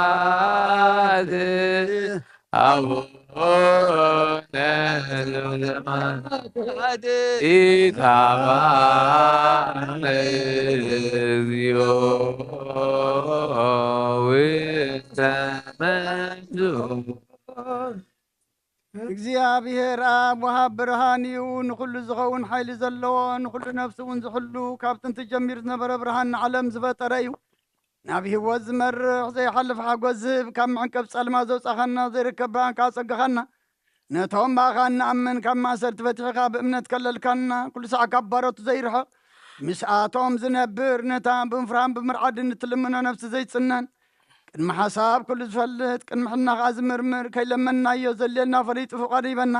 ዘበሰማያት አቡነ ዘበሰማያት ኢታባነ እግዚኦ ውስተ መንሱ። እግዚኣብሔር ኣብ ወሃብ ብርሃን እዩ። ንኹሉ ዝኸውን ሓይሊ ዘለዎ፣ ንኹሉ ነፍሲ እውን ዝሕሉ፣ ካብ ጥንቲ ጀሚሩ ዝነበረ ብርሃን ንዓለም ዝፈጠረ እዩ። ናብ ህይወት ዝመርሕ ዘይሓልፍ ሓጎስ ዝህብ፣ ካብ መዕንቀፍ ጸልማ ዘውጻኻና፣ ዘይርከብ ብርሃን ከኣ ጸጋኻና፣ ነቶም ብኣኻ እንኣምን ካብ ማእሰርቲ ፈቲሕኻ ብእምነት ከለልካና፣ ኩሉ ሳዕ ካብ ባሮቱ ዘይርሕቕ ምስኣቶም ዝነብር፣ ነታ ብምፍራህን ብምርዓድን እትልምኖ ነፍሲ ዘይጽነን፣ ቅድሚ ሓሳብ ኩሉ ዝፈልጥ፣ ቅድሚ ሕልና ከኣ ዝምርምር፣ ከይለመንናዮ ዘድልየና ፈሊጡ ፍቓዱ ይበና።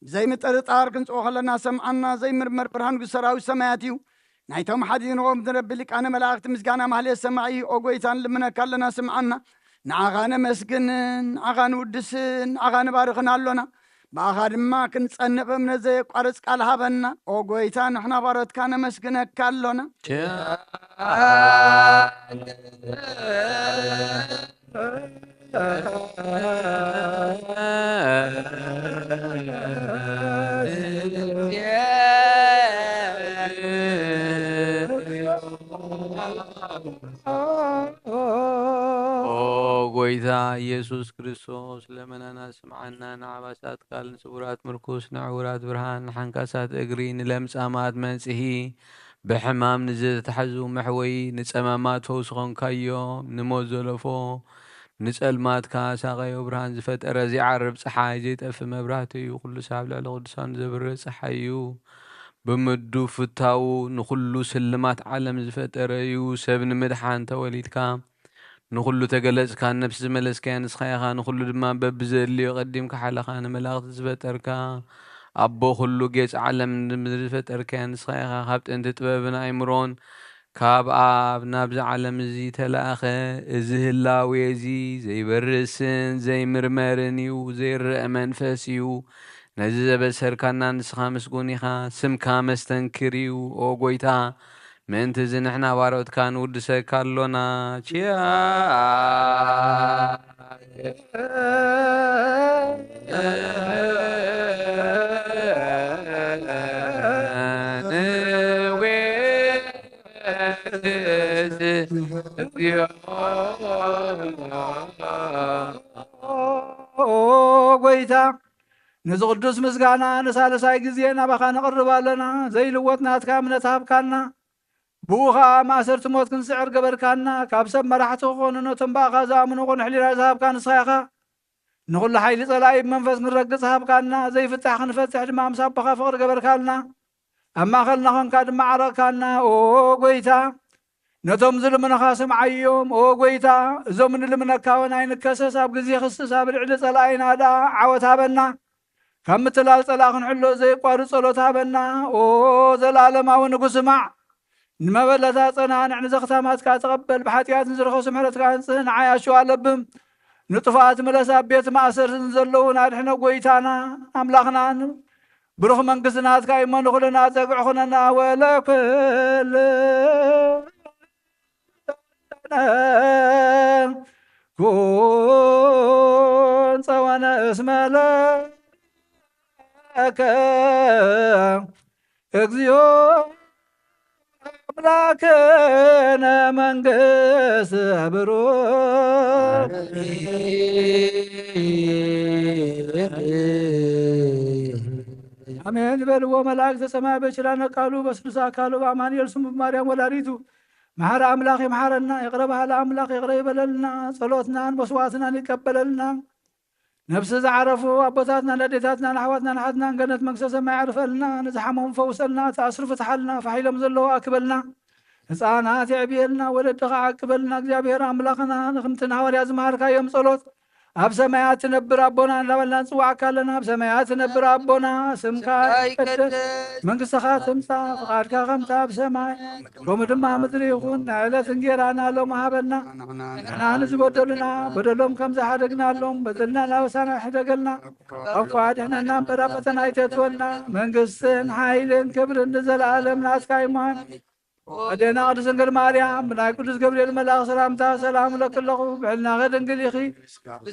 ብዘይ ምጥርጣር ክንጽኦ ከለና ሰምዓና። ዘይምርመር ብርሃን ንጉስ ሰራዊት ሰማያት እዩ። ናይቶም ሓዲንዎም ንረቢ ሊቃነ መላእኽቲ ምስጋና ማህሌት ሰማዒ። ኦ ጎይታ ንልምነካ ኣለና ስምዓና። ንዓኻ ነመስግንን ንዓኻ ንውድስን ንዓኻ ንባርኽን ኣሎና። ብኣኻ ድማ ክንጸንቕ እምነት ዘየቋርጽ ቃል ሃበና። ኦ ጎይታ ንሕና ባሮትካ ነመስግነካ ኣሎና። ኦ ጎይታ ኢየሱስ ክርስቶስ ለመናና ስምዓና። ንዓባሳት ቃል፣ ንስውራት ምርኩስ፣ ንዕውራት ብርሃን፣ ንሓንካሳት እግሪ፣ ንለምጻማት መንጽሂ፣ ብሕማም ንዝተታሕዙ መሕወዪ፣ ንጸማማት ፈውሲ ኾንካዮም፣ ንሞት ዘለፎ ንጸልማት ከኣ ሳቐዮ። ብርሃን ዝፈጠረ ዘይዓርብ ጸሓይ፣ ዘይጠፍእ መብራህቲ እዩ። ኩሉ ሰብ ኣብ ልዕሊ ቅዱሳኑ ዘብርህ ጸሓይ እዩ። ብምዱ ፍታዉ ንኹሉ ስልማት ዓለም ዝፈጠረ እዩ። ሰብ ንምድሓን ተወሊድካ፣ ንኹሉ ተገለጽካ፣ ነፍሲ ዝመለስካያ ንስኻ ኢኻ። ንኹሉ ድማ በብዘድልዮ ቀዲምካ ሓለኻ፣ ንመላእኽቲ ዝፈጠርካ፣ ኣቦ ኩሉ ጌጽ ዓለም ንምድሪ ዝፈጠርካያ ንስኻ ኢኻ። ካብ ጥንቲ ጥበብን ኣእምሮን ካብ ኣብ ናብዚ ዓለም እዚ ተላእኸ። እዚ ህላዌ እዚ ዘይበርስን ዘይምርመርን እዩ፣ ዘይረአ መንፈስ እዩ። ነዚ ዘበሰርካና ንስኻ ምስጉን ኢኻ፣ ስምካ መስተንክር እዩ። ኦ ጎይታ፣ ምእንቲ እዚ ንሕና ባሮትካ ንውድሰካ ኣሎና። ቺያ ኦ ጎይታ፣ ነዚ ቅዱስ ምስጋና ንሳልሳይ ግዜ ናባኻ ነቕርብ ኣለና። ዘይልወጥ ናትካ እምነት ሃብካና። ብኡ ኸኣ ማእሰርቲ ሞት ክንስዕር ገበርካና። ካብ ሰብ መራሕቲ ክኾኑ ነቶም ብኣኻ ዝኣምኑ ቅኑዕ ሕሊና ዝሃብካ ንስኻ ኢኻ። ንኹሉ ሓይሊ ጸላኢ ብመንፈስ ክንረግጽ ሃብካና። ዘይፍታሕ ክንፈትሕ ድማ ምስ ኣቦኻ ፍቕሪ ገበርካልና። ኣብ ማእኸልና ኾንካ ድማ ዓረቕካና። ኦ ጎይታ፣ ነቶም ዝልምኑኻ ስምዓዮም። ኦ ጎይታ፣ እዞም ንልምነካ እውን ኣይንከሰስ። ኣብ ግዜ ክስስ ኣብ ልዕሊ ጸላኢና ደኣ ዓወት ሃበና። ካብ ምትላል ጸላእ ክንሕሎ ዘየቋርጽ ጸሎት ሃበና። ኦ ዘላለማዊ ንጉስ ስማዕ። ንመበለታ ጸናንዕ፣ ንዘኽታማትካ ተቐበል። ብሓጢኣት ንዝረኸሱ ምሕረትካ ኣንጽህ። ንዓይ ኣሸዋ ለብም። ንጥፉኣት ምለስ። ኣብ ቤት ማእሰርቲ ንዘለዉ ኣድሕኖ። ጎይታና ኣምላኽናን ብሩኽ መንግስቲ ናትካ እሞ ንኹልና ጸግዒ ኩነና። ወለኩልነ ኩን ጸወነ እስመ ለከ እግዚኦ አምላክነ መንግስት ብሩክ። አሜን በልዎ መላእክተ ሰማይ በችላነ ቃሉ በስሉስ አካሉ በአማኑኤል ስሙ በማርያም ወላዲቱ። መሐሪ አምላክ ይምሐረና፣ ይቅረ በሃሊ አምላክ ይቅረ ይበለልና፣ ጸሎትናን መስዋዕትናን ይቀበለልና። ነፍሲ ዝዓረፉ ኣቦታትናን ኣዴታትናን ኣሕዋትናን ኣሓትናን ገነት መንግስተ ሰማይ ኣዕርፈልና፣ ንዝሓመሙ ፈውሰልና፣ ተኣስሩ ፍትሓልና፣ ፋሕ ኢሎም ዘለዉ ኣክበልና፣ ህፃናት የዕብየልና፣ ወለዲ ከዓ ዓቅበልና። እግዚኣብሔር ኣምላኽና ንክምቲ ንሃዋርያ ዝመሃርካዮም ጸሎት ኣብ ሰማያት ትነብር ኣቦና እናበልና ንጽዋዕካ ኣለና። ኣብ ሰማያት ትነብር ኣቦና ስምካ ይቀደስ፣ መንግስትኻ ትምጻእ፣ ፍቓድካ ከምታ ኣብ ሰማይ ከምኡ ድማ ምድሪ ይኹን። ናይ ዕለት እንጌራና ሎም ሃበና፣ ንሕና ንዝበደሉና በደሎም ከም ዝሓደግናሎም በደልና ናበሳና ይሕደገልና፣ ካብ ክፉእ ኣድሕነና እምበር ኣብ ፈተና ኣይተእትወና። መንግስትን ሓይልን ክብርን ንዘለኣለም ናትካ ይመሃን። ኣዴና ቅድስት ድንግል ማርያም ብናይ ቅዱስ ገብርኤል መልኣኽ ሰላምታ ሰላም እለኪ ኣለኹ። ብሕልናኺ ድንግል ኢኺ፣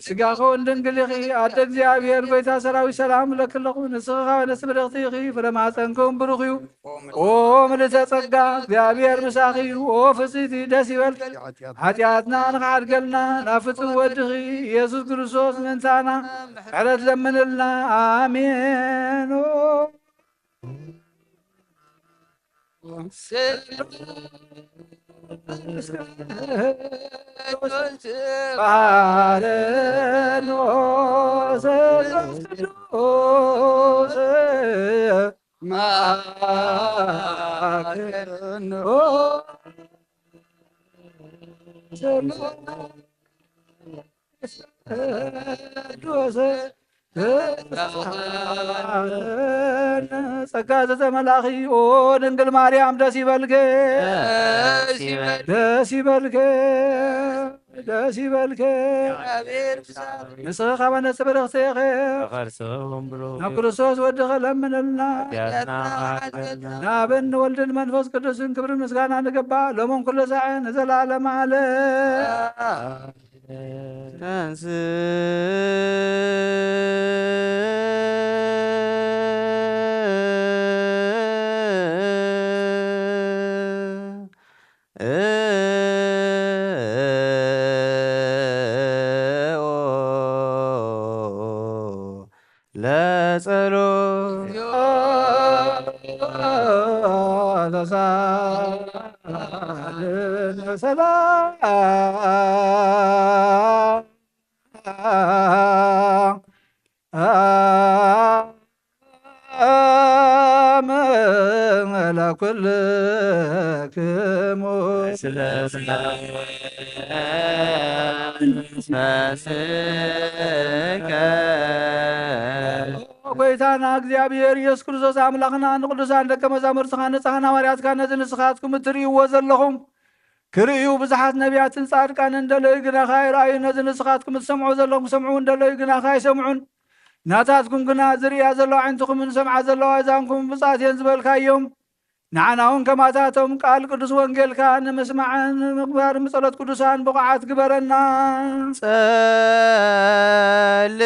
ስጋኺ እውን ድንግል ኢኺ። ኣደ እግዚኣብሔር ጎይታ ሰራዊት ሰላም እለኪ ኣለኹ። ንስኺ ካብ ኣንስቲ ብርኽቲ ኢኺ፣ ፍረ ማፀንኪ እውን ብሩኽ እዩ። ኦ ምልዕተ ጸጋ፣ እግዚኣብሔር ምሳኺ እዩ። ኦ ፍጽይቲ ደስ ይበልኪ፣ ሓጢኣትና ንኽሓድገልና ናብ ፍጹም ወድኺ ኢየሱስ ክርስቶስ ምእንታና ምሕረት ለምንልና። ኣሜን። ጸጋ ዘተመላኺ ኦ ድንግል ማርያም ደስ ይበልከ፣ ደስ ይበልከ፣ ደስ ይበልከ። ንስኻ ካብ ኣነስ ብርኽቲ ኢኸ፣ ናብ ክርስቶስ ወድኸ ለምንልና። ናብን ንወልድን መንፈስ ቅዱስን ክብርን ምስጋና ንገባ ሎምን ኩሉ ሳዕ ንዘለዓለም ዓለም። ለጸሎት ለኩልክሙ ጎይታና እግዚኣብሔር ኢየሱስ ክርስቶስ ኣምላኽና ንቅዱሳን ደቀ መዛሙርትኻ ንጻሕን ሃዋርያትካ ነዚ ንስኻትኩም እትርእይዎ ዘለኹም ክርእዩ ብዙሓት ነቢያትን ጻድቃንን እንደለዩ ግናኻ ኣይረኣዩ። ነዚ ንስኻትኩም እትሰምዑ ዘለኹም ክሰምዑ እንደለዩ ግናኻ ኣይሰምዑን። ናታትኩም ግና ዝርእያ ዘለዋ ኣዒንትኹምን ዝሰምዓ ዘለዋ ኣእዛንኩም ብጻት እየን ዝበልካዮም። ንዓና እውን ከማታቶም ቃል ቅዱስ ወንጌልካ ንምስማዕን ንምግባር ብጸሎት ቅዱሳን ብቑዓት ግበረና። ጸል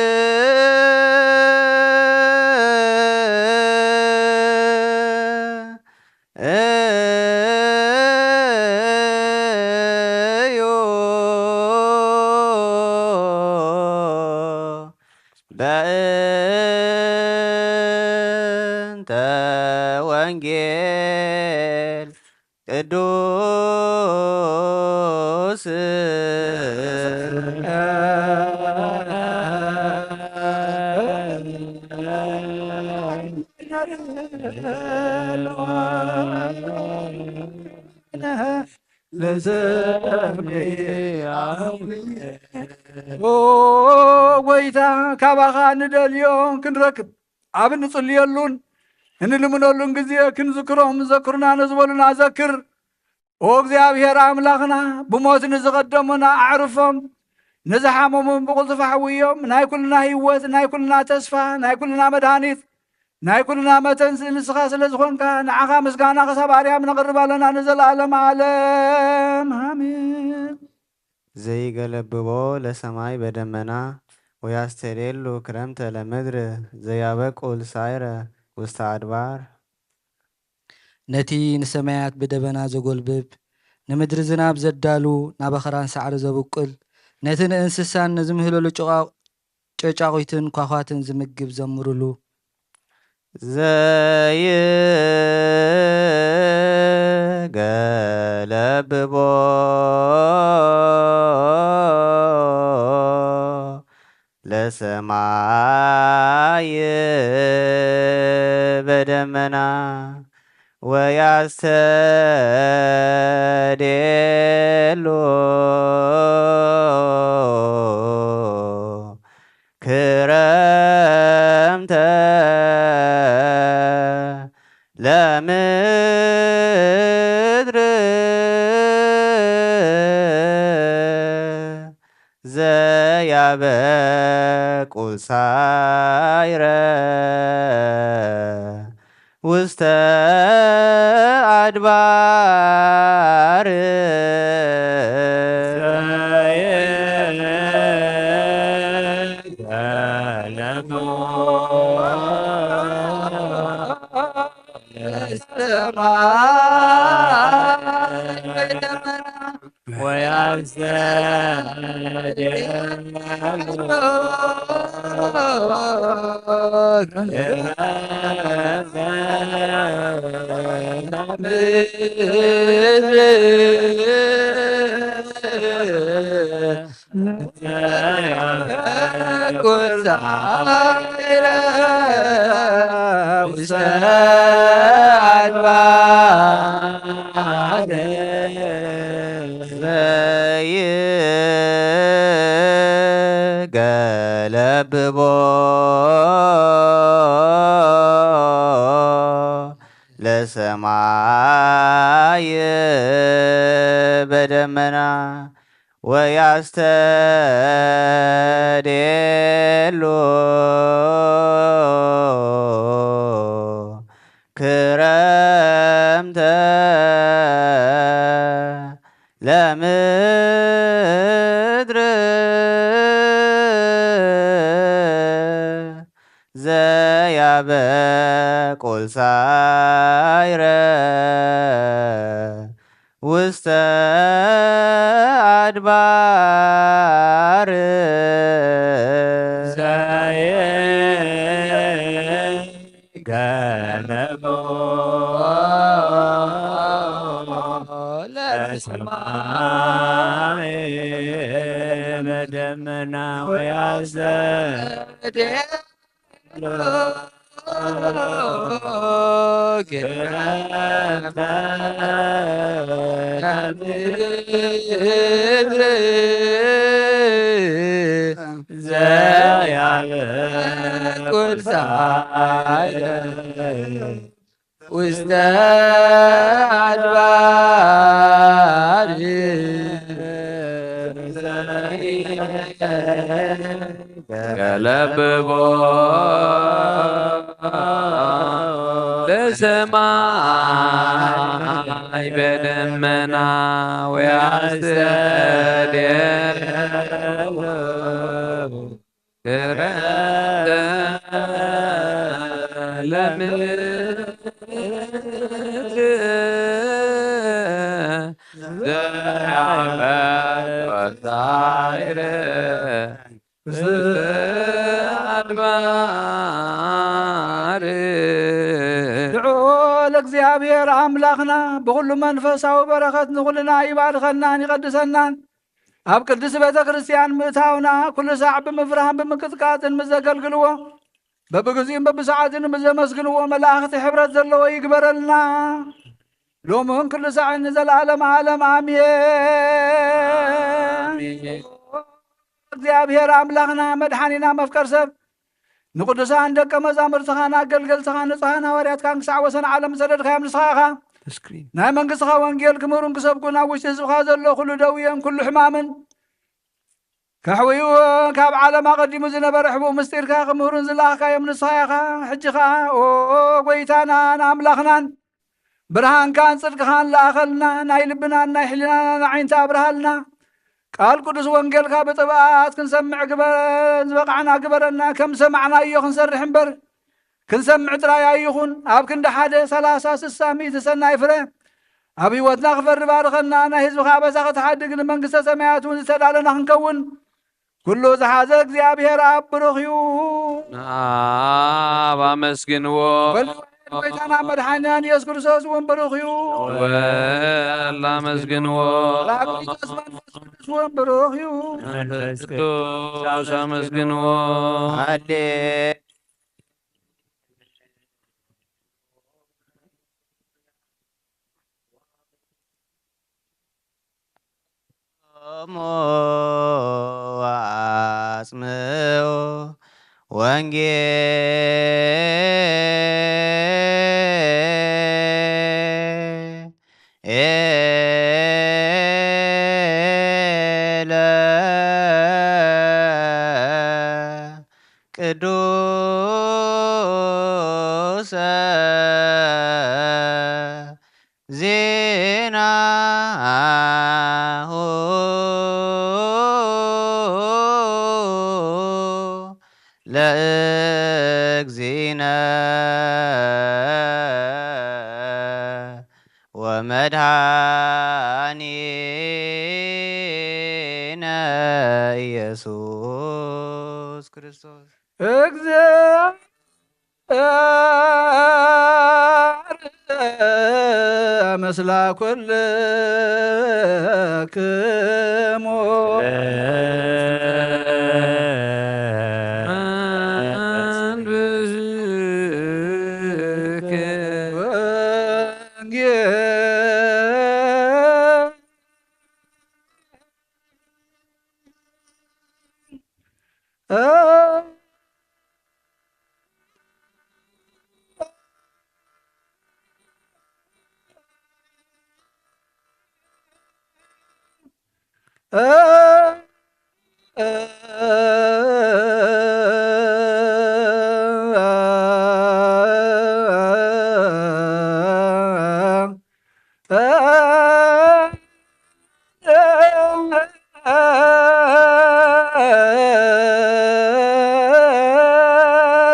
እዩ በእንተ ወንጌል ቅዱስ ኦ ጎይታ፣ ካባኻ ንደልዮ ክንረክብ ኣብ እንጽልየሉን እንልምነሉን ግዜ ክንዝክሮም ዘክሩና ንዝበሉና ዘክር። ኦ እግዚኣብሔር ኣምላኽና፣ ብሞት ንዝቐደሙና ኣዕርፎም፣ ንዝሓመሙን ብቕልጡፍ ኣሕውዮም። ናይ ኩልና ህይወት፣ ናይ ኩልና ተስፋ፣ ናይ ኩልና መድሃኒት፣ ናይ ኩልና መተንስእ ንስኻ ስለ ዝኾንካ፣ ንዓኻ ምስጋና ክሳብ ኣርያም ነቕርብ ኣለና ንዘለኣለም ዓለም። ኣሜን። ዘይገለብቦ ለሰማይ በደመና ወያስተሌሉ ክረምተ ለምድር ዘያበቁል ሳይረ ውስተ ኣድባር። ነቲ ንሰማያት ብደበና ዘጎልብብ፣ ንምድሪ ዝናብ ዘዳሉ፣ ናባኽራን ሳዕሪ ዘብቁል፣ ነቲ ንእንስሳን ነዝምህለሉ ጨቋ-፣ ጨጫቑትን ኳዃትን ዝምግብ ዘምሩሉ። ዘይገለብቦ ለሰማይ በደመና ወያስተዴሉ ክረምተ ለምድር ዘያበቁል ሳይረ ውስተ ኣድባር። ዘይገለብቦ ሰማይ በደመና ወያስተድሉ ክረምተ ለምድር ዘያበቁል ሳይረ ውስተ ኣድባር ዘየገለቦ ለሰማይ በደመና ወያስተድሉ ክረምተ ለምድር ዘያበቁል ሳይረ ውስተ ኣድባር ገለብቦ ለሰማይ በደመና ወያስተድሉ ክረምተ ለምድር ዘያበቁል ሳይረ ውስተ ኣድባር። ንዑ ለእግዚኣብሔር ኣምላኽና ብኹሉ መንፈሳዊ በረኸት ንኹልና ይባርኸናን ይቐድሰናን። ኣብ ቅድስት ቤተ ክርስቲያን ምእታውና ኩሉ ሳዕ ብምፍራህን ብምንቅጥቃጥን ምስ ዘገልግልዎ፣ በብግዚኡን በብሰዓትን ምስ ዘመስግንዎ መላእኽቲ ሕብረት ዘለዎ ይግበረልና። ሎምን ኩሉ ሳዕን ንዘለዓለመ ዓለም ኣሜን። ኣሜን። እግዚኣብሔር ኣምላኽና መድሓኒና መፍቀር ሰብ ንቅዱሳን ደቀ መዛሙርትኻን ኣገልገልትኻን ንጹሓን ሃዋርያትካን ክሳዕ ወሰን ዓለም ዝሰደድካዮም ንስኻ ኢኻ። ናይ መንግስትኻ ወንጌል ክምህሩን ክሰብኩን ኣብ ውሽጢ ህዝብኻ ዘሎ ኩሉ ደውየን ኩሉ ሕማምን ከሕውዩ ካብ ዓለም ኣቐዲሙ ዝነበረ ሕቡእ ምስጢርካ ክምህሩን ዝለኣኽካዮም ንስኻ ኢኻ። ሕጂ ኸኣ ኦ ጎይታናን ኣምላኽናን ብርሃንካን ጽድቅኻን ለኣኸልና፣ ናይ ልብናን ናይ ሕሊናናን ኣዒንቲ ኣብርሃልና። ቃል ቅዱስ ወንጌልካ ብጥብኣት ክንሰምዕ ግበ-፣ ዝበቕዓና ግበረና። ከም ሰማዕናዮ ክንሰርሕ እምበር፣ ክንሰምዕ ጥራይ ኣይኹን። ኣብ ክንዲ ሓደ፣ ሰላሳ፣ ስሳ፣ ሚእቲ ሰናይ ፍረ ኣብ ህይወትና ክፈሪ ባርኸና። ናይ ህዝብኻ ኣበሳ ክትሓድግ፣ ንመንግስተ ሰማያት እውን ዝተዳለና ክንከውን፣ ኩሉ ዝሓዘ እግዚኣብሔር ኣብ ብሩኽ እዩ። ኣብ ኣመስግንዎ። ወልድ ዋሕድ ጎይታና መድሓኒናን ኢየሱስ ክርስቶስ እውን ብሩኽ እዩ። ወል ኣመስግንዎ። ጳራቅሊጦስ መንፈስ ቅዱስ እውን ብሩኽ እዩ። መንፈስ ቅዱስ ኣመስግንዎ። ሃሌ ሎሙ ወአጽምዑ ወንጌለ ቅዱሰ ዜናሁ ለእግዚእነ ወመድኃኒነ ኢየሱስ ክርስቶስ። እግዚአብሔር ምስለ ኩልክሙ።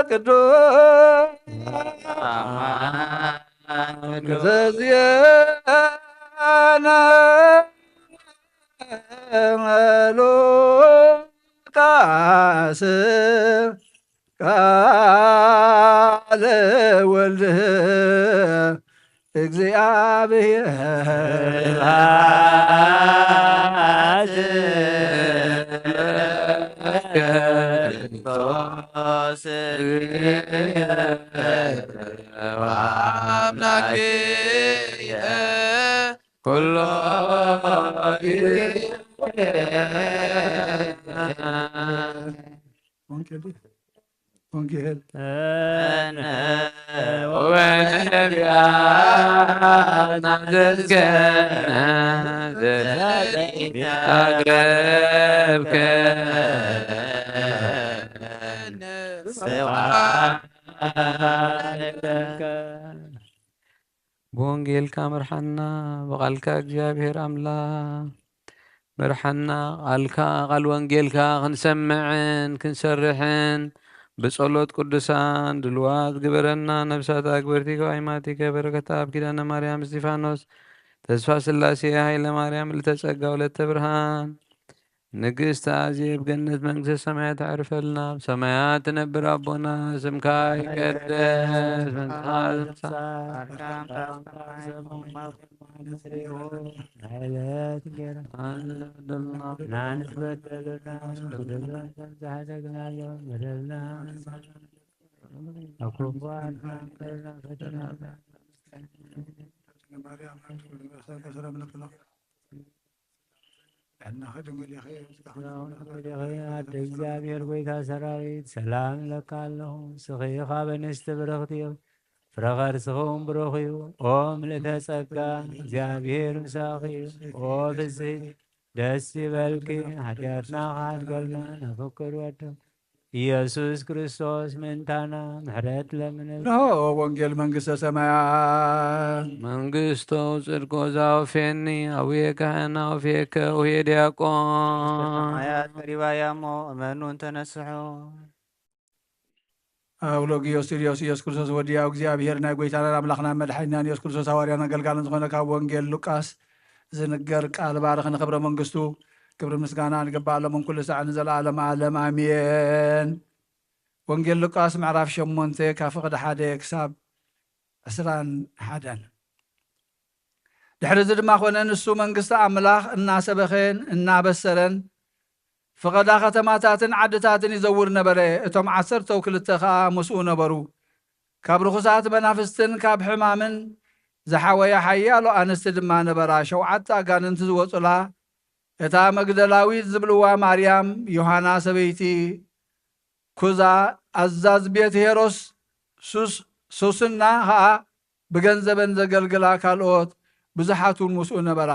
ቅዱስ ዘዚአነ ሉቃስ ቃለ ወልድ እግዚኣብሔር። ወንጌል ብወንጌልካ ምርሓና፣ ብቓልካ እግዚኣብሔር ኣምላኽ ምርሓና፣ ቃልካ፣ ቃል ወንጌልካ ክንሰምዕን ክንሰርሕን ብጸሎት ቅዱሳን ድልዋት ግበረና። ነብሳት ኣግበርቲ ከዋይማቲከ በረከት ኣብ ኪዳነ ማርያም እስጢፋኖስ፣ ተስፋ ስላሴ፣ ሃይለ ማርያም፣ ልተጸጋ፣ ወለተ ብርሃን፣ ንግስቲ ኣዜብ፣ ገነት መንግስተ ሰማያት ኣዕርፈልና። ኣብ ሰማያት ትነብር ኣቦና፣ ስምካ ይቀደስ፣ መንግስትኻ ትምጻእ። አደ እግዚአብሔር ጐይታ ሰራዊት ሰላም እለካ ኣለኹ። ንስኺ ካብ ኣንስቲ ብርኽቲ ኢኺ፣ ፍረ ከርስኺ እውን ብሩኽ እዩ። ኦ ምልእተ ጸጋ፣ እግዚኣብሔር ምሳኺ እዩ። ኦ ፍስሕቲ፣ ደስ ይበልኪ፣ ሓጢኣትና ክሓድገልና፣ ነፍቅር ወድኺ ኢየሱስ ክርስቶስ ምእንታና ምሕረት ለምነልና። እንሆ ወንጌል መንግስተ ሰማያት። መንግስቶ ጽድቆ ዛውፌኒ፣ አቡየ ካህን አውፌከ፣ ኡሄ ዲያቆን። ሰማያት ቀሪባ እያ እሞ፣ እመኑን ተነስሑ። ኣውሎጊዮስ ቲድዮስ ኢየሱስ ክርስቶስ ወዲ ያው እግዚኣብሔር ናይ ጐይታናን ኣምላኽናን መድሓኒናን ኢየሱስ ክርስቶስ ሃዋርያን ኣገልጋልን ዝኾነ ካብ ወንጌል ሉቃስ ዝንገር ቃል ባርኽ ንኽብረ መንግስቱ። ክብሪ ምስጋና ንግባእ ሎምን ኩሉ ሳዕ ንዘለዓለም ዓለም ኣሜን። ወንጌል ሉቃስ ምዕራፍ ሸሞንተ ካብ ፍቕዲ ሓደ ክሳብ ዕስራን ሓደን። ድሕሪ እዚ ድማ ኾነ፣ ንሱ መንግስቲ ኣምላኽ እናሰበኸን እናበሰረን ፍቐዳ ከተማታትን ዓድታትን ይዘውር ነበረ። እቶም ዓሰርተው ክልተ ኸኣ ምስኡ ነበሩ። ካብ ርኹሳት መናፍስትን ካብ ሕማምን ዝሓወያ ሓያሎ ኣንስቲ ድማ ነበራ። ሸውዓተ ኣጋንንቲ ዝወጹላ፣ እታ መግደላዊት ዝብልዋ ማርያም፣ ዮሃና ሰበይቲ ኩዛ፣ ኣዛዝ ቤት ሄሮስ ሱስ-፣ ሱስና ኸኣ ብገንዘበን ዘገልግላ ካልኦት ብዙሓት እውን ምስኡ ነበራ።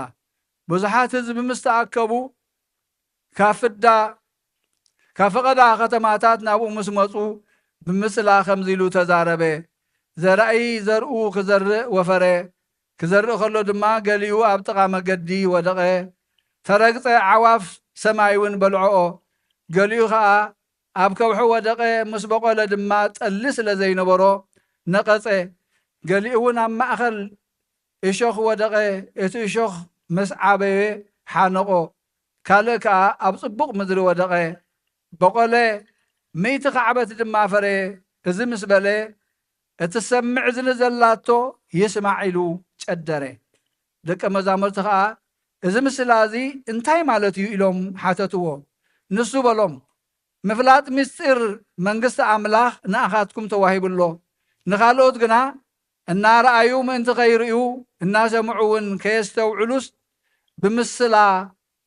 ብዙሓት ህዝቢ ምስ ተኣከቡ፣ ካብ ፍዳ፣ ካብ ፈቐዳ ከተማታት ናብኡ ምስ መጹ፣ ብምስላ ከምዚ ኢሉ ተዛረበ። ዘራኢ ዘርኡ ክዘርእ ወፈረ። ክዘርእ ከሎ ድማ፣ ገሊኡ ኣብ ጥቓ መገዲ ወደቐ፣ ተረግጸ፣ ዓዋፍ ሰማይ እውን በልዖኦ። ገሊኡ ኸኣ ኣብ ከውሒ ወደቐ፣ ምስ በቖለ ድማ፣ ጠሊ ስለ ዘይነበሮ፣ ነቐጸ። ገሊኡ እውን ኣብ ማእከል እሾኽ ወደቐ፣ እቲ እሾኽ ምስ ዓበየ፣ ሓነቖ። ካልእ ከኣ ኣብ ጽቡቕ ምድሪ ወደቐ፣ በቖለ፣ ምእቲ ካዕበት ድማ ፈረየ። እዚ ምስ በለ፣ እቲ ዝሰምዕ እዝኒ ዘላቶ ይስማዕ ኢሉ ጨደረ። ደቀ መዛሙርቲ ኸኣ፣ እዚ ምስላ እዚ እንታይ ማለት እዩ? ኢሎም ሓተትዎ። ንሱ በሎም፣ ምፍላጥ ምስጢር መንግስቲ ኣምላኽ ንኣኻትኩም ተዋሂቡ ኣሎ፣ ንኻልኦት ግና እናረኣዩ ምእንቲ ከይርእዩ፣ እናሰምዑ እውን ከየስተውዕሉስ ብምስላ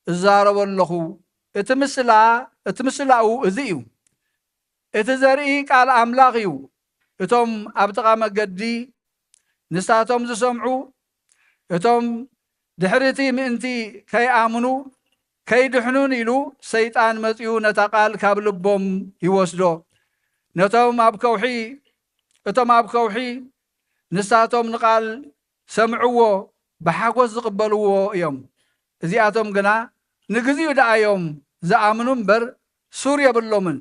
እዛረቦ ኣለኹ። እቲ ምስላ፣ እቲ ምስላኡ እዚ እዩ። እቲ ዘርኢ ቃል ኣምላኽ እዩ። እቶም ኣብ ጥቓ መገዲ ንሳቶም ዝሰምዑ፣ እቶም ድሕሪ እቲ ምእንቲ ከይኣምኑ ከይድሕኑን ኢሉ ሰይጣን መጺኡ ነታ ቃል ካብ ልቦም ይወስዶ። ነቶም ኣብ ከውሒ፣ እቶም ኣብ ከውሒ ንሳቶም ንቃል ሰምዕዎ ብሓጎስ ዝቕበልዎ እዮም። እዚኣቶም ግና ንግዚኡ ደኣ እዮም ዝኣምኑ እምበር ሱር የብሎምን።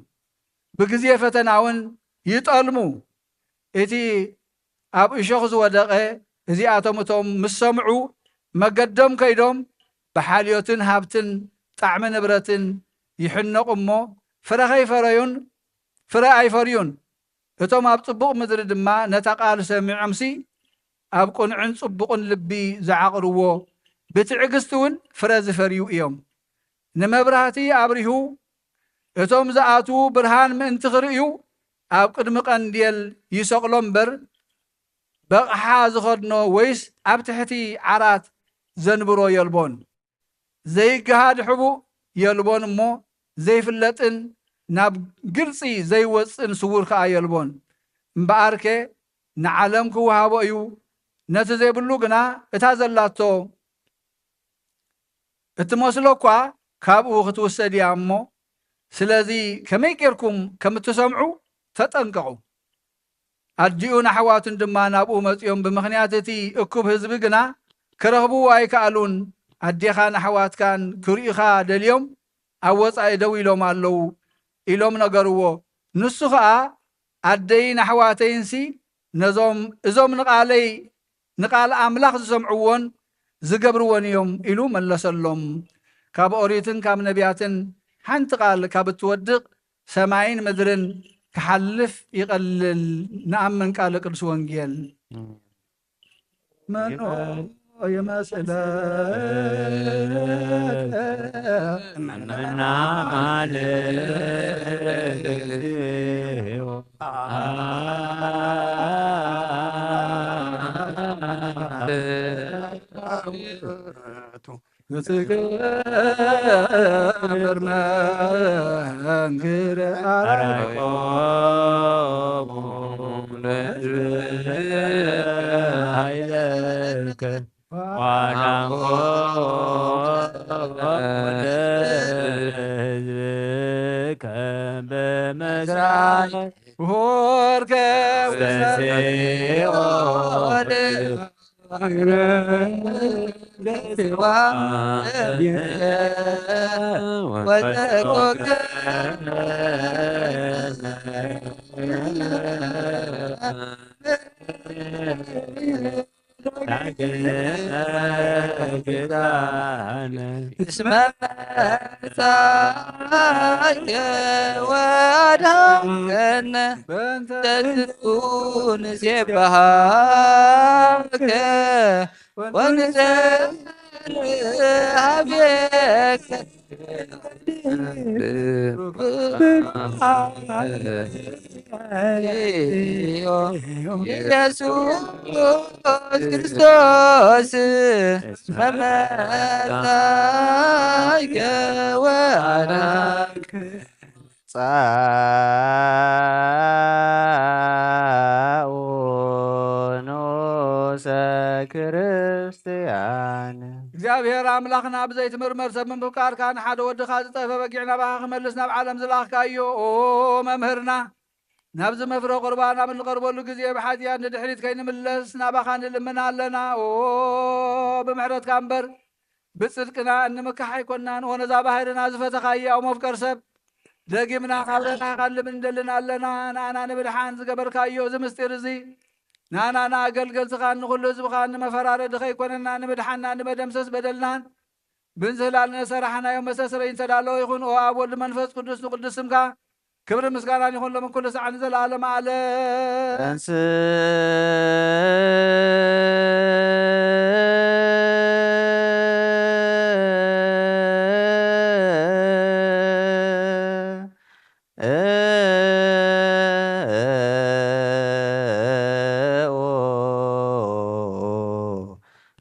ብግዜ ፈተና እውን ይጠልሙ። እቲ ኣብ እሾኽ ዝወደቐ እዚኣቶም እቶም ምስ ሰምዑ መገዶም ከይዶም ብሓልዮትን ሃብትን ጣዕሚ ንብረትን ይሕነቑ እሞ ፍረ ከይፈረዩን ፍረ ኣይፈርዩን። እቶም ኣብ ጽቡቕ ምድሪ ድማ ነታ ቃል ሰሚዖምሲ ኣብ ቅኑዕን ጽቡቕን ልቢ ዝዓቕርዎ ብትዕግስቲ እውን ፍረ ዝፈርዩ እዮም። ንመብራህቲ ኣብሪሁ እቶም ዝኣትዉ ብርሃን ምእንቲ ክርእዩ ኣብ ቅድሚ ቀንዴል ይሰቕሎ እምበር በቕሓ ዝኸድኖ ወይስ ኣብ ትሕቲ ዓራት ዘንብሮ የልቦን። ዘይገሃድ ሕቡእ የልቦን እሞ ዘይፍለጥን ናብ ግልጺ ዘይወጽእን ስዉር ከኣ የልቦን። እምበኣርከ ንዓለም ክወሃቦ እዩ፣ ነቲ ዘይብሉ ግና እታ ዘላቶ እትመስሎ እኳ ካብኡ ክትውሰድ እያ እሞ፣ ስለዚ ከመይ ጌርኩም ከም እትሰምዑ ተጠንቀቑ። ኣዲኡን ኣሕዋቱን ድማ ናብኡ መጺኦም፣ ብምኽንያት እቲ እኩብ ህዝቢ ግና ክረኽብዎ ኣይከኣሉን። ኣዴኻን ኣሕዋትካን ክርእዩኻ ደልዮም ኣብ ወጻኢ ደው ኢሎም ኣለዉ ኢሎም ነገርዎ። ንሱ ኸኣ ኣደይን ኣሕዋተይንሲ ነዞም እዞም ንቓለይ ንቓል ኣምላኽ ዝሰምዕዎን ዝገብርዎን እዮም ኢሉ መለሰሎም። ካብ ኦሪትን ካብ ነቢያትን ሓንቲ ቃል ካብ እትወድቕ ሰማይን ምድርን ክሓልፍ ይቐልል። ንኣምን ቃለ ቅዱስ ወንጌል። መኖ ይመስለከ መናማልእ ንትገብር መንክር ኣራይቆ ለሕዝብ ሃይለከ ዋናንኮ ለሕዝብከ በመስራይ ሆርከ ውሰ ወሲኦ እስመ መጻእከ ወአድኃንከነ በእንተ ዝንቱ ንሴብሐከ ወንጸልእ ሀቤከ። ኢየሱስ ክርስቶስ መመጻእከ ወአዳንከ። ጻኡ ንኡሰ ክርስትያን። እግዚኣብሔር ኣምላኽና ብዘይትምርመር ሰብ ምፍቃርካ ንሓደ ወድኻ ዝጠፈ በጊዕ ናባኻ ክመልስ ናብ ዓለም ዝለኣኽካዮ ኦ መምህርና ናብዚ መፍረ ቁርባን ኣብ እንቐርበሉ ግዜ ብሓጢኣት ንድሕሪት ከይንምለስ ናባኻ ንልምን ኣለና። ኦ ብምሕረትካ እምበር ብጽድቅና እንምካሕ ኣይኮናን። ኦ ነዛ ባህርና ዝፈተኻያ ኦ መፍቀር ሰብ ደጊምና ካብ ረታኻ ንልምን እንደልን ኣለና። ንኣና ንምድሓን ዝገበርካዮ እዚ ምስጢር እዚ ንኣናና ኣገልገልትኻን ንኹሉ ህዝብኻን ንመፈራረዲ ከይኮነና ንምድሓንና ንመደምሰስ በደልናን ብንዝህላል ንሰራሕናዮ መስተስረይ እንተዳለወ ይኹን። ኦ ኣብ ወልድ መንፈስ ቅዱስ ንቅዱስ ስምካ ክብርን ምስጋናን ይኹን ሎምን ኩሉ ሰዓት ንዘለዓለመ ዓለም። ተንስ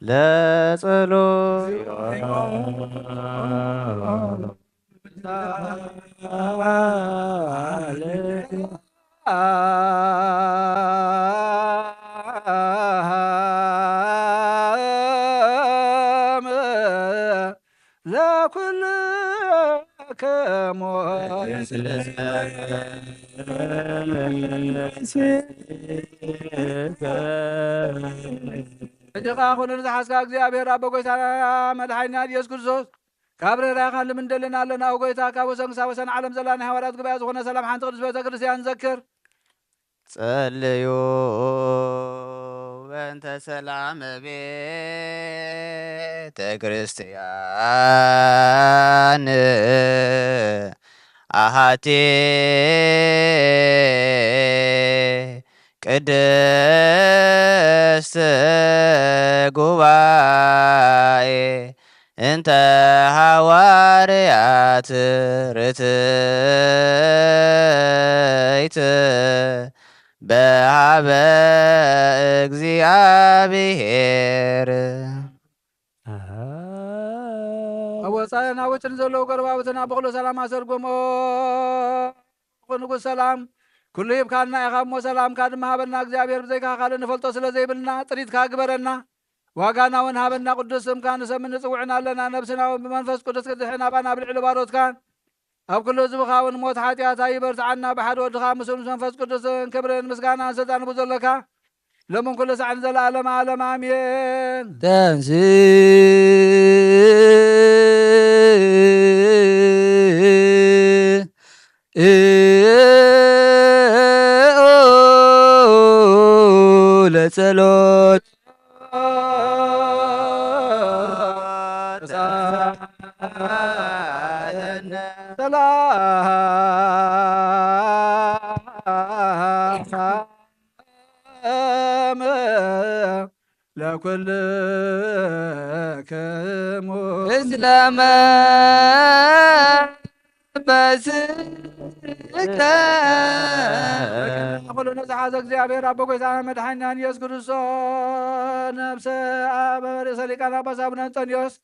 ለጸሎት ከሞ ሕጂ ኸኣ ኩሉ ንዝሓዝካ እግዚኣብሔር ኣቦ ጎይታና መድሓኒና ኢየሱስ ክርስቶስ ካብ ርህራሄኻን ልምንደልን ኣለና። ኦ ጎይታ፣ ካብ ወሰን ክሳብ ወሰን ዓለም ዘላ ናይ ሃዋርያት ጉባኤ ዝኾነ ሰላም ሓንቲ ቅድስት ቤተ ክርስቲያን ዘክር። ጸልዩ በእንተ ሰላም ቤተ ክርስቲያን ኣሃቲ ቅድስት ጉባኤ እንተ ሃዋርያት ርትዕት በሃበ እግዚኣብሔር። ኣብ ወጻእን ኣብ ውሽጥን ዘለዉ ጎረባብትና ብኹሉ ሰላም ኣሰርጎሞ። ንጉስ ሰላም፣ ኩሉ ሂብካና ኢኻ እሞ፣ ሰላምካ ድማ ሃበና እግዚኣብሔር። ብዘይካ ካልእ ንፈልጦ ስለ ዘይብልና፣ ጥሪትካ ግበረና። ዋጋና እውን ሃበና። ቅዱስ ስምካ ንሰምን ንጽውዕን ኣለና። ነብስና እውን ብመንፈስ ቅዱስ ክትድሕን፣ ኣባና ኣብ ልዕሊ ባሮትካን ኣብ ኩሉ ህዝብኻ እውን ሞት ሓጢኣት ኣይበርትዓና። ብሓደ ወድኻ ምስሉ ምስ መንፈስ ቅዱስን ክብርን ምስጋናን ስልጣን ብዘለካ ሎምን ኩሉ ሳዕን ዘለዓለም ዓለም ኣሜን። ተንስ ለጸሎት ሰላም ለኩልክሙ እስለመ በስከ ኩሉ ነዝሓዘ እግዚኣብሔር ኣቦ ጎይታና መድሓኒናን ኢየሱስ ክርስቶስ ነብሰ ኣብ ርእሰ ሊቃነ ጳጳሳት ኣቡነ እንጠንዮስ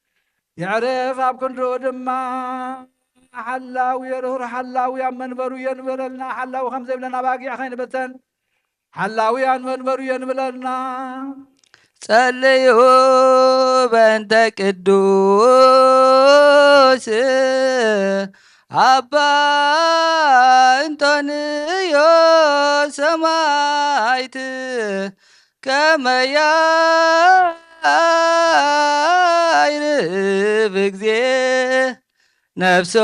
የዕርፍ፣ ኣብ ክንድኡ ድማ ሓላዊ ርሁር ሓላዊ ኣብ መንበሩ የንብረልና። ሓላዊ ከም ዘይብለና ኣባጊዕ ከይንበተን ሓላዊ ኣብ መንበሩ የንብረልና። ጸልዩ በእንተ ቅዱስ ኣባ እንጦንዮስ ሰማዕት ከመ ያዕርፍ እግዜ ነፍሶ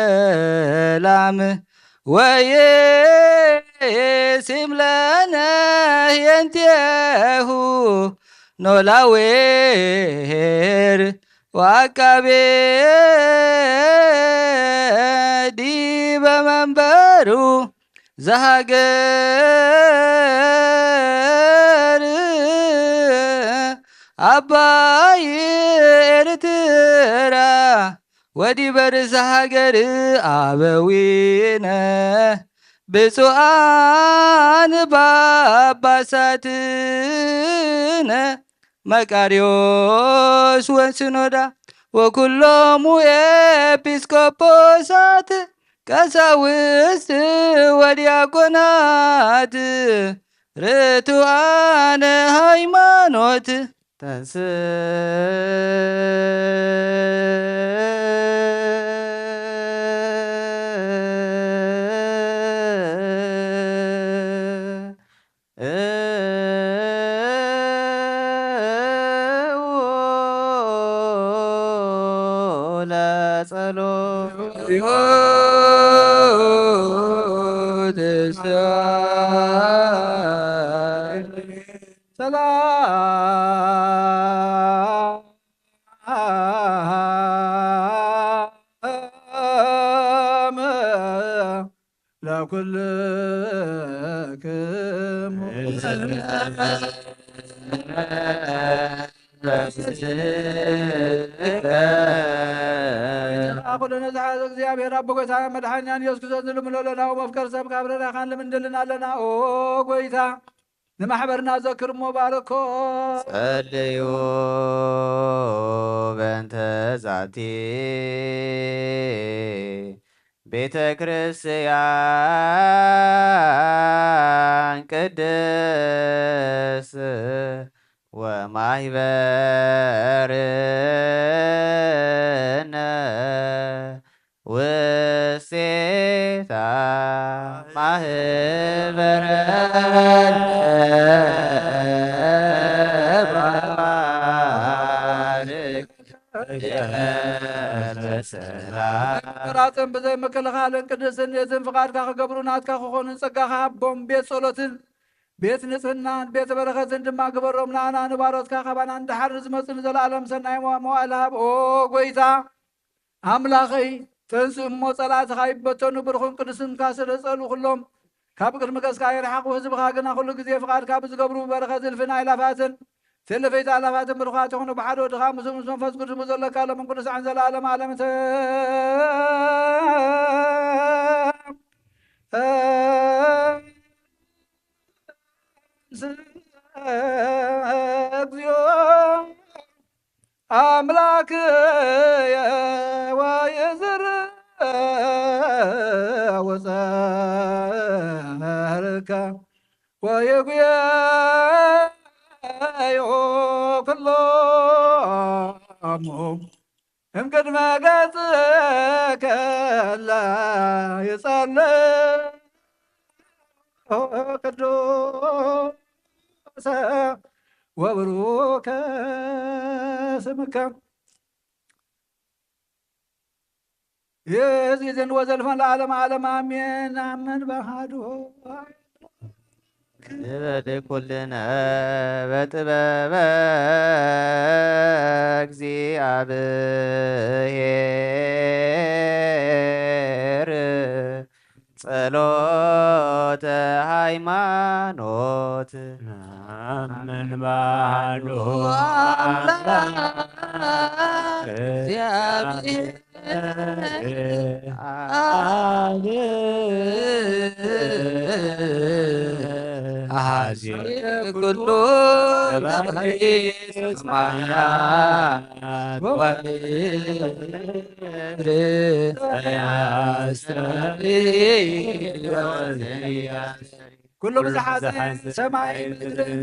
በሰላም ወይሲም ለነ ህየንቴሁ ኖላዌ ኄር ወዐቃቤ ዲበ መንበሩ ዘሃገር አባይ ኤርትራ ወዲበ ርእሰ ሃገር አበዊነ ብፁዓን ጳጳሳትነ መቃርዮስ ወስኖዳ ወኩሎሙ ኤጲስቆጶሳት ቀሳውስት ወዲያቆናት ርቱዓነ ሃይማኖት ተንስ ለጸሎት ሰላም ለኩልክሙ። ኩሉ ነዝሓዘ እግዚኣብሔር ኣቦ ጎይታ መድሓኒና ኢየሱስ ክርስቶስ ንልምኖ ኣለና። መፍቀር ሰብ ካብ ረዳኻን ልምንድልን ኣለና። ኦ ጎይታ ንማሕበርና ዘክር እሞ ባርኮ። ጸልዩ በእንተ ዛቲ ቤተ ክርስቲያን ቅድስት ወ ማህበርነ ውስቴታ ማህበርነ ባርክ በሰላም። ምራጽን ብዘይ ምክልኻልን ቅድስነትን ፍቓድካ ክገብሩ ናትካ ክኾኑን ጸጋኻ ሃቦም። ቤት ጸሎትን ቤት ንጽህናን ቤት በረኸትን ድማ ግበሮም። ንኣና ንባሮትካ ካባና ንደሓር ንዝመጹ ንዘለኣለም ሰናይ መዋ-፣ መዋእል ሃብ። ኦ ጎይታ ኣምላኸይ፣ ተንስእ እሞ ጸላእትኻ ይበተኑ፣ ብሩኽን ቅዱስን እካ ስለ ዝጸልኡ ኩሎም ካብ ቅድሚ ገጽካ ይርሓቑ። ህዝብኻ ግና ኩሉ ግዜ ፍቓድካ ብዝገብሩ ብበረኸት እልፍን ኣእላፋትን እተለፈይቲ ኣእላፋትን ብሩኻት ይኹኑ። ብሓደ ወድኻ ምስ፣ ምስ መንፈስ ቅዱስ ዘለካ ሎምን ቅዱሳን ዘለኣለም ዓለም ተ-፣ እግዚኦ ኣምላክየ ወይዝር ወጸርካ ወይጉየዮ ኩሎሙ እምቅድመ ገጽከ እለ ይጸልዩ ቅዱሰ ወብሩከ ስምከ። ይእዜን ወዘልፈን ለዓለመ ዓለም ኣሜን። ኣምን በሃዱ ንበል ኩልነ በጥበበ እግዚአብሔር ጸሎተ ሃይማኖት። ነአምን በሃዱ አምላክ እግዚአብሔር አብ አሐዜ ኩሉ ሰማያት ወምድር ዘያስተሪ ወዘያስተሪ። ኩሉ ብዝሓት ሰማይ ምድርን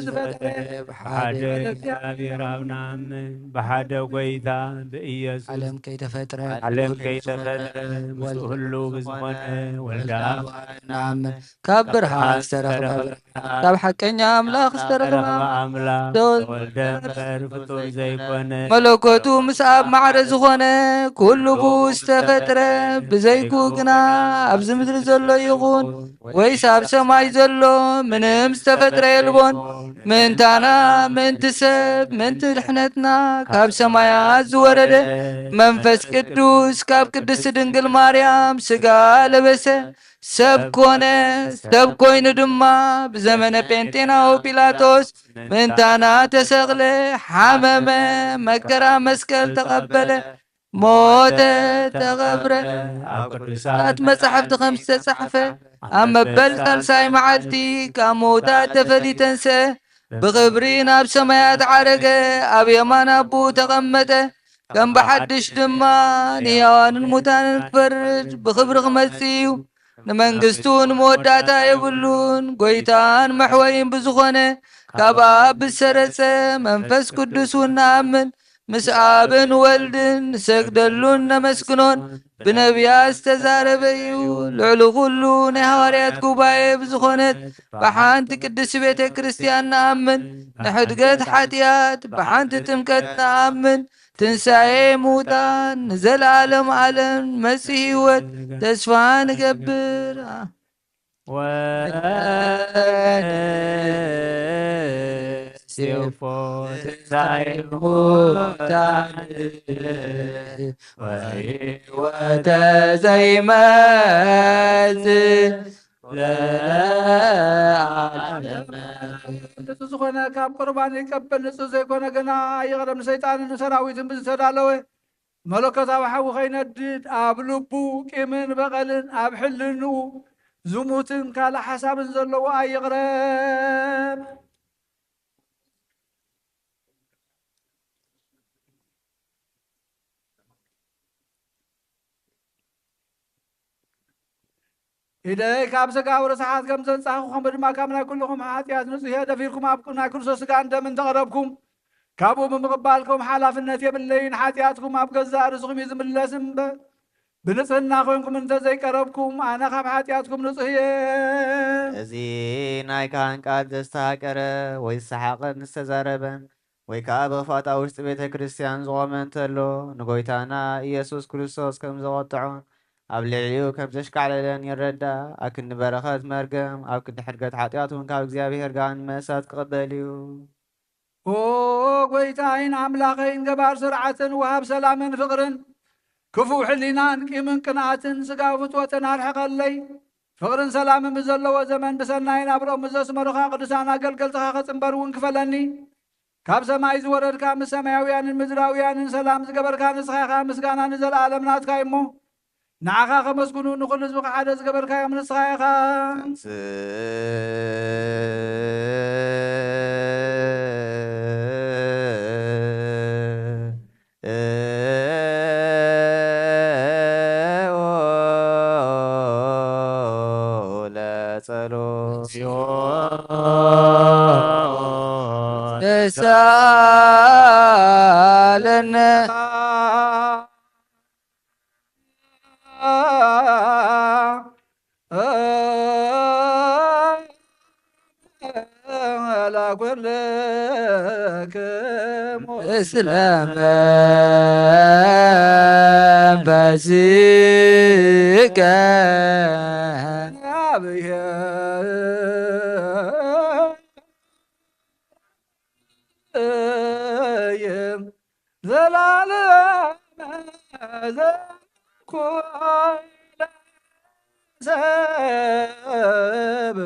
ዝፈጠረ ብሓደ እግዚኣብሔር ኣብ ንኣምን፣ ብሓደ ጎይታ ብኢየሱስ ዓለም ከይተፈጥረ ዓለም ከይተፈጥረ ምስኡ ህልው ብዝኾነ ወልደ ኣብ ንኣምን። ካብ ብርሃን ዝተረኽበ ብርሃን፣ ካብ ሓቀኛ ኣምላኽ ዝተረኽበ ኣምላኽ ተወልደ እምበር ፍጡር ዘይኮነ። መለኮቱ ምስ ኣብ ማዕረ ዝኾነ ኩሉ ብኡ ዝተፈጥረ፣ ብዘይኩ ግና ኣብዚ ምድሪ ዘሎ ይኹን ወይስ ኣብ ሰማይ ዘሎ ምንም ዝተፈጥረ የልቦን። ምእንታና፣ ምእንቲ ሰብ፣ ምእንቲ ድሕነትና ካብ ሰማያት ዝወረደ መንፈስ ቅዱስ ካብ ቅድስቲ ድንግል ማርያም ስጋ ለበሰ፣ ሰብ ኮነ። ሰብ ኮይኑ ድማ ብዘመነ ጴንጤናዊ ጲላጦስ ምእንታና ተሰቕለ፣ ሓመመ፣ መከራ መስቀል ተቐበለ፣ ሞተ፣ ተቐብረ። ኣብ ቅዱሳት መጻሕፍቲ ከም ዝተጻሕፈ፣ ኣብ መበል ሳልሳይ መዓልቲ ካብ ምዉታት ተፈልዩ ተንስአ፣ ብኽብሪ ናብ ሰማያት ዓረገ፣ ኣብ የማን ኣቦኡ ተቐመጠ። ከም ብሓድሽ ድማ ንሕያዋንን ሙታንን ክፈርድ ብኽብሪ ክመጽእ እዩ። ንመንግስቱ ንመወዳእታ የብሉን። ጎይታን መሕወይን ብዝኾነ ካብ ኣብ ብዝሰረጸ መንፈስ ቅዱስ እውን ንኣምን። ምስ ኣብን ወልድን ንሰግደሉን ነመስግኖን ብነቢያት ዝተዛረበ እዩ። ልዕሊ ኩሉ ናይ ሃዋርያት ጉባኤ ብዝኾነት ብሓንቲ ቅድስቲ ቤተ ክርስቲያን ንኣምን። ንሕድገት ሓጢኣት ብሓንቲ ጥምቀት ንኣምን። ትንሳኤ ምዉታን ንዘለዓለም ዓለም መጺ ህይወት ተስፋ ንገብር። ወንሴፎ ትንሳኤ ምዉታን ወሕይወተ ዘይመጽእ ንጹህ ዝኾነ ካብ ቁርባን ይቀበል፣ ንጹህ ዘይኮነ ግና ኣይቕረብ። ንሰይጣንን ንሰራዊትን ብዝተዳለወ መለኮታዊ ሓዊ ከይነድድ ኣብ ልቡ ቂምን በቐልን ኣብ ሕልንኡ ዝሙትን ካልእ ሓሳብን ዘለዎ ኣይቕረብ። ኢደይ ካብ ስጋዊ ርስሓት ከም ዘንጻኹ፣ ከምኡ ድማ ካብ ናይ ኩልኹም ሓጢኣት ንጹህ እየ። ደፊርኩም ኣብ ናይ ክርስቶስ ስጋን ደምን ተቐረብኩም። ካብኡ ብምቕባልኩም ሓላፍነት የብለይን። ሓጢኣትኩም ኣብ ገዛእ ርእስኹም እዩ ዝምለስ እምበር፣ ብንጽህና ኮይንኩም እንተ ዘይቀረብኩም፣ ኣነ ካብ ሓጢኣትኩም ንጹህ እየ። እዚ ናይ ካህን ቃል ዘስተሃቀረ ወይ ዝሰሓቐን ዝተዛረበን፣ ወይ ከኣ ብኽፋት ኣብ ውሽጢ ቤተ ክርስቲያን ዝቖመ እንተሎ፣ ንጎይታና ኢየሱስ ክርስቶስ ከም ዘቖጥዖን ኣብ ልዕሊኡ ከም ዘሽካዕለለን ይረዳእ። ኣክንዲ በረኸት መርገም፣ ኣብ ክንዲ ሕድገት ሓጢኣት እውን ካብ እግዚኣብሔር ጋን መእሳት ክቕበል እዩ። ኦ ጎይታይን ኣምላኸይን፣ ገባር ስርዓትን ወሃብ ሰላምን ፍቕርን፣ ክፉእ ሕሊናን ቂምን ቅንኣትን ስጋዊ ፍትወትን ኣርሕቐለይ። ፍቕርን ሰላምን ብዘለዎ ዘመን ብሰናይ ናብርኦም ምስ ዘስመሩኻ ቅዱሳን ኣገልገልትኻ ክጽንበር እውን ክፈለኒ። ካብ ሰማይ ዝወረድካ፣ ምስ ሰማያውያንን ምድራውያንን ሰላም ዝገበርካ ንስኻ ኢኻ። ምስጋና ንዘለኣለም ናትካ እዩ እሞ፣ ንዓኻ ከመስግኑ፣ ንኹሉ ህዝብኻ ሓደ ዝገበርካዮም ንስኻ ኢኻ። ለጸሎት። ተሳለነ። ለኩልክሙ። እስለመ በዚቀ። ዘላለም ዘኩለ ሰብ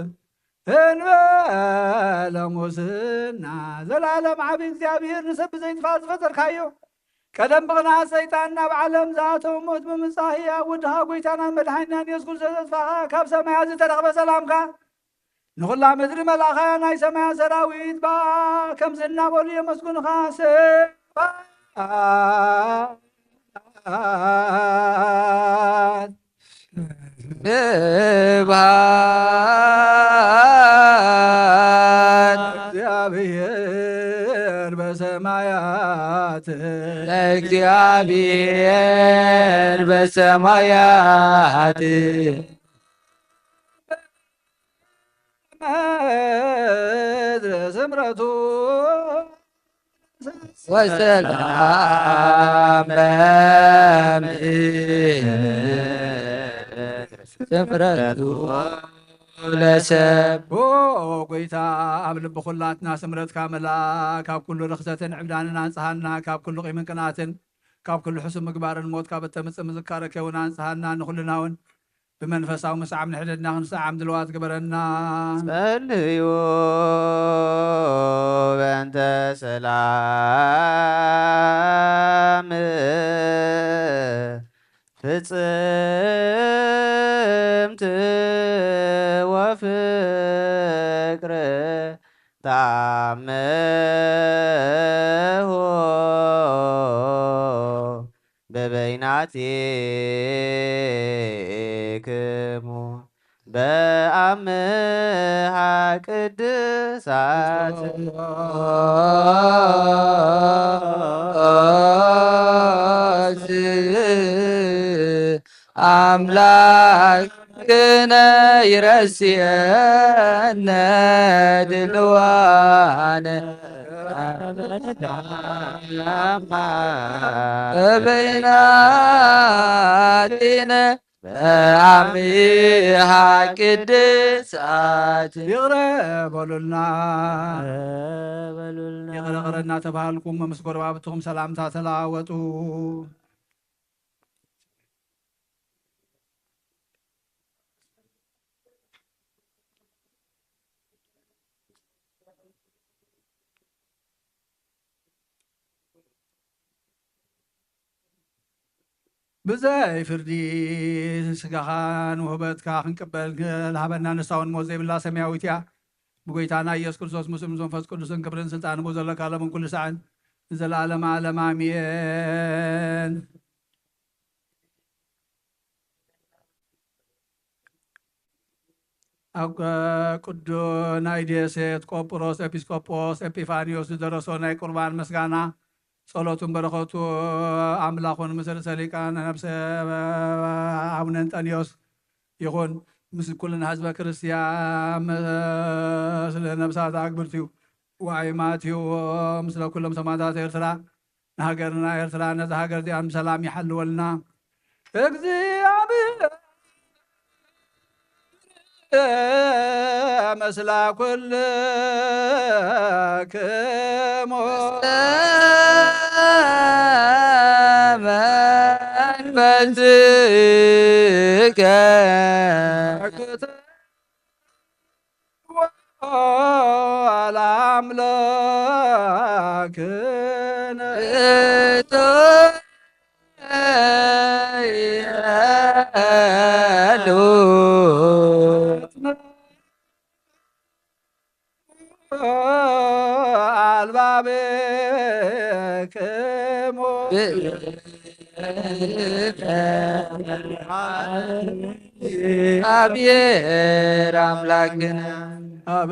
እንበለ ሙስና። ዘላለም ዓቢ እግዚኣብሔር፣ ንሰብ ብዘይጥፋእ ዝፈጠርካዮ፣ ቀደም ብቕንዓት ሰይጣን ናብ ዓለም ዝኣተወ፣ ሞት ብምምጻእ ህያው ወድኻ፣ ጎይታናን መድሓኒናን የሱስ ክርስቶስ ዘጥፋእኻ፣ ካብ ሰማያት ዝተረኽበ ሰላምካ፣ ንኹላ ምድሪ መልኣኻ ናይ ሰማያት ሰራዊት በኣ ከምዚ እናበሉ የመስግኑኻ። ስብሐት ስብሐት ለእግዚኣብሔር በሰማያት። ለእግዚኣብሔር በሰማያት። ምድር ስምረቱ ወሰላም በምድር ስምረቱ ለሰብ። ኦ ጎይታ፣ ኣብ ልቢ ኩላትና ስምረትካ ምልኣ። ካብ ኩሉ ርኽሰትን ዕብዳንን ኣንጽሃና፣ ካብ ኩሉ ቂምን ቅንኣትን፣ ካብ ኩሉ ሕሱም ምግባርን ሞት ካብ እተምጽእ ምዝካረከ እውን ኣንጽሃና። ንኹልና እውን ብመንፈሳዊ ምስዓም ንሕድሕድና ክንሰዓም ድልዋት ግበረና። ጸልዩ በእንተ ሰላም ፍጽምት ወፍቅር ተአምሆ በበይናቲክሙ በአምሃ ቅድሳት። አምላክነ ይረስየነ ድልዋነ በበይናቲነ በአምሃ ቅድሳት። ይቕረ በሉልና። ይቕረ ይቕረ እናተባሃልኩም ምስ ጎረባብትኹም ሰላምታ ተለዋወጡ። ብዘይ ፍርዲ ስጋኻን ውህበትካ ክንቅበል ንልሃበና ንሳ እውን ሞት ዘይብላ ሰማያዊት እያ። ብጎይታና ኢየሱስ ክርስቶስ ምስኡም መንፈስ ቅዱስን ክብርን ስልጣን ብኡ ዘለካ ሎምን ኩሉ ሳዕን ንዘለዓለመ ዓለም ኣሜን። ኣብ ቅዱ ናይ ዴሴት ቆጵሮስ ኤጲስቆጶስ ኤጲፋንዮስ ዝደረሶ ናይ ቁርባን ምስጋና፣ ጸሎቱን በረኸቱ ኣምላኹን ምስ ርእሰ ሊቃነ ነፍሰ ኣቡነ እንጠንዮስ ይኹን። ምስ ኩልና ህዝበ ክርስቲያን፣ ምስለ ነፍሳት ኣግብርቲኡ ዋይማቲኡ፣ ምስለ ኩሎም ሰማዕታት ኤርትራ፣ ንሃገርና ኤርትራ፣ ነዛ ሃገር እዚኣ ብሰላም ይሓልወልና እግዚኣብሔር። ምስለ ኩልክሙ፣ መንፈስከ ለአምላክነ። አብሔር አምላክነ። አብ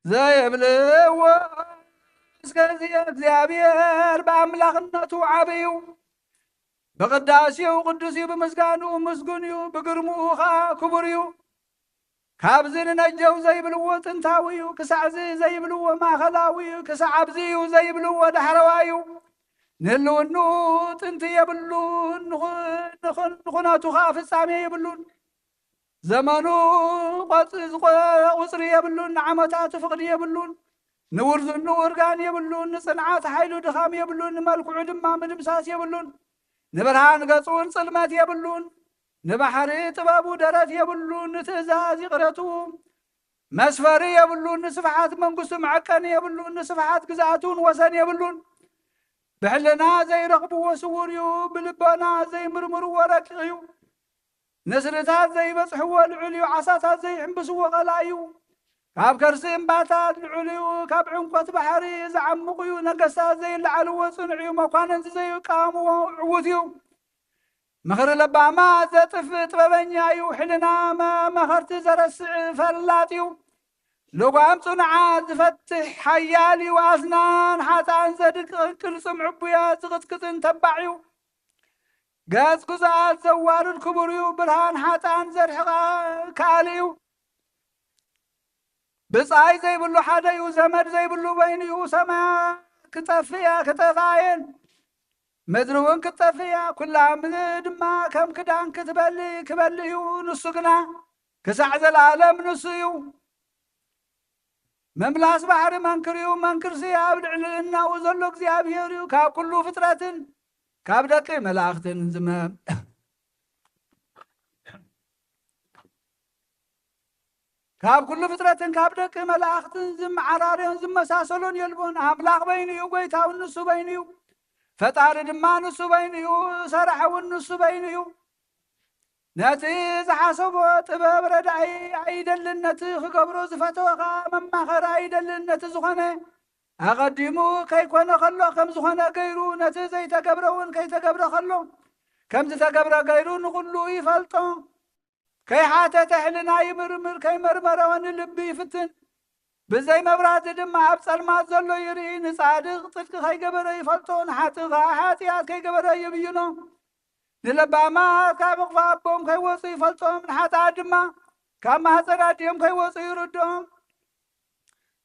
ዘይብልዎ እስከዚ እግዚኣብሔር ብኣምላኽነቱ ዓብዩ፣ ብቅዳሴኡ ቅዱስ እዩ፣ ብምስጋንኡ ምስጉን እዩ፣ ብግርምኡ ኸዓ ክቡር እዩ። ካብዚ ንነጀው ዘይብልዎ ጥንታዊ እዩ፣ ክሳዕዚ ዘይብልዎ ማእኸላዊ እዩ፣ ክሳዕ ኣብዚ እዩ ዘይብልዎ ዳሕረዋይ እዩ። ንህልውንኡ ጥንቲ የብሉን፣ ንኹ-፣ ንኹ-፣ ንኹነቱ ኸዓ ፍጻሜ የብሉን። ዘመኑ ቆጽ-፣ ዝቆ-፣ ቁጽሪ የብሉን፣ ንዓመታቱ ፍቕዲ የብሉን፣ ንውርዝኑ እርጋን የብሉን፣ ንጽንዓት ሓይሉ ድኻም የብሉን፣ ንመልክዑ ድማ ምድምሳስ የብሉን። ንብርሃን ገጹን ጽልመት የብሉን። ንባሕሪ ጥበቡ ደረት የብሉን፣ ንትእዛዝ ይቕረቱ መስፈሪ የብሉን፣ ንስፍሓት መንግስቱ መዐቀኒ የብሉን፣ ንስፍሓት ግዝኣቱን ወሰን የብሉን። ብሕልና ዘይረኽብዎ ስዉር እዩ፣ ብልቦና ዘይምርምርዎ ረቂቕ እዩ። ንስርታት ዘይበጽሕዎ ልዑል እዩ፣ ዓሳታት ዘይሕምብስዎ ቐላይ እዩ። ካብ ከርሲ እምባታት ልዑል እዩ፣ ካብ ዕምቆት ባሕሪ ዝዓምቕ እዩ። ነገስታት ዘይለዓልዎ ጽኑዕ እዩ፣ መኳንንቲ ዘይቃወምዎ ዕዉት እዩ። ምኽሪ ለባማት ዘጥፍእ ጥበበኛ እዩ፣ ሕልና መ-፣ መኸርቲ ዘረስዕ ፈላጥ እዩ። ልጓም ጽኑዓት ዝፈትሕ ሓያል እዩ፣ ኣስናን ሓጥኣን ዘድቅቕ ቅልጽም ዕቡያት ዝቕጥቅጥን ተባዕ እዩ። ገጽ ግዙኣት ዘዋርድ ክቡር እዩ፣ ብርሃን ሓጥኣን ዘርሕቕ ከኣሊ እዩ። ብጻይ ዘይብሉ ሓደ እዩ፣ ዘመድ ዘይብሉ በይኑ እዩ። ሰማያት ክጠፍእ እያ፣ ክጠፍኣ እየን፣ ምድሪ እውን ክትጠፍእ እያ። ኩላ ምድሪ ድማ ከም ክዳን ክትበልዕ፣ ክበልዕ እዩ። ንሱ ግና ክሳዕ ዘለኣለም ንሱ እዩ። ምምላስ ባሕሪ መንክር እዩ፣ መንክርሲ ኣብ ልዕልናኡ ዘሎ እግዚኣብሔር እዩ። ካብ ኩሉ ፍጥረትን ካብ ደቂ መላእኽትን ዝመ-፣ ካብ ኩሉ ፍጥረትን ካብ ደቂ መላእኽትን ዝመዓራረዮን ዝመሳሰሎን የልቦን። ኣምላኽ በይኑ እዩ፣ ጐይታ እውን ንሱ በይኑ እዩ፣ ፈጣሪ ድማ ንሱ በይኑ እዩ፣ ሰራሒ እውን ንሱ በይኑ እዩ። ነቲ ዝሓሰቦ ጥበብ ረዳኢ ኣይደልን፣ ነቲ ክገብሮ ዝፈተወ ኸኣ መማኸሪ ኣይደልን። ነቲ ዝኾነ ኣቐዲሙ ከይኮነ ኸሎ ከም ዝኾነ ገይሩ፣ ነቲ ዘይተገብረ እውን ከይተገብረ ኸሎ ከም ዝተገብረ ገይሩ ንኹሉ ይፈልጦ። ከይሓተተ ሕልና ይምርምር፣ ከይመርመረ እውን ልቢ ይፍትን። ብዘይ መብራህቲ ድማ ኣብ ጸልማት ዘሎ ይርኢ። ንጻድቕ ጽድቂ ከይገበረ ይፈልጦ፣ ንሓጥእ ከኣ ሓጢኣት ከይገበረ ይብይኖ። ንለባማት ካብ ሕቕፊ ኣቦም ከይወጹ ይፈልጦም፣ ንሓጥኣት ድማ ካብ ማህጸን ኣዲኦም ከይወጹ ይርድኦም።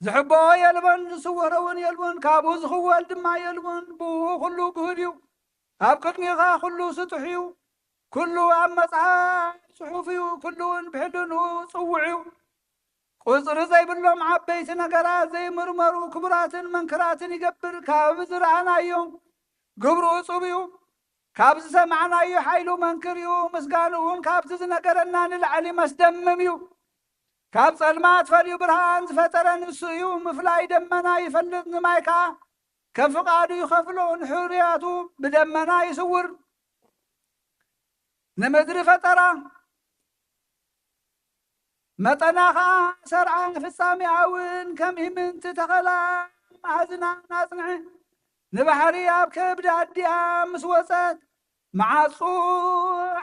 ዝሕብኦ የልቦን፣ ዝስወሮ እውን የልቦን፣ ካብኡ ዝኽወል ድማ የልቦን። ብኡ ኩሉ ግሁድ እዩ፣ ኣብ ቅድሚኻ ኩሉ ስጡሕ እዩ። ኩሉ ኣብ መጽሓፍ ጽሑፍ እዩ፣ ኩሉ እውን ብሕልንኡ ጽውዕ እዩ። ቁጽሪ ዘይብሎም ዓበይቲ ነገራት ዘይምርመሩ ክቡራትን መንክራትን ይገብር። ካብ ዝረኣናዮ ግብሩ እጹብ እዩ፣ ካብ ዝሰማዕናዮ ሓይሉ መንክር እዩ። ምስጋንኡ እውን ካብቲ ዝነገረና ንላዕሊ መስደምም እዩ። ካብ ጸልማት ፈልዩ ብርሃን ዝፈጠረ ንሱ እዩ። ምፍላይ ደመና ይፈልጥ፣ ንማይ ከኣ ከም ፍቓዱ ይኸፍሎ፣ ንሕርያቱ ብደመና ይስውር። ንምድሪ ፈጠራ፣ መጠና ኸኣ ሰርዓ፣ ፍጻሜኣ እውን ከም ኢምንቲ ተኸላ፣ መኣዝና ኣጽንዐ። ንባሕሪ ኣብ ከብዲ ኣዲኣ ምስ ወጸት፣ መዓጹ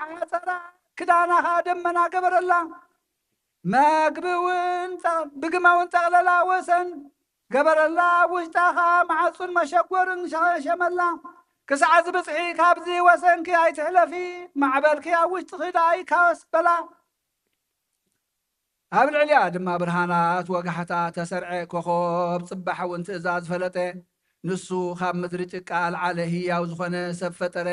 ዓጸራ፣ ክዳና ኸኣ ደመና ገበረላ። መግቢ እውን ጠ-፣ ብግመ እውን ጠቕለላ፣ ወሰን ገበረላ። ኣብ ውሽጣ ኸኣ መዓጹን መሸጎርን ሸሸመላ። ክሳዕ ዝብጽሒ ካብዚ ወሰንኪ ኣይትሕለፊ፣ ማዕበልኪ ኣብ ውሽጥኺ ደኣ ኣይካወስ በላ። ኣብ ልዕሊኣ ድማ ብርሃናት ወጋሕታ ተሰርዐ፣ ኮኾብ ጽባሕ እውን ትእዛዝ ፈለጠ። ንሱ ካብ ምድሪ ጭቃ ኣልዓለ፣ ህያው ዝኾነ ሰብ ፈጠረ።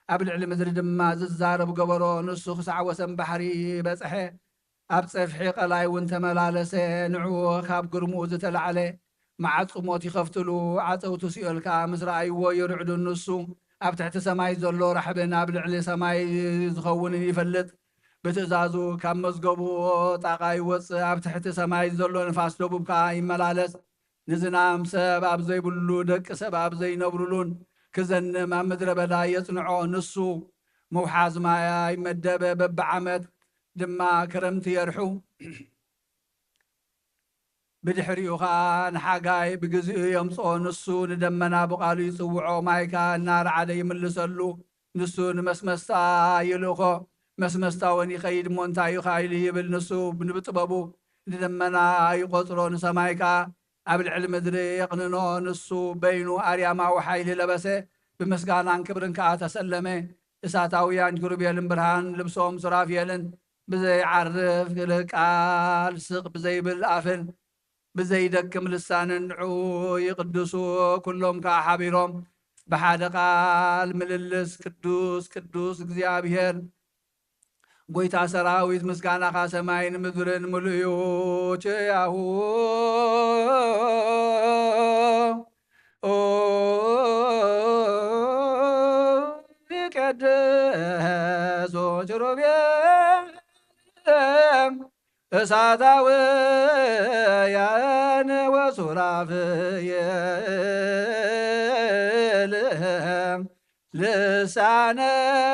ኣብ ልዕሊ ምድሪ ድማ ዝዛረብ ገበሮ። ንሱ ክሳዕ ወሰን ባሕሪ በጽሐ፣ ኣብ ጸፍሒ ቀላይ እውን ተመላለሰ። ንዕኡ ካብ ግርምኡ ዝተላዕለ መዓጹ ሞት ይኸፍትሉ፣ ዓጸውቲ ሲኦል ከኣ ምስ ረኣይዎ ይርዕዱ። ንሱ ኣብ ትሕቲ ሰማይ ዘሎ ራሕብን ኣብ ልዕሊ ሰማይ ዝኸውንን ይፈልጥ። ብትእዛዙ ካብ መዝገቡ ጣቓ ይወጽእ፣ ኣብ ትሕቲ ሰማይ ዘሎ ንፋስ ደቡብ ከኣ ይመላለስ። ንዝናም ሰብ ኣብ ዘይብሉ፣ ደቂ ሰብ ኣብ ዘይነብሩሉን ክዘንም ኣብ ምድረ በዳ የጽንዖ። ንሱ ምውሓዝ ማይ ኣይመደበ፣ በብዓመት ድማ ክረምቲ የርሑ። ብድሕሪኡ ኸኣ ንሓጋይ ብግዜኡ የምጽኦ። ንሱ ንደመና ብቓሉ ይጽውዖ፣ ማይ ከኣ እናረዓደ ይምልሰሉ። ንሱ ንመስመስታ ይልእኾ፣ መስመስታ እውን ይኸይድ እሞ፣ እንታይ እዩ ኸኣ ኢሉ ይብል። ንሱ ብጥበቡ ንደመና ይቖጽሮ፣ ንሰማይ ከኣ ኣብ ልዕሊ ምድሪ የቕንኖ። ንሱ በይኑ ኣርያማዊ ሓይሊ ለበሰ፣ ብምስጋናን ክብርን ከኣ ተሰለመ። እሳታውያን ኪሩቤልን ብርሃን ልብሶም ሱራፌልን ብዘይዓርፍ ቃል፣ ስቕ ብዘይብል ኣፍን ብዘይደክም ልሳንን ንዕኡ ይቕድሱ። ኩሎም ከኣ ሓቢሮም ብሓደ ቃል ምልልስ፣ ቅዱስ ቅዱስ እግዚኣብሔር ጐይታ ሰራዊት፣ ምስጋናኻ ሰማይን ምድርን ምሉእ እዩ። ችያሁ ይቀድሱ ኪሩቤል እሳታውያን ወሱራፍየል ልሳነ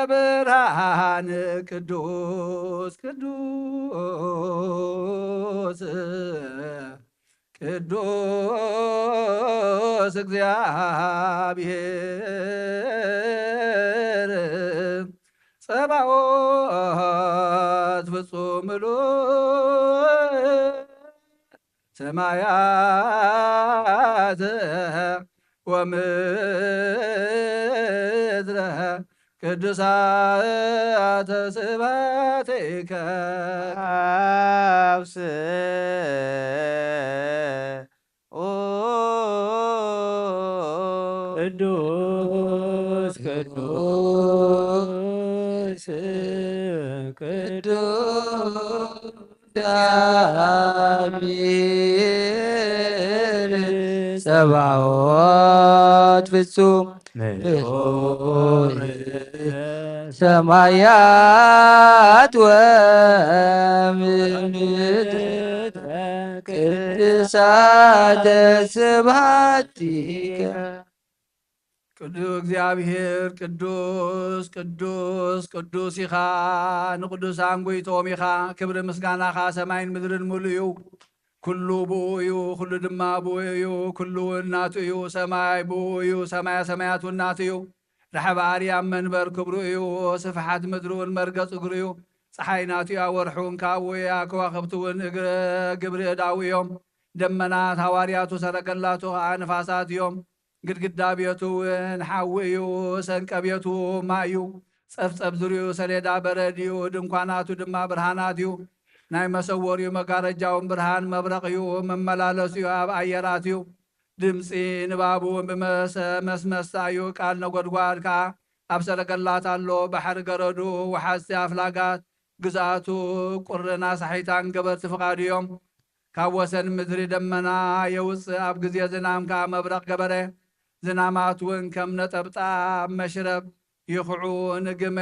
ብርሃን ቅዱስ ቅዱስ ቅዱስ እግዚኣብሔር ጸባኦት ፍጹም ምሉእ ሰማያት ወምድረ ቅዱሳተ ስብሐቲከ። ቅዱስ ቅዱስ ቅዱስ እግዚአብሔር ጸባኦት ፍጹም ምሉእ ሰማያት ወምድር ቅድሳተ ስብሐቲከ። ቅዱስ እግዚኣብሔር ቅዱስ ቅዱስ ቅዱስ ኢኻ፣ ንቅዱሳን ጎይቶም ኢኻ። ክብሪ ምስጋናኻ ሰማይን ምድርን ምሉእ እዩ። ኩሉ ብኡ እዩ፣ ኩሉ ድማ ብኡ እዩ፣ ኩሉ እውን ናቱ እዩ። ሰማይ ብኡ እዩ፣ ሰማያ ሰማያት እውን ናቱ እዩ። ራሕቢ ኣርያም መንበር ክብሩ እዩ፣ ስፍሓት ምድሪ እውን መርገጽ እግሩ እዩ። ፀሓይ ናቱ እያ፣ ወርሒ እውን ካብኡ እያ፣ ከዋኽብቲ እውን እግረ ግብሪ እዳው እዮም። ደመናት ሃዋርያቱ፣ ሰረገላቱ ኸዓ ንፋሳት እዮም። ግድግዳ ቤቱ እውን ሓዊ እዩ፣ ሰንቀ ቤቱ ማይ እዩ። ጸፍጸፍ ዙርዩ ሰሌዳ በረድ እዩ፣ ድንኳናቱ ድማ ብርሃናት እዩ። ናይ መሰወርዩ መጋረጃውን ብርሃን መብረቕ እዩ፣ መመላለሲኡ ኣብ ኣየራት እዩ። ድምፂ ንባቡ ብመሰመስታ እዩ፣ ቃል ነጎድጓድ ከዓ ኣብ ሰረገላት ኣሎ። ባሕሪ ገረዱ፣ ወሓዝቲ ኣፍላጋት ግዝኣቱ፣ ቁርን ኣሳሒታን ገበርቲ ፍቓዱ እዮም። ካብ ወሰን ምድሪ ደመና የውፅእ፣ ኣብ ግዜ ዝናም ከዓ መብረቕ ገበረ። ዝናማት እውን ከም ነጠብጣብ መሽረብ ይኽዑ፣ ንግመ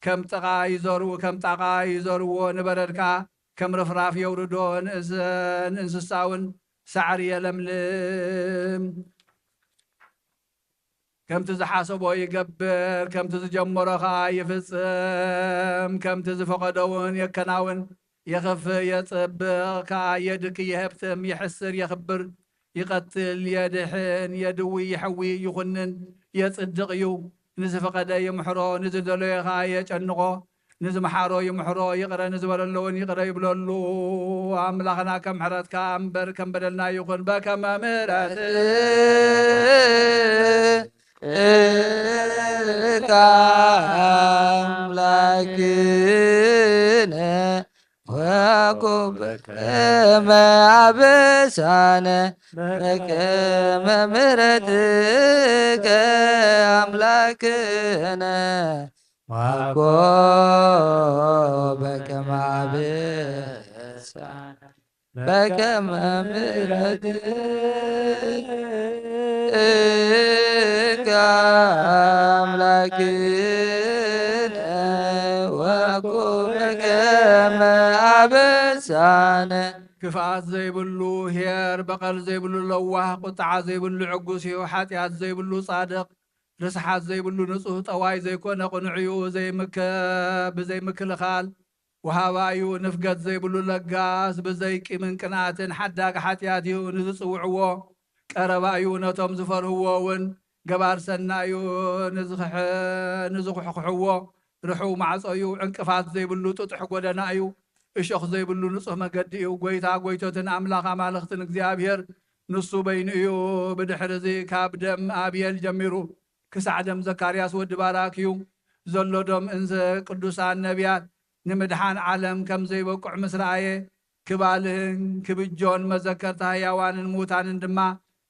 ከም ጥቓ ይዘርኡ፣ ከም ጣቓ ይዘርዎ፣ ንበረድ ከዓ ከም ርፍራፍ የውርዶ፣ ንእስ-፣ ንእንስሳውን ሳዕሪ የለምልም። ከምቲ ዝሓሰቦ ይገብር፣ ከምቲ ዝጀመሮ ኸዓ ይፍጽም፣ ከምቲ ዝፈቐዶ እውን የከናውን። የኽፍእ የጽብቕ ከኣ የድኪ የህብትም የሕስር የኽብር ይቐትል የድሕን የድዊ ይሐዊ ይኹንን የጽድቕ እዩ። ንዝፈቐደ ይምሕሮ ንዝደለዮ ከኣ የጨንቖ። ንዝመሓሮ ይምሕሮ ይቕረ ንዝበለሉ እውን ይቕረ ይብለሉ። ኣምላኽና ከም ምሕረትካ እምበር ከም በደልና ይኹን በከመ ምሕረት እካ ኣምላክነ ወኩበከመ ኣበሳነ በከመ ምሕረትከ ኣምላክነ ዋኮ በከመ ኣበሳነ በከመ ምሕረትከ ኣምላክነ ወኩ በከመ ኣበሳነ። ክፍኣት ዘይብሉ ሄር፣ በቐል ዘይብሉ ለዋህ፣ ቁጥዓ ዘይብሉ ዕጉስ እዩ። ሓጢኣት ዘይብሉ ጻድቕ፣ ርስሓት ዘይብሉ ንጹህ፣ ጠዋይ ዘይኮነ ቅኑዕ እዩ። ዘይምከ-፣ ብዘይምክልኻል ወሃባ እዩ። ንፍገት ዘይብሉ ለጋስ፣ ብዘይ ቂምን ቅንኣትን ሓዳግ ሓጢኣት እዩ። ንዝጽውዕዎ ቀረባ እዩ። ነቶም ዝፈርህዎ እውን ገባር ሰናይ እዩ። ንዝኽሕ-፣ ንዝኹሕኩሕዎ ርሑው ማዕጾ እዩ። ዕንቅፋት ዘይብሉ ጥጡሕ ጎደና እዩ። እሾኽ ዘይብሉ ንጹህ መገዲ እዩ። ጎይታ ጎይቶትን ኣምላኽ ኣማልኽትን እግዚኣብሔር ንሱ በይኑ እዩ። ብድሕሪ እዚ ካብ ደም ኣብየል ጀሚሩ ክሳዕ ደም ዘካርያስ ወዲ ባራክ እዩ ዘሎ። ደም እንዘ ቅዱሳን ነቢያት ንምድሓን ዓለም ከም ዘይበቅዑ ምስ ረኣየ፣ ክባልህን ክብጆን መዘከርታ ህያዋንን ምዉታንን ድማ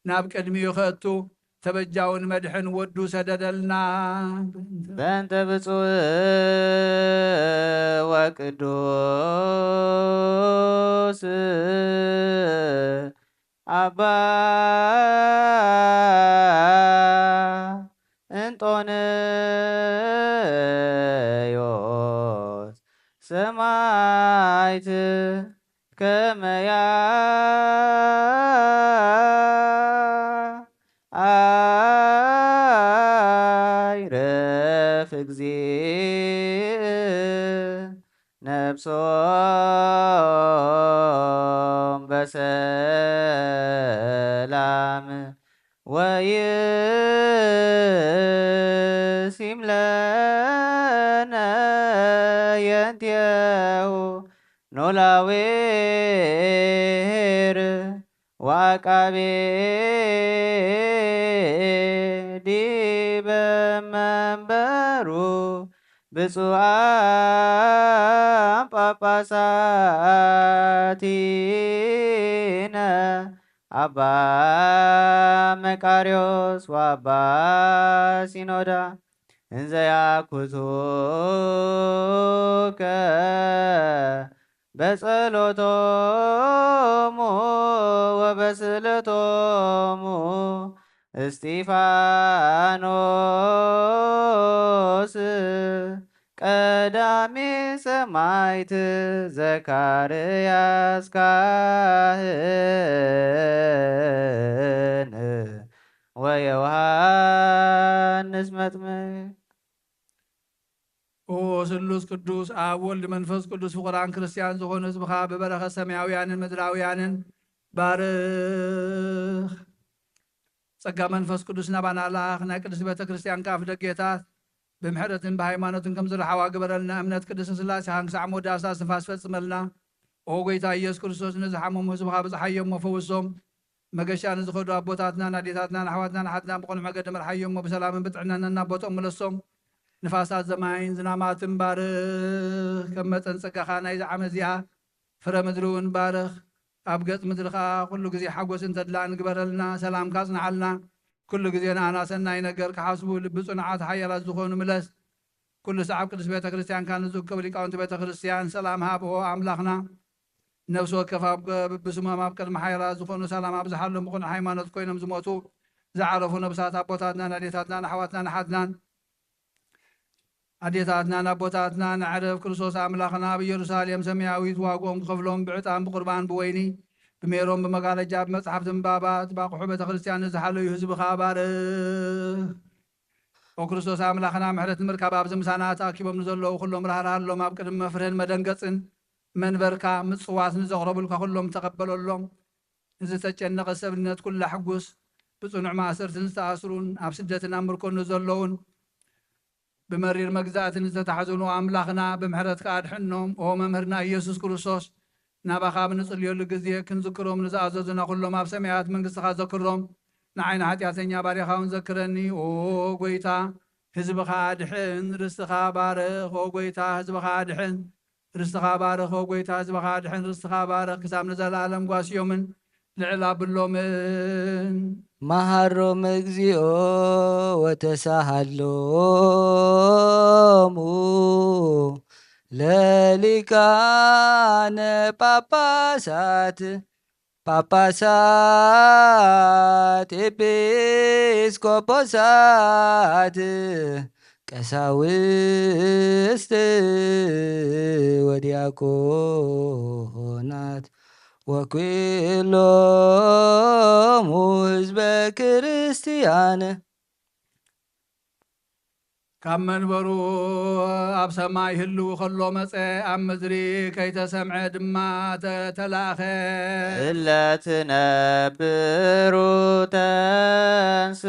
ናብ ቅድሚኡ ከእቱ ተበጃውን መድሕን ወዱ ሰደደልና። በእንተ ብፁዕ ወቅዱስ ኣባ እንጦንዮስ ሰማዕት ከመያ ኣይረፍ እግዚእ ነፍሶም በሰላም ወይሲም ለነ የንቴሁ ኖላዌር ወአቃቤ ዲበ መንበሩ ብፁዓን ጳጳሳቲነ አባ መቃርዮስ ወአባ ሲኖዳ እንዘ ያኩቱከ በጸሎቶሙ ወበስእለቶሙ እስጢፋኖስ ቀዳሚ ሰማዕት ዘካርያስ ካህን ወዮሃንስ መጥምቅ። ኦ ስሉስ ቅዱስ ኣብ ወልድ መንፈስ ቅዱስ ፍቑራን ክርስቲያን ዝኾኑ ህዝብኻ ብበረኸት ሰማያውያንን ምድራውያንን ባርኽ። ጸጋ መንፈስ ቅዱስ ናባና ላኣኽ። ናይ ቅድስቲ ቤተ ክርስቲያን ከኣፍ ደጌታት ብምሕረትን ብሃይማኖትን ከም ዝረሓዋ ግበረልና። እምነት ቅድስቲ ስላሴኻን ክሳዕ መወዳእታ እስትንፋስ ፈጽመልና። ኦ ጎይታ ኢየሱስ ክርስቶስ፣ ንዝሓመሙ ህዝብኻ ብጽሓዮም እሞ ፈውሶም። መገሻ ንዝኸዱ ኣቦታትናን ኣዴታትናን ኣሕዋትናን ኣሓትናን ብቕኑዕ መገዲ መርሓዮም እሞ ብሰላምን ብጥዕናን ናብ ቦትኦም ምለሶም። ንፋሳት ዘማይን ዝናማትን ባርኽ፣ ከም መጠን ጸጋኻ ናይዚ ዓመት እዚኣ ፍረ ምድሪ እውን ባርኽ። ኣብ ገጽ ምድሪ ኸኣ ኩሉ ግዜ ሓጎስን ተድላን ግበረልና። ሰላምካ ኣጽንዓልና። ኩሉ ግዜ ንኣና ሰናይ ነገር ክሓስቡ ልቢ ጽኑዓት ሓያላት ዝኾኑ ምለስ። ኩሉ ሰዓብ ቅድስት ቤተ ክርስቲያንካ ንዝእከቡ ሊቃውንቲ ቤተ ክርስቲያን ሰላም ሃብ። ኦ ኣምላኽና፣ ነፍሲ ወከፍ ኣብ ገ-፣ ብስሞም ኣብ ቅድሚ ሓያላት ዝኾኑ ሰላም ኣብዝሓሎም። ብቕኑዕ ሃይማኖት ኮይኖም ዝሞቱ ዝዓረፉ ነብሳት ኣቦታትናን ኣዴታትናን ኣሕዋትናን ኣሓትናን ኣዴታትናን ኣቦታትናን ኣዕርፍ ክርስቶስ ኣምላኽና ኣብ ኢየሩሳሌም ሰማያዊት ዋግኦም ክኸፍሎም ብዕጣን ብቁርባን ብወይኒ ብሜሮን ብመጋረጃ ብመጽሓፍቲ ምንባባት ባቑሑ ቤተ ክርስቲያን ንዝሓለዩ ህዝብኻ ባርኽ። ኦ ክርስቶስ ኣምላኽና፣ ምሕረት ንምርካብ ኣብዚ ምሳና ተኣኪቦም ንዘለዉ ኩሎም ራህራሃሎም። ኣብ ቅድሚ መፍርህን መደንገጽን መንበርካ ምጽዋት ንዘቕረቡልካ ኩሎም ተቐበለሎም። ንዝተጨነቐ ሰብነት ኩላ ሕጉስ፣ ብጽኑዕ ማእሰርትን ዝተኣስሩን ኣብ ስደትን ኣብ ምርኮን ንዘለዉን ብመሪር መግዛእቲ ንዝተታሕዙን፣ ኦ ኣምላኽና፣ ብምሕረትካ ኣድሕኖም። ኦ መምህርና ኢየሱስ ክርስቶስ፣ ናባኻ ኣብ ንጽልየሉ ግዜ ክንዝክሮም ንዝኣዘዙና ኩሎም ኣብ ሰማያት መንግስትኻ ዘክሮም። ንዓይ ንሓጢኣተኛ ባርያኻ እውን ዘክረኒ። ኦ ጎይታ፣ ህዝብኻ ኣድሕን፣ ርስትኻ ባርኽ። ኦ ጎይታ፣ ህዝብኻ ኣድሕን፣ ርስትኻ ባርኽ። ኦ ጎይታ፣ ህዝብኻ ኣድሕን፣ ርስትኻ ባርኽ። ክሳብ ንዘለኣለም ጓስዮምን ልዕል ኣብሎምን። መሃሮም እግዚኦ ወተሳሃሎሙ ለሊቃነ ጳጳሳት፣ ጳጳሳት፣ ኤጲስቆጶሳት፣ ቀሳውስት ወዲያቆናት ወኩሎሙ ህዝበ ክርስቲያን። ካብ መንበሩ ኣብ ሰማይ ህልው ከሎ መጸ፣ ኣብ ምድሪ ከይተሰምዐ ድማ ተ-፣ ተላእኸ። እለ ትነብሩ ተንስኡ።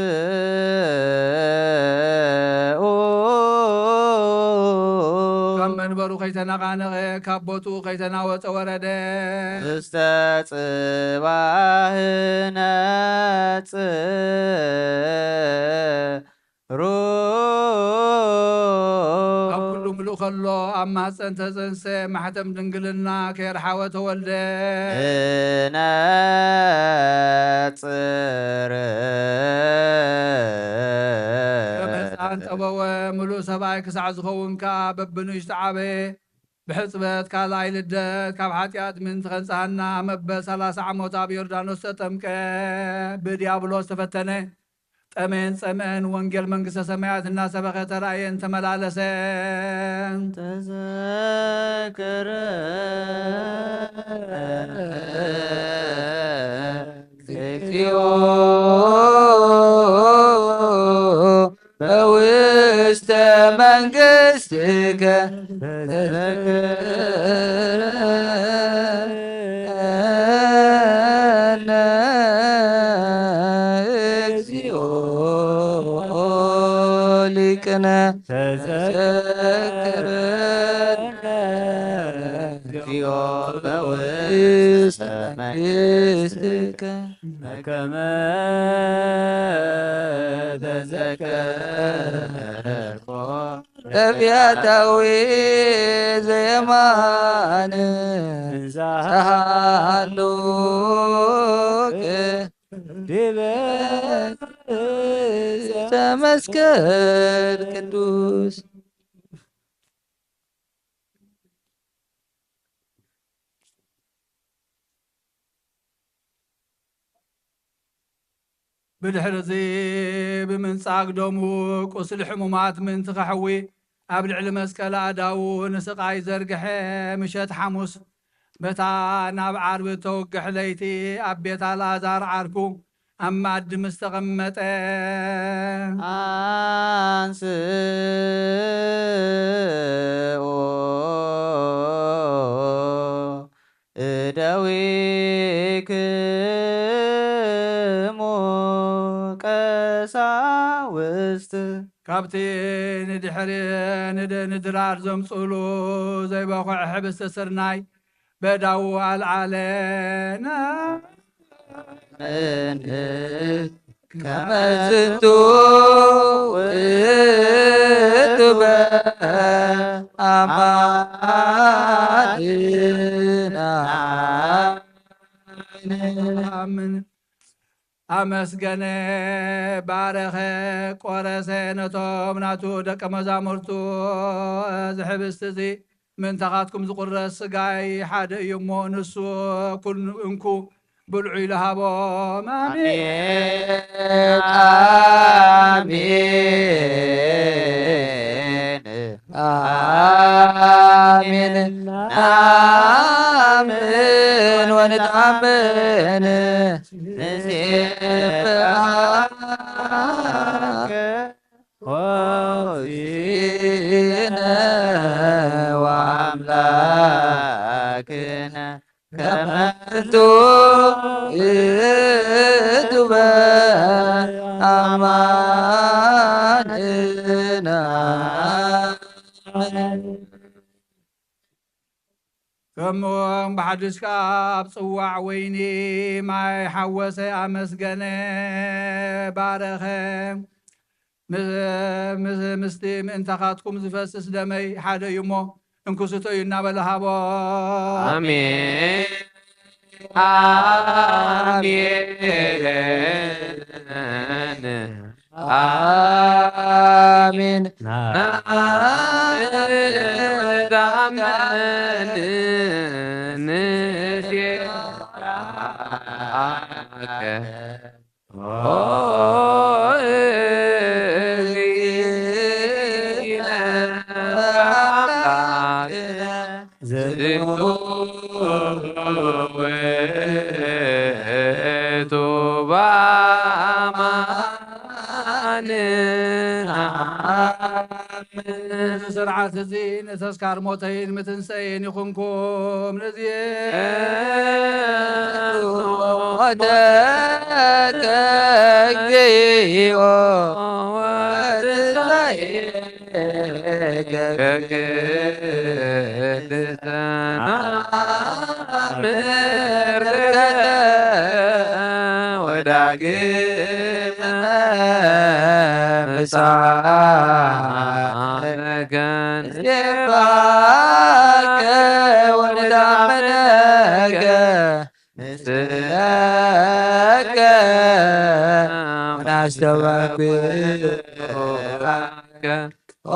ካብ መንበሩ ከይተነቓነቐ፣ ካብ ቦትኡ ከይተናወጸ ወረደ። ውስተ ጽባህ ነጽ ሩ። ካብ ኩሉ ምሉእ ከሎ ኣብ ማህፀን ተፀንሰ፣ ማሕተም ድንግልና ከየርሓወ ተወልደ። እነጽር። ከም ህፃን ጠበወ፣ ምሉእ ሰብኣይ ክሳዕ ዝኸውን ከዓ በብንእሽቱ ዓበየ። ብሕፅበት ካልኣይ ልደት ካብ ሓጢኣት ምእንቲ ከንጽሃና፣ መበል ሰላሳ ዓመቱ ኣብ ዮርዳኖስ ተጠምቀ፣ ብዲያብሎስ ተፈተነ። ጠመየን ጸምአን ወንጌል መንግስተ ሰማያት እናሰበኸ ተራእየን ተመላለሰን። ተዘከረ እግዚኦ በውስተ መንግስትከ ተዘከረ ሊቅነ ተዘክረነ እግዚኦ በውስተ መንግስትከ በከመ ተዘከርኮ ነቢያታዊ ዘየማን እንዛሃሉክ ዲበ ተመስገን ቅዱስ። ብድሕሪ እዚ ብምንጻግ ደሙ ቁስሊ ሕሙማት ምእንቲ ከሕዊ ኣብ ልዕሊ መስቀል ኣእዳዉ ንስቓይ ዘርግሐ። ምሸት ሓሙስ በታ ናብ ዓርቢ እተውግሕ ለይቲ ኣብ ቤት ኣልኣዛር ዓርኩ ኣብ መኣዲ ምስ ተቐመጠ። ኣንስኡ እደዊክሙ ቀሳውስት። ካብቲ ንድሕሪ ንድ-፣ ንድራር ዘምጽእሉ ዘይበኹዕ ሕብስቲ ስርናይ በዳዉ ኣልዓለና። ምን ከመ ዝንቱ ውእቱ በአማንና። ኣምን። ኣመስገነ፣ ባረኸ፣ ቆረሰ፣ ነቶም ናቱ ደቀ መዛሙርቱ፣ እዚ ሕብስቲ እዚ ምእንታኻትኩም ዝቑረስ ስጋይ ሓደ እዩ እሞ፣ ንሱ ኩን እንኩ ብልዑ ኢሉ ሃቦም። ኣሜን። አሜን። አሜን። ናምን ወንታምን ንሴብሐከ ሆሲነ ወአምላክነ ከመ ዝንቱ ውእቱ በአማንና። ከምኡውን ብሓድሽ ከኣ ኣብ ጽዋዕ ወይኒ ማይ ሓወሰ፣ ኣመስገነ፣ ባረኸ። ምስ- ምስ- ምስቲ ምእንታኻትኩም ዝፈስስ ደመይ ሓደ እዩ እሞ እንኩ ስተዩ እናበለ ሃቦ። ኣሜን። ኣሜን። አሜን። ናምን ወንታምን ንሴብሐከ ኦ እግዚእነ አምላክነ ዝንቱ ውእቱ በአማንና። እዚ ስርዓት እዚ ንተስካር ሞተይን ምትንሰኤን ይኹንኩም። ነዚ ሞተከ እግዚኦ ወትንሳኤከ ቅድስተ ምሕረትከ ወዳግመ ምጽአትከ ሴባከ ወንዳመነከ ንስለከ ወናስተባክወከ ኦ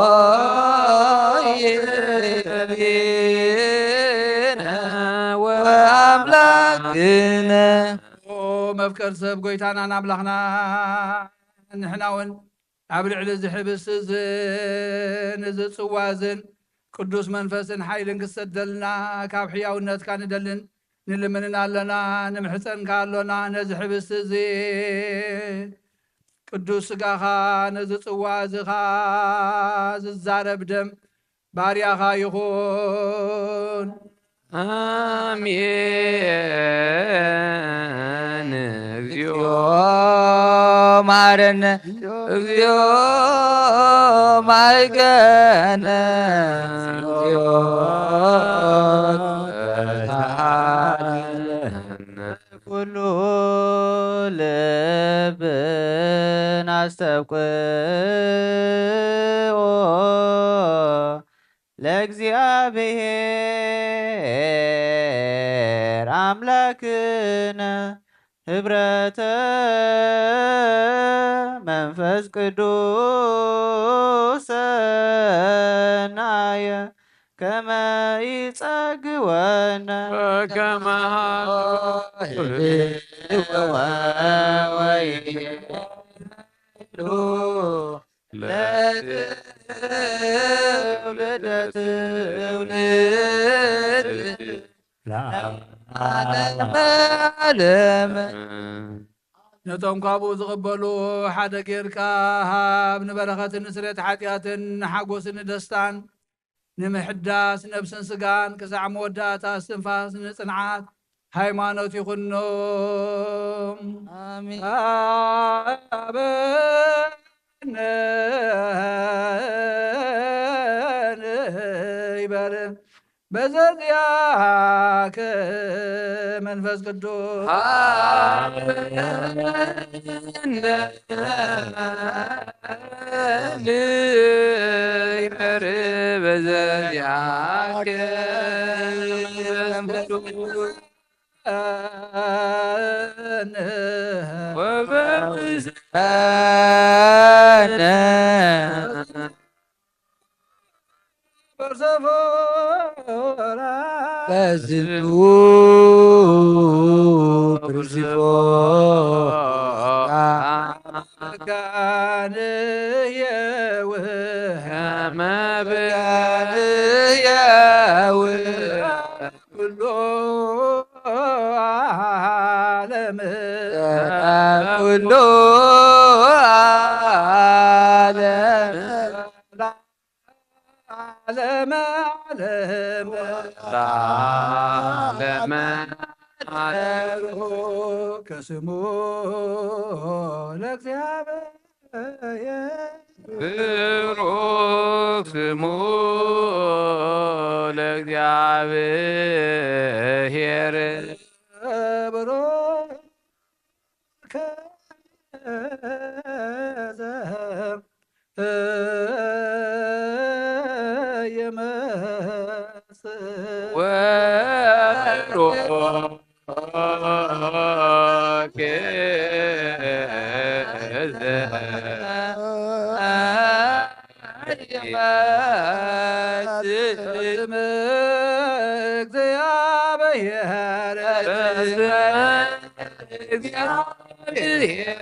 እግዚእነ ወአምላክነ። ኦ መፍቀር ሰብ ጎይታናን ኣምላኽና፣ ንሕና እውን ኣብ ልዕሊ እዚ ሕብስቲ እዝን እዚ ጽዋ እዝን ቅዱስ መንፈስን ሓይልን ክሰደልና ካብ ሕያውነትካ ንደልን ንልምንን ኣለና፣ ንምሕጸንካ ኣሎና። ነዚ ሕብስቲ እዚ ቅዱስ ስጋኻ፣ ነዚ ጽዋ እዚ ኸኣ ዝዛረብ ደም ባርያኻ ይኹን። ኣሜን። እግዚኦ እግዚኦ መሐረነ፣ እግዚኦ ማይከነ፣ እግዚኦ ተሳሃለነ። ኩሉ ልብን ኣስተብቅዖ ለእግዚኣብሔር ኣምላክነ ህብረተ መንፈስ ቅዱስ ሰናየ ከመ ይጸግወነ ከመ ወይሉ ለትውልደ ትውልድ ለዓለመ ዓለም። ነቶም ካብኡ ዝቕበሉ ሓደ ጌርካ ሃብ፣ ንበረኸትን ንስርየት ሓጢኣትን ንሓጎስን ንደስታን ንምሕዳስ ነብስን ስጋን ክሳዕ መወዳእታ እስትንፋስ ንጽንዓት ሃይማኖት ይኹኖም። ኣሜን። ኣበነ ይበር በዘዚአከ መንፈስ ቅዱስ ንይበር በዘዚአከ መንፈስ ቅዱስ ወበምስጋና በዝንቱ ፕርዝፎ መብጋንየው ኩሉ ዓለም ኩሉ ዓለም ዓለመ ዓለም ዓለመ ዓለሙ ከስሙ ለእግዚአብሔር ብሩክ ስሙ ለእግዚአብሔር ብሩክ እግዚአብሔር እግዚአብሔር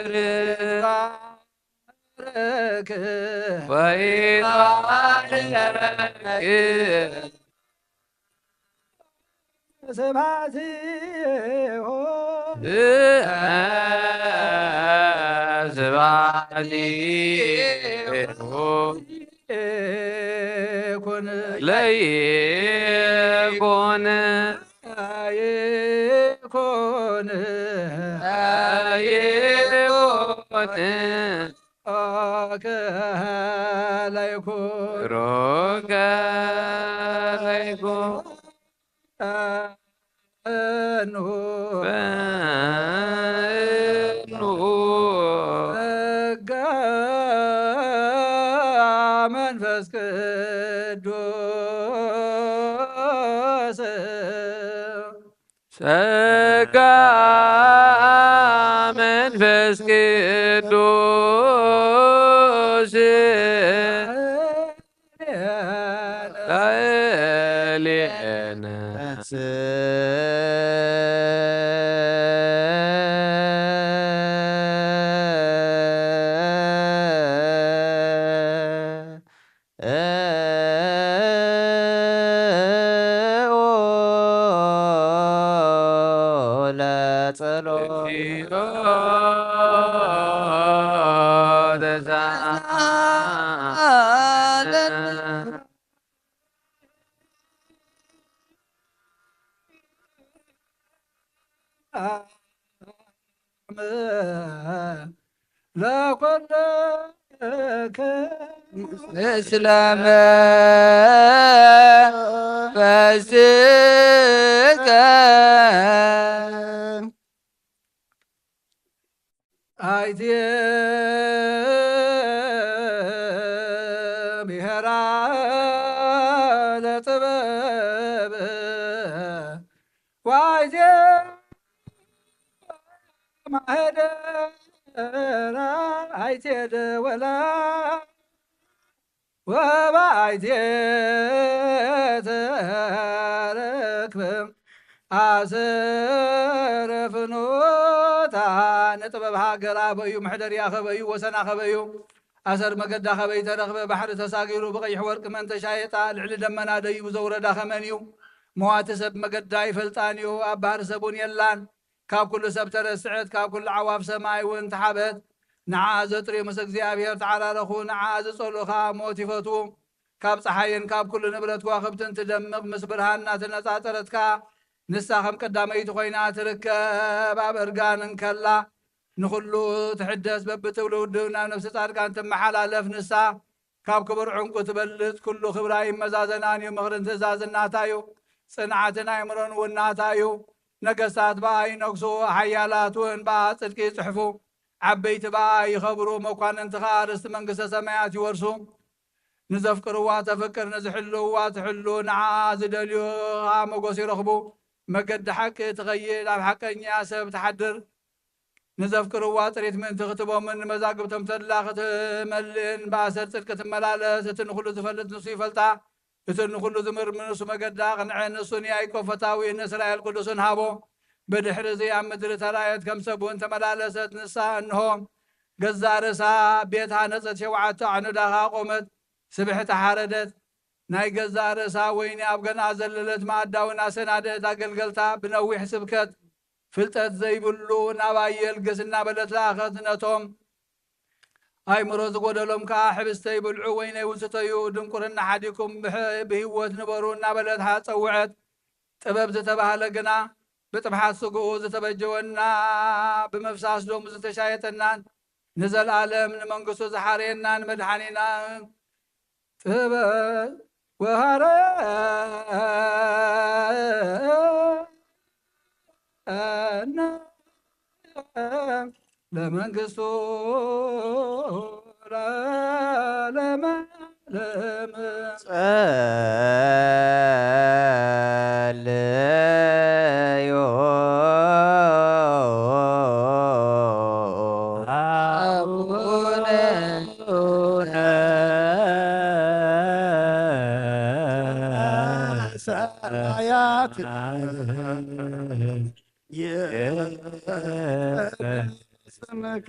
ወይባርክ ስብሐቲሁ ስብሐቲሁ ይኩን ለይኩን ይኩን ይኩን ሮከ ለይኩን ሮከ ለይኩን ፈኑ ፈኑ ጸጋ መንፈስ ቅዱስ ጸጋ መንፈስ ቅዱስ ላዕሌነ ለጸሎት ለኮለከ እስላመ ፈስቀ አይዜ ብሔራ ለጥበብ ወአይዜ ማህደራ አይዜ ደወላ ወበአይዜ ተረክበ አሰረ ፍኖታ ንጥበብ ሃገር ኣበዩ ምሕደር ያኸበዩ ወሰን ኣኸበዩ ኣሰር መገዳ ኸበይ ተረኽበ ባሕሪ ተሳጊሩ ብቐይሕ ወርቂ መን ተሻየጣ ልዕሊ ደመና ደይቡ ዘውረዳ ኸመን እዩ መዋቲ ሰብ መገዳ ይፈልጣን እዩ ኣብ ባህሪ ሰቡን የላን ካብ ኩሉ ሰብ ተረስዐት፣ ካብ ኩሉ ዓዋፍ ሰማይ እውን ተሓበት። ንዓኣ ዘጥርዩ ምስ እግዚኣብሔር ተዓራረኹ፣ ንዓኣ ዝጸልኡ ኸኣ ሞት ይፈትዉ። ካብ ጸሓይን ካብ ኩሉ ንብረት ከዋኽብትን ትደምቕ፣ ምስ ብርሃን እናተነጻጸረት ከኣ ንሳ ኸም ቀዳመይቲ ኾይና ትርከብ። ኣብ እርጋን እንከላ ንኹሉ ትሕደስ፣ በብትውልውልዱ ናብ ነፍሲ ጻድቃን ትመሓላለፍ። ንሳ ካብ ክቡር ዕንቁ ትበልጽ፣ ኩሉ ክብራ ይመዛዘናን እዩ። ምኽርን ትእዛዝን ናታ እዩ። ጽንዓትን ኣእምሮን እውን ናታ እዩ። ነገስታት ብኣ ይነግሱ፣ ሓያላት እውን ብኣ ጽድቂ ይጽሕፉ። ዓበይቲ ብኣ ይኸብሩ፣ መኳንንቲ ኸኣ ርስቲ መንግስተ ሰማያት ይወርሱ። ንዘፍቅርዋ ተፍቅር፣ ንዝሕልውዋ ትሕሉ፣ ንዓኣ ዝደልዩ ኸኣ ሞገስ ይረኽቡ። መገዲ ሓቂ ትኸይድ፣ ኣብ ሓቀኛ ሰብ ትሓድር። ንዘፍቅርዋ ጥሪት ምእንቲ ክትቦምን ንመዛግብቶም ተድላ ክትመልእን ብኣሰር ጽድቂ ትመላለስ። እቲ ንኹሉ ዝፈልጥ ንሱ ይፈልጣ፣ እቲ ንኹሉ ዝምርምር ንሱ መገዳ ኣቕንዐ። ንሱ ንያዕቆብ ፈታዊን ንእስራኤል ቅዱስን ሃቦ። ብድሕሪ እዚ ኣብ ምድሪ ተራእየት፣ ከም ሰብ እውን ተመላለሰት። ንሳ እንሆ ገዛእ ርእሳ ቤት ሃነጸት፣ ሸውዓተ ኣዕኑዳ ኸኣ ቆመት፣ ስብሕቲ ሓረደት። ናይ ገዛእ ርእሳ ወይኒ ኣብ ገንኣ ዘለለት፣ መኣዳ እውን ኣሰናደት። ኣገልገልታ ብነዊሕ ስብከት፣ ፍልጠት ዘይብሉ ናብ ኣየልግስ እናበለት ለኣኸት። ነቶም ኣእምሮ ዝጎደሎም ከኣ ሕብስተይ ብልዑ፣ ወይነይ እውን ስተዩ፣ ድንቁርና ሓዲኩም ብሕ-፣ ብህይወት ንበሩ እናበለት ጸውዐት። ጥበብ ዝተባህለ ግና ብጥብሓት ስግኡ ዝተበጀወና፣ ብምፍሳስ ደሙ ዝተሻየጠናን ንዘለኣለም ንመንግስቱ ዝሓረየናን መድሓኒናን ጥበብ ወሃረና ለመንግስቱ ለዓለመ ዓለም። ጸልዩ አቡነ ሰማያት ይትቀደስ ስምከ።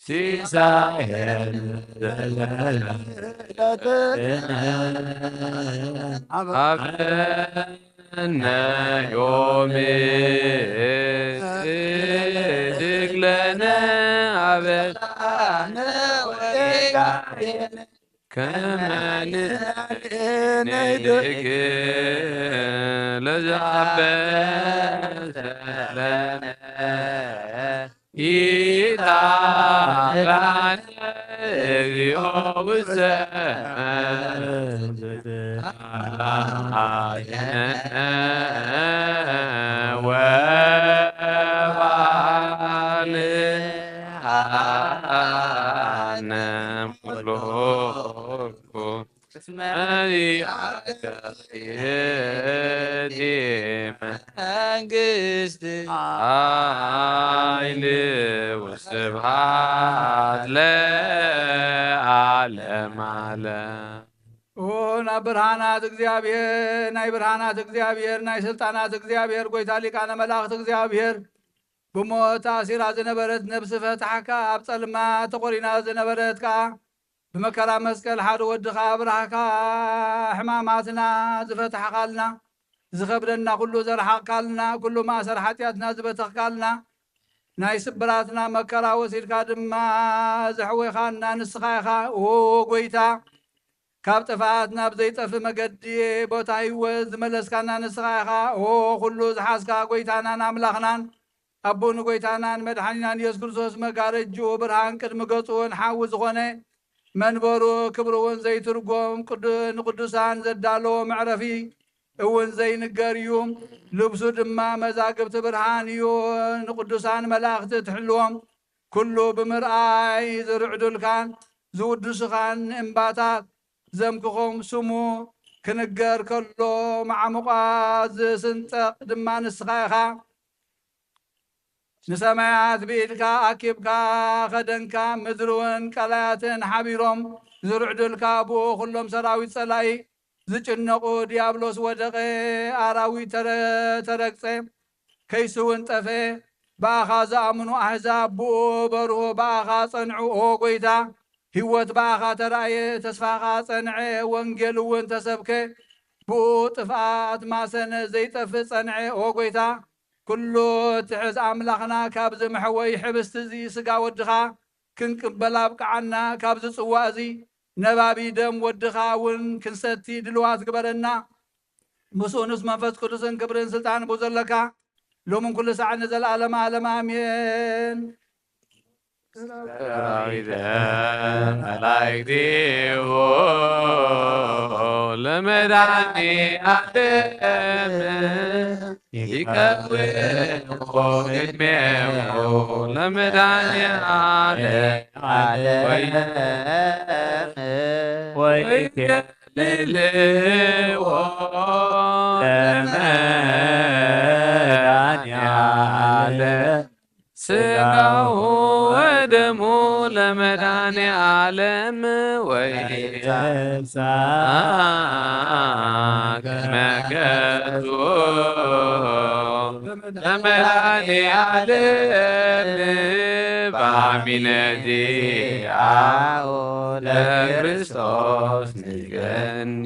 ሲሳየነ ዘለለዕለትነ ሃበነ ዮሜ፣ ስግደነ አበሳነ ወጌጋየነ ከመ ንሕነኒ ድግ ለዘአበሰ ለነ ኢታብአነ እግዚኦ ውስተ መንግሥትከ ወሃበነ ሙሉኩ እስመ ዚአከ ይእቲ መንግስት ኃይል ወስብሐት ለዓለመ ዓለም። ኦ ናብ ብርሃናት እግዚኣብሔር፣ ናይ ብርሃናት እግዚኣብሔር፣ ናይ ስልጣናት እግዚኣብሔር፣ ጐይታ ሊቃነ መላእኽት እግዚኣብሔር፣ ብሞት ተኣሲራ ዝነበረት ነብሲ ፈታሕካ፣ ኣብ ጸልማት ተቖሪና ዝነበረት ከኣ ብመከራ መስቀል ሓደ ወድኻ ኣብራህካ፣ ሕማማትና ዝፈታሕካልና፣ ዝኸብደና ኩሉ ዘርሓቕካልና፣ ኩሉ ማእሰር ሓጢኣትና ዝበተኽካልና፣ ናይ ስብራትና መከራ ወሲድካ ድማ ዘሕወኻና ንስኻ ኢኻ። ኦ ጐይታ፣ ካብ ጥፍኣት ናብ ዘይጠፍእ መገዲ፣ ቦታ ህይወት ዝመለስካና ንስኻ ኢኻ። ኦ ኩሉ ዝሓዝካ ጐይታናን ኣምላኽናን፣ ኣቦ ንጐይታናን መድሓኒናን ኢየሱስ ክርስቶስ፣ መጋረጅኡ ብርሃን ቅድሚ ገጹ እውን ሓዊ ዝኾነ፣ መንበሩ ክብሩ እውን ዘይትርጎም፣ ቅዱ-፣ ንቅዱሳን ዘዳለዎ መዕረፊ እውን ዘይንገር እዩ። ልብሱ ድማ መዛግብቲ ብርሃን እዩ። ንቅዱሳን መላእኽቲ ትሕልዎም፣ ኩሉ ብምርኣይ ዝርዕዱልካን ዝውድሱኻን እምባታት ዘምክኾም፣ ስሙ ክንገር ከሎ፣ ማዕሙቓት ዝስንጠቕ ድማ ንስኻ ኢኻ። ንሰማያት ብኢድካ ኣኪብካ ኸደንካ፣ ምድሪ እውን ቀላያትን ሓቢሮም ዝርዕዱልካ። ብኡ ኹሎም ሰራዊት ጸላኢ ዝጭነቑ፣ ዲያብሎስ ወደቐ፣ ኣራዊት ተረ-፣ ተረግጸ፣ ከይሲ እውን ጠፍአ። ብኣኻ ዝኣምኑ ኣህዛብ ብኡ በርሁ፣ ብኣኻ ጸንዑ። ኦ ጐይታ፣ ህይወት ብኣኻ ተራእየ፣ ተስፋኻ ጸንዐ፣ ወንጌል እውን ተሰብከ። ብኡ ጥፍኣት ማሰነ ዘይጠፍእ ጸንዐ። ኦ ጐይታ፣ ኩሉ እትሕዝ ኣምላኽና፣ ካብዚ መሕወዪ ሕብስቲ እዚ ስጋ ወድኻ ክንቅበል ኣብቅዓና። ካብዚ ጽዋ እዚ ነባቢ ደም ወድኻ እውን ክንሰቲ ድልዋት ግበረና። ምስኡ ምስ መንፈስ ቅዱስን ክብርን ስልጣን ብኡ ዘለካ ሎምን ኩሉ ሳዕ ንዘለኣለም ኣለም ኣሜን። ሰራዊተ መላእክቲሁ ለመድኃኔ ዓለም ይቀውሙ ቅድሜሁ ለመድኃኔ ዓለም ወይከልልዎ ለመድኃኔ ዓለም ስጋሁ ወደሙ ለመድኃኔ ዓለም ወይተንሳ ከመ ገጹ ለመድኃኔ ዓለም በአሚነቲ አሁ ለክርስቶስ ንገኒ።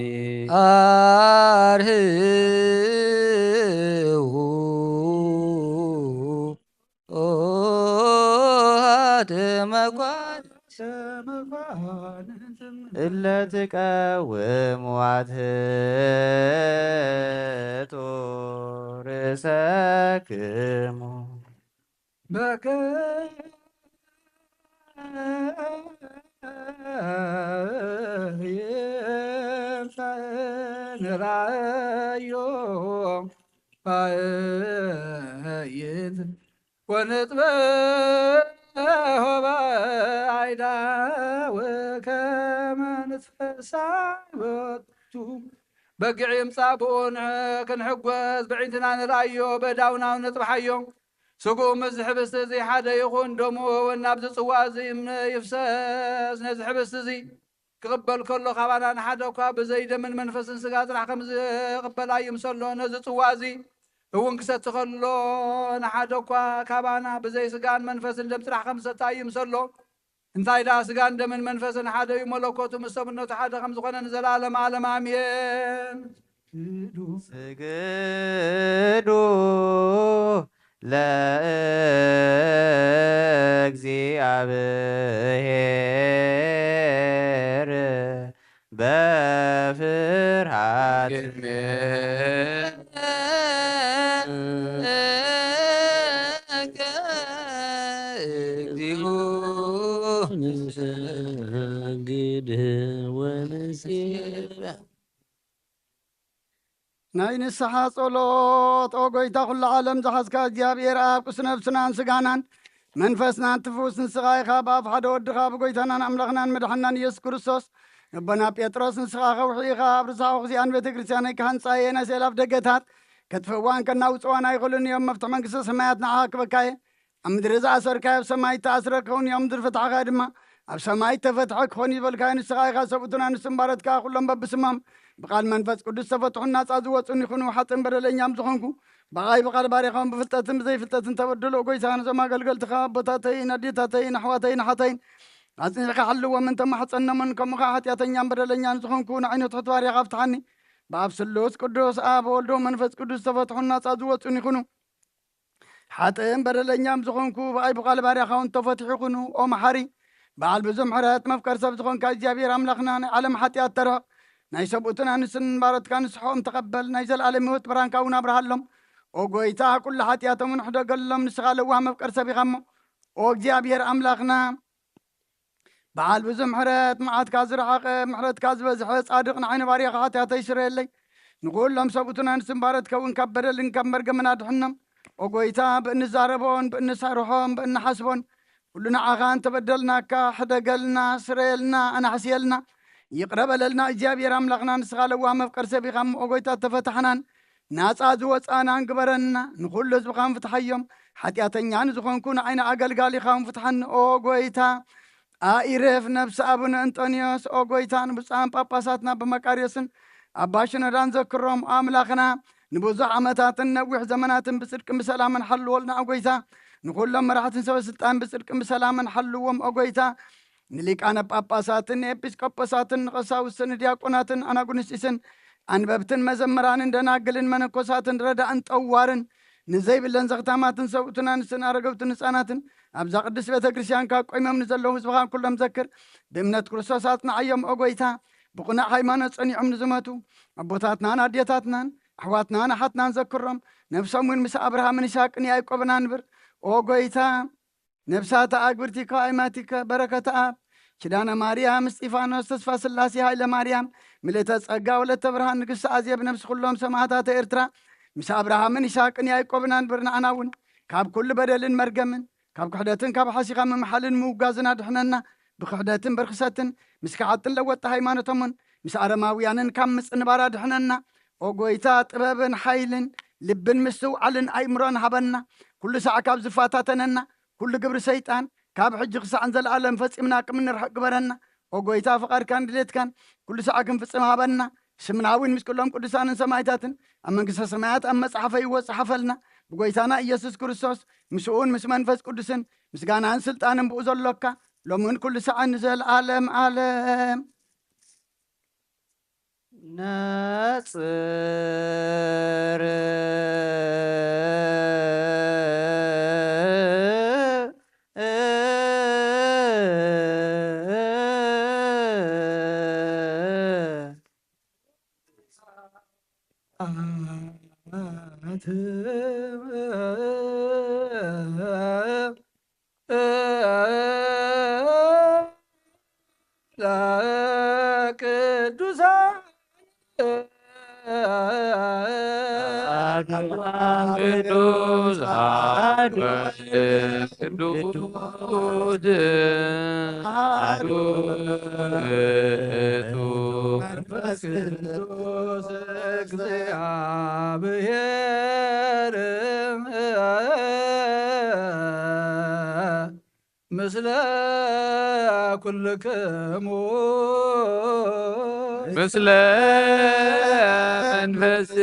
አርህዉ ኦሃተ መኳንንት እለ ትቀውሙ አትህቱ ርእሰክሙ። በከይንተ ንራዮ ባይት ወንጥበ ሆባ አይዳ ወከመ ንትፈሳይ ወቱ በጊዕ ይምጻእ ብኡ ክንሕጎስ ብዒንትና ንርኣዮ በዳውና ነጥብሓዮ። ስግኡ ምስ ዝሕብስቲ እዚ ሓደ ይኹን ደሙ እውን ናብዚ ጽዋ እዚ ይፍሰስ። ነዚ ሕብስቲ እዚ ክቕበል ከሎ ካባና ንሓደ እኳ ብዘይ ደምን መንፈስን ስጋ ጥራሕ ከም ዝቕበል ኣይምሰሎ። ነዚ ጽዋ እዚ እውን ክሰቲ ከሎ ንሓደ እኳ ካባና ብዘይ ስጋን መንፈስን ደም ጥራሕ ከም ዝሰቲ ኣይምሰሎ። እንታይ ደኣ ስጋን ደምን መንፈስን ሓደ እዩ፣ መለኮቱ ምስ ሰብነቱ ሓደ ከም ዝኾነ ንዘለኣለም ዓለም ኣሜን። ስግዱ ለእግዚአብሔር በፍርሃት እግዚኦ ንሰግድ ወንስግድ። ናይ ንስሓ ጸሎት። ኦ ጎይታ ኩሉ ዓለም ዝሓዝካ እግዚኣብሔር ኣብ ቅዱስ ነፍስናን ስጋናን መንፈስናን ትፍውስ ንስኻ ኢኻ። ብኣፍ ሓደ ወድኻ ብጎይታናን ኣምላኽናን መድሓናን ኢየሱስ ክርስቶስ ንቦና ጴጥሮስ ንስኻ ከውሒ ኢኻ። ኣብ ርሳሕ ክዚኣን ቤተ ክርስቲያነይ ክሃንጻ እየ። ናይ ስዕል ኣፍ ደገታት ከጥፍእዋን ከናውጽዋን ኣይኽእሉን እዮም። መፍትሒ መንግስተ ሰማያት ንዓኻ ክበካ እየ። ኣብ ምድሪ ዝኣሰርካዮ ኣብ ሰማይ እተኣስረ ክኸውን እዩ፣ ኣብ ምድሪ ፈታሕካዮ ድማ ኣብ ሰማይ እተፈትሐ ክኾን እዩ ዝበልካዮ ንስኻ ኢኻ። ሰብኡትን ኣንስትን ባሮትካ ኩሎም በብስሞም ብቓል መንፈስ ቅዱስ ዝተፈትሑን ናጻ ዝወጹን ይኹኑ። ሓጥእን በደለኛም ዝኾንኩ ብኣይ ብቓል ባሪኻውን ብፍልጠትን ብዘይፍልጠትን ተበድሎ። ጎይታ፣ ነዞም ኣገልገልትኻ ኣቦታተይን ኣዴታተይን ኣሕዋተይን ኣሓተይን ኣጽኒዕካ ሓልዎም እንተማሕጸኖምን፣ ከምኡ ኸዓ ሓጢኣተኛን በደለኛን ዝኾንኩ ንዓይ ንትሑት ባሪያኻ ፍትሓኒ። ብኣብ ስሉስ ቅዱስ ኣብ ወልዶ መንፈስ ቅዱስ ዝተፈትሑን ናጻ ዝወጹን ይኹኑ። ሓጥእን በደለኛም ዝኾንኩ ብኣይ ብቓል ባርያኻ እውን ተፈትሑ ይኹኑ። ኦ መሓሪ በዓል ብዙሕ ምሕረት መፍቀር ሰብ ዝኾንካ እግዚኣብሔር ኣምላኽና፣ ናይ ዓለም ሓጢኣት ተርሕቕ፣ ናይ ሰብኡትን ኣንስትን ባሮትካ ንስሕኦም ተቐበል፣ ናይ ዘለኣለም ህይወት ብርሃንካ እውን ኣብርሃሎም። ኦ ጎይታ፣ ኩሉ ሓጢኣቶም እውን ሕደገሎም፣ ንስኻ ለዋህ መፍቀር ሰብ ኢኻ እሞ። ኦ እግዚኣብሔር ኣምላኽና፣ በዓል ብዙሕ ምሕረት፣ መዓትካ ዝረሓቐ፣ ምሕረትካ ዝበዝሐ፣ ጻድቕ ንዓይ ንባርያኻ ሓጢኣተይ ስረየለይ። ንኹሎም ሰብኡትን ኣንስትን ባሮትካ እውን ካብ በደልን ካብ መርገምን ኣድሕኖም። ኦ ጎይታ፣ ብእንዛረቦን ብእንሰርሖን ብእንሓስቦን ኩሉ ንዓኻ እንተበደልናካ፣ ሕደገልና፣ ስረየልና፣ ኣናሕስየልና፣ ይቕረ በለልና። እግዚኣብሔር ኣምላኽና፣ ንስኻ ለዋህ መፍቀር ሰብ ኢኻ እሞ፣ ኦ ጎይታ፣ ተፈታሕናን ናጻ ዝወጻናን ግበረና። ንኹሉ ህዝብኻ እውን ፍትሓዮም። ሓጢኣተኛ ንዝኾንኩ ንዓይ ንኣገልጋሊኻ እውን ፍትሓኒ፣ ኦ ጎይታ። ኣኢረፍ ነብሲ ኣቡነ እንጦንዮስ፣ ኦ ጎይታ፣ ንብፁዓን ጳጳሳትና ኣባ መቃርዮስን ኣባ ሽኖዳን ዘክሮም፣ ኦ ኣምላኽና፣ ንብዙሕ ዓመታትን ነዊሕ ዘመናትን ብጽድቅን ብሰላምን ሓልወልና፣ ኦ ጎይታ። ንኹሎም መራሕትን ሰበ ስልጣን ብጽድቅን ብሰላምን ሓልዎም፣ ኦ ጎይታ። ንሊቃነ ጳጳሳትን ንኤጲስቆጶሳትን ንቐሳውስትን ንዲያቆናትን ኣናጉንስጢስን ኣንበብትን መዘምራንን ደናግልን መነኮሳትን ረዳእን ጠዋርን ንዘይብለን ዘኽታማትን ሰብኡትን ኣንስትን ኣረገውትን ህፃናትን ኣብዛ ቅድስት ቤተ ክርስቲያን ካብ ቆይሞም ንዘለዉ ህዝብኻ ኩሎም ዘክር። ብእምነት ክርስቶስ ኣጽንዓዮም ኦ ጎይታ። ብቕኑዕ ሃይማኖት ጸኒዖም ንዝመቱ ኣቦታትናን ኣዴታትናን ኣሕዋትናን ኣሓትናን ዘክሮም። ነብሶም እውን ምስ ኣብርሃምን ይስሐቅን ያዕቆብን ኣንብር ኦ ጎይታ። ነብሳት ኣግብርቲከ ኣይማቲከ በረከተ ኣብ ኪዳነ ማርያም እስጢፋኖስ ተስፋ ስላሴ ሃይለ ማርያም ምልእተ ጸጋ ወለተ ብርሃን ንግስቲ ኣዜብ ነብሲ ኩሎም ሰማዕታተ ኤርትራ ምስ ኣብርሃምን ይስሐቅን ያዕቆብን ኣንብር። ንዓና እውን ካብ ኩሉ በደልን መርገምን ካብ ክሕደትን ካብ ሓሲኻ ምምሓልን ምውጋዝን ኣድሕነና። ብክሕደትን ብርክሰትን ምስ ከሓጥን ለወጥቲ ሃይማኖቶምን ምስ ኣረማውያንን ካብ ምጽንባር ኣድሕነና። ኦ ጎይታ ጥበብን ሓይልን ልብን ምስትውዓልን ኣእምሮን ሃበና። ኩሉ ሳዕ ካብ ዝፈታተነና ኩሉ ግብሪ ሰይጣን ካብ ሕጂ ክሳዕ ንዘለኣለም ፈጺምና ከም እንርሕቕ ግበረና። ኦ ጎይታ ፍቓድካን ድሌትካን ኩሉ ሳዕ ክንፍጽም ሃበና። ስምና እውን ምስ ኩሎም ቅዱሳንን ሰማይታትን ኣብ መንግስተ ሰማያት ኣብ መጽሓፈ ይወጽእ ሓፈልና። ብጎይታና ኢየሱስ ክርስቶስ ምስኡን ምስ መንፈስ ቅዱስን ምስጋናን ስልጣንን ብኡ ዘሎካ ሎምን ኩሉ ሳዕን ንዘለኣለም ኣለም። ነጽር ለቅዱሳን ቅዱስ ቅዱስ አሐዱ ውእቱ መንፈስ ቅዱስ እግዚአብሔር ምስለ ኩልክሙ ምስለ መንፈስከ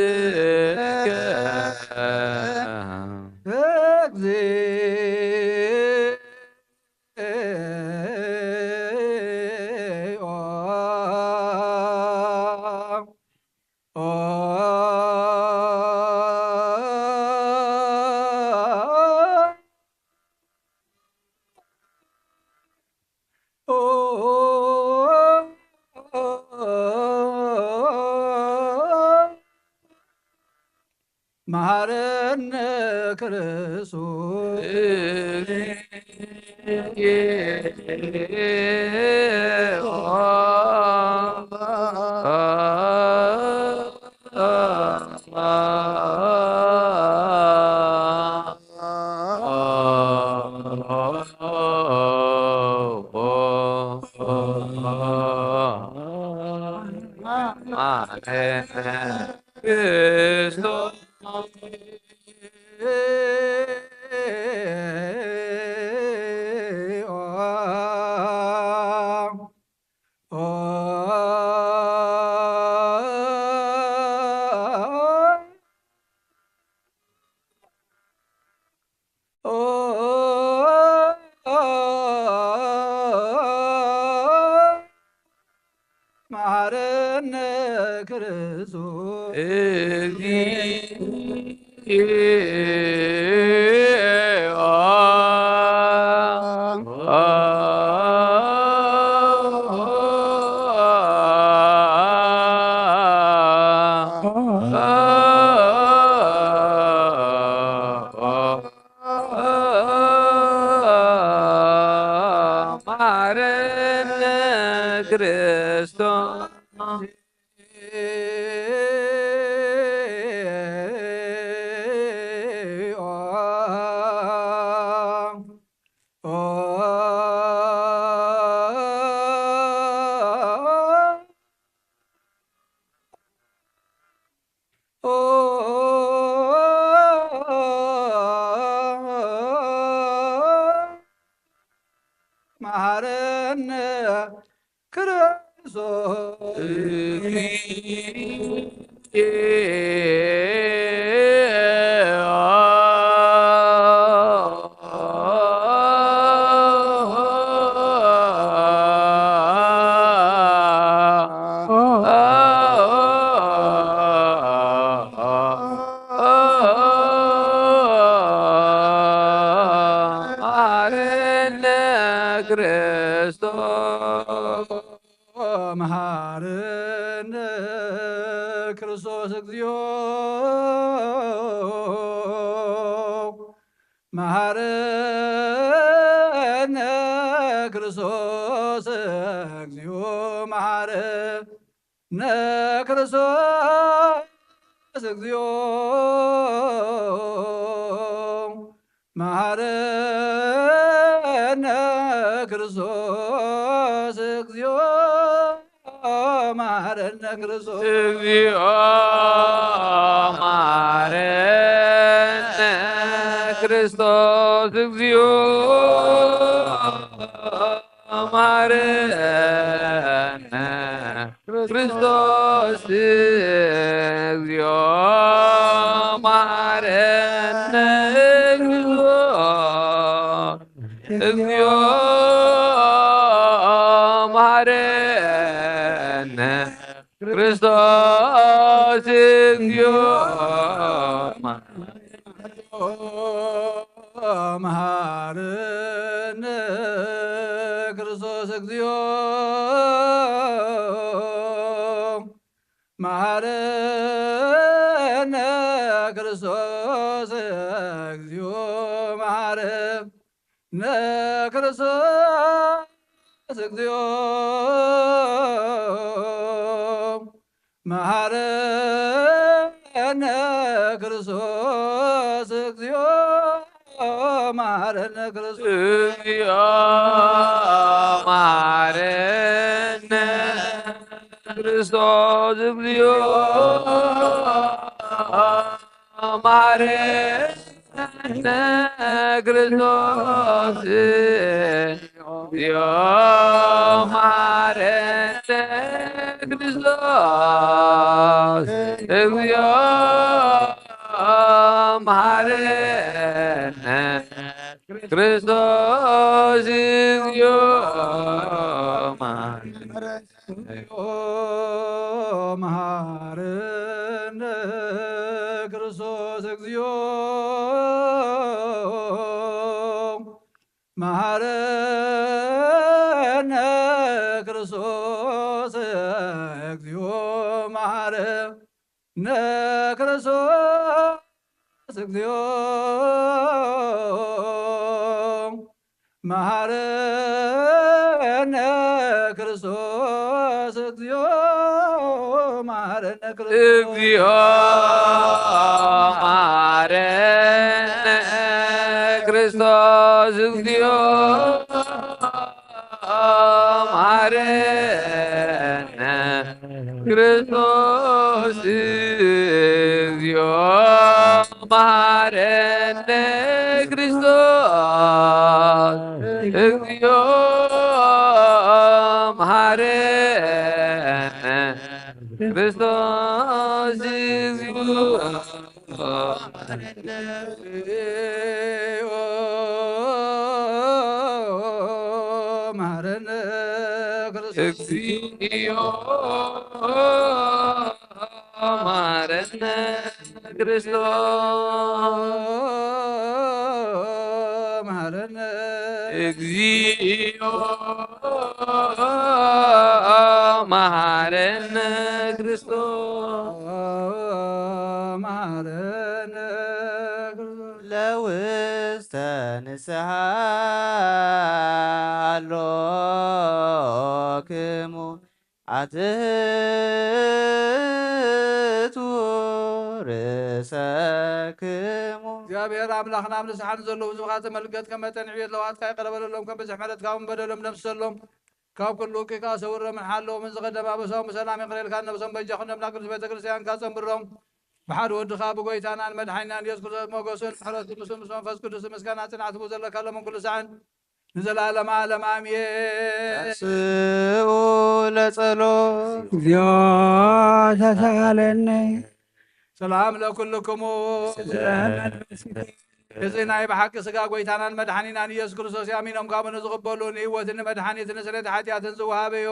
እግዚኦ። መሐረነ ክርስቶስ። መሐረነ ክርስቶስ። መሐረነ ክርስቶስ። መሐረነ ክርስቶስ። መሃረነ ክርስቶስ እግዚኦ፣ መሃረነ ክርስቶስ እግዚኦ፣ መሃረነ ክርስቶስ እግዚኦ፣ መሃረነ ክርስቶስ እግዚኦ፣ መሃረነ ክርስቶስ። እግዚኦ፣ መሃረነ ክርስቶስ እግዚኦ፣ መሃረነ ክርስቶስ እግዚኦ፣ መሃረነ ክርስቶስ እግዚኦ፣ መሃረነ ክርስቶስ እግዚኦ፣ መሃረነ ክርስቶስ እግዚኦ፣ መሃረነ ክርስቶስ እግዚኦ፣ መሃረነ ክርስቶስ እግዚኦ፣ መሃረነ ክርስቶስ እግዚኦ፣ መሃረነ ክርስቶስ። እግዚኦ፣ መሃረነ ክርስቶስ እግዚኦ፣ መሃረነ ክርስቶስ እግዚኦ፣ መሃረነ ክርስቶስ እግዚኦ፣ መሃረነ ክርስቶስ እግዚኦ፣ መሃረነ ክርስቶስ እግዚኦ፣ መሃረነ ክርስቶስ እግዚኦ፣ መሃረነ ክርስቶስ እግዚኦ፣ መሃረነ ክርስቶስ እግዚኦ፣ መሃረነ ክርስቶስ። እግዚኦ፣ መሃረነ ክርስቶስ እግዚኦ፣ መሃረነ ክርስቶስ እግዚኦ፣ መሃረነ ክርስቶስ እግዚኦ፣ መሃረነ ክርስቶስ እግዚኦ፣ መሃረነ ክርስቶስ። እግዚኦ፣ መሃረነ ክርስቶስ፣ መሃረነ። እግዚኦ፣ መሃረነ ክርስቶስ፣ መሃረነ ክርስቶስ። ለውስተ ንስሓ ኣሎክሙ ኣትህቱ ርእሰክሙ። እግዚኣብሔር ኣምላኽና፣ ኣብ ንስሓ ንዘለዉ ህዝብኻ ተመልከት፣ ከም መጠን ዕብየት ለውሃትካ ይቕረ በለሎም፣ ከም ብዝሒ ምሕረትካ እውን በደሎም ደምስሰሎም። ካብ ኩሉ እኩይ ከኣ ሰውሮምን ሓለዎምን። ዝቐደመ ኣበሳኦም ብሰላም ይቕረ ኢልካ፣ ነብሶም በጃ ኩኖም፣ ናብ ቅድስት ቤተ ክርስቲያንካ ጸንብሮም። ብሓደ ወድኻ ብጎይታናን መድሓኒናን ኢየሱስ ክርስቶስ ሞገስን ምሕረትን ምስ፣ ምስ መንፈስ ቅዱስ ምስጋና ጽንዓት ህቡ ዘለካ፣ ሎምን ኩሉ ሳዕን ንዘለዓለመ ዓለም ኣሜን። ተንስኡ ለጸሎት። እግዚኦ ተሳሃለኒ። ሰላም ለኩልክሙ። ሰላም ለኩልክሙ። እዚ ናይ ብሓቂ ስጋ ጎይታናን መድሓኒናን ኢየሱስ ክርስቶስ እዩ። ኣሚኖም ካብ ንዝቕበሉ ንህይወትን ንመድሓኒትን ንስርየት ሓጢኣትን ዝወሃበ እዩ።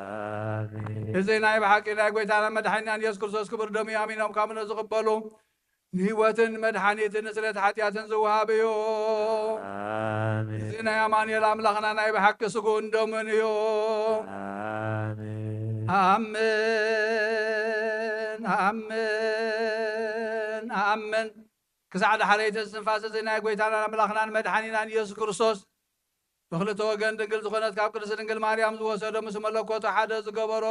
ኣሜን። እዚ ናይ ብሓቂ ናይ ጎይታናን መድሓኒናን ኢየሱስ ክርስቶስ ክቡር ደሙ እዩ። ኣሚኖም ካብ ንዝቕበሉ ንህይወትን መድሓኒትን ንስርየት ሓጢኣትን ዝወሃብ እዩ። ኣሜን። እዚ ናይ ኣማኑኤል ኣምላኽና ናይ ብሓቂ ስግኡን ደሙን እዩ። ኣሜን። ኣምን ኣምን ኣምን። ክሳዕ ዳሕረይቲ እስትንፋስ እዚ ናይ ጎይታናን ኣምላኽናን መድሓኒናን ኢየሱስ ክርስቶስ ብኽልተ ወገን ድንግል ዝኾነት ካብ ቅድስቲ ድንግል ማርያም ዝወሰዶ፣ ምስ መለኮቱ ሓደ ዝገበሮ፣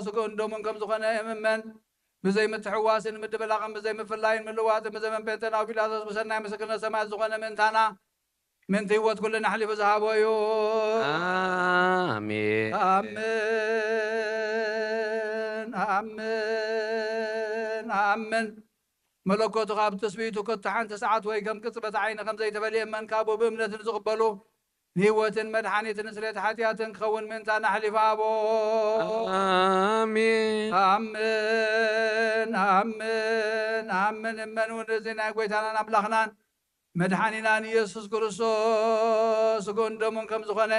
ስግኡን ደሙን ከም ዝኾነ እምመን። ብዘይ ምትሕዋስን ምድብላቕን ብዘይ ምፍላይን ምልዋጥን ብዘመን ጴንጤናዊ ፒላጦስ ብሰናይ ምስክርነት ሰማያት ዝኾነ ምእንታና፣ ምእንቲ ህይወት ኩልና ኣሕሊፉ ዝሃቦ እዩ። ኣሜን። ኣምን ኣምን ኣምን። መለኮቱ ካብ ትስብእቱ ከቶ ሓንቲ ሰዓት ወይ ከም ቅጽበት ዓይኒ ከም ዘይተፈልየ እመን። ካብኡ ብእምነት ንዝቕበሉ ንህይወትን መድሓኒትን ስርየት ሓጢኣትን ክኸውን ምእንታና ኣሕሊፉ ሃቦ። ኣሜን። ኣምን ኣምን ኣምን። እመን እውን እዚ ናይ ጎይታናን ኣምላኽናን መድሓኒናን ኢየሱስ ክርስቶስ ስግኡን ደሙን ከም ዝኾነ፣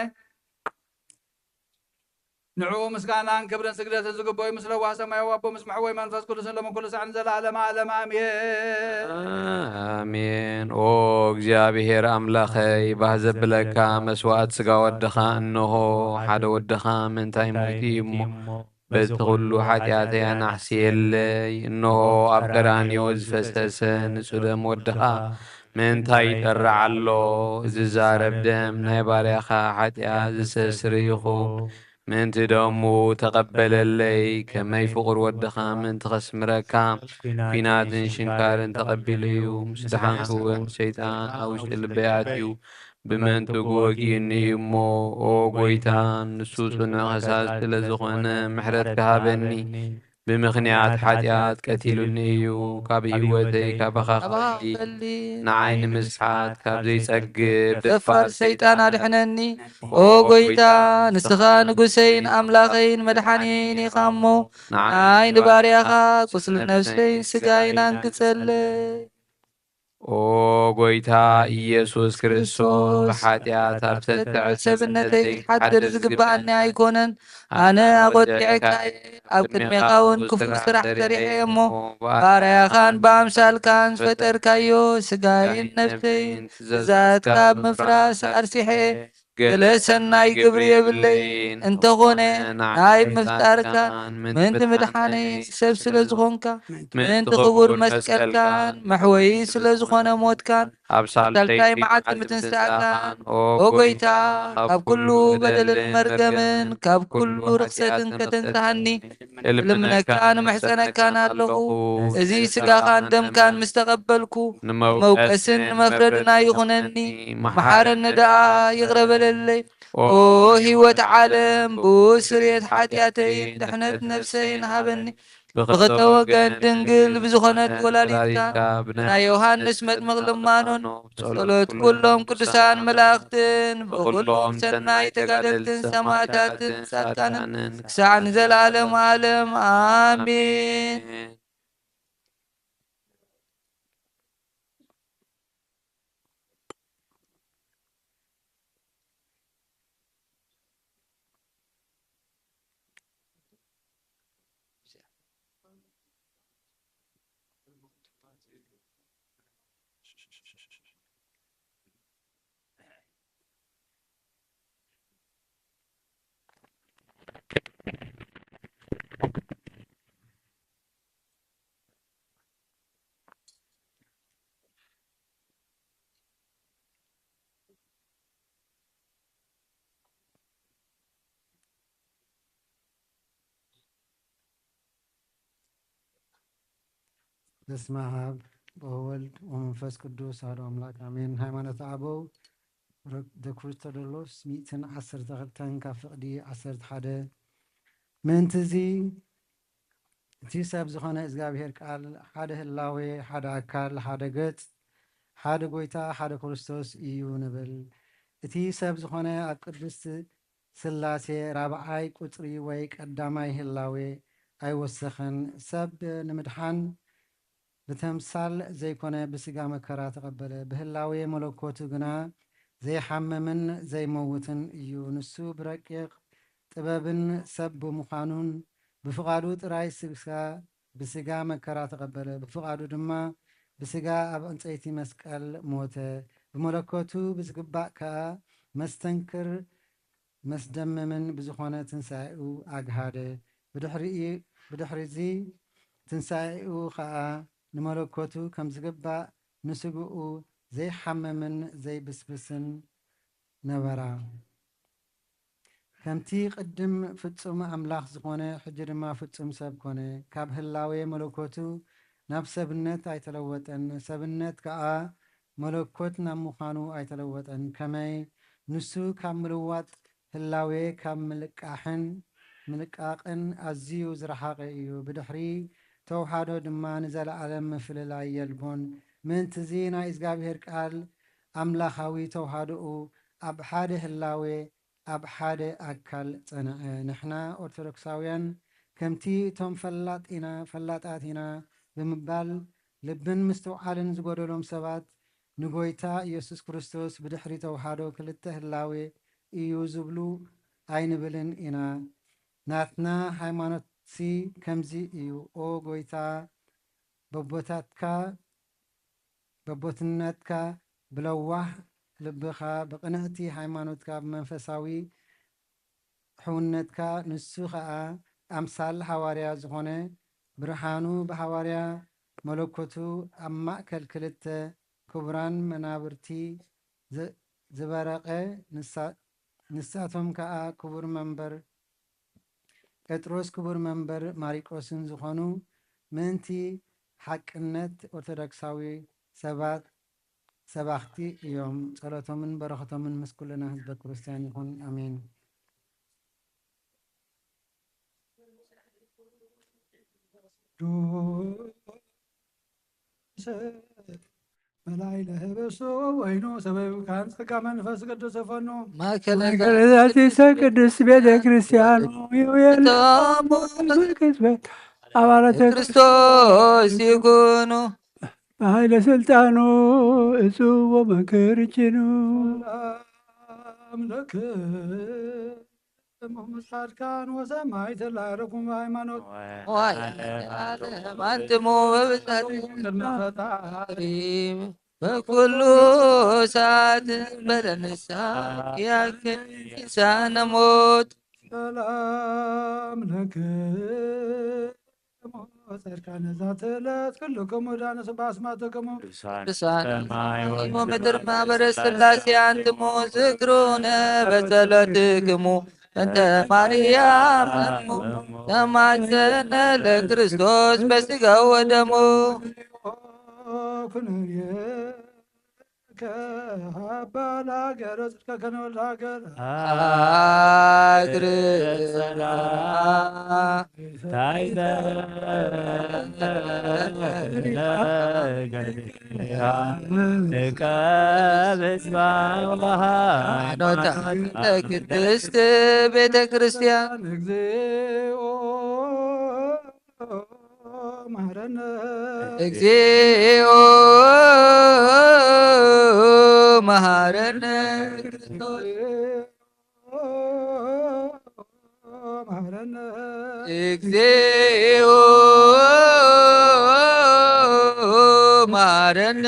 ንዕኡ ምስጋናን ክብርን ስግደትን ዝግበኦ እዩ፣ ምስ ለዋህ ሰማያዊ ኣቦ፣ ምስ መሕወይ መንፈስ ቅዱስን ሎምን ኩሉ ሳዕን ንዘለኣለመ ዓለም ኣሜን። ኣሜን። ኦ እግዚኣብሔር ኣምላኸይ፣ ባህ ዘብለካ መስዋእት ስጋ ወድኻ እንሆ፣ ሓደ ወድኻ ምእንታይ ሞይቱ እዩ እሞ፣ በቲ ኩሉ ሓጢኣተይ ኣናሕስየለይ። እንሆ ኣብ ቀራንዮ ዝፈሰሰ ንጹህ ደም ወድኻ ምእንታይ ይጠርዕ ኣሎ? ዝዛረብ ደም ናይ ባርያኻ ሓጢኣት ዝሰስር ይኹን። ምእንቲ ደሙ ተቐበለለይ፣ ከመይ ፍቑር ወድኻ ምእንቲ ኸስምረካ ኲናትን ሽንካርን ተቐቢሉ እዩ። ምስ ደሓንኩ እውን ሰይጣን ኣብ ውሽጢ ልበይ ኣትዩ። ብመንትጉ ወጊኡኒ እዩ እሞ፣ ኦ ጐይታ፣ ንሱ ጽኑዕ ከሳሲ ስለ ዝኾነ፣ ምሕረት ክሃበኒ። ብምኽንያት ሓጢኣት ቀቲሉኒ እዩ። ካብ ህይወተይ ካባኻ ክፈሊ፣ ንዓይ ንምስሓት ካብ ዘይጸግብ ደፋር ሰይጣን ኣድሕነኒ። ኦ ጐይታ፣ ንስኻ ንጉሰይን ኣምላኸይን መድሓኒየይን ኢኻ እሞ፣ ንዓይ ንባርያኻ ቁስሊ ነፍሰይን ስጋይን ኣንግጸለይ። ኦ ጐይታ ኢየሱስ ክርስቶስ፣ ብሓጢኣት ኣብ ሰብነተይ ክሓድር ዝግብኣኒ ኣይኮነን። ኣነ ኣቖጢዐካ እየ፣ ኣብ ቅድሜኻ እውን ክፉእ ስራሕ ሰሪሐ እየ እሞ፣ ባርያኻን ብኣምሳልካን ዝፈጠርካዮ ስጋይን ነፍሰይን ትእዛዛትካ ኣብ ምፍራስ ኣርሲሐ እየ። ገለ ሰናይ ግብሪ የብለይን፣ እንተኾነ ናይ ምፍጣርካን ምእንቲ ምድሓነይ ሰብ ስለ ዝኾንካ፣ ምእንቲ ክቡር መስቀልካን መሕወዪ ስለ ዝኾነ ሞትካን፣ ኣብ ሳልሳይ መዓልቲ ምትንሳእካን፣ ኦ ጐይታ፣ ካብ ኩሉ በደልን መርገምን ካብ ኩሉ ርኽሰትን ከተንስሃኒ እልምነካን እምሕጸነካን ኣለኹ። እዚ ስጋኻን ደምካን ምስ ተቐበልኩ፣ ንመውቀስን ንመፍረድን ኣይኹነኒ፣ መሓረኒ ደኣ፣ ይቕረ በለለይ። ኦ ህይወት ዓለም፣ ብኡ ስርየት ሓጢኣተይን ድሕነት ነፍሰይን ሃበኒ። ብኽልተ ወገን ድንግል ብዝኾነት ወላዲትካ፣ ብናይ ዮሃንስ መጥምቕ ልማኖን፣ ጸሎት ኩሎም ቅዱሳን መላእኽትን፣ ብኹሎም ሰናይ ተጋደልትን ሰማዕታትን ጻድቃንን፣ ክሳዕ ንዘለዓለም ዓለም። ኣሜን። በስመ አብ ወወልድ ወመንፈስ ቅዱስ አሐዱ አምላክ አሜን። ሃይማኖተ አበው ደ ክርስቶዶሎስ ሚእትን ዓሰርተ ክልተን ካብ ፍቕዲ ዓሰርተ ሓደ። ምእንቲ እዚ እቲ ሰብ ዝኾነ እግዚኣብሔር ቃል ሓደ ህላዌ፣ ሓደ ኣካል፣ ሓደ ገጽ፣ ሓደ ጎይታ፣ ሓደ ክርስቶስ እዩ ንብል። እቲ ሰብ ዝኾነ ኣብ ቅድስት ስላሴ ራብዓይ ቁጽሪ ወይ ቀዳማይ ህላዌ ኣይወሰኸን። ሰብ ንምድሓን ብተምሳል ዘይኮነ ብስጋ መከራ ተቐበለ። ብህላዌ መለኮቱ ግና ዘይሓምምን ዘይመውትን እዩ። ንሱ ብረቂቕ ጥበብን ሰብ ብምዃኑን ብፍቓዱ ጥራይ ስጋ ብስጋ መከራ ተቐበለ። ብፍቓዱ ድማ ብስጋ ኣብ ዕንጸይቲ መስቀል ሞተ። ብመለኮቱ ብዝግባእ ከኣ መስተንክር መስደመምን ብዝኾነ ትንሳኤኡ ኣግሃደ። ብድሕሪኡ-፣ ብድሕሪዚ ትንሳኤኡ ኸኣ ንመለኮቱ ከም ዝግባእ ንስግኡ ዘይሓምምን ዘይብስብስን ነበራ። ከምቲ ቅድም ፍጹም ኣምላኽ ዝኾነ፣ ሕጂ ድማ ፍጹም ሰብ ኮነ። ካብ ህላዌ መለኮቱ ናብ ሰብነት ኣይተለወጠን፣ ሰብነት ከኣ መለኮት ናብ ምዃኑ ኣይተለወጠን። ከመይ? ንሱ ካብ ምልዋጥ ህላዌ፣ ካብ ምልቃሕን ምልቃቕን ኣዝዩ ዝረሓቐ እዩ። ብድሕሪ ተውሃዶ ድማ ንዘለኣለም ምፍልላይ የልቦን። ምእንትዚ ናይ እግዚኣብሔር ቃል ኣምላኻዊ ተውሃዶኡ ኣብ ሓደ ህላዌ፣ ኣብ ሓደ ኣካል ጸንዐ። ንሕና ኦርቶዶክሳውያን ከምቲ እቶም ፈላጥ ኢና፣ ፈላጣት ኢና ብምባል ልብን ምስትውዓልን ዝጎደሎም ሰባት ንጎይታ ኢየሱስ ክርስቶስ ብድሕሪ ተውሃዶ ክልተ ህላዌ እዩ ዝብሉ ኣይንብልን ኢና። ናትና ሃይማኖትሲ ከምዚ እዩ። ኦ ጎይታ፣ በቦታትካ፣ በቦትነትካ፣ ብለዋህ ልብኻ፣ ብቅንዕቲ ሃይማኖትካ፣ ብመንፈሳዊ ሕውነትካ፣ ንሱ ኸኣ ኣምሳል ሃዋርያ ዝኾነ፣ ብርሃኑ ብሃዋርያ መለኮቱ ኣብ ማእከል ክልተ ክቡራን መናብርቲ ዝ-፣ ዝበረቐ፣ ንሳ-፣ ንሳቶም ከኣ ክቡር መንበር ጴጥሮስ፣ ክቡር መንበር ማሪቆስን ዝኾኑ ምእንቲ ሓቅነት ኦርቶዶክሳዊ ሰባት ሰባኽቲ እዮም። ጸሎቶምን በረኸቶምን ምስ ኩልና ህዝበ ክርስቲያን ይኹን። ኣሜን። መላእክት ለህብሱ ወይኑ ሰበብ ካህን ጸጋ መንፈስ ቅዱስ ፈኑ። ማእከለ ማእከለ ዛቲ ቅድስት ቤተ ክርስቲያን ይውየን እቶም ቅጽበት አባላተ ክርስቶስ ይኩኑ። በኃይለ ስልጣኑ እጹ ወመንክር እጅኑ። ሰላም ለክሙ ጻድቃን ወሰማዕት ላዕለኩም በሃይማኖት። ወለዓለመ ዓለም አንትሙ በብጻድቅ ቅድመ ፈጣሪ። በኩሉ ሰዓት በለንሳ ያክል ኪሳነ ሞት። ሰላም ለክሙ ጻድቃነ ዛተ ዕለት ኩልክሙ ዳነ ስባ አስማትክሙ። ቅዱሳን ሰማይ ወምድር ማህበረ ሥላሴ አንትሙ ዝክሩነ በጸሎትክሙ። እንተ ማርያም እሙ ተማጸነ ለክርስቶስ በስጋው ወደሙ። ኩነኔ ከሀባ ለሀገረ ጽድቀ ከነወልድ ሀገር። አግር ጸላ ታይተ ቅድስት ቤተ ክርስቲያን። እግዚኦ መሐረነ። እግዚኦ መሐረነ ክርስቶስ። መሐረነ። እግዚኦ መሐረነ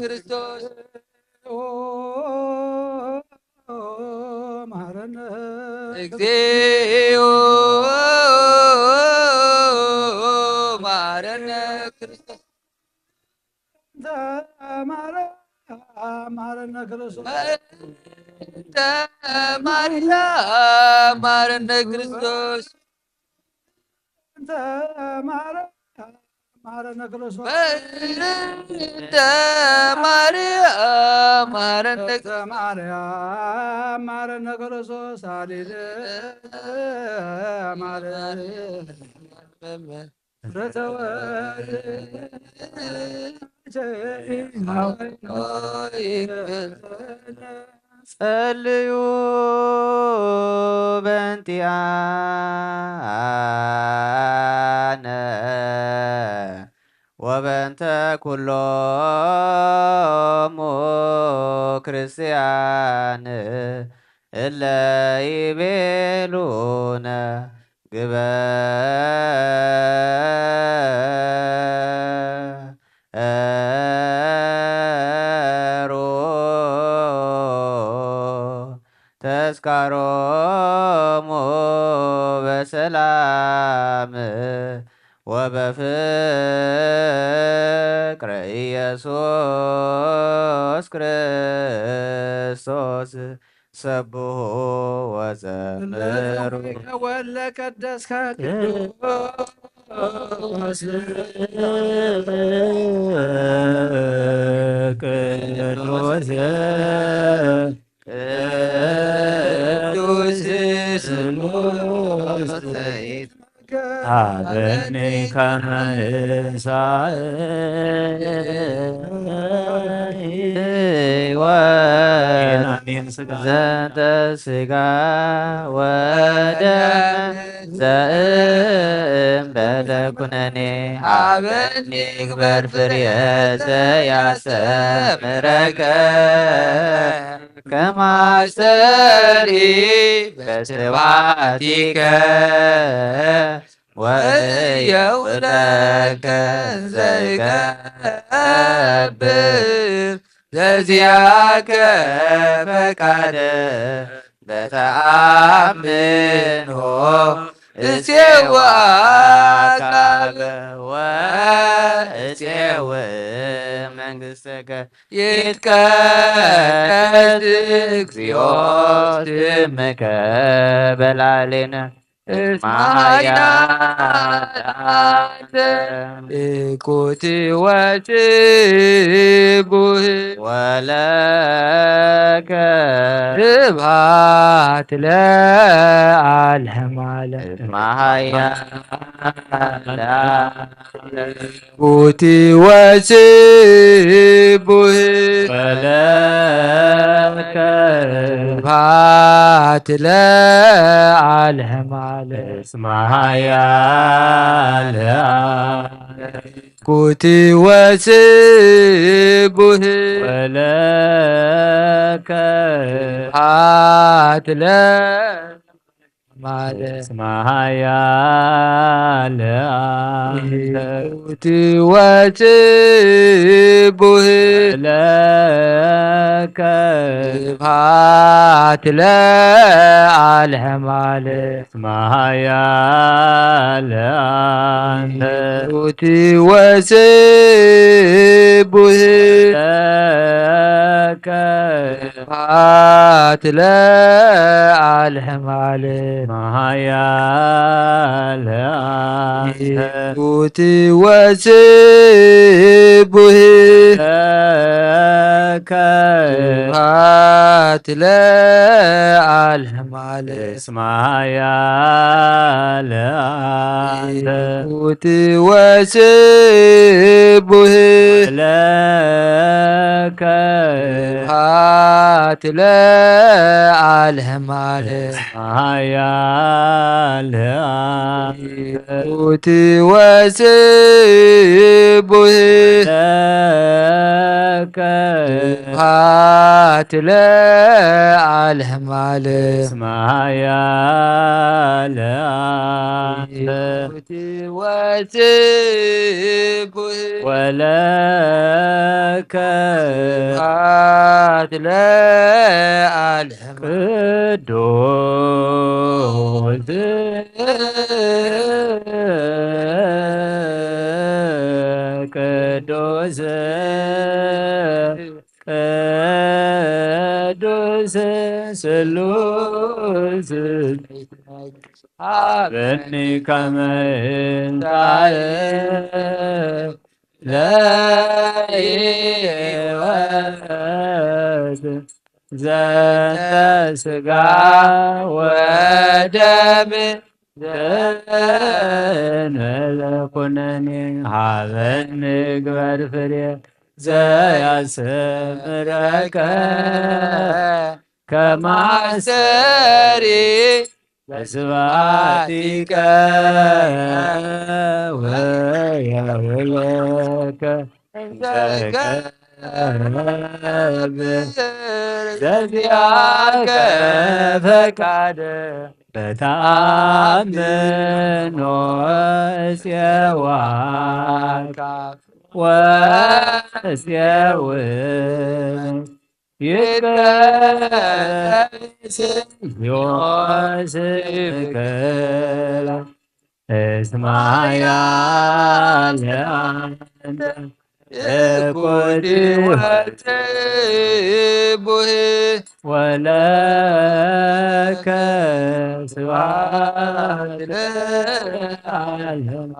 ክርስቶስ። መሐረነ። እግዚኦ መሐረነ ክርስቶስ። እንተ ማርያም መሐረነ ክርስቶስ። እንተ ማርያም መሐረነ ክርስቶስ። እንተ ማርያም መሐረነ ክርስቶስ። በእንተ ማርያም መሐረነ። እንተ ማርያም መሐረነ ክርስቶስ። አሌሉያ ማርያም። ጸልዩ በእንቲአነ ወበእንተ ኩሎሙ ክርስቲያን እለ ይቤሉነ ግበሩ ተስካሮሙ በሰላም። በሰላም ወበፍቅር ኢየሱስ ክርስቶስ ሰብሑ ወዘምሩ። ወለቀደስካ ቅዱስ ቅዱስ ቅዱስ ስሉስ ሀበኒ ከመ እሳእ ወአሜን። ስጋ ዘንተ ስጋ ወደም ዘእምበለ ኩነኔ ሀበኒ ግበር ፍሬ ዘያስተምረከ ከማስተሪ በስብሐቲከ ወእየውለከ ዘይገብር ዘዚያከ ፈቃደ በተአምኖ እሴው አካበ ወእሴው መንግሥትከ ይትቀደስ እግዚኦ ስምከ በላዕሌነ እስመ ኃያል አንተ። እኩት ወስቡህ ወለከ ስብሐት ለዓለመ ዓለም። እስመ ኃያል ኩት ወስቡህ ወለከ ስብሐት ለዓለመ ዓለም። እስመ ኃያል ኩት ወስቡህ ወለከ ስብሐት ለ ማለት እስመ ኃያል አንተ። ኩት ወስቡህ ለከ ስብሐት ለዓለመ ዓለም። እስመ ኃያል አንተ። ኩት ወስቡህ ለከ ስብሐት ለዓለመ ዓለም። መኃያል አንተ። ኩት ወስቡህ ለከ ስብሐት ለዓለመ ዓለም። እስመ ኃያል አንተ። ኩት ወስቡህ ለከ ስብሐት ለዓለመ ዓለም። ኃያል ኩት ወስቡህ ለከ ስብሐት ለዓለመ ዓለም። እስመ ኃያል አንተ። ወስቡህ ወለከ ስብሐት ለዓለም። ቅዱስ ቅዱስ ቅዱስ ስሉስ ሀበኒ ከመ እንታእ ለሕይወት ዘንተ ሥጋ ወደም ዘእንበለ ኩነኔ ሀበኒ ግበር ፍሬ ዘያስተምረከ ከመ አስተሪ በስብሐቲከ ወየውለከ ዘገብር ዘዚአከ ፈቃደ በተአምኖ እፄዋከ ወእፄው ይትቀደስ ስምከ እስመ ኃያል አንተ እኩይ ወትቡህ ወለከ ስብሐት ለዓለመ።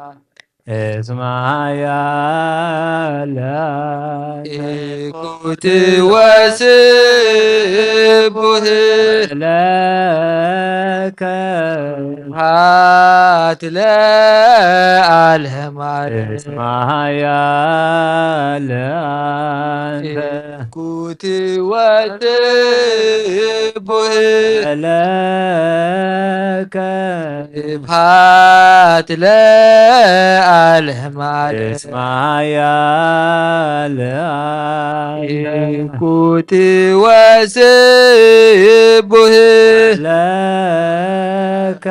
እስመ ኃያል አንተ እኩይ ወትቡህ ለከ ስብሐት ለዓለመ ዓለም። እስመ ኃያል አንተ እኩይ ወትቡህ ለከ ስብሐት ለዓለመ ዓለም። እስመ ኃያል አንተ እኩይ ወትቡህ ለከ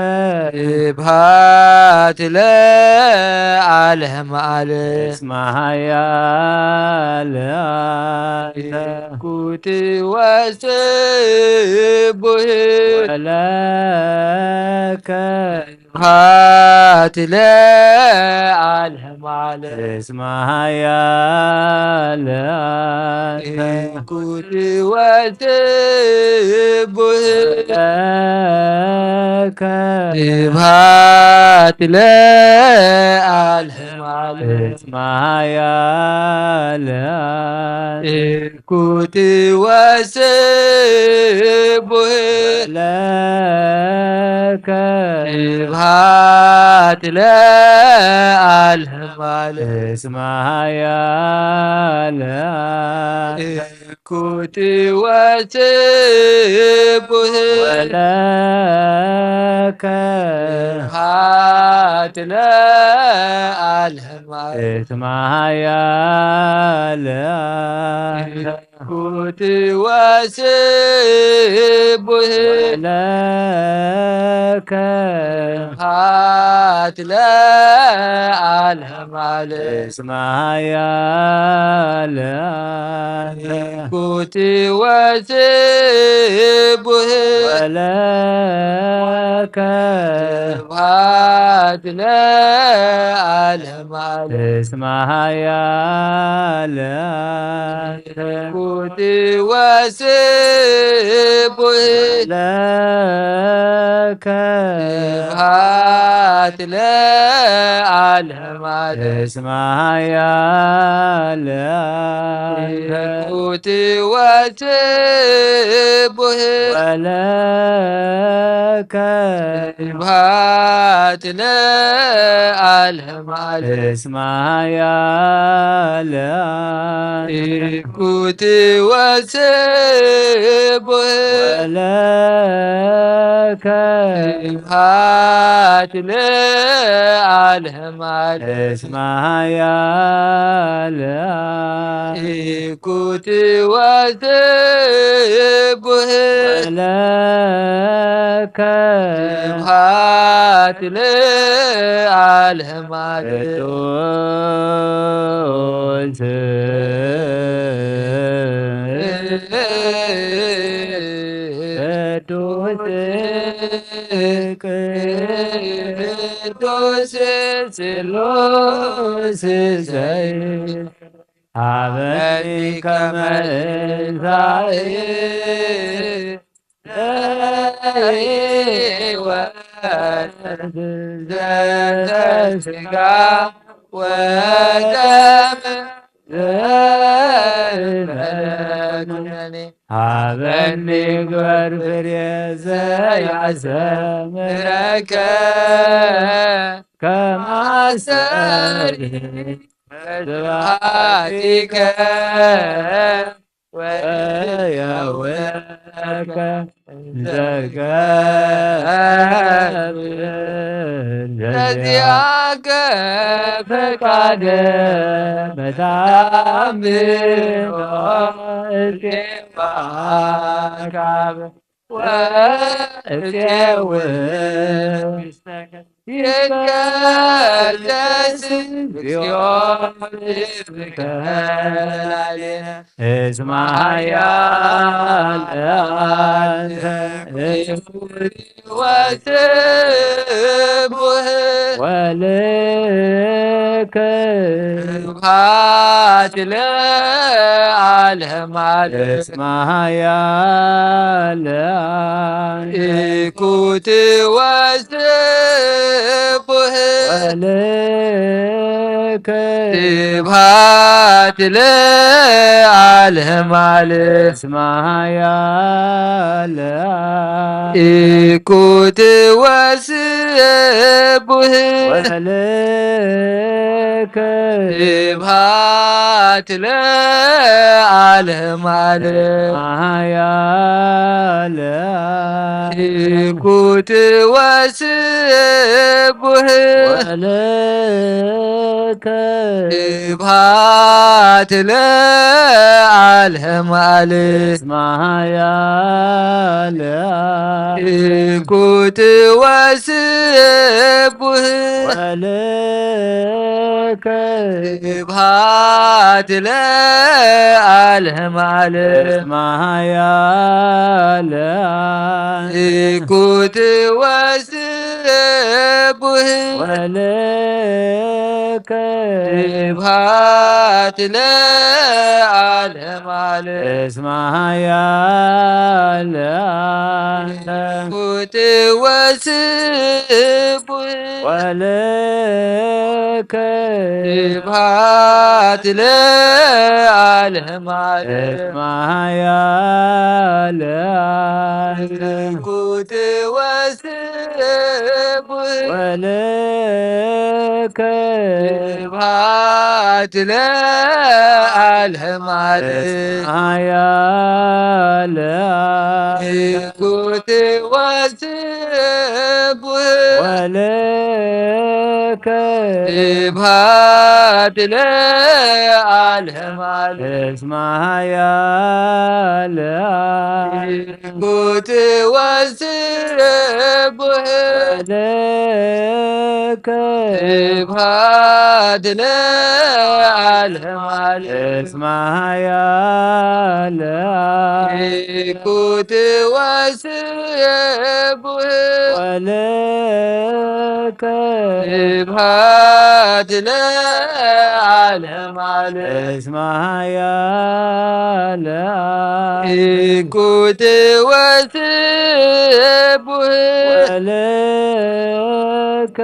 ስብሐት ለዓለመ ዓለም። እስመ ኃያል አንተ እኩይ ወትቡህ ለከ ስብሐት ለዓለመ ዓለም። እስመ ኃያል አንተ እኩይ ወትቡህ ለከ ስብሐት ለዓለመ ዓለም። እስመ ኃያል አንተ እኩይ ወትቡህ ለከ ስብሐት ለዓለመ ዓለም። እስመ ኃያል አንተ እኩይ ወትቡህ ለከ ስብሐት ለዓለመ ዓለም። እስመ ኃያል አንተ እኩይ ወትቡህ ለከ ስብሐት ለዓለመ ዓለም። እስመ ኃያል አንተ እኩይ ወትቡህ ለከ ስብሐት ለዓለመ ዓለም። እስመ ኃያል አንተ እኩይ ወትቡህ ለከ ስብሐት ለዓለመ ዓለም። እስመ ኃያል አንተ እኩይ ወትቡህ ለከ ስብሐት ለዓለመ ዓለም። እስመ ኃያል አንተ እኩይ ወትቡህ ለከ ስብሐት ለዓለመ ዓለም። እስመ ኃያል አንተ እኩይ ወትቡህ ለከ ስብሐት ለዓለመ ዓለም። ቅዱስ ቅዱስ ቅዱስ ስሉስ ዘይ ሀበኒ ከመ እንሳኤ ለሕይወት ዘንተ ሥጋ ወደም ዘእንበለ ኩነኔ። ሀበኒ ግበር ፍሬ ዘያስተምረከ ከመ አስተሪ ስብሐቲከ ወያውከ ዘገብር ለዚአከ ፈቃደ በታምሮ እሴባካብ ወእሴውም ይትቀደስ እግዚኦ እስመ ኃያል አንተ ወስቡሕ ወልከ ስብሐት ለዓለመ ዓለም። እስመ ኃያል ኢኩት ወስቡሕ ወልከ ስብሐት ለዓለመ ዓለም። እስመ ኃያል ኢኩት ወስቡሕ ወልከ ስብሐት ለዓለመ ዓለም። ኃያል ኢኩት ወስቡሕ ወልከ ስብሐት ለዓለመ ዓለም። እስመ ኃያል ኢኩት ወስቡሕ ወልከ ስብሐት ለዓለመ ዓለም። እስመ ኃያል ኢኩት ወስቡሕ ወልከ ስብሐት ለዓለመ ዓለም። እስመ ኃያል ኢኩት ወስቡሕ ወልከ ስብሐት ለዓለመ ዓለም። እስመ ኃያል ኢኩት ወስቡሕ ወልከ ስብሐት ለዓለመ ዓለም። እስመ ኃያል ኢኩት ወስቡሕ ወልከ ስብሐት ለዓለመ ዓለም። እስመ ኃያል ኢኩት ወስቡሕ ወልከ ስብሐት ለዓለመ ዓለም። እስመ ኃያል ኢኩት ወስቡሕ ወልከ ስብሐት ለዓለመ ዓለም። እስመ ኃያል ኢኩት ወስቡሕ ወልከ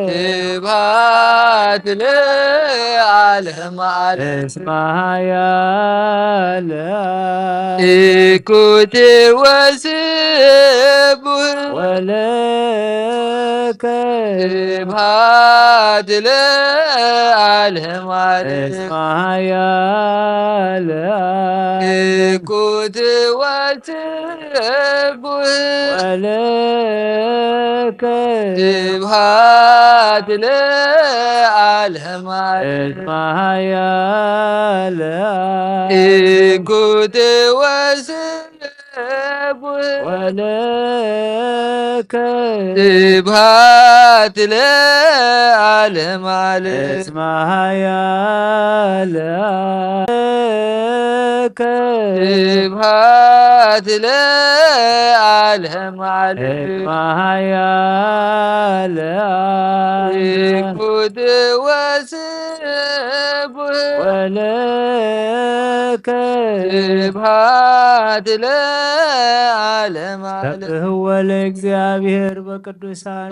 ስብሐት ለዓለመ ዓለም። እስመ ኃያል ኢኩት ወስቡሕ ወልከ ስብሐት ለዓለመ ዓለም። እስመ ኃያል ኢኩት ወስቡሕ ወልከ ስብሐት ለዓለመ ዓለም። እስመ ኃያል ኢኩት ወስቡሕ ወልከ ስብሐት ለዓለመ ዓለም። እስመ ኃያል ኢኩት ስብሐት ለዓለመ ዓለም። እስመ ኃያል ኢኩት ወስቡሕ ወልከ ስብሐት ለዓለመ ዓለም። ሰብሕዎ ለእግዚአብሔር በቅዱሳኑ፣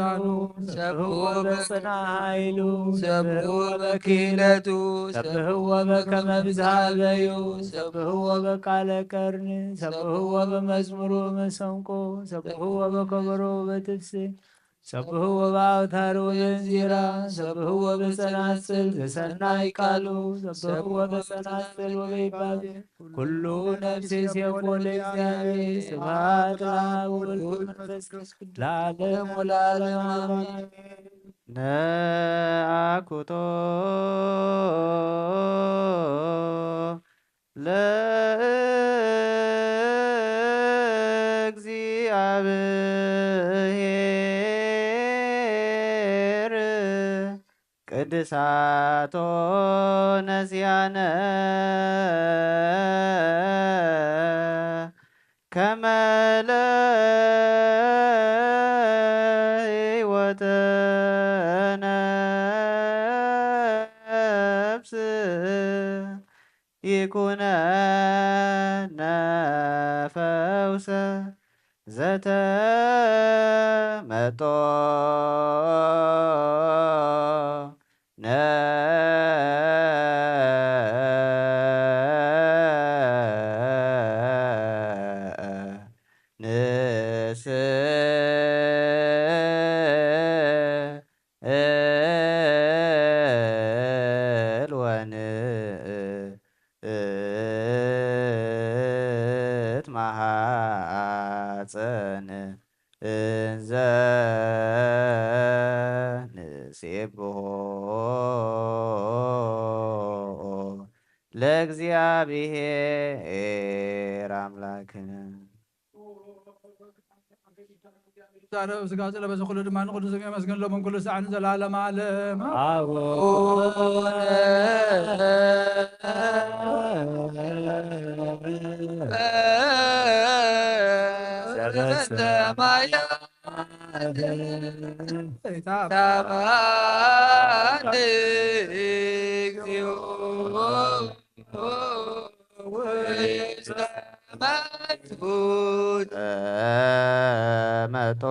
ሰብሕዎ በጽንዓ ኃይሉ፣ ሰብሕዎ በክህነቱ፣ ሰብሕዎ በከመ ብዝሃ በዩ፣ ሰብሕዎ በቃለ ቀርን፣ ሰብሕዎ በመዝሙሩ መሰንቆ፣ ሰብሕዎ በከበሮ በትፍስሕት፣ ሰብሕዎ በአውታር ወበእንዚራ፣ ሰብሕዎ በጸናጽል ዘሰናይ ቃሉ፣ ሰብሕዎ በጸናጽል ወበይባቤ። ኩሉ ነፍሴ ሴብሖ ለእግዚአብሔር። ስብሐት ለአብ ወወልድ ወመንፈስ ቅዱስ ለዓለም ወለዓለም አሜን። ነአኩቶ ለእግዚአብሔር ቅድሳቶ ነዚያነ ከመ ለህይወተ ነፍስ ይኩነነ ፈውሰ ዘተመጦ ነ ንስእል ወንእት መሃፀን እንዘ ንሴብሖ ለእግዚኣብሔር ኣምላክነ። ዛረብ ስጋ ዝለበሰ ኩሉ ድማ ንቅዱስ ስም የመስግን ሎምን ኩሉ ሰዓትን ዘላለም ዓለም። ኣቡነ ዘበሰማያት እግዚኦ መጦ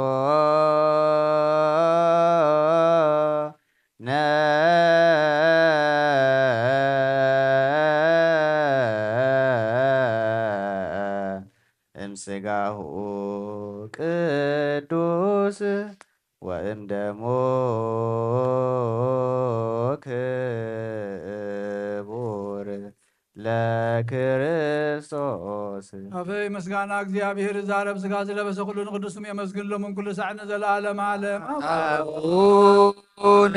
ነ እምስጋሁ ቅዱስ ወእምደሙ ክቡር ለክርስቶስ። ኣፈይ ምስጋና እግዚኣብሔር ዛረብ ስጋ ዝለበሰ ኩሉ ንቅዱስ ስም የመስግን ሎምን ኩሉ ሳዕ ንዘለዓለም ዓለም። ኣቡነ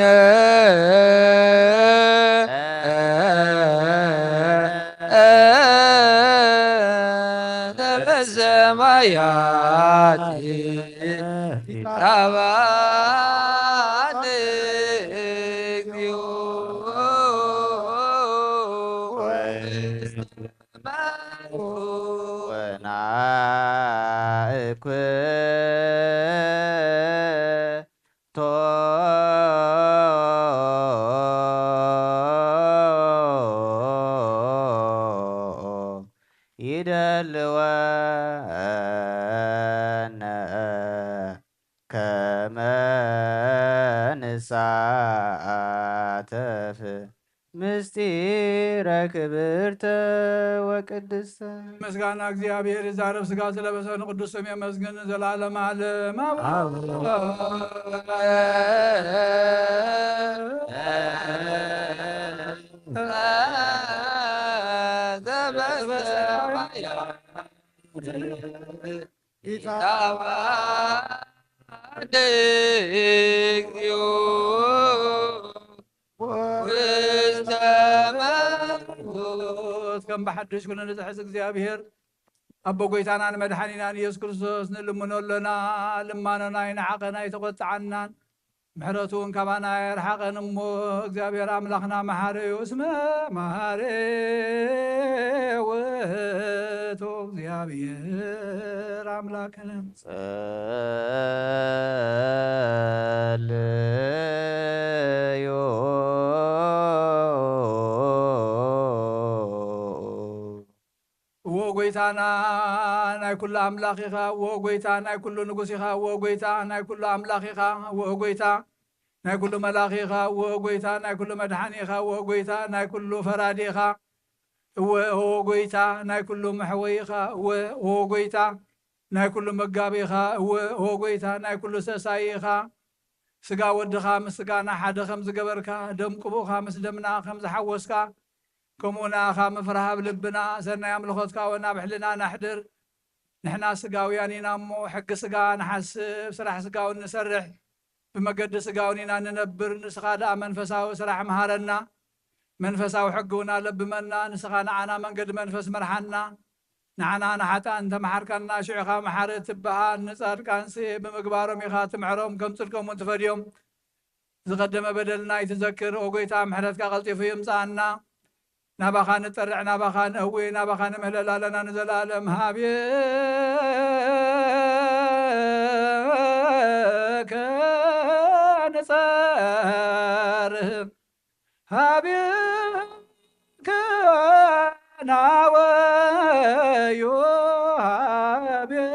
ዘበሰማያት ይትቀባል እግዚኦ ወናእኩቶ ይደልወነ ከመ ንሳተፍ ምስጢረ ክብርተ ወቅድስተ። ምስጋና እግዚኣብሔር ይዛረብ ስጋ ዝለበሰ ንቅዱስ ስም የመስግን ዘላለም ዓለም። ኣቡነ ዘበሰማያት ይትቀባል እግዚኦ ውስተ መለኮት። ከም ብሓድሽ ኩሉ ንዝሕዝ እግዚኣብሔር ኣቦ ጎይታናን መድሓኒናን ኢየሱስ ክርስቶስ ንልምኖ ኣሎና። ልማኖና ኣይንዓቐን ኣይተቖጥዓናን። ምሕረቱ እውን ካባና ኣይርሓቐን እሞ እግዚኣብሔር ኣምላኽና መሓሪ እዩ። እስመ መሓሪ ውእቱ እግዚኣብሔር ኣምላክነ። ጸልዩ እዎ ጎይታና ናይ ኩሉ ኣምላኽ ኢኻ። እዎ ጎይታ ናይ ኩሉ ንጉስ ኢኻ። እዎ ጎይታ ናይ ኩሉ ኣምላኽ ኢኻ። እዎ ጎይታ ናይ ኩሉ መላኺ ኢኻ። እዎ ጎይታ ናይ ኩሉ መድሓኒ ኢኻ። እዎ ጎይታ ናይ ኩሉ ፈራዲ ኢኻ። እዎ ጎይታ ናይ ኩሉ መሕወይ ኢኻ። እዎ ጎይታ ናይ ኩሉ መጋቢ ኢኻ። እዎ ጎይታ ናይ ኩሉ ሰሳይ ኢኻ። ስጋ ወድኻ ምስ ስጋና ሓደ ከም ዝገበርካ፣ ደም ቅቡእኻ ምስ ደምና ከም ዝሓወስካ፣ ከምኡ ንኣኻ ምፍራህ ኣብ ልብና፣ ሰናይ ኣምልኾትካ እውን ኣብ ሕልና ነሕድር። ንሕና ስጋውያን ኢና እሞ፣ ሕጊ ስጋ ንሓስብ፣ ስራሕ ስጋ እውን ንሰርሕ፣ ብመገዲ ስጋ እውን ኢና ንነብር። ንስኻ ደኣ መንፈሳዊ ስራሕ ምሃረና፣ መንፈሳዊ ሕጊ እውን ኣለብመና። ንስኻ ንዓና መንገዲ መንፈስ ምርሓና። ንዓና ንሓጥኣን እንተመሓርካና፣ ሽዑኻ መሓሪ እትበሃል። ንጻድቃንሲ ብምግባሮም ኢኻ ትምሕሮም፣ ከም ጽድቆም እውን ትፈድዮም። ዝቐደመ በደልና ኣይትዘክር። ኦ ጎይታ፣ ምሕረትካ ቀልጢፉ ይምጽኣና። ናባኻ ንጠርዕ፣ ናባኻ ንእዊ፣ ናባኻ ንምህለል ኣለና ንዘለኣለም። ሃቤከ ንጸርህ፣ ሃቤከ ናወዩ፣ ሃቤከ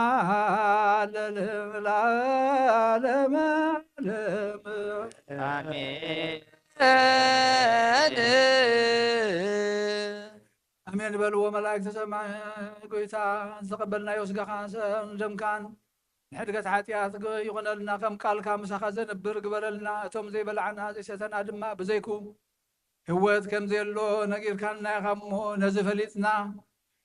እትማለል ለዓለመ ዓለም። ኣሜን። ኣሜን በልዎ መላእክተ ሰማይ። ጎይታ፣ ዝተቐበልናዮ ስጋኻን ደምካን ንሕድገት ሓጢኣት ይኹነልና፣ ከም ቃልካ ምሳኻ ዘንብር ግበረልና። እቶም ዘይበላዕና ዘይሰተና ድማ ብዘይኩ ህይወት ከም ዘየሎ ነጊርካና ኢኻ እሞ፣ ነዚ ፈሊጥና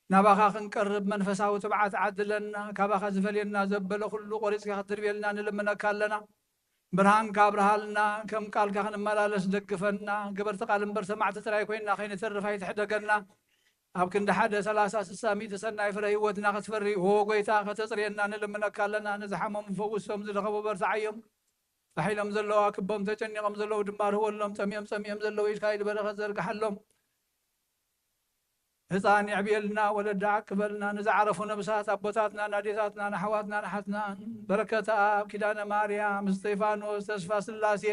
ናባኻ ክንቀርብ መንፈሳዊ ትብዓት ዓድለና። ካባኻ ዝፈልየና ዘበለ ኩሉ ቆሪጽካ ክትድርብየልና ንልምነካ ኣለና። ብርሃንካ ኣብርሃልና፣ ከም ቃልካ ክንመላለስ ደግፈና። ገበርቲ ቃል እምበር ሰማዕቲ ጥራይ ኮይንና ከይንተርፍ ኣይትሕደገና። ኣብ ክንዲ ሓደ፣ ሰላሳ፣ ስሳ፣ ሚእቲ ሰናይ ፍረ ህይወትና ክትፈሪ፣ ዎ ጎይታ፣ ከተጽርየና ንልምነካ ኣለና። ንዝሓመሙ ፈውሶም፣ ዝደኸሙ በርትዓዮም። ጻሕ ኢሎም ዘለዉ ኣክቦም፣ ተጨኒቖም ዘለዉ ድማ ርህወሎም፣ ጠምዮም ጸሚኦም ዘለዉ ኢድካ ኢድ በረኸት ዘርግሓሎም። ህፃን የዕብየልና፣ ወለዲ ዓቅበልና፣ ንዝዓረፉ ነብሳት ኣቦታትናን ኣዴታትናን ኣሕዋትናን ኣሓትናን በረከት ኣብ ኪዳነ ማርያም፣ እስቴፋኖስ፣ ተስፋ ስላሴ፣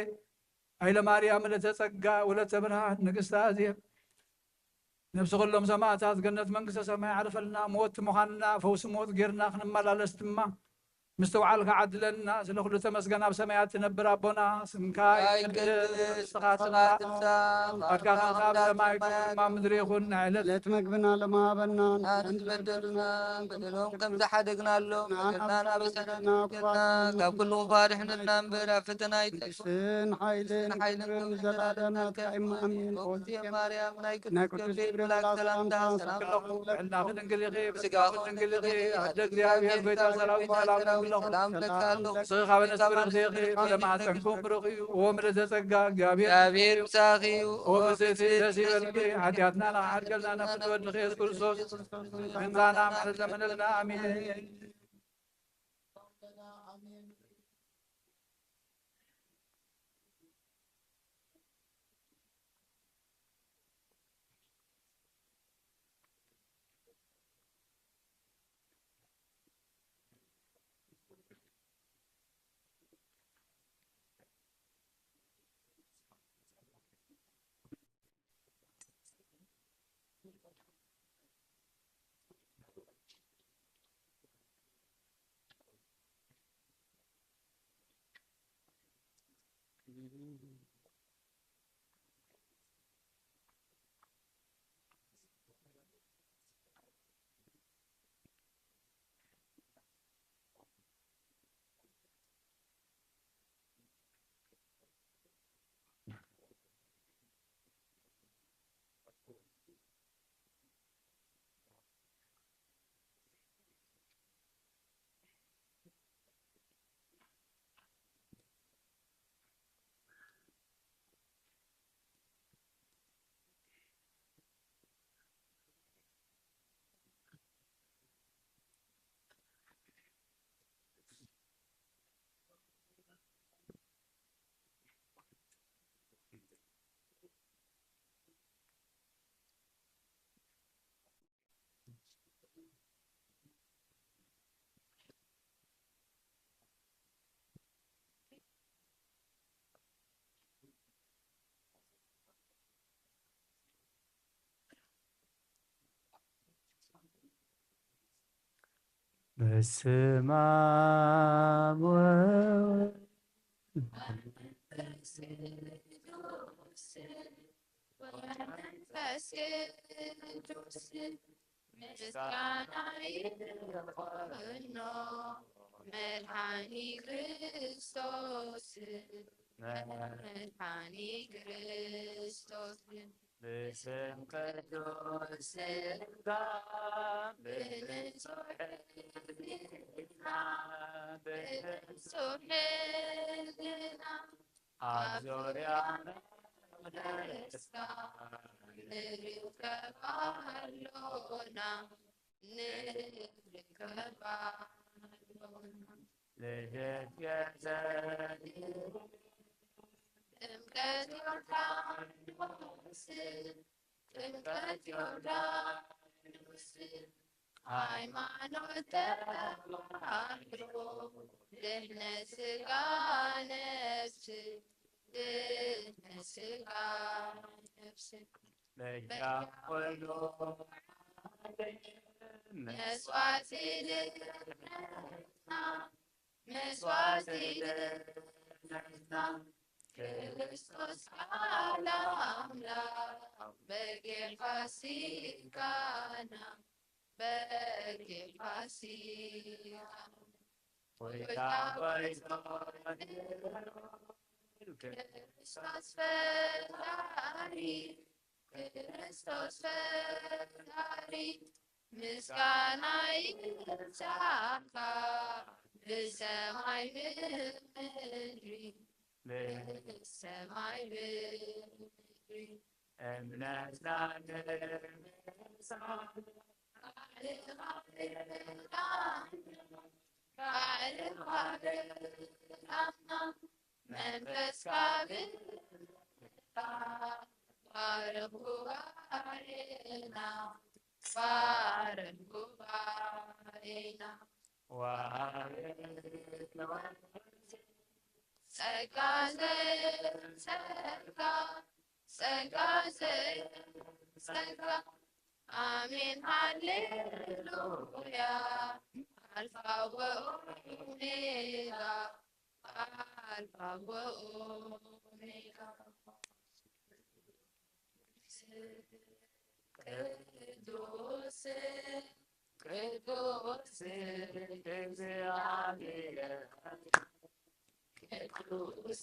ሃይለ ማርያም፣ ወለተ ጸጋ፣ ወለተ ብርሃን፣ ንግስተ ኣዜብ፣ ነብሲ ኩሎም ሰማእታት ገነት መንግስተ ሰማይ ዓርፈልና። ሞት ምዃንና ፈውሲ ሞት ጌርና ክንመላለስ ድማ ምስትውዓልካ ዓድለና። ስለ ኩሉ ተመስገን። ኣብ ሰማያት ትነብር ኣቦና፣ ስምካ ይቀደስ፣ መንግስትኻ ትምጻእ፣ ፍቓድካ ከም ኣብ ሰማይ ከምኡ ድማ ኣብ ምድሪ ይኹን። ናይ ዕለት ዕለት መግብና ሎሚ ሃበና፣ ንሕና ንበደልና በደሎም ከም ዝሓደግናሎም፣ በደልና ናበሰና፣ ካብ ኩሉ ክፉእ ኣድሕነና እምበር፣ ኣብ ፈተና ኣይተእትወና፣ መንግስትን ሓይልን ክብርን ዘለዓለም ናትካ እዩ። ኣሜን። ኦ እግዝእትየ ማርያም፣ ናይ ቅዱስ ገብርኤል መልኣክ ሰላምታ ሰላም እብለኪ፣ ስጋኺ ድንግል ኢኺ፣ ስጋኺ ድንግል ኢኺ፣ ኣደ እግዚኣብሔር፣ ጎይታ ሰራዊት ሰላም እብለኪ። ሰላም እብለኪ ኣለኹ። ንስኺ ካብ ኣንስቲ ብርኽቲ ኢኺ፣ ፍረ ማህፀንኪ እውን ብሩኽ እዩ። ኦ ምልእተ ጸጋ፣ እግዚኣብሔር፣ እግዚኣብሔር ምሳኺ እዩ። ኦ ብፅእቲ ደስ ይበልኪ፣ ሓጢኣትና ንኽሓድገልና ናብ ፍትወድኺ የሱስ ክርስቶስ ምእንታና ምሕረት ለምንልና። ኣሜን። በስመ አብ ወወልድ ወመንፈስ ቅዱስ ምስጋና ይግባእ መድኃኒ ክርስቶስ፣ መድኃኒ ክርስቶስ። ብስም ቅዱስ ስጋ ብንጹሕ ሕሊና ብንጹሕ ሕሊና ኣብ ዙርያ መቅደስካ ንርከባ ኣሎና፣ ንርከባ ኣሎና። ልደት ገዛኢ ጥምቀት ዮርዳኖስ፣ ጥምቀት ዮርዳኖስ፣ ሃይማኖት ተባህሮ፣ ድህነት ስጋ ነፍስ፣ ድህነት ስጋ ነፍስ። በጃ ኩሉ ዓለም መስዋዕቲ ድህነትና፣ መስዋዕቲ ድህነትና፣ ክርስቶስ ቃል ኣምላኽ በጊዕ ፋሲካና፣ በጊዕ ፋሲካና። ጎይታ ሆይ፣ ዞን ክርስቶስ ፈጣሪ፣ ክርስቶስ ፈጣሪ፣ ምስጋና ይብዛሕካ ብሰማይ ብምድሪ፣ ብሰማይ ብምድሪ። እምነትና ንምስዓር ቃልኻ ብርሃንና፣ ቃልኻ ብርሃንና፣ መንፈስካ ብርሃንና፣ ባርኽ ጉባኤና፣ ባርኽ ጉባኤና። ወሃበ ጸጋ ዘጸጋ፣ ጸጋ ዘጸጋ። ኣሜን ሃሌሉያ። ኣልፋ ወኦሜጋ፣ ኣልፋ ወኦሜጋ። ቅዱስ፣ ቅዱስ እግዚኣብሔር፣ ቅዱስ፣ ቅዱስ፣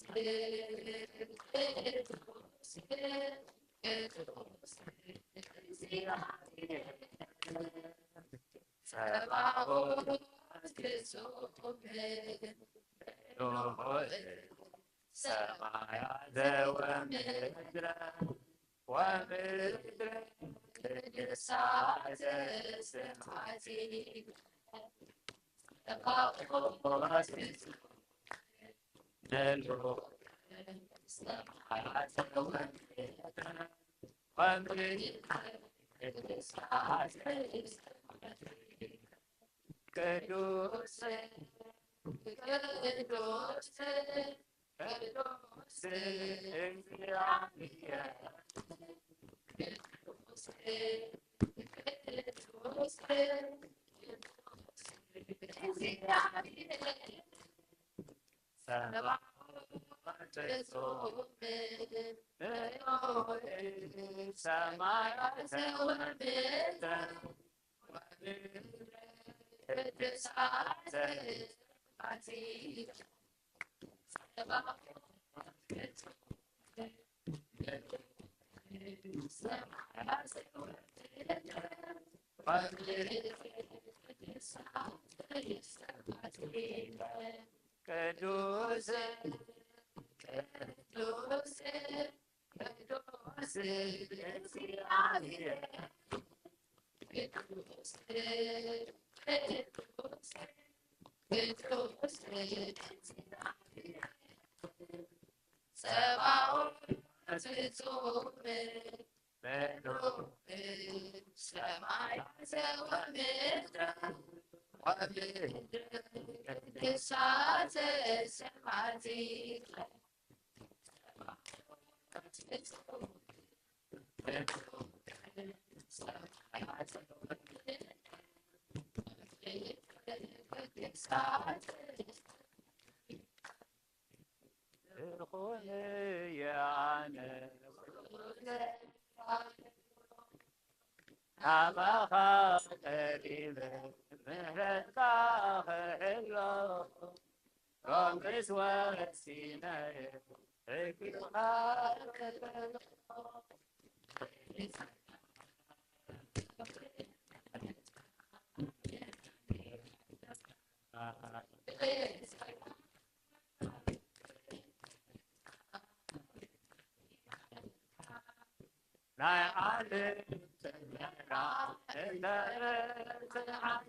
ቅዱስ እግዚኣብሔር፣ ጸባኦት ፍጹም። ሰማያተ ወምድረ ወምድረ ቅድሳተ ስብሐቲከ። ጸባኦት ፍጹም። ቅዱስ፣ ቅዱስ፣ ቅዱስ እግዚአብሔር። ቅዱስ፣ ቅዱስ፣ ቅዱስ እግዚአብሔር። ሰማያተ ወምድር ቅድሳተ ስብሐቲከ። ቅዱስ፣ ቅዱስ፣ ቅዱስ እግዚአብሔር። ቅዱስ፣ ቅዱስ፣ ቅዱስ እግዚአብሔር። ጸባኦት ፍጹም። በሉ ሰማያተ ወምድረ ወምድረ ቅድሳተ ስብሐቲከ። ትኹን ያነ ናባኻ ቀሪበ ምሕረትካ ክሕሎ ሮምስ ወሲነ ሕግኻ ክሕሎ። ናይ ዓለም ጽንበራ እንተረትዓኒ፣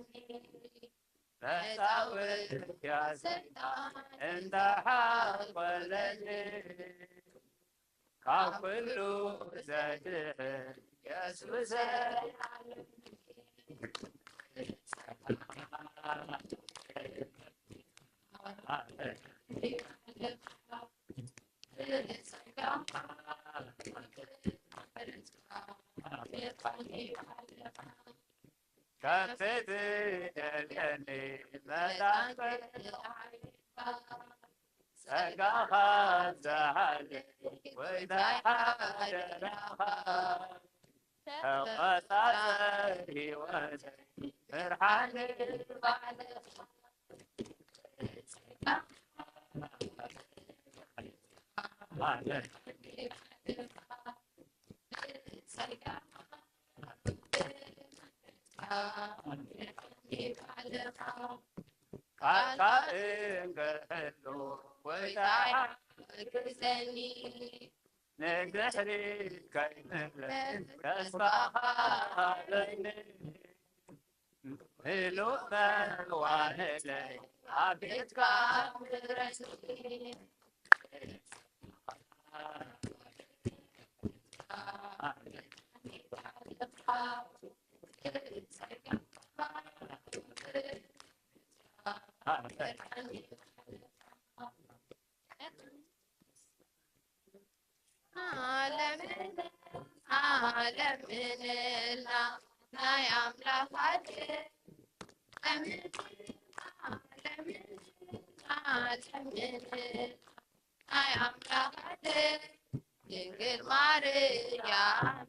መጻወትያ ሰይጣን እንዳሓቆለኒ፣ ካብ ኩሉ ዘድሕን የሱሰይ ከፍት ደልየኒ መጣን ጸጋኻ ዝሃለይ ጎይታይ ሓደራኻ ተቆጻጸር ህይወተይ ብርሃን ባዕልኻ ቃልካ እንክሕሉ ጎይታ ሓግዘኒ፣ ንድሕሪት ከይምለስ ተስፋኻ ሃበኒ። ምሉእ መዋህለይ ኣብ ቤትካ ኣንብረኒ። ዓለምን ዓለምንና ናይ ኣምላኽ ዓዲ ዓለምን ዓለምንና ዓለምን ናይ ኣምላኽ ዓዲ ድንግል ማርያም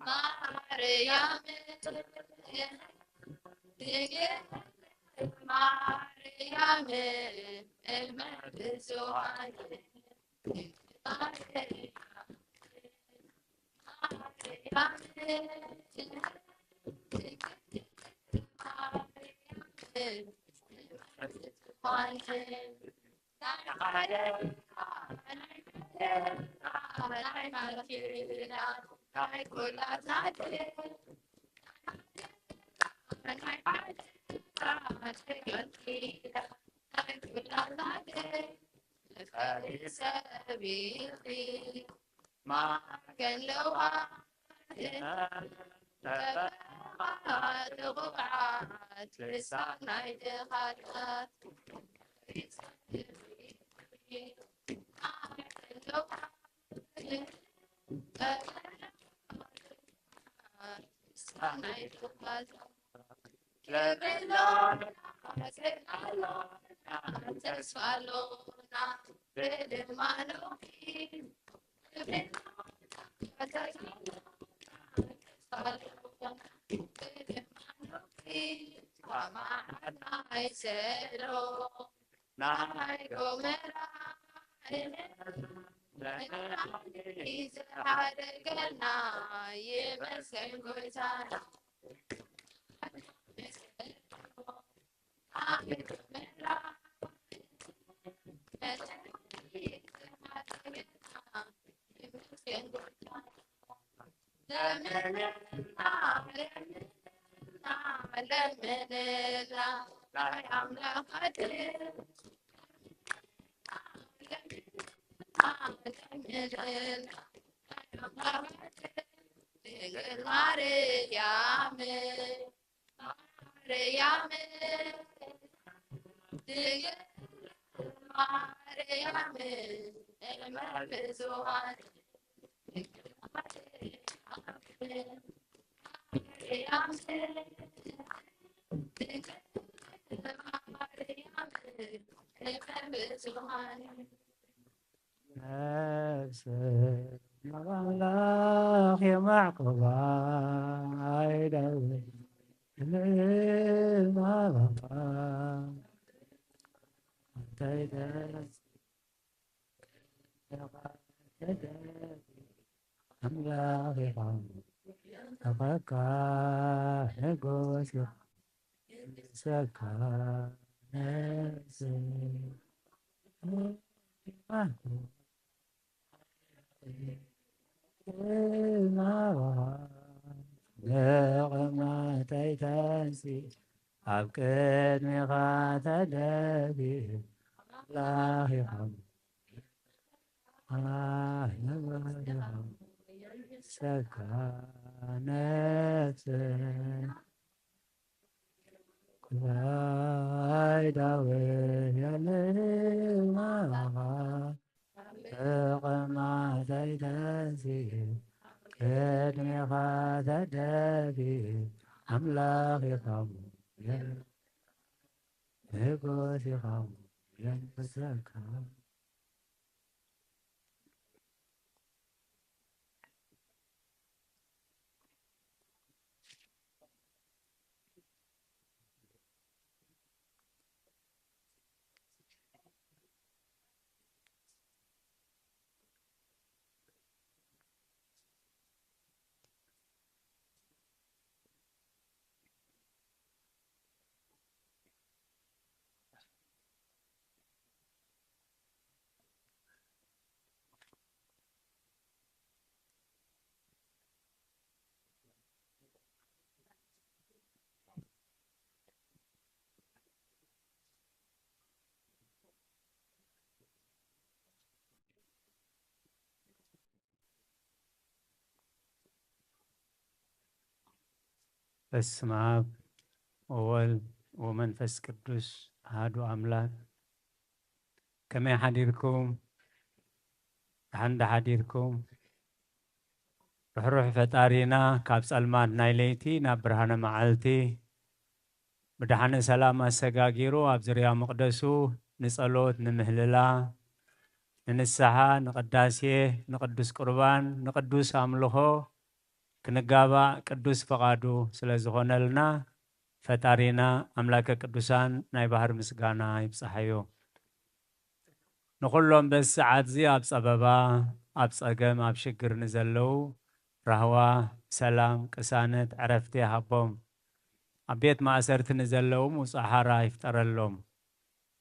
ማርያም ድንግል ማርያም እመ ብዙኃን ብቕማጠይ ተንሲ ኣብ ቅድሚኻ ተደፊ ኣምላኺኻ ኣህባሪኻ ሰካ ነፍሰይ ክላይ ዳዊት የልማኻ ብቕማጠይ ተንሲ ቅድሚኻ ተደፊ ኣምላኺኻ ንጉሲኻ የንግሰካ በስመ አብ ወወልድ ወመንፈስ ቅዱስ አሐዱ አምላክ። ከመይ ሓዲርኩም? ደሓን ዶ ሓዲርኩም? ርሕሩሕ ፈጣሪና ካብ ጸልማት ናይ ለይቲ ናብ ብርሃነ መዓልቲ ብደሓነ ሰላም ኣሰጋጊሩ ኣብ ዙርያ መቕደሱ ንጸሎት፣ ንምህልላ፣ ንንስሓ፣ ንቅዳሴ፣ ንቅዱስ ቁርባን፣ ንቅዱስ ኣምልኾ ክንጋባእ ቅዱስ ፈቓዱ ስለ ዝኾነልና ፈጣሪና ኣምላከ ቅዱሳን ናይ ባህር ምስጋና ይብጻሓዮ። ንኹሎም በዚ ሰዓትዚ ኣብ ጸበባ፣ ኣብ ጸገም፣ ኣብ ሽግር ንዘለዉ ራህዋ፣ ሰላም፣ ቅሳነት፣ ዕረፍቲ ይሃቦም። ኣብ ቤት ማእሰርቲ ንዘለዉ ምውጻእ ሓራ ይፍጠረሎም።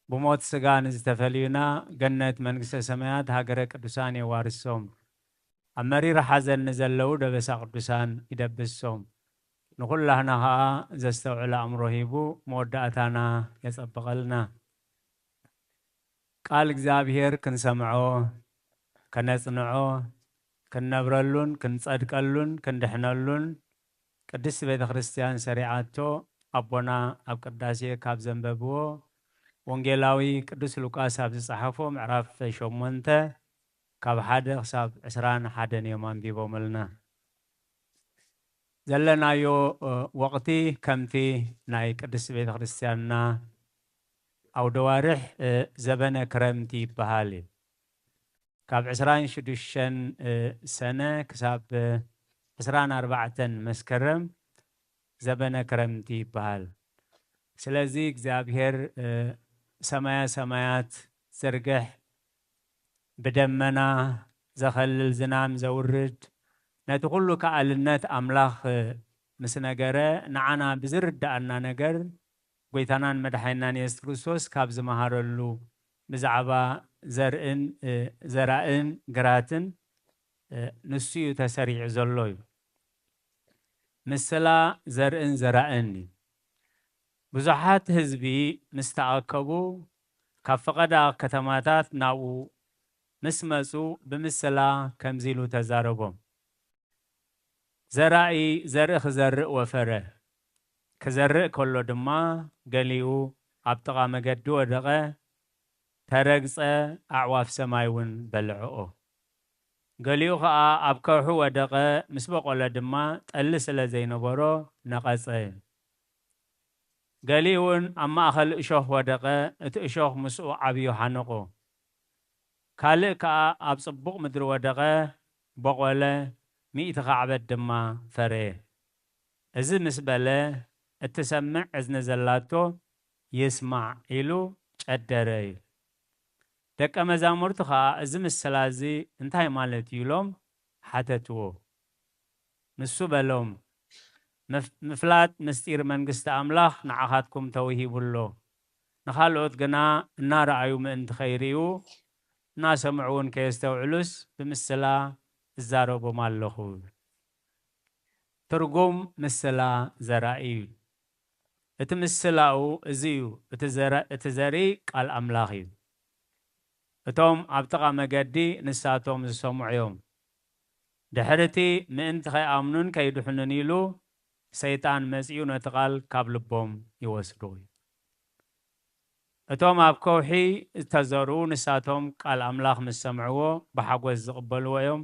ብሞት ስጋ ንዝተፈልዩና ገነት መንግስተ ሰማያት ሃገረ ቅዱሳን የዋርሶም። ኣብ መሪር ሓዘን ንዘለዉ ደበሳ ቅዱሳን ይደብሶም። ንኹላህና ኸኣ ዘስተውዕል ኣእምሮ ሂቡ መወዳእታና የጸብቐልና። ቃል እግዚኣብሔር ክንሰምዖ፣ ከነጽንዖ፣ ክንነብረሉን ክንጸድቀሉን ክንድሕነሉን ቅድስቲ ቤተ ክርስቲያን ሰሪዓቶ ኣቦና ኣብ ቅዳሴ ካብ ዘንበብዎ ወንጌላዊ ቅዱስ ሉቃስ ኣብ ዝጸሓፎ ምዕራፍ ሸሞንተ ካብ ሓደ ክሳብ ዕስራን ሓደን እዮም ኣንቢቦምልና። ዘለናዮ፣ እ፣ ወቕቲ ከምቲ ናይ ቅድስቲ ቤተ ክርስቲያንና ኣውደዋርሕ፣ እ፣ ዘበነ ክረምቲ ይበሃል እዩ። ካብ ዕስራን ሽዱሽተን፣ እ፣ ሰነ ክሳብ፣ እ፣ ዕስራን ኣርባዕተን መስከረም ዘበነ ክረምቲ ይበሃል። ስለዚ እግዚኣብሔር፣ እ፣ ሰማያ ሰማያት ዘርግሕ፣ ብደመና ዘኸልል፣ ዝናም ዘውርድ፣ ነቲ ኩሉ ከኣልነት ኣምላኽ፣ እ፣ ምስ ነገረ፣ ንዓና ብዝርድኣና ነገር፣ ጎይታናን መድሓኒናን የሱስ ክርስቶስ ካብ ዝመሃረሉ ብዛዕባ ዘርእን፣ እ፣ ዘራእን ግራትን፣ እ፣ ንሱ እዩ ተሰሪዑ ዘሎ እዩ። ምስላ ዘርእን ዘራእን እዩ። ብዙሓት ህዝቢ ምስ ተኣከቡ፣ ካብ ፈቐዳ ከተማታት ናብኡ ምስ መጹ፣ ብምስላ ከምዚ ኢሉ ተዛረቦም። ዘራኢ ዘርኢ ክዘርእ ወፈረ። ክዘርእ ከሎ ድማ፣ ገሊኡ ኣብ ጥቓ መገዲ ወደቐ፣ ተረግጸ፣ ኣዕዋፍ ሰማይ እውን በልዕኦ። ገሊኡ ኸኣ ኣብ ከውሒ ወደቐ፣ ምስ በቖለ ድማ፣ ጠሊ ስለ ዘይነበሮ፣ ነቐጸ። ገሊኡ እውን ኣብ ማእከል እሾኽ ወደቐ፣ እቲ እሾኽ ምስኡ ዓብዩ ሓነቖ። ካልእ ከኣ ኣብ ጽቡቕ ምድሪ ወደቐ፣ በቖለ፣ ሚእቲ ካዕበት ድማ ፈረየ። እዚ ምስ በለ፣ እትሰምዕ እዝኒ ዘላቶ ይስማዕ ኢሉ ጨደረ እዩ። ደቀ መዛሙርቱ ኸኣ፣ እዚ ምስላ እዚ እንታይ ማለት እዩ? ኢሎም ሓተትዎ። ንሱ በሎም፣ "ምፍ-፣ ምፍላጥ ምስጢር መንግስቲ ኣምላኽ ንዓኻትኩም ተውሂቡ ኣሎ። ንኻልኦት ግና እናረኣዩ ምእንቲ ከይርእዩ፣ እናሰምዑ እውን ከየስተውዕሉስ፣ ብምስላ እዛረቦም ኣለኹ። ትርጉም ምስላ ዘራኢ እዩ። እቲ ምስላኡ እዚ እዩ። እቲ ዘረ-፣ እቲ ዘርኢ ቃል ኣምላኽ እዩ። እቶም ኣብ ጥቓ መገዲ ንሳቶም ዝሰምዑ እዮም። ድሕሪ እቲ ምእንቲ ከይኣምኑን ከይድሕኑን ኢሉ ሰይጣን መጺኡ ነቲ ቃል ካብ ልቦም ይወስዶ እዩ። እቶም ኣብ ከውሒ ዝተዘርኡ ንሳቶም ቃል ኣምላኽ ምስ ሰምዕዎ ብሓጎስ ዝቕበልዎ እዮም።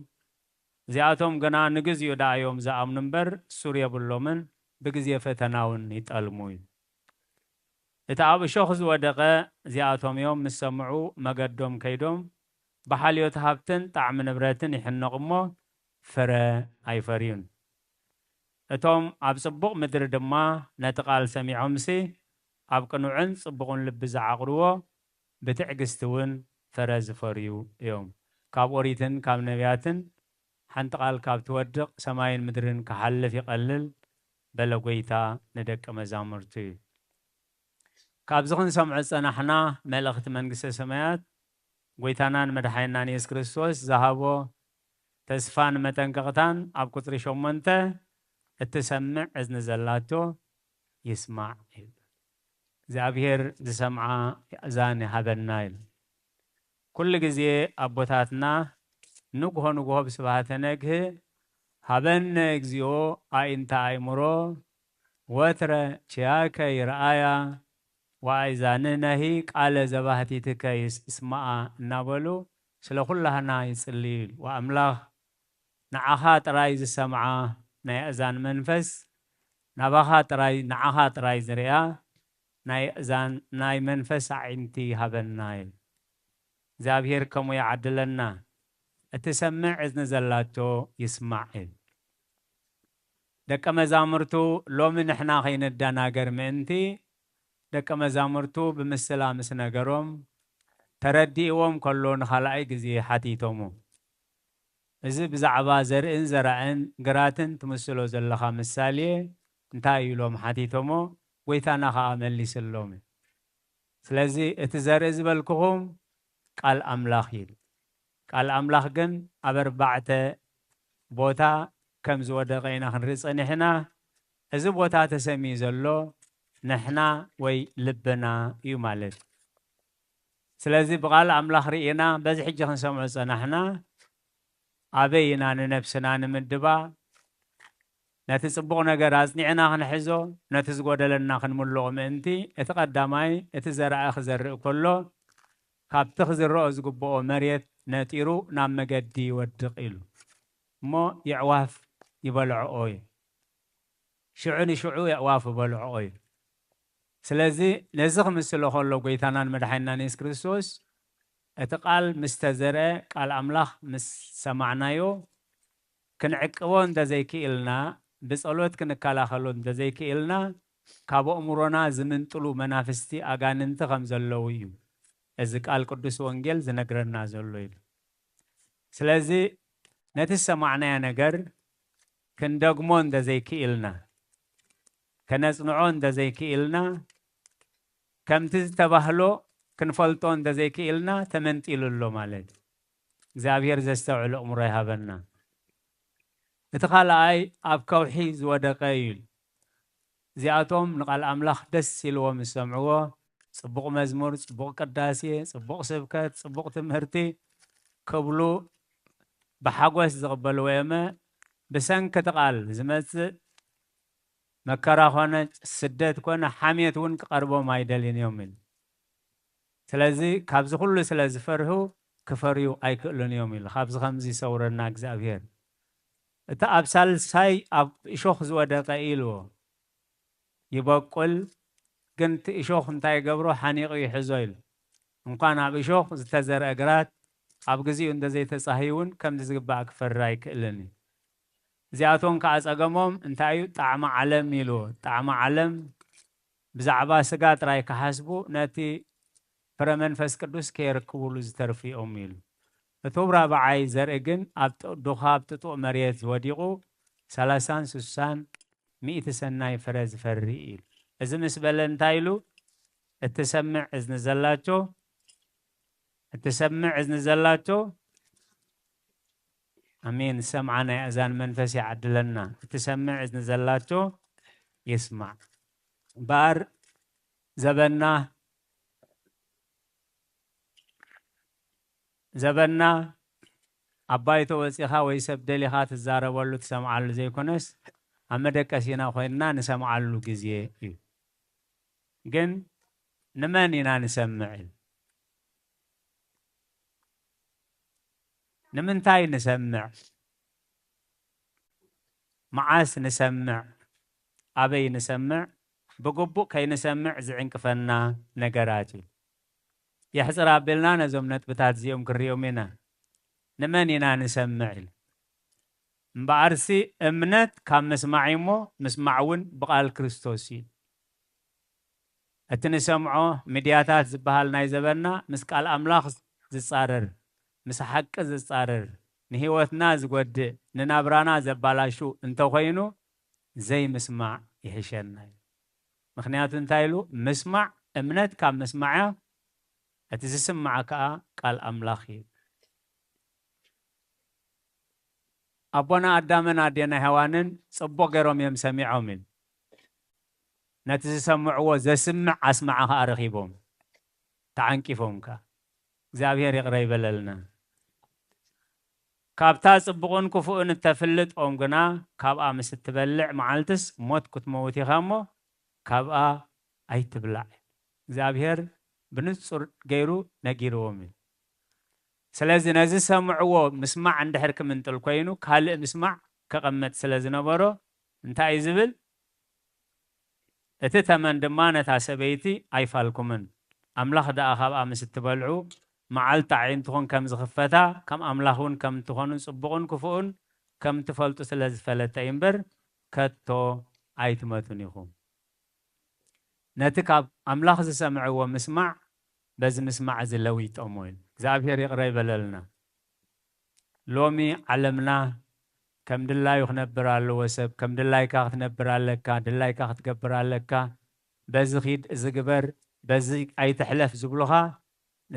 እዚኣቶም ግና ንግዚኡ ደኣ እዮም ዝኣምኑ እምበር ሱር የብሎምን፣ ብግዜ ፈተና እውን ይጠልሙ እዩ። እቲ ኣብ እሾኽ ዝወደቐ እዚኣቶም እዮም፣ ምስ ሰምዑ መገዶም ከይዶም ብሓልዮት ሃብትን ጣዕሚ ንብረትን ይሕነቑ እሞ ፍረ ኣይፈርዩን። እቶም ኣብ ጽቡቕ ምድሪ ድማ ነቲ ቃል ሰሚዖምሲ ኣብ ቅኑዕን ጽቡቕን ልቢ ዝዓቕርዎ ብትዕግስቲ እውን ፍረ ዝፈርዩ እዮም። ካብ ኦሪትን ካብ ነቢያትን ሓንቲ ቃል ካብ ትወድቕ ሰማይን ምድርን ክሓልፍ ይቐልል በለ ጎይታ ንደቂ መዛሙርቱ እዩ። ካብዚ ክንሰምዖ ዝጸናሕና መልእኽቲ መንግስተ ሰማያት ጎይታናን መድሓኒናን የሱስ ክርስቶስ ዝሃቦ ተስፋን መጠንቀቕታን ኣብ ቁጽሪ ሸሞንተ፣ "እትሰምዕ እዝኒ ዘላቶ ይስማዕ" ይብል። እግዚኣብሔር ዝሰምዓ ኣእዛን ይሃበና ኢሉ። ኩሉ ግዜ ኣቦታትና ንግሆ ንግሆ ብስብሃተ ነግህ "ሃበነ እግዚኦ ኣዒንተ ኣእምሮ፣ ወትረ ኪያከ ይርኣያ፣ ወኣእዛንነሂ ቃለ ዘባህቲትከ ይስማዓ" እናበሉ ስለ ኩላህና ይጽልዩ። ወኣምላኽ ንዓኻ ጥራይ ዝሰምዓ ናይ ኣእዛን መንፈስ፣ ናባኻ ጥራይ፣ ንዓኻ ጥራይ ዝርእያ ናይ ኣእዛን፣ ናይ መንፈስ ኣዒንቲ ሃበና ኢሉ። እግዚኣብሔር ከምኡ ይዓድለና። እትሰምዕ እዝኒ ዘላቶ ይስማዕ ኢሉ። ደቀ መዛሙርቱ ሎሚ ንሕና ከይንደናገር ምእንቲ፣ ደቀ መዛሙርቱ ብምስላ ምስ ነገሮም፣ ተረዲእዎም ከሎ ንኻልኣይ ግዜ ሓቲቶሙ። "እዚ ብዛዕባ ዘርእን ዘራእን ግራትን ትምስሎ ዘለኻ ምሳሌ እንታይ?" ኢሎም ሓቲቶሞ፣ ጎይታና ኸኣ መሊስሎም። ስለዚ እቲ ዘርኢ ዝበልክኹም ቃል ኣምላኽ እዩ። ቃል ኣምላኽ ግን ኣብ ኣርባዕተ ቦታ ከም ዝወደቐ ኢና ክንርኢ ጸኒሕና። እዚ ቦታ ተሰምዩ ዘሎ ንሕና ወይ ልብና እዩ ማለት እዩ። ስለዚ ብቓል ኣምላኽ ርኢና በዚ ሕጂ ክንሰምዖ ዝጸናሕና ኣበይ ኢና ንነብስና ንምድባ? ነቲ ጽቡቕ ነገር ኣጽኒዕና ክንሕዞ፣ ነቲ ዝጎደለና ክንምልኦ ምእንቲ፣ እቲ ቀዳማይ እቲ ዘራኢ ክዘርእ ከሎ፣ ካብቲ ክዝርኦ ዝግብኦ መሬት ነጢሩ ናብ መገዲ ይወድቕ ኢሉ። እሞ የዕዋፍ ይበልዕኦ እዩ። ሽዑ ንሽዑ የዕዋፍ ይበልዕኦ እዩ። ስለዚ ነዚ ክምስሎ ከሎ ጎይታናን መድሓኒናን የሱስ ክርስቶስ እቲ ቃል ምስ ተዘርአ፣ ቃል ኣምላኽ ምስ ሰማዕናዮ፣ ክንዕቅቦ እንተዘይክኢልና፣ ብጸሎት ክንከላኸሎ እንተዘይክኢልና፣ ካብ ኣእምሮና ዝምንጥሉ መናፍስቲ ኣጋንንቲ ከም ዘለዉ እዩ እዚ ቃል ቅዱስ ወንጌል ዝነግረና ዘሎ ኢሉ። ስለዚ ነቲ ዝሰማዕናዮ ነገር ክንደግሞ እንተዘይክኢልና፣ ከነጽንዖ እንተዘይክኢልና፣ ከምቲ ዝተባህሎ ክንፈልጦ እንተዘይክኢልና ተመንጢሉ ኣሎ ማለት እዩ። እግዚኣብሔር ዘስተውዕል ኣእምሮ ይሃበና። እቲ ካልኣይ ኣብ ከውሒ ዝወደቀ እዩ። እዚኣቶም ንቓል ኣምላኽ ደስ ኢልዎም ዝሰምዕዎ፣ ጽቡቕ መዝሙር፣ ጽቡቕ ቅዳሴ፣ ጽቡቕ ስብከት፣ ጽቡቕ ትምህርቲ ክብሉ ብሓጎስ ዝቕበልዎ እዮመ፣ ብሰንኪ እቲ ቃል ዝመጽእ መከራ ኮነ ስደት ኮነ ሓሜት እውን ክቐርቦም ኣይደልዩን እዮም ኢሉ። ስለዚ ካብዚ ኩሉ ስለ ዝፈርሁ ክፈርዩ ኣይክእሉን እዮም ኢሉ። ካብዚ ከምዚ ይሰውረና እግዚኣብሔር። እቲ ኣብ ሳልሳይ ኣብ እሾኽ ዝወደቀ ኢልዎ ይበቁል፣ ግን እቲ እሾኽ እንታይ ይገብሮ? ሓኒቑ ይሕዞ ኢሉ። እንኳን ኣብ እሾኽ ዝተዘርአ ግራት ኣብ ግዚኡ እንተዘይተጻህዩ እውን ከምዚ ዝግባእ ክፈሪ ኣይክእልን እዩ። እዚኣቶም ከኣ ጸገሞም እንታይ እዩ? ጣዕሚ ዓለም ኢልዎ። ጣዕሚ ዓለም ብዛዕባ ስጋ ጥራይ ክሓስቡ ነቲ ፍረ መንፈስ ቅዱስ ከየርክቡሉ ዝተርፉ እዮም ኢሉ። እቲ ራብዓይ ዘርኢ ግን ኣብ ጥ-፣ ዱኻ ኣብ ጥጡቕ መሬት ወዲቑ ሰላሳን ስሳን ሚእቲ ሰናይ ፍረ ዝፈሪ ኢሉ። እዚ ምስ በለ እንታይ ኢሉ? እትሰምዕ እዝኒ ዘላቶ፣ እትሰምዕ እዝኒ ዘላቶ ኣሜን። ዝሰምዓ ናይ ኣእዛን መንፈስ ይዓድለና። እትሰምዕ እዝኒ ዘላቶ ይስማዕ። እምበኣር ዘበና፣ ዘበና ኣብ ባይቶ ወጺኻ ወይ ሰብ ደሊኻ ትዛረበሉ ትሰምዓሉ ዘይኮነስ፣ ኣብ መደቀሲና ኮይንና ንሰምዓሉ ግዜ እዩ። ግን ንመን ኢና ንሰምዕ? ንምንታይ ንሰምዕ? መዓስ ንሰምዕ? ኣበይ ንሰምዕ? ብግቡእ ከይንሰምዕ ዝዕንቅፈና ነገራት እዩ። የሕጽር ኣቢልና ነዞም ነጥብታት እዚኦም ክንሪኦም ኢና። ንመን ኢና ንሰምዕ? ኢሉ እምበኣርሲ፣ እምነት ካብ ምስማዕ እዩ እሞ፣ ምስማዕ እውን ብቓል ክርስቶስ እዩ። እቲ ንሰምዖ ሚድያታት ዝበሃል ናይ ዘበንና ምስ ቃል ኣምላኽ ዝጻረር፣ ምስ ሓቂ ዝጻረር፣ ንህይወትና ዝጎድእ፣ ንናብራና ዘባላሹ እንተኾይኑ፣ ዘይምስማዕ ይሕሸና እዩ። ምኽንያቱ እንታይ ኢሉ? ምስማዕ፣ እምነት ካብ ምስማዕ እያ፣ እቲ ዝስማዕ ከኣ ቃል ኣምላኽ እዩ። ኣቦና ኣዳምን ኣዴና ሄዋንን ጽቡቕ ገይሮም እዮም ሰሚዖም ኢሉ። ነቲ ዝሰምዕዎ ዘስምዕ ኣስማዕ ከኣ ረኺቦም፣ ተዓንቂፎም ከኣ። እግዚኣብሔር ይቕረ ይበለልና። ካብታ ጽቡቕን ክፉእን እተፍልጥ ኦም ግና፣ ካብኣ ምስ እትበልዕ መዓልትስ ሞት ክትመውት ኢኻ እሞ፣ ካብኣ ኣይትብላዕ። እግዚኣብሔር ብንጹር ገይሩ ነጊርዎም እዩ። ስለዚ ነዚ ዝሰምዕዎ ምስማዕ እንድሕር ክምንጥል ኮይኑ፣ ካልእ ምስማዕ ከቐመጥ ስለ ዝነበሮ፣ እንታይ እዩ ዝብል? እቲ ተመን ድማ ነታ ሰበይቲ ኣይፋልኩምን። ኣምላኽ ደኣ ካብኣ ምስ እትበልዑ፣ መዓልቲ ኣዒንትኹም ከም ዝኽፈታ፣ ከም ኣምላኽ እውን ከም እትኾኑ፣ ጽቡቕን ክፉእን ከም እትፈልጡ ስለ ዝፈለጠ እዩ እምበር፣ ከቶ ኣይትመቱን ኢኹም። ነቲ ካብ ኣምላኽ ዝሰምዕዎ ምስማዕ፣ በዚ ምስማዕ እዚ ለዊጦሞ እዩ። እግዚኣብሔር ይቕረ ይበለልና። ሎሚ ዓለምና ከም ድላዩ ክነብር ኣለዎ። ሰብ ከም ድላይካ ክትነብር ኣለካ፣ ድላይካ ክትገብር ኣለካ፣ በዚ ኺድ፣ እዚ ግበር፣ በዚ ኣይትሕለፍ ዝብሉኻ፣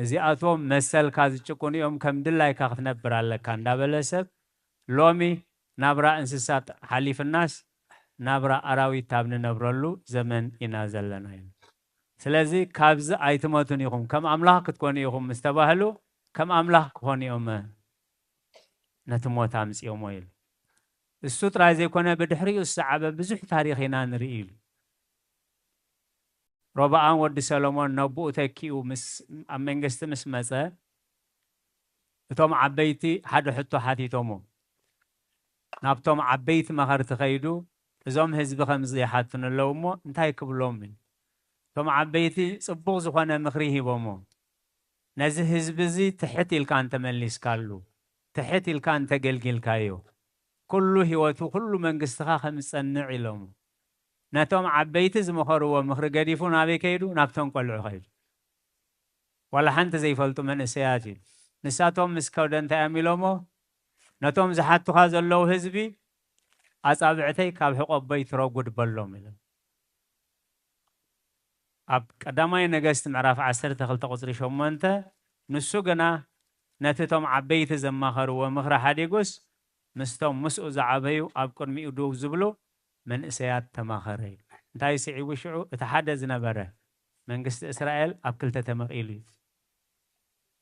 እዚኣቶም መሰልካ ዝጭቁኑ እዮም። ከም ድላይካ ክትነብር ኣለካ እንዳበለ ሰብ፣ ሎሚ ናብራ እንስሳት ሓሊፍናስ ናብራ ኣራዊት ኣብ ንነብረሉ ዘመን ኢና ዘለና። እዩ። ስለዚ ካብዚ ኣይትመቱን ኢኹም። ከም ኣምላኽ ክትኮኑ ኢኹም ምስ ተባህሉ፣ ከም ኣምላኽ ክኾኑ እዮም ነቲ ሞት ኣምጺኦሞ ኢሉ። እሱ ጥራይ ዘይኮነ፣ ብድሕሪኡ ዝሰዓበ ብዙሕ ታሪኽ ኢና ንርኢ ኢሉ። ሮብዓም ወዲ ሰሎሞን ነቦኡ ተኪኡ ምስ፣ ኣብ መንግስቲ ምስ መጸ፣ እቶም ዓበይቲ ሓደ ሕቶ ሓቲቶሞ። ናብቶም ዓበይቲ መኸርቲ ከይዱ፣ "እዞም ህዝቢ ከምዚ ይሓቱኒ ኣለዉ እሞ እንታይ ክብሎም?" ኢሉ። እቶም ዓበይቲ ጽቡቕ ዝኾነ ምኽሪ ሂቦሞ። "ነዚ ህዝቢ እዚ ትሕት ኢልካ እንተመሊስካሉ፣ ትሕት ኢልካ እንተገልጊልካዮ፣ ኩሉ ህይወቱ፣ ኩሉ መንግስትኻ ከም ዝጸንዕ" ኢሎሞ። ነቶም ዓበይቲ ዝመኸርዎ ምኽሪ ገዲፉ ናበይ ከይዱ? ናብቶም ቆልዑ ከይዱ። ዋላ ሓንቲ ዘይፈልጡ መንእሰያት እዩ። ንሳቶም ምስ ከደ እንታይ እዮም ኢሎሞ? "ነቶም ዝሓቱኻ ዘለዉ ህዝቢ፣ ኣጻብዕተይ ካብ ሕቆቦይ ትረጉድ በሎም" ኢሎም። ኣብ ቀዳማይ ነገስት ምዕራፍ ዓሰርተ ክልተ ቁጽሪ ሸሞንተ፣ ንሱ ግና ነቲ እቶም ዓበይቲ ዘማኸርዎ ምኽሪ ሓዲጉስ፣ ምስቶም ምስኡ ዝዓበዩ ኣብ ቅድሚኡ ደው ዝብሉ መንእሰያት ተማኸረ እዩ። እንታይ ስዒቡ ሽዑ? እቲ ሓደ ዝነበረ መንግስቲ እስራኤል ኣብ ክልተ ተመቒሉ እዩ።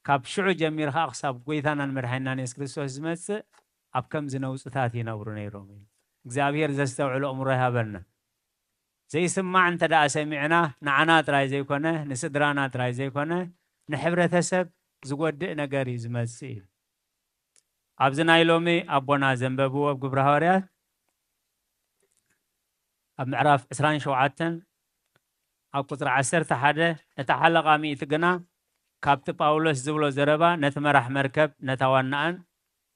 ካብ ሽዑ ጀሚሩ ኸዓ ክሳብ ጎይታናን መድሓኒናን የሱስ ክርስቶስ ዝመጽእ ኣብ ከምዚ ነውጽታት ይነብሩ ነይሮም እዩ። እግዚኣብሔር ዘስተውዕል ኣእምሮ ይሃበና። ዘይስማዕ እንተ ደኣ ሰሚዕና፣ ንዓና ጥራይ ዘይኮነ፣ ንስድራና ጥራይ ዘይኮነ፣ ንሕብረተሰብ ዝጎድእ ነገር እዩ ዝመጽእ እዩ። ኣብዚ ናይ ሎሚ ኣቦና ዘንበብዎ ኣብ ግብረ ሃዋርያት ኣብ ምዕራፍ ዕስራን ሸውዓተን ኣብ ቁጽሪ ዓሰርተ ሓደ፣ እቲ ሓለቓ ሚእቲ ግና ካብቲ ጳውሎስ ዝብሎ ዘረባ ነቲ መራሕ መርከብ ነታ ዋናኣን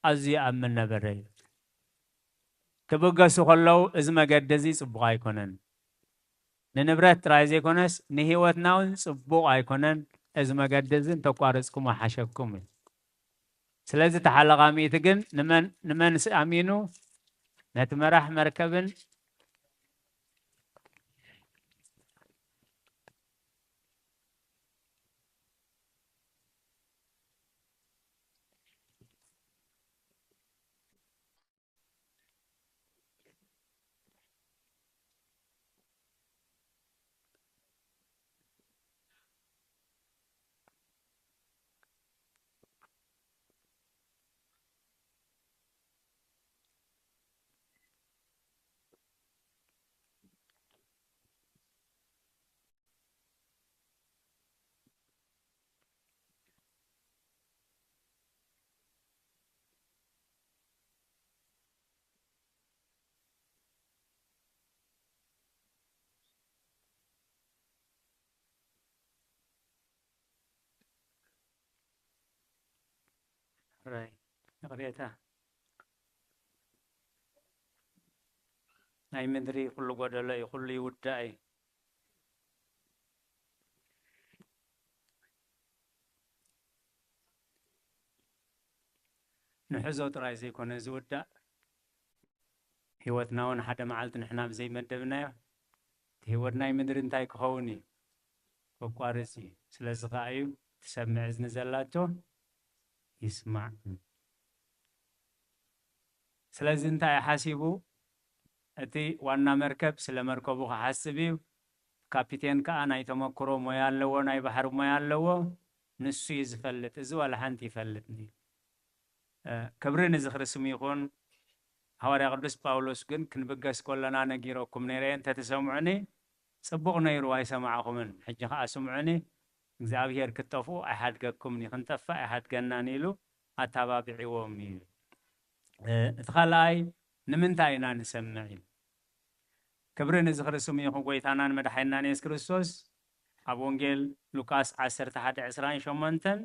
ኣዝዩ ይኣምን ነበረ። ክብገሱ ከለዉ፣ "እዚ መገዲ እዚ ጽቡቕ ኣይኮነን። ንንብረት ጥራይ ዘይኮነስ ንህይወትና እውን ጽቡቕ ኣይኮነን። እዚ መገዲ እዚ እንተቋረጽኩሞ ሓሸኩም" ኢሉ። ስለዚ ተሓለቓ ሚእቲ ግን ንመን፣ ንመንስ ኣሚኑ? ነቲ መራሕ መርከብን ራይ ይቕሬታ። ናይ ምድሪ ኩሉ ጎደሎ እዩ፣ ኩሉ ይውዳእ እዩ። ንሕዞ ጥራይ ዘይኮነ ዝውዳእ፣ ህይወትና እውን ሓደ መዓልቲ ንሕና ብዘይመደብናዮ፣ እቲ ህይወት ናይ ምድሪ እንታይ ክኸውን እዩ? ከቋርጽ እዩ። ስለዚ ኸዓ እዩ ትሰምዕ እዝኒ ዘላቶ ይስማዕ። ስለዚ እንታይ ሓሲቡ? እቲ ዋና መርከብ ስለ መርከቡ ክሓስብ እዩ። ካፒቴን ከኣ ናይ ተመክሮ ሞያ ኣለዎ፣ ናይ ባሕሪ ሞያ ኣለዎ። ንሱ እዩ ዝፈልጥ፣ እዚ ዋላ ሓንቲ ይፈልጥን እዩ። እ፣ ክብሪ ንዝኽሪ ስሙ ይኹን። ሃዋርያ ቅዱስ ጳውሎስ ግን ክንብገስ ከለና ነጊረኩም ነይረ እየ፣ እንተትሰምዑኒ ጽቡቕ ነይሩ፣ ኣይሰማዕኹምን። ሕጂ ኸኣ ስምዑኒ፣ እግዚኣብሄር ክትጠፍኡ ኣይሓድገኩምን እዩ፣ ክንጠፍእ ኣይሓድገናን ኢሉ ኣተባቢዕዎም እዩ። እ፣ እቲ ካልኣይ ንምንታይ ኢና ንሰምዕ ኢሉ። ክብሪ ንዝኽሪ ስሙ ይኹን ጎይታናን መድሓኒናን የሱስ ክርስቶስ ኣብ ወንጌል ሉቃስ ዓሰርተ ሓደ ዕስራን ሸሞንተን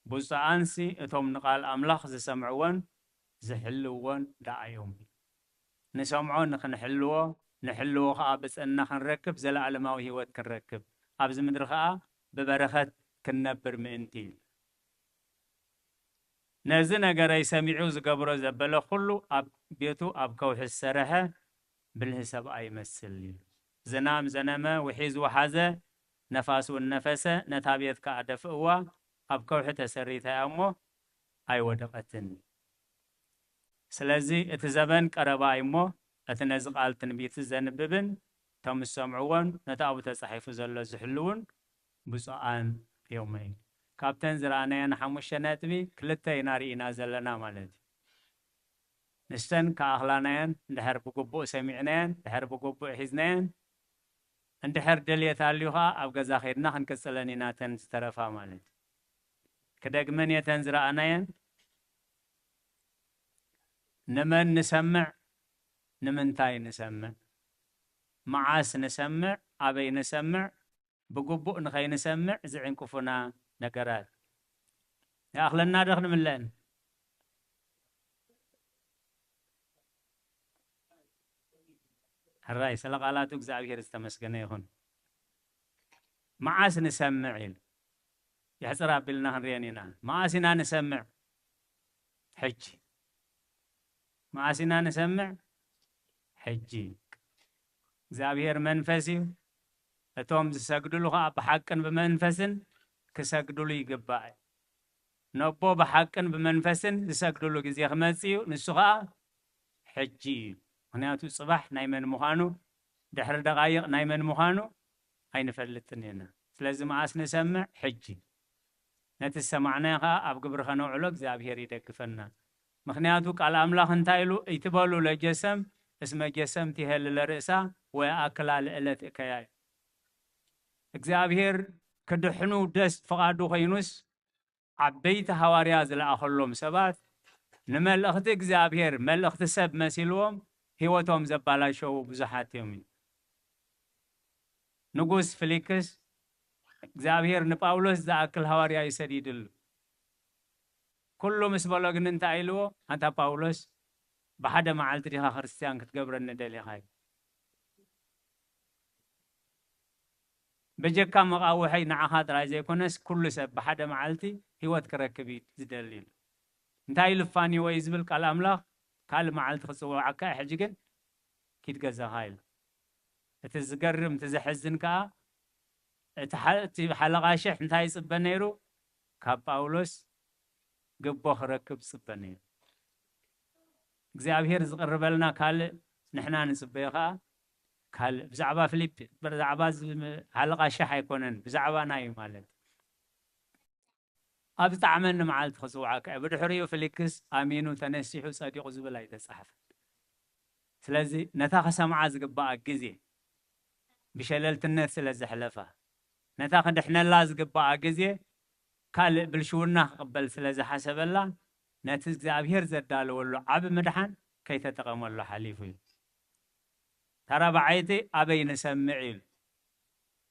ብፁዓንሲ እቶም ንቓል ኣምላኽ ዝሰምዕዎን ዝሕልውዎን ደኣ እዮም። ንሰምዖ ንኽንሕልዎ፣ ንሕልዎ ኸኣ ብጽዕና ክንረክብ፣ ዘለኣለማዊ ህይወት ክንረክብ፣ ኣብዚ ምድሪ ኸኣ ብበረኸት ክንነብር ምእንቲ እዩ። ነዚ ነገረይ ሰሚዑ ዝገብሮ ዘበለ ኹሉ ኣብ ቤቱ ኣብ ከውሒ ዝሰርሐ ብልሂ ሰብኣይ ይመስል እዩ። ዝናም ዘነመ፣ ውሒዝ ወሓዘ፣ ነፋስ እውን ነፈሰ፣ ነታ ቤት ከኣ ደፍእዋ፣ ኣብ ከውሒ ተሰሪታ እያ እሞ ኣይወደቐትን። ስለዚ እቲ ዘበን ቀረባ እዩ እሞ፣ እቲ ነዚ ቃል ትንቢት ዘንብብን እቶም ዝሰምዕዎን ነቲ ኣብኡ ተጻሒፉ ዘሎ ዝሕልውን ብፁዓን እዮም። ካብተን ዝረኣናየን ሓሙሽተ ነጥቢ ክልተ ኢና ርኢና ዘለና ማለት እዩ። ንስተን ከኣኽላናየን፣ እንድሕር ብግቡእ ሰሚዕናየን፣ እንድሕር ብግቡእ ሒዝናየን፣ እንድሕር ድልየት ኣልዩ ኸኣ ኣብ ገዛ ኸይድና ክንቅጽለን ኢና እተን ዝተረፋ ማለት እዩ። ክደግመን እየ እተን ዝረኣናየን። ንመን ንሰምዕ? ንምንታይ ንሰምዕ? መዓስ ንሰምዕ? ኣበይ ንሰምዕ? ብግቡእ ንኸይንሰምዕ ዝዕንቅፉና ነገራት። ይኣኽለና ዶ ክንምለአን? ሕራይ፣ ስለ ቃላቱ እግዚኣብሔር ዝተመስገነ ይኹን። መዓስ ንሰምዕ ኢሉ። የሕጽር ኣቢልና ክንርእየን ኢና። መዓስ ኢና ንሰምዕ? ሕጂ። መዓስ ኢና ንሰምዕ? ሕጂ። እግዚኣብሔር መንፈስ እዩ። እቶም ዝሰግድሉ ኸኣ ብሓቅን ብመንፈስን ክሰግድሉ ይግባእ። ነቦ ብሓቅን ብመንፈስን ዝሰግድሉ ግዜ ክመጽእ እዩ። ንሱ ኸኣ ሕጂ እዩ። ምኽንያቱ ጽባሕ ናይ መን ምዃኑ፣ ድሕሪ ደቓይቕ ናይ መን ምዃኑ ኣይንፈልጥን ኢና። ስለዚ መዓስ ንሰምዕ? ሕጂ። ነቲ ዝሰማዕናዮ ኸኣ ኣብ ግብሪ ኸነውዕሎ እግዚኣብሔር ይደግፈና። ምኽንያቱ ቃል ኣምላኽ እንታይ ኢሉ? "ኣይትበሉ ለጀሰም እስመ ጀሰም ትሄሊ ለርእሳ ወየኣክላ ለእለት እከያ" እዩ። እግዚኣብሔር ክድሕኑ ደስ ፍቓዱ ኸይኑስ፣ ዓበይቲ ሃዋርያ ዝለኣኸሎም ሰባት ንመልእኽቲ እግዚኣብሔር መልእኽቲ ሰብ መሲልዎም ህይወቶም ዘባላሸዉ ብዙሓት እዮም። ንጉስ ፊሊክስ እግዚኣብሔር ንጳውሎስ ዝኣክል ሃዋርያ እዩ ሰዲድሉ። ኩሉ ምስ በሎ ግን እንታይ ኢልዎ? "ኣንታ ጳውሎስ፣ ብሓደ መዓልቲ ዲኻ ክርስትያን ክትገብረኒ ደሊኻ?" እዩ። በጀካ መቓውሐይ ንዓኻ ጥራይ ዘይኮነስ ኩሉ ሰብ ብሓደ መዓልቲ ህይወት ክረክብ እዩ ዝደሊ ኢሉ። እንታይ ኢሉ ፋኒዎ እዩ ዝብል ቃል ኣምላኽ? "ካልእ መዓልቲ ክጽውዓካ እየ፣ ሕጂ ግን ኪድ ገዛኻ" ኢሉ። እቲ ዝገርም፣ እቲ ዘሕዝን ከኣ፣ እቲ ሓ-፣ እቲ ሓለቓ ሽሕ እንታይ ይጽበ ነይሩ? ካብ ጳውሎስ ግቦ ክረክብ ዝጽበ ነይሩ። እግዚኣብሔር ዝቕርበልና ካልእ፣ ንሕና ንጽበዮ ከኣ ካልእ። ብዛዕባ ፊሊፕ፣ ብዛዕባ እዚ ሓለቓ ሽሕ ኣይኮነን፣ ብዛዕባና እዩ ማለት። "ኣብ ዝጠዓመኒ መዓልቲ ክጽውዓካ እየ።" ብድሕሪኡ ፊሊክስ ኣሚኑ ተነሲሑ ጸዲቑ ዝብል ኣይተጻሕፈን። ስለዚ ነታ ክሰምዓ ዝግባኣ ግዜ ብሸለልትነት ስለ ዘሕለፋ፣ ነታ ክድሕነላ ዝግባኣ ግዜ ካልእ ብልሽውና ክቕበል ስለ ዝሓሰበላ፣ ነቲ እግዚኣብሔር ዘዳለወሉ ዓቢ ምድሓን ከይተጠቐመሉ ሓሊፉ እዩ። ተራብዓይቲ ኣበይ ንሰምዕ ኢሉ?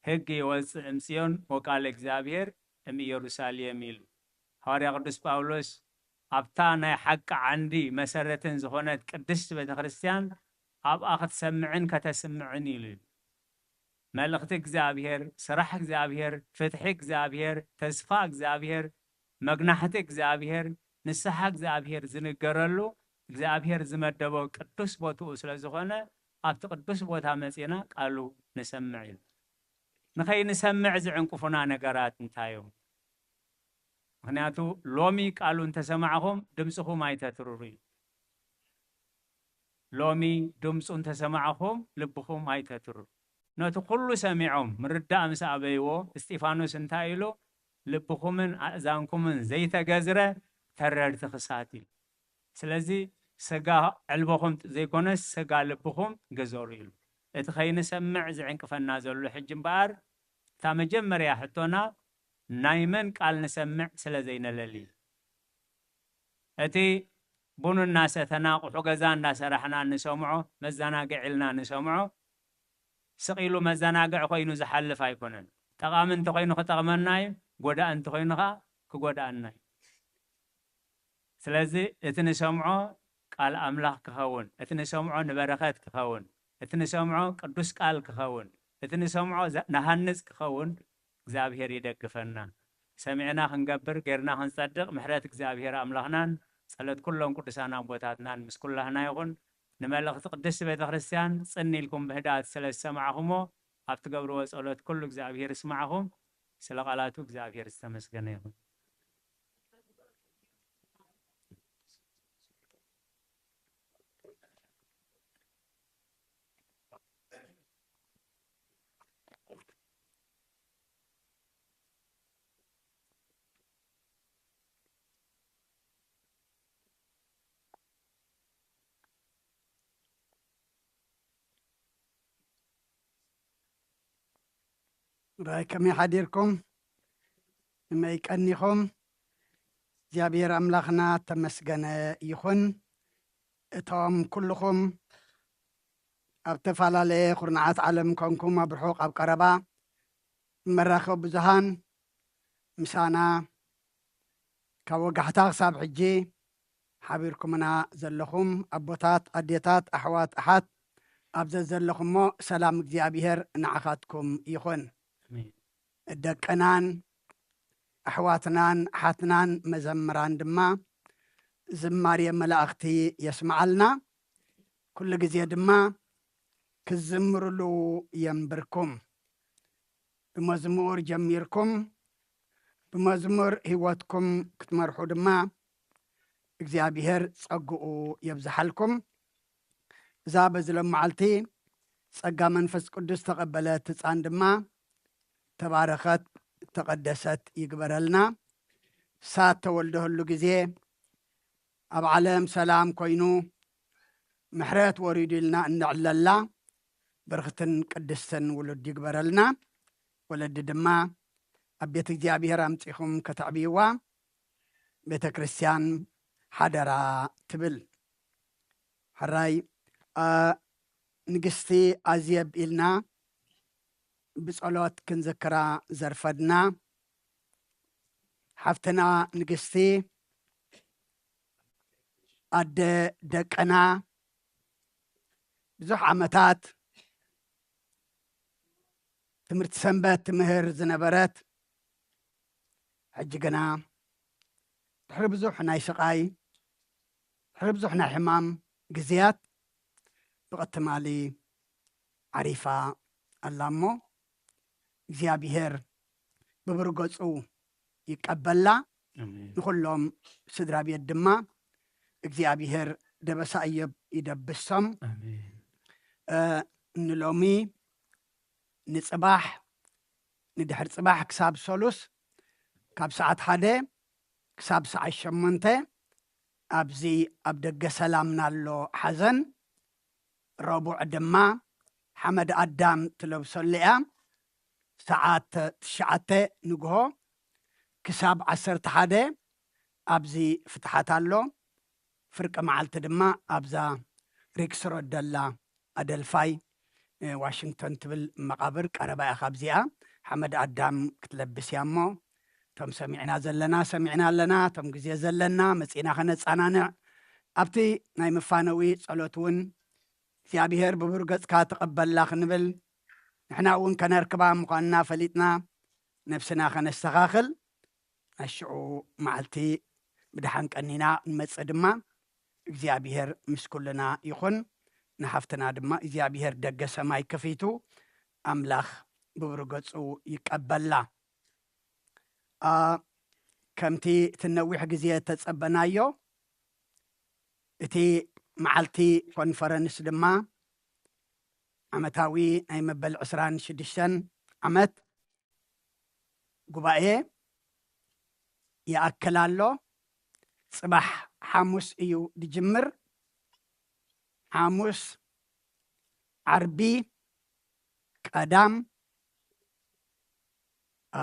"ሕግ ይወጽእ እምጽዮን ወቃል እግዚኣብሔር እም ኢየሩሳሌም" ኢሉ። ሃዋርያ ቅዱስ ጳውሎስ ኣብታ ናይ ሓቂ ዓንዲ መሰረትን ዝኾነት ቅድስት ቤተ ክርስቲያን ኣብኣ ክትሰምዕን ከተስምዕን ኢሉ እዩ። መልእኽቲ እግዚኣብሔር፣ ስራሕ እግዚኣብሔር፣ ፍትሒ እግዚኣብሔር፣ ተስፋ እግዚኣብሔር፣ መግናሕቲ እግዚኣብሔር፣ ንስሓ እግዚኣብሔር ዝንገረሉ እግዚኣብሔር ዝመደቦ ቅዱስ ቦትኡ ስለ ዝኾነ ኣብቲ ቅዱስ ቦታ መጺና ቃሉ ንሰምዕ ኢሉ። ንኸይንሰምዕ ዝዕንቅፉና ነገራት እንታይ እዮም? ምኽንያቱ ሎሚ ቃሉ እንተሰማዕኹም ድምፅኹም ኣይተትርሩ እዩ። ሎሚ ድምፁ እንተሰማዕኹም ልብኹም ኣይተትርሩ። ነቲ ኩሉ ሰሚዖም ምርዳእ ምስ ኣበይዎ እስጢፋኖስ እንታይ ኢሉ? ልብኹምን ኣእዛንኩምን ዘይተገዝረ ተረርቲ ክሳት ኢሉ። ስለዚ ስጋ ዕልቦኹም ዘይኮነስ ስጋ ልብኹም ግዘሩ ኢሉ። እቲ ከይንሰምዕ ዝዕንቅፈና ዘሎ ሕጂ እምበኣር እታ መጀመርያ ሕቶና ናይ መን ቃል ንሰምዕ ስለ ዘይነለሊ። እቲ ቡን እናሰተና ቁሑ ገዛ እንዳሰራሕና እንሰምዖ መዘናግዒ ኢልና ንሰምዖ ስቕ ኢሉ መዘናግዒ ኮይኑ ዝሓልፍ ኣይኮነን። ጠቓሚ እንተኮይኑ ክጠቕመና እዩ፣ ጎዳኢ እንተኮይኑ ከዓ ክጎድኣና እዩ። ስለዚ እቲ ንሰምዖ ቃል ኣምላኽ ክኸውን፣ እቲ ንሰምዖ ንበረኸት ክኸውን፣ እቲ ንሰምዖ ቅዱስ ቃል ክኸውን፣ እቲ ንሰምዖ ዘ- ንሃንጽ ክኸውን እግዚኣብሔር ይደግፈና። ሰሚዕና ክንገብር ጌርና ክንጸድቕ ምሕረት እግዚኣብሔር ኣምላኽናን ጸሎት ኩሎም ቅዱሳን ኣቦታትናን ምስ ኩላህና ይኹን። ንመልእኽቲ ቅድስቲ ቤተ ክርስቲያን ጽን ኢልኩም ብህድኣት ስለ ዝሰማዕኹሞ ኣብ ትገብርዎ ጸሎት ኩሉ እግዚኣብሔር ይስማዕኹም። ስለ ቃላቱ እግዚኣብሔር ዝተመስገነ ይኹን። ራይ ከመይ ሓዲርኩም? ከመይ ቀኒኹም? እግዚኣብሔር ኣምላኽና ተመስገነ ይኹን። እቶም ኩልኹም ኣብ ተፈላለየ ኩርናዓት ዓለም ኮንኩም ኣብ ርሑቕ ኣብ ቀረባ መራኸቢ ብዙሃን ምሳና ካብ ወጋሕታ ክሳብ ሕጂ ሓቢርኩምና ዘለኹም ኣቦታት፣ ኣዴታት፣ ኣሕዋት፣ ኣሓት ኣብ ዘዘለኹሞ ሰላም እግዚኣብሔር ንዓኻትኩም ይኹን። ደቅናን ኣሕዋትናን ኣሓትናን መዘምራን ድማ ዝማሬ መላእኽቲ የስምዓልና። ኩሉ ግዜ ድማ ክዝምርሉ የንብርኩም። ብመዝሙር ጀሚርኩም ብመዝሙር ህይወትኩም ክትመርሑ ድማ እግዚኣብሔር ጸግኡ የብዝሓልኩም። እዛ በዚ ሎም መዓልቲ ጸጋ መንፈስ ቅዱስ ተቐበለት ህፃን ድማ ተባረኸት ተቐደሰት ይግበረልና። እሳ እተወልደሉ ግዜ ኣብ ዓለም ሰላም ኮይኑ ምሕረት ወሪዱ ኢልና እንዕለላ ብርኽትን ቅድስትን ውሉድ ይግበረልና። ወለዲ ድማ ኣብ ቤት እግዚኣብሔር ኣምጺኹም ከተዕብይዋ ቤተ ክርስቲያን ሓደራ ትብል። ሕራይ ንግስቲ ኣዝየብ ኢልና ብጸሎት ክንዝክራ ዘርፈድና ሓፍትና ንግስቲ ኣደ ደቅና ብዙሕ ዓመታት ትምህርቲ ሰንበት ትምህር ዝነበረት ሕጂ ግና ድሕሪ ብዙሕ ናይ ስቓይ ድሕሪ ብዙሕ ናይ ሕማም ግዜያት ብቐትማሊ ዓሪፋ ኣላ እሞ እግዚኣብሔር ብብርገጹ ይቀበላ። ንኩሎም ስድራ ቤት ድማ እግዚኣብሔር ደበሳ እዮብ ይደብሶም። ንሎሚ ንፅባሕ ንድሕሪ ፅባሕ ክሳብ ሰሉስ ካብ ሰዓት ሓደ ክሳብ ሰዓት ሸሞንተ ኣብዚ ኣብ ደገ ሰላምና ኣሎ ሓዘን። ረቡዕ ድማ ሓመድ ኣዳም ትለብሰሉ እያ። ሰዓት ትሽዓተ ንግሆ ክሳብ ዓሰርተ ሓደ ኣብዚ ፍትሓት ኣሎ። ፍርቂ መዓልቲ ድማ ኣብዛ ሪክስሮድ ደላ ኣደልፋይ ዋሽንግቶን ትብል መቓብር ቀረባ እያ። ካብዚኣ ሓመድ ኣዳም ክትለብስ እያ እሞ እቶም ሰሚዕና ዘለና ሰሚዕና ኣለና፣ እቶም ግዜ ዘለና መጺእና ከነጻናንዕ፣ ኣብቲ ናይ መፋነዊ ጸሎት እውን እግዚኣብሔር ብብሩህ ገጽካ ተቐበልና ክንብል፣ ንሕና እውን ከነርክባ ምዃንና ፈሊጥና ነብስና ከነስተኻኽል፣ ናይ ሽዑ መዓልቲ ብደሓን ቀኒና ክንመጽእ ድማ እግዚኣብሔር ምስ ኩልና ይኹን። ንሓፍትና ድማ እግዚኣብሔር ደገ ሰማይ ከፊቱ ኣምላኽ ብብሩህ ገጹ ይቀበላ። አ፣ ከምቲ እቲ ነዊሕ ግዜ እተጸበናዮ፣ እቲ መዓልቲ ኮንፈረንስ ድማ ዓመታዊ ናይ መበል ዕስራን ሽዱሽተን ዓመት ጉባኤ ይኣክል ኣሎ። ጽባሕ ሓሙስ እዩ ድጅምር። ሓሙስ፣ ዓርቢ፣ ቀዳም፣ አ፣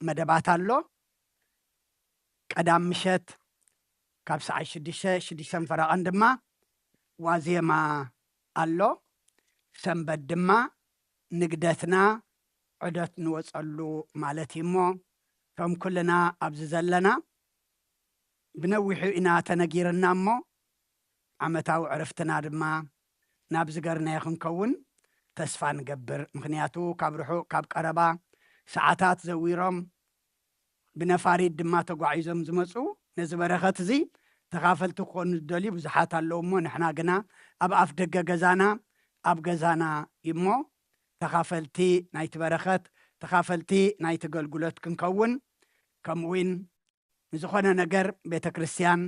መደባት ኣሎ። ቀዳም ምሸት ካብ ሰዓት ሽዱሽተ፣ ሽዱሽተን ፈረቓን ድማ ዋዜማ ኣሎ። ሰንበት ድማ ንግደትና ዑደት ንወጸሉ ማለት እዩ እሞ፣ እቶም ኩልና ኣብዚ ዘለና ብነዊሑ ኢና ተነጊርና እሞ፣ ዓመታዊ ዕረፍትና ድማ ናብ ዝገርናዮ ክንከውን ተስፋ ንገብር። ምኽንያቱ ካብ ርሑቕ ካብ ቀረባ ሰዓታት ዘዊሮም ብነፋሪት ድማ ተጓዒዞም ዝመጹ ነዚ በረኸት እዚ ተኻፈልቲ ክኾኑ ዝደልዩ ብዙሓት ኣለዉ እሞ፣ ንሕና ግና ኣብ ኣፍ ደገ ገዛና፣ ኣብ ገዛና እዩ እሞ፣ ተኻፈልቲ ናይቲ በረኸት፣ ተኻፈልቲ ናይቲ ገልግሎት ክንከውን፣ ከምኡ እውን ንዝኾነ ነገር ቤተ ክርስቲያን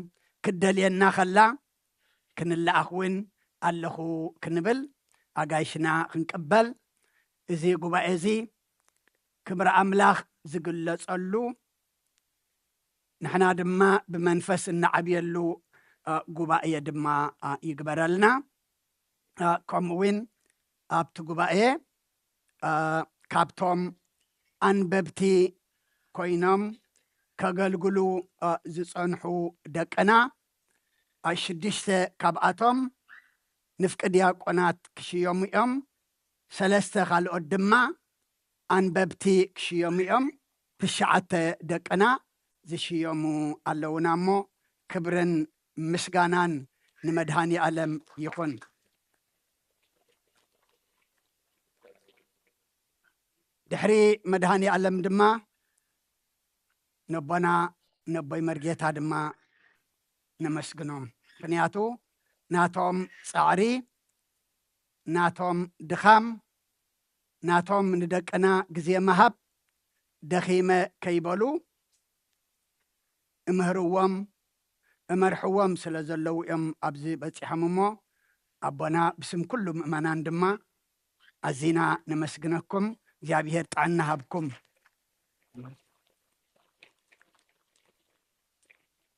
ክትደልየና ከላ ክንለኣኽ እውን ኣለኹ ክንብል ኣጋይሽና ክንቅበል፣ እዚ ጉባኤ እዚ ክብሪ ኣምላኽ ዝግለጸሉ፣ ንሕና ድማ ብመንፈስ እንዓብየሉ፣ አ፣ ጉባኤ ድማ፣ አ፣ ይግበረልና። አ፣ ከምኡ እውን ኣብቲ ጉባኤ፣ አ፣ ካብቶም ኣንበብቲ ኮይኖም ከገልግሉ፣ አ፣ ዝጸንሑ ደቅና፣ አ፣ ሽዱሽተ ካብኣቶም ንፍቂ ዲያቆናት ክሽየሙ እዮም። ሰለስተ ካልኦት ድማ ኣንበብቲ ክሽየሙ እዮም። ትሽዓተ ደቅና ዝሽየሙ ኣለዉና እሞ፣ ክብርን ምስጋናን ንመድሃኒ ኣለም ይኹን። ድሕሪ መድሃኒ ኣለም ድማ ነቦና፣ ነቦይ መርጌታ ድማ ነመስግኖም። ምኽንያቱ ናቶም ጻዕሪ፣ ናቶም ድኻም፣ ናቶም ንደቅና ግዜ ምሃብ፣ ደኺመ ከይበሉ እምህርዎም፣ እመርሕዎም ስለ ዘለዉ እዮም ኣብዚ በጺሖም እሞ፣ ኣቦና ብስም ኩሉ ምእመናን ድማ ኣዚና ነመስግነኩም። እግዚኣብሔር ጥዕና ሃብኩም።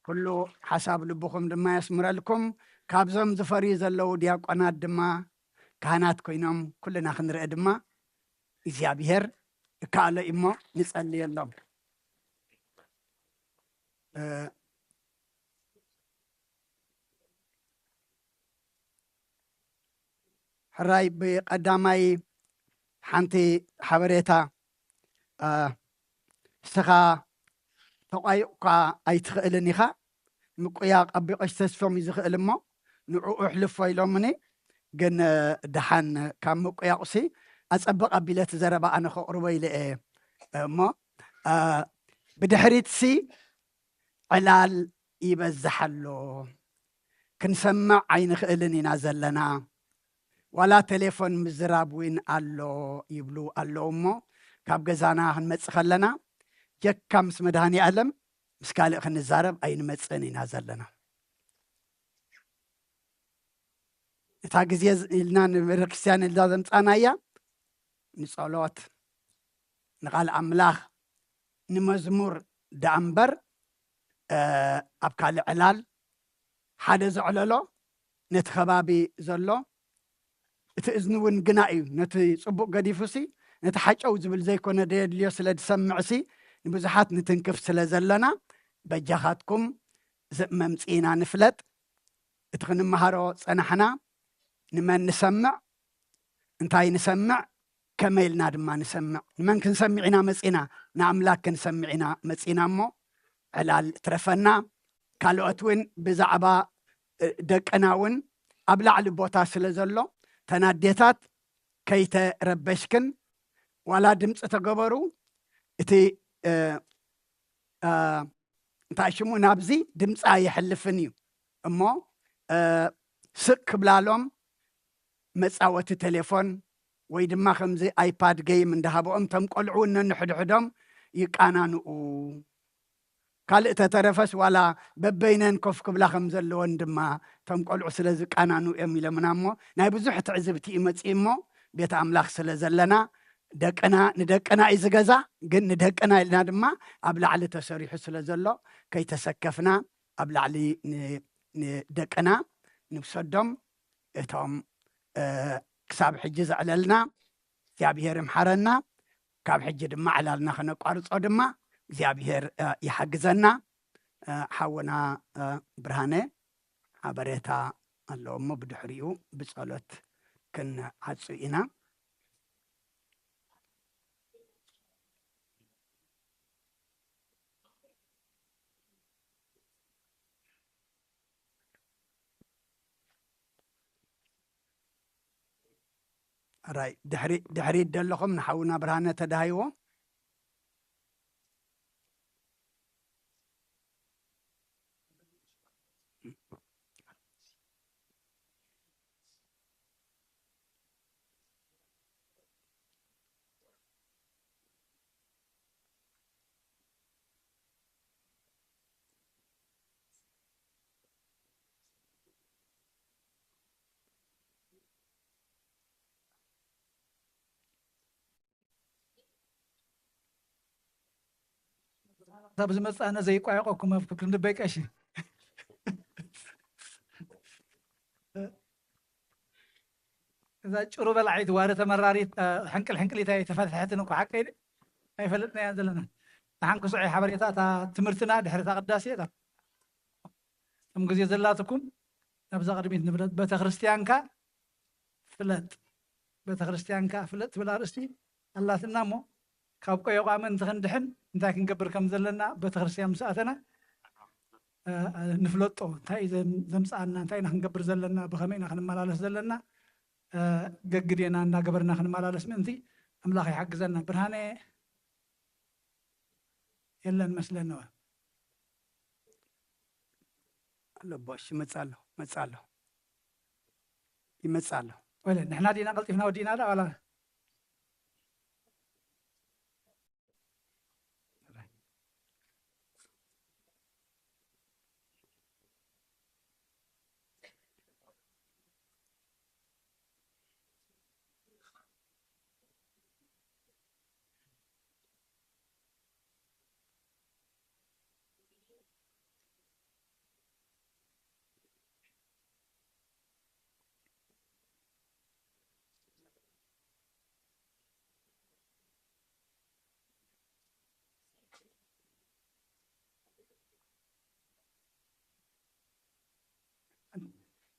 ኩሉ ሓሳብ ልብኹም ድማ የስምረልኩም። ካብዞም ዝፈርዩ ዘለዉ ዲያቆናት ድማ ካህናት ኮይኖም ኩልና ክንርኢ ድማ እግዚኣብሔር እከኣሎ እዩ እሞ ንጸልየሎም። እ፣ ሕራይ ብቐዳማይ ሓንቲ ሓበሬታ፣ እ፣ ንስኻ ተቋይቑካ ኣይትኽእልን ኢኻ። ምቁያቕ ኣቦይ ቀሺ ተስፎም እዩ ዝኽእል እሞ ንዕኡ ኣሕልፎ ኢሎምኒ። ግን፣ እ፣ ደሓን ካብ ምቁያቑሲ ኣጸብቕ ኣቢለ እቲ ዘረባ ኣነ ከቕርቦ ኢለ እየ እሞ፣ እ፣ ብድሕሪትሲ ዕላል ይበዝሕ ኣሎ። ክንሰምዕ ኣይንኽእልን ኢና ዘለና። ዋላ ቴሌፎን ምዝራብ እውን ኣሎ ይብሉ ኣለዉ እሞ፣ ካብ ገዛና ክንመጽእ ከለና ጀካ ምስ መድሃኒ ኣለም ምስ ካልእ ክንዛረብ ኣይንመጽእን ኢና ዘለና። እታ ግዜ ዝ-፣ ኢልና ንቤተክርስትያን ኢልና ዘምጻናያ ንጸሎት፣ ንቃል ኣምላኽ፣ ንመዝሙር ደኣ እምበር፣ እ፣ ኣብ ካልእ ዕላል ሓደ ዘዕለሎ ነቲ ከባቢ ዘሎ፣ እቲ እዝኒ እውን ግና እዩ ነቲ ጽቡቕ ገዲፉሲ፣ ነቲ ሓጨው ዝብል ዘይኮነ ደየድልዮ ስለ ዝሰምዕሲ፣ ንብዙሓት ንትንክፍ ስለ ዘለና፣ በጃኻትኩም ዝ-፣ መምጽኢና ንፍለጥ። እቲ ክንመሃሮ ጸናሕና፣ ንመን ንሰምዕ፣ እንታይ ንሰምዕ፣ ከመይ ኢልና ድማ ንሰምዕ? ንመን ክንሰምዕ ኢና መጺና? ንኣምላክ ክንሰምዕ ኢና መጺና እሞ፣ ዕላል ትረፈና። ካልኦት እውን ብዛዕባ፣ እ፣ ደቅና እውን ኣብ ላዕሊ ቦታ ስለ ዘሎ፣ ተን ኣዴታት ከይተረበሽክን፣ ዋላ ድምፂ ተገበሩ፣ እቲ፣ እ፣ እ፣ እንታይ ሽሙ፣ ናብዚ ድምፂ ኣይሕልፍን እዩ እሞ፣ እ፣ ስቅ ክብላሎም መጻወቲ ቴሌፎን ወይ ድማ ከምዚ ኣይፓድ ጌም እንዳሃብኦም፣ እቶም ቆልዑ እውን ነንሕድሕዶም ይቃናንኡ። ካልእ ተተረፈስ ዋላ በበይነን ኮፍ ክብላ ከም ዘለወን ድማ እቶም ቆልዑ ስለ ዝቃናንኡ እዮም ኢሎምና እሞ፣ ናይ ብዙሕ ትዕዝብቲ እዩ መጺኡ እሞ፣ ቤት ኣምላኽ ስለ ዘለና ደቅና፣ ንደቅና እዩ ዝገዛ፣ ግን ንደቅና ኢልና ድማ ኣብ ላዕሊ ተሰሪሑ ስለ ዘሎ፣ ከይተሰከፍና ኣብ ላዕሊ ን-፣ ንደቅና ንውሰዶም። እቶም፣ እ፣ ክሳብ ሕጂ ዘዕለልና እግዚኣብሔር ይምሓረና። ካብ ሕጂ ድማ ዕላልና ከነቋርጾ ድማ እግዚኣብሔር፣ እ፣ ይሓግዘና። እ፣ ሓውና፣ እ፣ ብርሃነ ሓበሬታ ኣለዎ እሞ ብድሕሪኡ ብጸሎት ክንዓጹ ኢና። ኣራይ፣ ድሕሪ-፣ ድሕሪት ዘለኹም ንሓውና ብርሃነ ተዳሂዎ። ክሳብ ዝመጽእ ኣነ ዘይቋየቆኩም ኣብ ክንድበይ ቀሺ። እዛ ጭሩ በላዒት ዋሪ ተመራሪት፣ እ፣ ሕንቅል ሕንቅሊት ኣይተፈትሐትን እኮ፣ ሓቀይ ድዩ? ኣይፈለጥናያን ዘለና። ንሓንክሶ ሓበሬታ እታ ትምህርትና ድሕሪ እታ ቅዳሴ እታ እቶም ግዜ ዘላትኩም ናብዛ ቅድሚት ንብረት። ቤተክርስትያንካ ፍለጥ፣ ቤተክርስትያንካ ፍለጥ ትብል ኣርእስቲ ኣላትና እሞ፣ ካብ ቆየቋ ምእንቲ ክንድሕን እንታይ ክንገብር ከም ዘለና ቤተክርስትያን ምስ ኣተና፣ እ፣ እ፣ ንፍለጦ። እንታይ እዩ ዘም-፣ ዘምጽኣና፣ እንታይ ኢና ክንገብር ዘለና፣ ብኸመይ ኢና ክንመላለስ ዘለና፣ እ፣ ገግዴና እንዳገበርና ክንመላለስ ምእንቲ ኣምላኽ ይሓግዘና። ብርሃነ የለን መስለኒ። ኣለቦ፣ እሺ፣ ይመጽእ ኣሎ፣ ይመጽእ ኣሎ፣ ይመጽእ ኣሎ። ወለ ንሕና ዲና ቀልጢፍና ወዲእና ዳ ዋላ?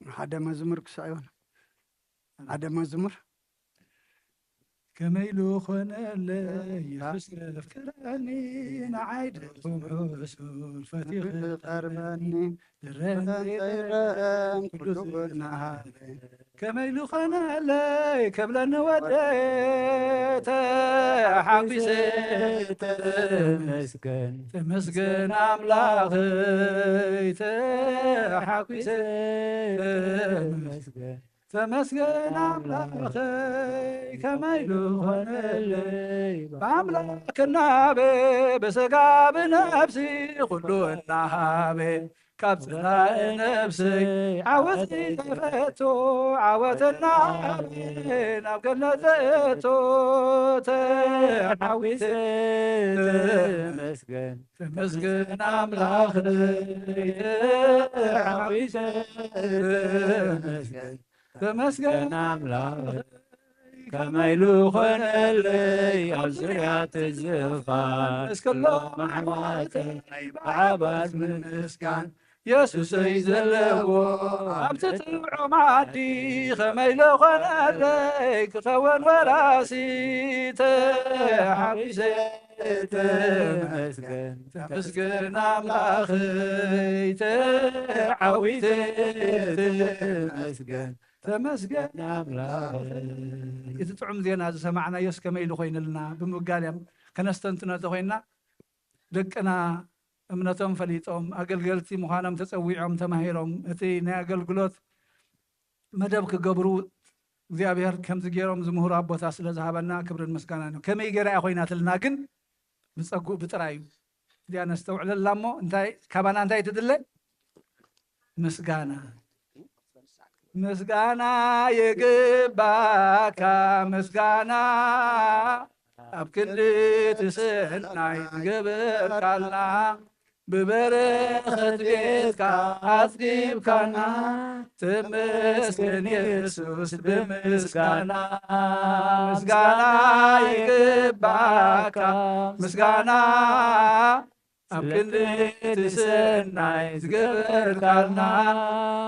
ሓደ መዝሙር ክሳብ ይሆን ሓደ መዝሙር ከመይ ኢሉ ኾነለይ የሱስ ዘፍቅረኒ ንዓይ ደኹም ሕሱር ፈቲኹ ቀርበኒ ድረን ዘይረን ኩሉ ዝናሃበ ከመይ ኢሉ ኾነለይ ከብለኒ ወደየ ተሓጒሰ ተመስገን ተመስገን ኣምላኸይ ተሓጒሰ ተመስገን ተመስገን ኣምላኸይ ከመይ ኢሉ ኾነለይ ብኣምላኽ ክናበ ብስጋ ብነፍሲ ኩሉ እናሃበ ካብ ጸላኢ ነፍሰይ ዓወት ዘይተፈቶ ዓወት እናሃበ ናብ ገነት ዘእቶ ተሓጒሰ ተመስገን ተመስገን ኣምላኸይ ተሓጒሰ ተመስገን ተመስገን ኣምላኸይ ከመይ ኢሉ ኾነለይ ኣብ ዙርያ እቲ ዝፋን እስከሎም ኣሕዋተይ ብዓባት ምምስጋን የሱሰይ ዘለዎ ኣብቲ ጥዑም ዓዲ ከመይ ለኾነለይ ክኸውን ወራሲ ተሓዊሰ ተመስገን ተመስገን ኣምላኸይ ተዓዊተ ተመስገን ተመስገን ኣምላኸይ። እቲ ጥዑም ዜና ዝሰማዕናዮስ ከመይ ኢሉ ኮይንልና ብምባል እዮም ከነስተንትኖ ተኮይንና ደቅና እምነቶም ፈሊጦም ኣገልገልቲ ምዃኖም ተጸዊዖም ተማሂሮም እቲ ናይ ኣገልግሎት መደብ ክገብሩ እግዚኣብሔር ከምዚ ገይሮም ዝምህሩ ኣቦታት ስለ ዝሃበና ክብርን ምስጋናን እዩ። ከመይ ገይራ እያ ኮይናትልና ግን ብጸጉኡ ብጥራይ እዩ። እዚኣ ነስተውዕለላ እሞ እንታይ ካባና እንታይ ትድለ? ምስጋና ምስጋና ይግባካ ምስጋና ኣብ ክንዲ ትስናይ ዝገበርካልና ብበረኸት ቤትካ ኣጽጊብካና ተመስገን የሱስ ብምስጋና ምስጋና ይግባካ ምስጋና ኣብ ክንዲ ትስናይ ዝገበርካልና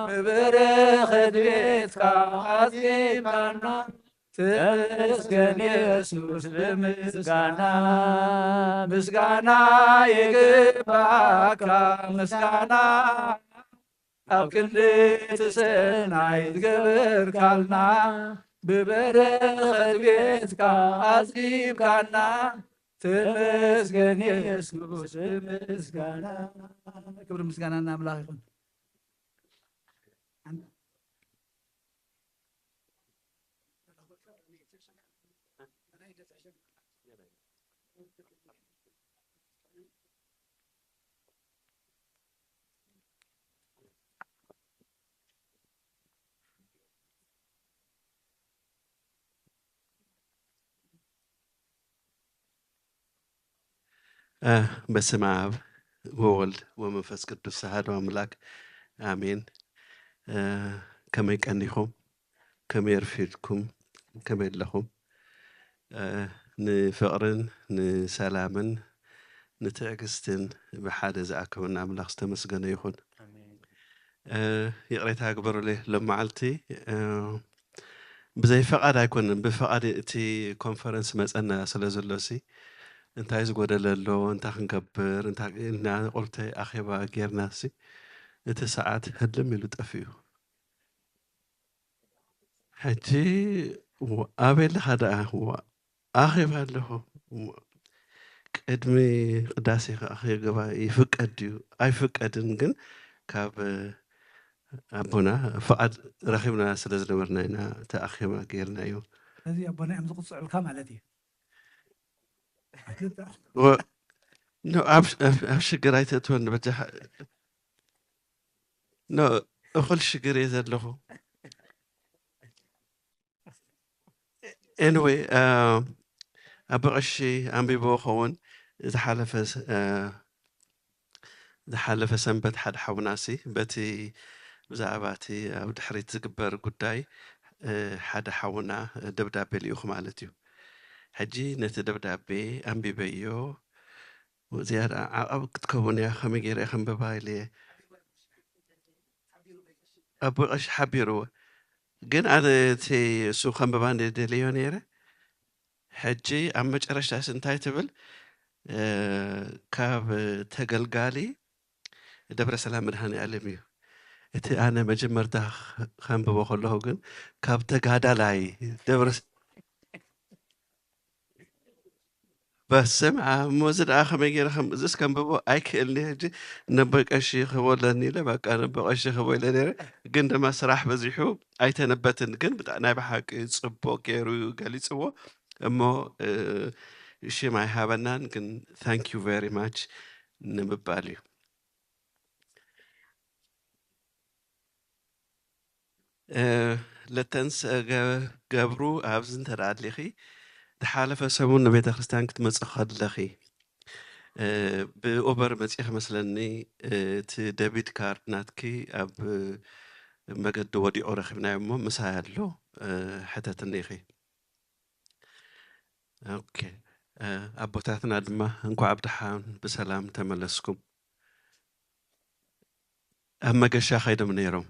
ብበረኸት ቤትካ ኣጽጊብካና ተመስገን የሱስ ብምስጋና ምስጋና ይግባካ ምስጋና ኣብ ክንዲ ትስናይ ዝገበርካልና ብበረኸት ቤትካ ኣጽጊብካና ተመስገን የሱስ ብምስጋና ክብሪ ምስጋና ናምላኽ ይኹን። በስመ አብ ወወልድ ወመንፈስ ቅዱስ አሐዱ አምላክ አሜን። ከመይ ቀኒኹም? ከመይ ኣርፊድኩም? ከመይ ኣለኹም? ንፍቕርን ንሰላምን ንትዕግስትን ብሓደ ዝኣከበና ኣምላኽ ዝተመስገነ ይኹን። ይቕሬታ ግበሩለይ፣ ሎም መዓልቲ ብዘይ ፈቓድ ኣይኮነን፣ ብፈቓድ እቲ ኮንፈረንስ መጸና ስለ ዘሎሲ እንታይ ዝጎደለ ኣሎ፣ እንታይ ክንገብር፣ እንታይ ኢልና ቁርተ ኣኼባ ጌርናሲ እቲ ሰዓት ህልም ኢሉ ጠፊኡ። ሕጂ ኣበይ ኣለኻ ደኣ? ኣኼባ ኣለኹ። ቅድሚ ቅዳሴ ከኣ ክገባ ይፍቀድ ድዩ? ኣይፍቀድን፣ ግን ካብ ኣቦና ፍቓድ ረኺብና ስለ ዝነበርና ኢና እቲ ኣኼባ ጌርናዮ። እዚ ኣቦና እዮም ዝቕጽዑልካ ማለት እዩ። ኣብ ሽግር ኣይተእትወኒ በጃኻ። እኹል ሽግር እየ ዘለኹ። Anyway, ኣቦ ቀሺ ኣንቢቦ ኸውን ዝሓለፈ ዝሓለፈ ሰንበት ሓደ ሓውናሲ በቲ ብዛዕባ እቲ ኣብ ድሕሪት ዝግበር ጉዳይ ሓደ ሓውና ደብዳቤ ልኢኹ ማለት እዩ። ሕጂ ነቲ ደብዳቤ ኣንቢበዮ። እዚኣ ደኣ ዓቐብ ክትከውን እያ፣ ከመይ ገይረ እየ ከንብባ ኢለ እየ። ኣቦ ቀሺ ሓቢርዎ። ግን ኣነ እቲ እሱ ከንብባ እንደ ደልዮ ነይረ። ሕጂ ኣብ መጨረሽታስ እንታይ ትብል? ካብ ተገልጋሊ ደብረ ሰላም መድሃኔ ዓለም እዩ። እቲ ኣነ መጀመርታ ከንብቦ ከለኹ ግን ካብ ተጋዳላይ ደብረ በስም ኣብ እሞ እዚ ደኣ ከመይ ገይረ ከም እዚስ ከንብቦ ኣይክእልኒ። ሕጂ ነቦይ ቀሺ ክህቦ ኣለኒ ኢለ በቃ ነቦይ ቀሺ ክህቦ ኢለ ነይረ። ግን ድማ ስራሕ በዚሑ ኣይተነበትን። ግን ብጣ ናይ ብሓቂ ጽቡቕ ገይሩ ገሊጽዎ። እሞ ሽም ኣይሃበናን፣ ግን thank you very much ንምባል እዩ። ለተንስ ገብሩ ኣብዚ እንተ ደኣ ኣሊኺ ዝሓለፈ ሰሙን ንቤተ ክርስቲያን ክትመጽእ ከለኺ ብኡበር መጺኺ መስለኒ። እቲ ደቢት ካርድ ናትኪ ኣብ መገዲ ወዲቑ ረኺብናዮ እሞ ምሳይ ኣሎ። ሕተትኒ ኢኺ። ኦኬ። ኣቦታትና ድማ እንኳዕ ብደሓን ብሰላም ተመለስኩም። ኣብ መገሻ ከይዶም ነይሮም።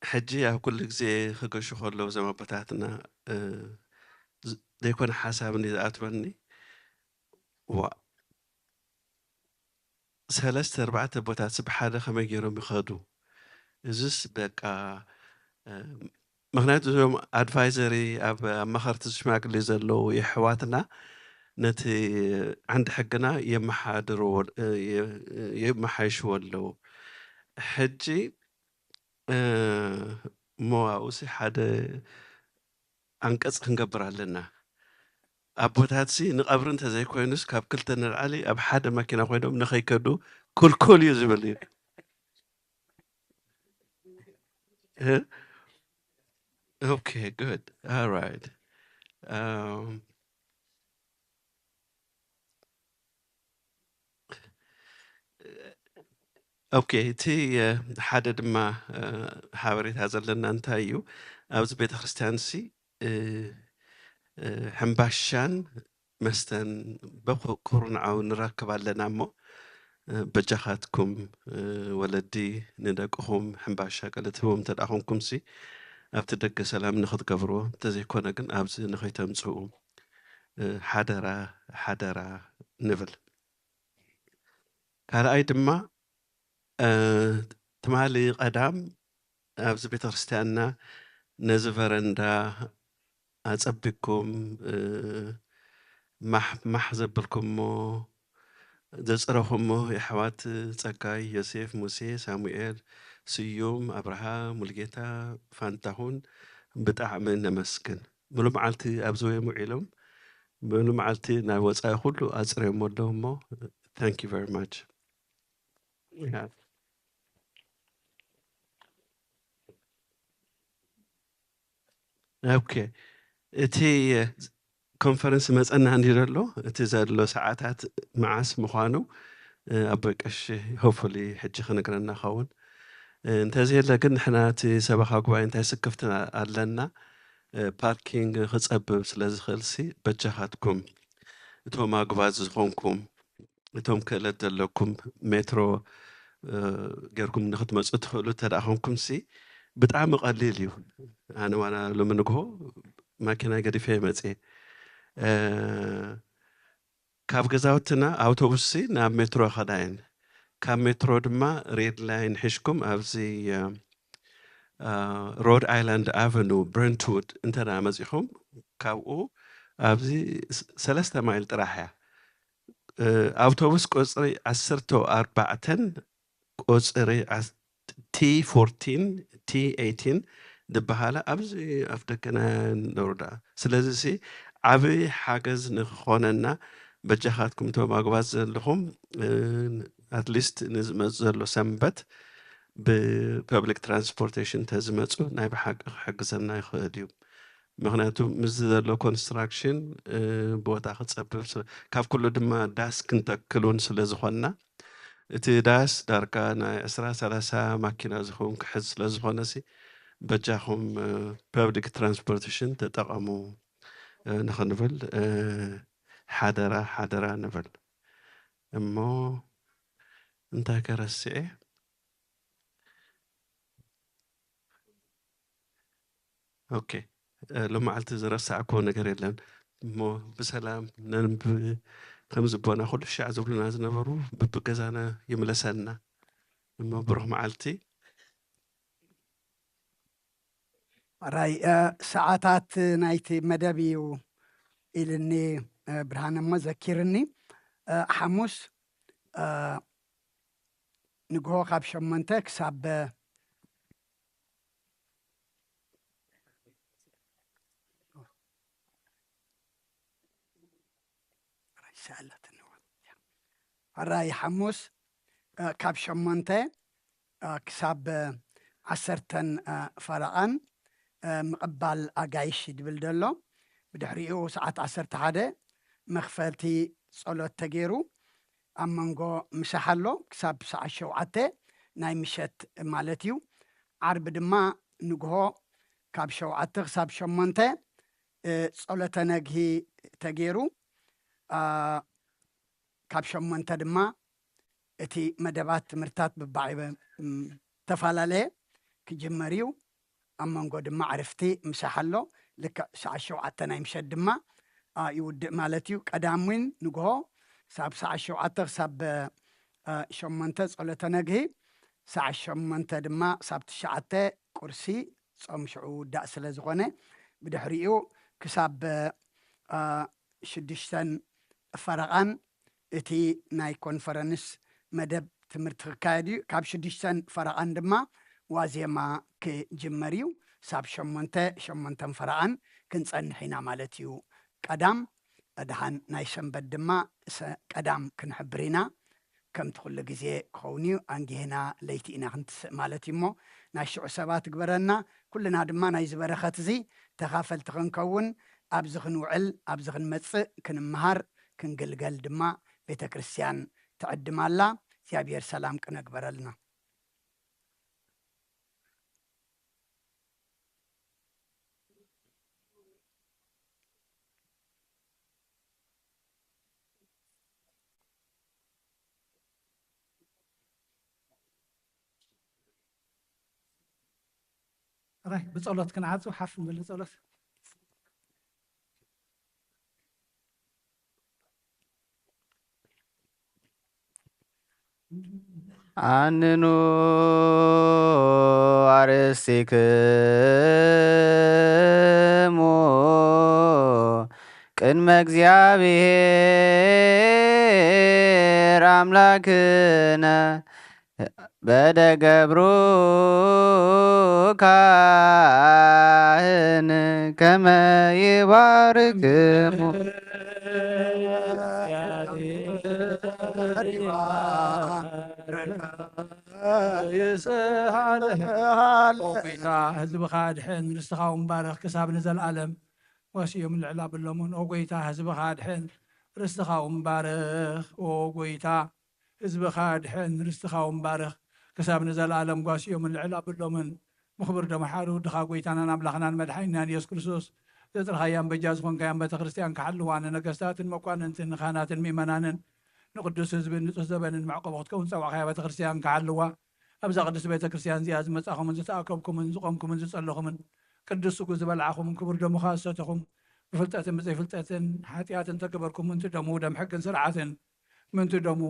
ሕጂ ኣብ ኩሉ ግዜ ክገሹ ከለዉ እዞም ኣቦታትና፣ እ፣ ዝ-፣ ዘይኮነ ሓሳብ እንዲ ዝኣትወኒ፣ ዋ፣ ሰለስተ ኣርባዕተ ኣቦታትስ ብሓደ ከመይ ገይሮም ይኸዱ? እዝስ በቃ፣ እ፣ ምኽንያቱ እዞም ኣድቫይዘሪ፣ ኣብ ኣማኸርቲ ሽማግሌ ዘለዉ የሕዋትና ነቲ ዓንዲ ሕግና የመሓድርዎ፣ እ፣ የ-፣ የመሓይሽዎ ኣለዉ። ሕጂ፣ እ፣ እሞ ኣብኡሲ ሓደ ኣንቀጽ ክንገብር ኣለና። ኣቦታትሲ ንቐብሪ እንተዘይኮይኑስ ካብ ክልተ ንላዕሊ ኣብ ሓደ መኪና ኮይኖም ንኸይከዱ ክልኩል እዩ ዝብል እዩ። እ? Okay, good. All right. Um, ኦኬ፣ እቲ፣ እ፣ ሓደ ድማ፣ እ፣ ሓበሬታ ዘለና እንታይ እዩ? ኣብዚ ቤተ ክርስቲያንሲ፣ እ፣ እ፣ ሕምባሻን መስተን በኩርንዓው ንረክብ ኣለና እሞ፣ እ፣ በጃኻትኩም፣ እ፣ ወለዲ ንደቅኹም ሕምባሻ ገለ ትህቦም እንተ ደኣ ኾንኩምሲ፣ ኣብቲ ደገ ሰላም ንኽትገብርዎ፣ እንተዘይኮነ ግን ኣብዚ ንኸይተምጽኡ፣ እ፣ ሓደራ፣ ሓደራ ንብል። ካልኣይ ድማ፣ እ፣ ትማሊ ቀዳም ኣብዚ ቤተ ክርስቲያንና ነዚ በረንዳ ኣጸቢቅኩም፣ እ፣ ማሕ፣ ማሕ ዘብልኩሞ፣ ዘጽረኹሞ የሕዋት ጸጋይ፣ ዮሴፍ፣ ሙሴ፣ ሳሙኤል፣ ስዩም፣ ኣብርሃ፣ ሙልጌታ፣ ፋንታሁን ብጣዕሚ ነመስግን። ሙሉ መዓልቲ ኣብዚ እዮም ውዒሎም፣ ሙሉ መዓልቲ ናይ ወጻኢ ኩሉ ኣጽርዮም ኣለዉ እሞ፣ thank you very much። Yeah. ኦኬ፣ እቲ ኮንፈረንስ መጸና እንዲ ዘሎ፣ እቲ ዘሎ ሰዓታት መዓስ ምዃኑ፣ እ፣ ኣቦይ ቀሺ ሆፕፉሊ ሕጂ ክነግረና ኸውን። እ፣ እንተዘየለ ግን ንሕና እቲ ሰበኻ ጉባኤ እንታይ ስክፍቲ ኣለና፣ እ፣ ፓርኪንግ ክጸብብ ስለ ዝኽእልሲ በጃኻትኩም እቶም ኣጉባዝ ዝኾንኩም እቶም ክእለት ዘለኩም ሜትሮ፣ እ፣ ጌርኩም ንኽትመጹ ትኽእሉ እንተ ደኣ ኾንኩምሲ ብጣዕሚ ቀሊል እዩ። ኣነ ዋላ ሎሚ ንግሆ ማኪናይ ገዲፈ እየ መጽየ። እ፣ ካብ ገዛውትና ኣውቶቡስሲ ናብ ሜትሮ ይኸዳ እየን። ካብ ሜትሮ ድማ ሬድ ላይን ሒዝኩም ኣብዚ፣ እ፣ እ፣ ሮድ ኣይላንድ ኣቨኑ ብረንትውድ እንተ ደኣ መጺኹም ካብኡ ኣብዚ ስ-፣ ሰለስተ ማይል ጥራሕ እያ። እ፣ ኣውቶቡስ ቁጽሪ ዓሰርተ ኣርባዕተን ቁጽሪ ዓስ-፣ ቲ ፎርቲን፣ ቲ ኤይቲን ዝበሃላ ኣብዚ ኣፍ ደገና ነውርዳ። ስለዚ ሲ ዓቢ ሓገዝ ንኽኾነና በጃኻትኩም እቶም ኣጉባዝ ዘለኹም፣ እ፣ ኣትሊስት ንዝመጽእ ዘሎ ሰንበት ብፐብሊክ ትራንስፖርቴሽን እንተዝመጹ ናይ ብሓቂ ክሕግዘና ይኽእል እዩ። ምኽንያቱ ምስዚ ዘሎ ኮንስትራክሽን፣ እ፣ ቦታ ክጸብብ ስለ፣ ካብ ኩሉ ድማ ዳስ ክንተክል እውን ስለ ዝኾንና፣ እቲ ዳስ ዳርጋ ናይ ዕስራ ሰላሳ ማኪና ዝኸውን ክሕዝ ስለ ዝኾነሲ፣ በጃኹም፣ እ፣ ፐብሊክ ትራንስፖርቴሽን ተጠቐሙ፣ እ፣ ንኽንብል፣ እ፣ ሓደራ፣ ሓደራ ንብል። እሞ እንታይ ከረስዔ? ኦኬ፣ እ፣ ሎማዓልቲ ዝረሳዕክዎ ነገር የለን። እሞ ብሰላም ነንብ-፣ ከም ዝቦና ኩሉ ሻዕ ዝብሉና ዝነበሩ ብብገዛና ይምለሰና። እሞ ብሩኽ መዓልቲ። ራይ፣ እ፣ ሰዓታት ናይቲ መደብ እዩ ኢልኒ፣ እ፣ ብርሃነ እሞ ዘኪርኒ። እ፣ ሓሙስ፣ እ፣ ንግሆ ካብ ሸሞንተ ክሳብ፣ እ፣ ራይ ሰዓት ኣለትኒ። ሕራይ ሓሙስ፣ እ፣ ካብ ሸሞንተ፣ እ፣ ክሳብ፣ እ፣ ዓሰርተን፣ እ፣ ፈረቓን፣ እ፣ ምቕባል ኣጋይሽ ድብል ደሎ። ብድሕሪኡ ሰዓት ዓሰርተ ሓደ መኽፈልቲ ጸሎት ተገይሩ፣ ኣብ መንጎ ምሳሕ ኣሎ፣ ክሳብ ሰዓት ሸውዓተ ናይ ምሸት ማለት እዩ። ዓርቢ ድማ ንግሆ ካብ ሸውዓተ ክሳብ ሸሞንተ፣ እ፣ ጸሎተ ነግሂ ተገይሩ፣ እ፣ ካብ ሸሞንተ ድማ እቲ መደባት ትምህርታት ብባዕበ ተፈላለየ ክጅመር እዩ። ኣብ መንጎ ድማ ዕርፍቲ ምሳሕ ኣሎ። ልክዕ ሰዓት ሸውዓተ ናይ ምሸት ድማ ይውድእ ማለት እዩ። ቀዳም እውን ንግሆ ሳብ ሰዓት ሸውዓተ ክሳብ ሸሞንተ ጸሎተ ነግሂ፣ ሰዓት ሸሞንተ ድማ ሳብ ትሽዓተ ቁርሲ ጾም ሽዑ ውዳእ ስለ ዝኾነ፣ ብድሕሪኡ ክሳብ ሽዱሽተን ፈረቓን እቲ ናይ ኮንፈረንስ መደብ ትምህርቲ ክካየድ እዩ። ካብ ሽዱሽተን ፈረቓን ድማ ዋዜማ ክጅመር እዩ። ሳብ ሸሞንተ፣ ሸሞንተን ፈረቓን ክንጸንሕ ኢና ማለት እዩ። ቀዳም፣ ደሓን ናይ ሰንበት ድማ ቀዳም ክንሕብር ኢና። ከምቲ ኩሉ ግዜ ክኸውን እዩ። ኣንጊህና ለይቲ ኢና ክንትስእ ማለት እዩ። እሞ ናይ ሽዑ ሰባት ግበረና። ኩልና ድማ ናይዚ በረኸት እዚ ተኻፈልቲ ክንከውን፣ ኣብዚ ክንውዕል፣ ኣብዚ ክንመጽእ፣ ክንምሃር፣ ክንግልገል ድማ ቤተ ክርስቲያን ትዕድም ኣላ። እግዚኣብሔር ሰላም ቅነ ግበረልና። ራይ ብጸሎት ክንዓጹ ሓፍ ንብል። ጸሎት። ኣንኑ ኣርእስቲክሙ ቅድመ እግዚኣብሔር ኣምላክነ በደ ገብሩ ካህን ከመ ይባርክሙ። ይስሓልሃል። ኦ ጎይታ፣ ህዝብኻ ድሕን፣ ርስትኻ እውን ባርኽ ክሳብ ንዘለኣለም። ጓስዮም ልዕል ኣብሎምን። ኦ ጎይታ፣ ህዝብኻ ድሕን፣ ርስትኻ እውን ባርኽ። ኦ ጎይታ፣ ህዝብኻ ድሕን፣ ርስትኻ እውን ባርኽ ክሳብ ንዘለኣለም። ጓስዮምን ልዕል ኣብሎምን። ብኽብር ደሙ ሓደ ወድኻ ጎይታናን ኣምላኽናን መድሓኒናን የሱስ ክርስቶስ ዘጥርኻያን በጃ ዝኾንካያን ቤተ ክርስቲያን ክሓልዋ፣ ንነገስታትን መኳንንትን ንኻህናትን ምእመናንን ንቅዱስ ህዝብን ንጹህ ዘበንን መዕቆቢ ክትከውን ዝጸዋዕካያ ቤተ ክርስቲያን ክሓልዋ፣ ኣብዛ ቅድስቲ ቤተ ክርስቲያን እዚኣ ዝመጻኹምን ዝተኣከብኩምን ዝቖምኩምን ዝጸለኹምን ቅዱስ ስጉ ዝበልዓኹምን ክቡር ደሙኻ ዝሰተኹም ብፍልጠትን ብዘይፍልጠትን ሓጢኣትን ተገበርኩም ምንቲ ደሙ ደም ሕግን ስርዓትን ምንቲ ደሙ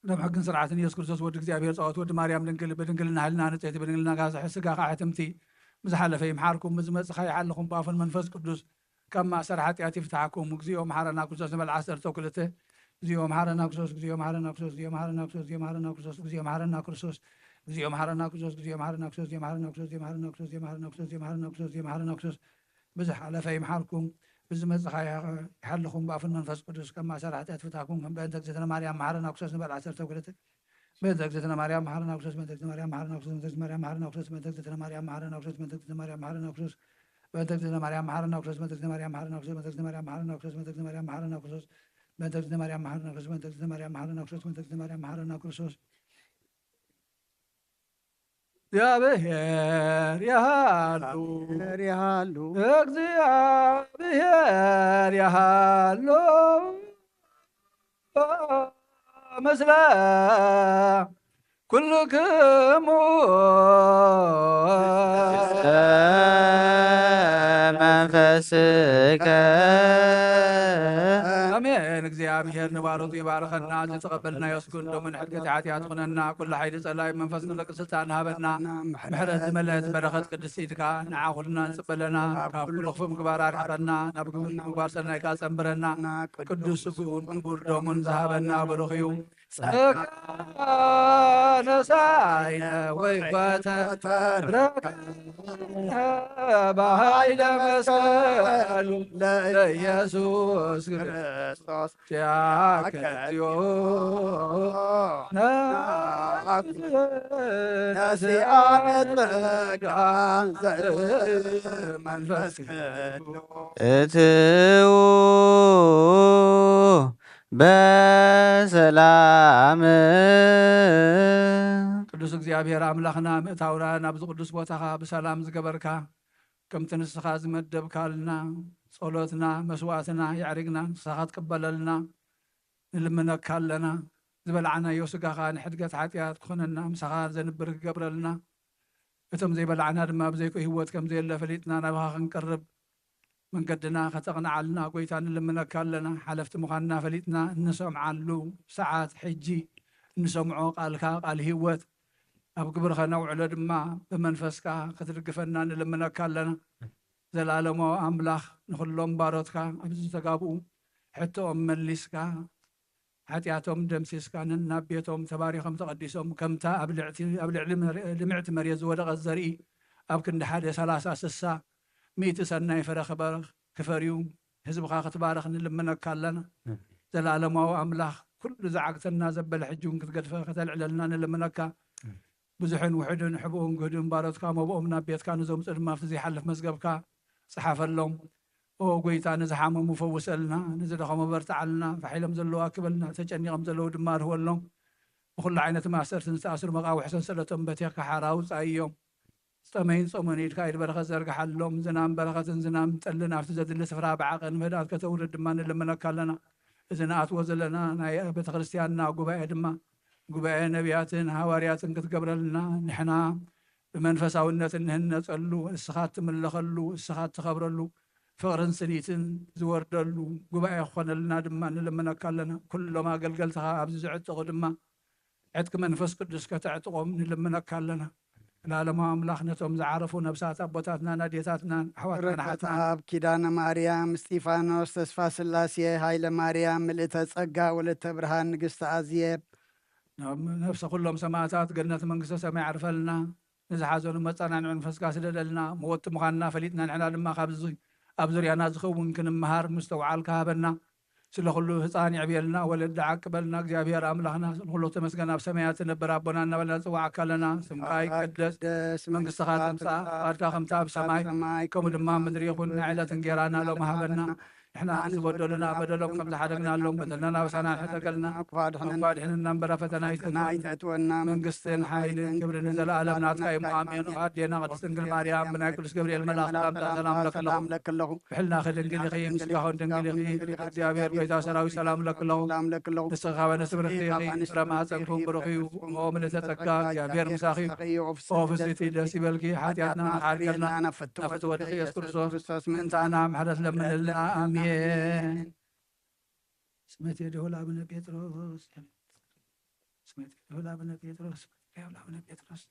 ደም ሕግን ስርዓትን ኢየሱስ ክርስቶስ ወዲ እግዚኣብሔር ጸዋት ወዲ ማርያም ድንግል ብድንግልና ህልና ንጽሕቲ ብድንግልና ጋዝሒ ስጋ ከዓ ሕትምቲ ብዝሓለፈ ይምሓርኩም ብዝመጽእ ከዓ ይሓልኹም ብኣፉን መንፈስ ቅዱስ ካብ ማእሰር ሓጢኣት ይፍትሓኩም። እግዚኦ መሓረና ክርስቶስ ንበል ዓሰርተ ክልተ። እግዚኦ መሓረና ክርስቶስ፣ እግዚኦ መሓረና ክርስቶስ፣ እግዚኦ መሓረና ክርስቶስ፣ እግዚኦ መሓረና ክርስቶስ፣ እግዚኦ መሓረና ክርስቶስ፣ እግዚኦ መሓረና ክርስቶስ፣ እግዚኦ መሓረና ክርስቶስ፣ እግዚኦ መሓረና ክርስቶስ፣ እግዚኦ መሓረና ክርስቶስ፣ እግዚኦ መሓረና ክርስቶስ፣ እግዚኦ መሓረና ክርስቶስ፣ ብዝሓለፈ ይምሓርኩም፣ ብዝመጽእ ኸኣ ይሓልኹም፣ ብኣፉን መንፈስ ቅዱስ ከም ማእሰር ሓጢኣት ይፍታሕኩም። ከም በእንተ እግዝእትነ ማርያም መሓረና ክርስቶስ ንበል ዓሰርተ ክልተ። በእንተ እግዝእትነ ማርያም መሓረና ክርስቶስ፣ በእንተ እግዝእትነ ማርያም መሓረና ክርስቶስ፣ በእንተ እግዝእትነ ማርያም መሓረና ክርስቶስ፣ በእንተ እግዝእትነ ማርያም መሓረና ክርስቶስ፣ በእንተ እግዝእትነ ማርያም መሓረና ክርስቶስ፣ በእንተ እግዝእትነ ማርያም መሓረና ክርስቶስ፣ በእንተ እግዝእትነ ማርያም መሓረና ክርስቶስ፣ በእንተ እግዝእትነ ማርያም መሓረና ክርስቶስ፣ በእንተ እግዝእትነ ማርያም መሓረና ክርስቶስ፣ በእንተ እግዝእትነ ማርያም መሓረና ክርስቶስ፣ በእንተ እግዝእትነ ማርያም መሓረና ክርስቶስ። እግዚአብሔር ይሃሉ፣ እግዚአብሔር ይሃሉ፣ እግዚአብሔር ይሃሉ ምስለ ኩልክሙ መንፈስከ። አሜን። እግዚአብሔር ንባሮቱ ይባርከና፣ ዝተቐበልናዮ ስግን ደሙን ሕድገት ሓጢኣት ኩነና፣ ኩሉ ሓይሊ ጸላኢ መንፈስ ንለቅ ስልጣን ሃበና፣ ምሕረት ዝመልአት በረኸት ቅድስቲ ኢድካ ንዓ ኩልና ንጽበለና፣ ካብ ኩሉ ክፉእ ምግባር ኣርሕቐና፣ ናብ ግብር ምግባር ሰናይካ ጸንብረና። ቅዱስ ስግኡን ክቡር ደሙን ዝሃበና ብሩኽ እዩ። ጸጋ ነሳይነ ወይኮተ ረከበ ኃይለ መስቀሉ ለኢየሱስ ክርስቶስ ኪያከ እግዚኦ ነስአነ ጸጋ ዘእመንፈስ ቅዱስ። እትዉ በሰላም። ቅዱስ እግዚኣብሔር ኣምላኽና፣ ምእታውና ናብዚ ቅዱስ ቦታኻ ብሰላም ዝገበርካ፣ ከምቲ ንስኻ ዝመደብካልና፣ ጸሎትና፣ መስዋዕትና የዕሪግና፣ ንስኻ ክትቅበለልና ንልምነካ ኣለና። ዝበላዕናዮ ስጋኻ ንሕድገት ሓጢኣት ክኾነና፣ ምሳኻ ዘንብር ክገብረልና፣ እቶም ዘይበላዕና ድማ ብዘይኮ ህይወት ከም ዘየለ ፈሊጥና ናባኻ ክንቀርብ መንገድና ከተቕንዓልና ጎይታ ንልምነካ ኣለና። ሓለፍቲ ምዃንና ፈሊጥና እንሰምዓሉ ሰዓት ሕጂ፣ እንሰምዖ ቃልካ ቃል ህይወት ኣብ ግብሪ ከነውዕሎ ድማ ብመንፈስካ ክትድግፈና ንልምነካ ኣለና። ዘላለማዊ ኣምላኽ ንኹሎም ባሮትካ ኣብዚ ዝተጋብኡ ሕቶኦም መሊስካ ሓጢኣቶም ደምሲስካ ነናብ ቤቶም ተባሪኾም ተቐዲሶም ከምታ ኣብ ልዕቲ- ኣብ ልዕሊ መሬ- ልምዕቲ መሬት ዝወደቐት ዘርኢ ኣብ ክንዲ ሓደ ሰላሳ ስሳ ሚእቲ ሰናይ ፍረ ክበር- ክፈርዩ ህዝብኻ ክትባርኽ ንልምነካ ኣለና። ዘላለማዊ ኣምላኽ ኩሉ ዝዓግተና ዘበለ ሕጂ እውን ክትገድፈ ከተልዕለልና ንልምነካ። ብዙሕን ውሑድን ሕቡእን ግህድን ባሮትካ መብኦም ናብ ቤትካ ንዘምፅኡ ድማ ኣብቲ ዘይሓልፍ መዝገብካ ፀሓፈሎም። ኦ ጎይታ፣ ንዝሓመሙ ፈውሰልና፣ ንዝደኸሙ በርትዓልና፣ ፋሕ ኢሎም ዘለዉ ኣክበልና፣ ተጨኒቖም ዘለዉ ድማ ኣርህወሎም። ብኹሉ ዓይነት ማእሰርትን ዝተኣስሩ መቓውሕ ሰንሰለቶም በቲኽካ ሓራ ኣውፅኣዮም። ዝጠመዩን ዝፀመዩን ኢድካ ኢድ በረኸት ዘርግሓሎም። ዝናም በረኸትን ዝናም ጠልን ኣብቲ ዘድሊ ስፍራ ብዓቐን ምህዳት ከተውርድ ድማ ንልምነካ ኣለና። እዚ ንኣትዎ ዘለና ናይ ቤተ ክርስቲያንና ጉባኤ ድማ ጉባኤ ነቢያትን ሃዋርያትን ክትገብረልና፣ ንሕና ብመንፈሳውነት እንህነጸሉ፣ እስኻ እትምለኸሉ፣ እስኻ እትኸብረሉ፣ ፍቕርን ስኒትን ዝወርደሉ ጉባኤ ክኾነልና ድማ ንልምነካ ኣለና። ኩሎም ኣገልገልትኻ ኣብዚ ዝዕጥቑ ድማ ዕጥቂ መንፈስ ቅዱስ ከተዕጥቖም ንልምነካ ኣለና። ለዓለማዊ ኣምላኽ ነቶም ዝዓረፉ ነብሳት ኣቦታትናን ኣዴታትናን ኣሕዋትናን ኣሓትናን ኣብ ኪዳነ ማርያም፣ እስጢፋኖስ፣ ተስፋ ስላሴ፣ ሃይለ ማርያም፣ ምልእተ ጸጋ፣ ወለተ ብርሃን፣ ንግስቲ ኣዝየብ፣ ነብሰ ኩሎም ሰማዕታት ገነት መንግስተ ሰማይ ዓርፈልና። ንዝሓዘኑ መጸናንዒ መንፈስካ ስደደልና። መወቲ ምዃንና ፈሊጥና ንሕና ድማ ካብዚ ኣብ ዙርያና ዝኸውን ክንምሃር ምስተውዓልካ ሃበና። ስለ ኩሉ ህፃን የዕብየልና፣ ወለዲ ዓቅበልና። እግዚኣብሔር ኣምላኽና ስለ ኩሉ ተመስገን። ኣብ ሰማያት ትነብር ኣቦና እናበልና ንፅዋዓካ ኣለና። ስምካ ይቀደስ፣ መንግስትኻ ትምፃእ፣ ፍቃድካ ከምታ ኣብ ሰማይ ከምኡ ድማ ኣብ ምድሪ ይኹን። ናይ ዕለት እንጌራና ሎም ሃበና። ንሕና ዝበደሉና በደሎም ከም ዝሓደግናሎም በደልና ናብሳና ንሕተከልና። እኳ ድሕንና እምበር ፈተና ኣይተእትወና። መንግስትን ሓይልን ክብርን ንዘለኣለም ናትካ እዩ። ኣሜን። ኣዴና ቅድስት ድንግል ማርያም ብናይ ቅዱስ ገብርኤል መልኣኽ ሰላምታ ሰላም ለክለኹ። ብሕልና ድንግል ኢኺ፣ ምስጋኹን ድንግል ኢኺ። እግዚኣብሔር ጎይታ ሰራዊት ሰላም ለክለኹ። ንስኻ ካበነ ስብርኽቲ ኢኺ፣ ፍረ ማህፀንኩም ብሩኽ እዩ። ኦ ምልእተ ጸጋ፣ እግዚኣብሔር ምሳኺ እዩ። ኦ ፍስቲ ደስ ይበልኪ፣ ሓጢኣትና ንኻርገልና ናፍቲ ወድኺ ኢየሱስ ክርስቶስ ምእንታና ምሕረት ለምንልና። ኣሜን። ስመት የደውል ኣቡነ ጴጥሮስ ስመት የደውል ኣቡነ ጴጥሮስ ስመት የደውል ኣቡነ ጴጥሮስ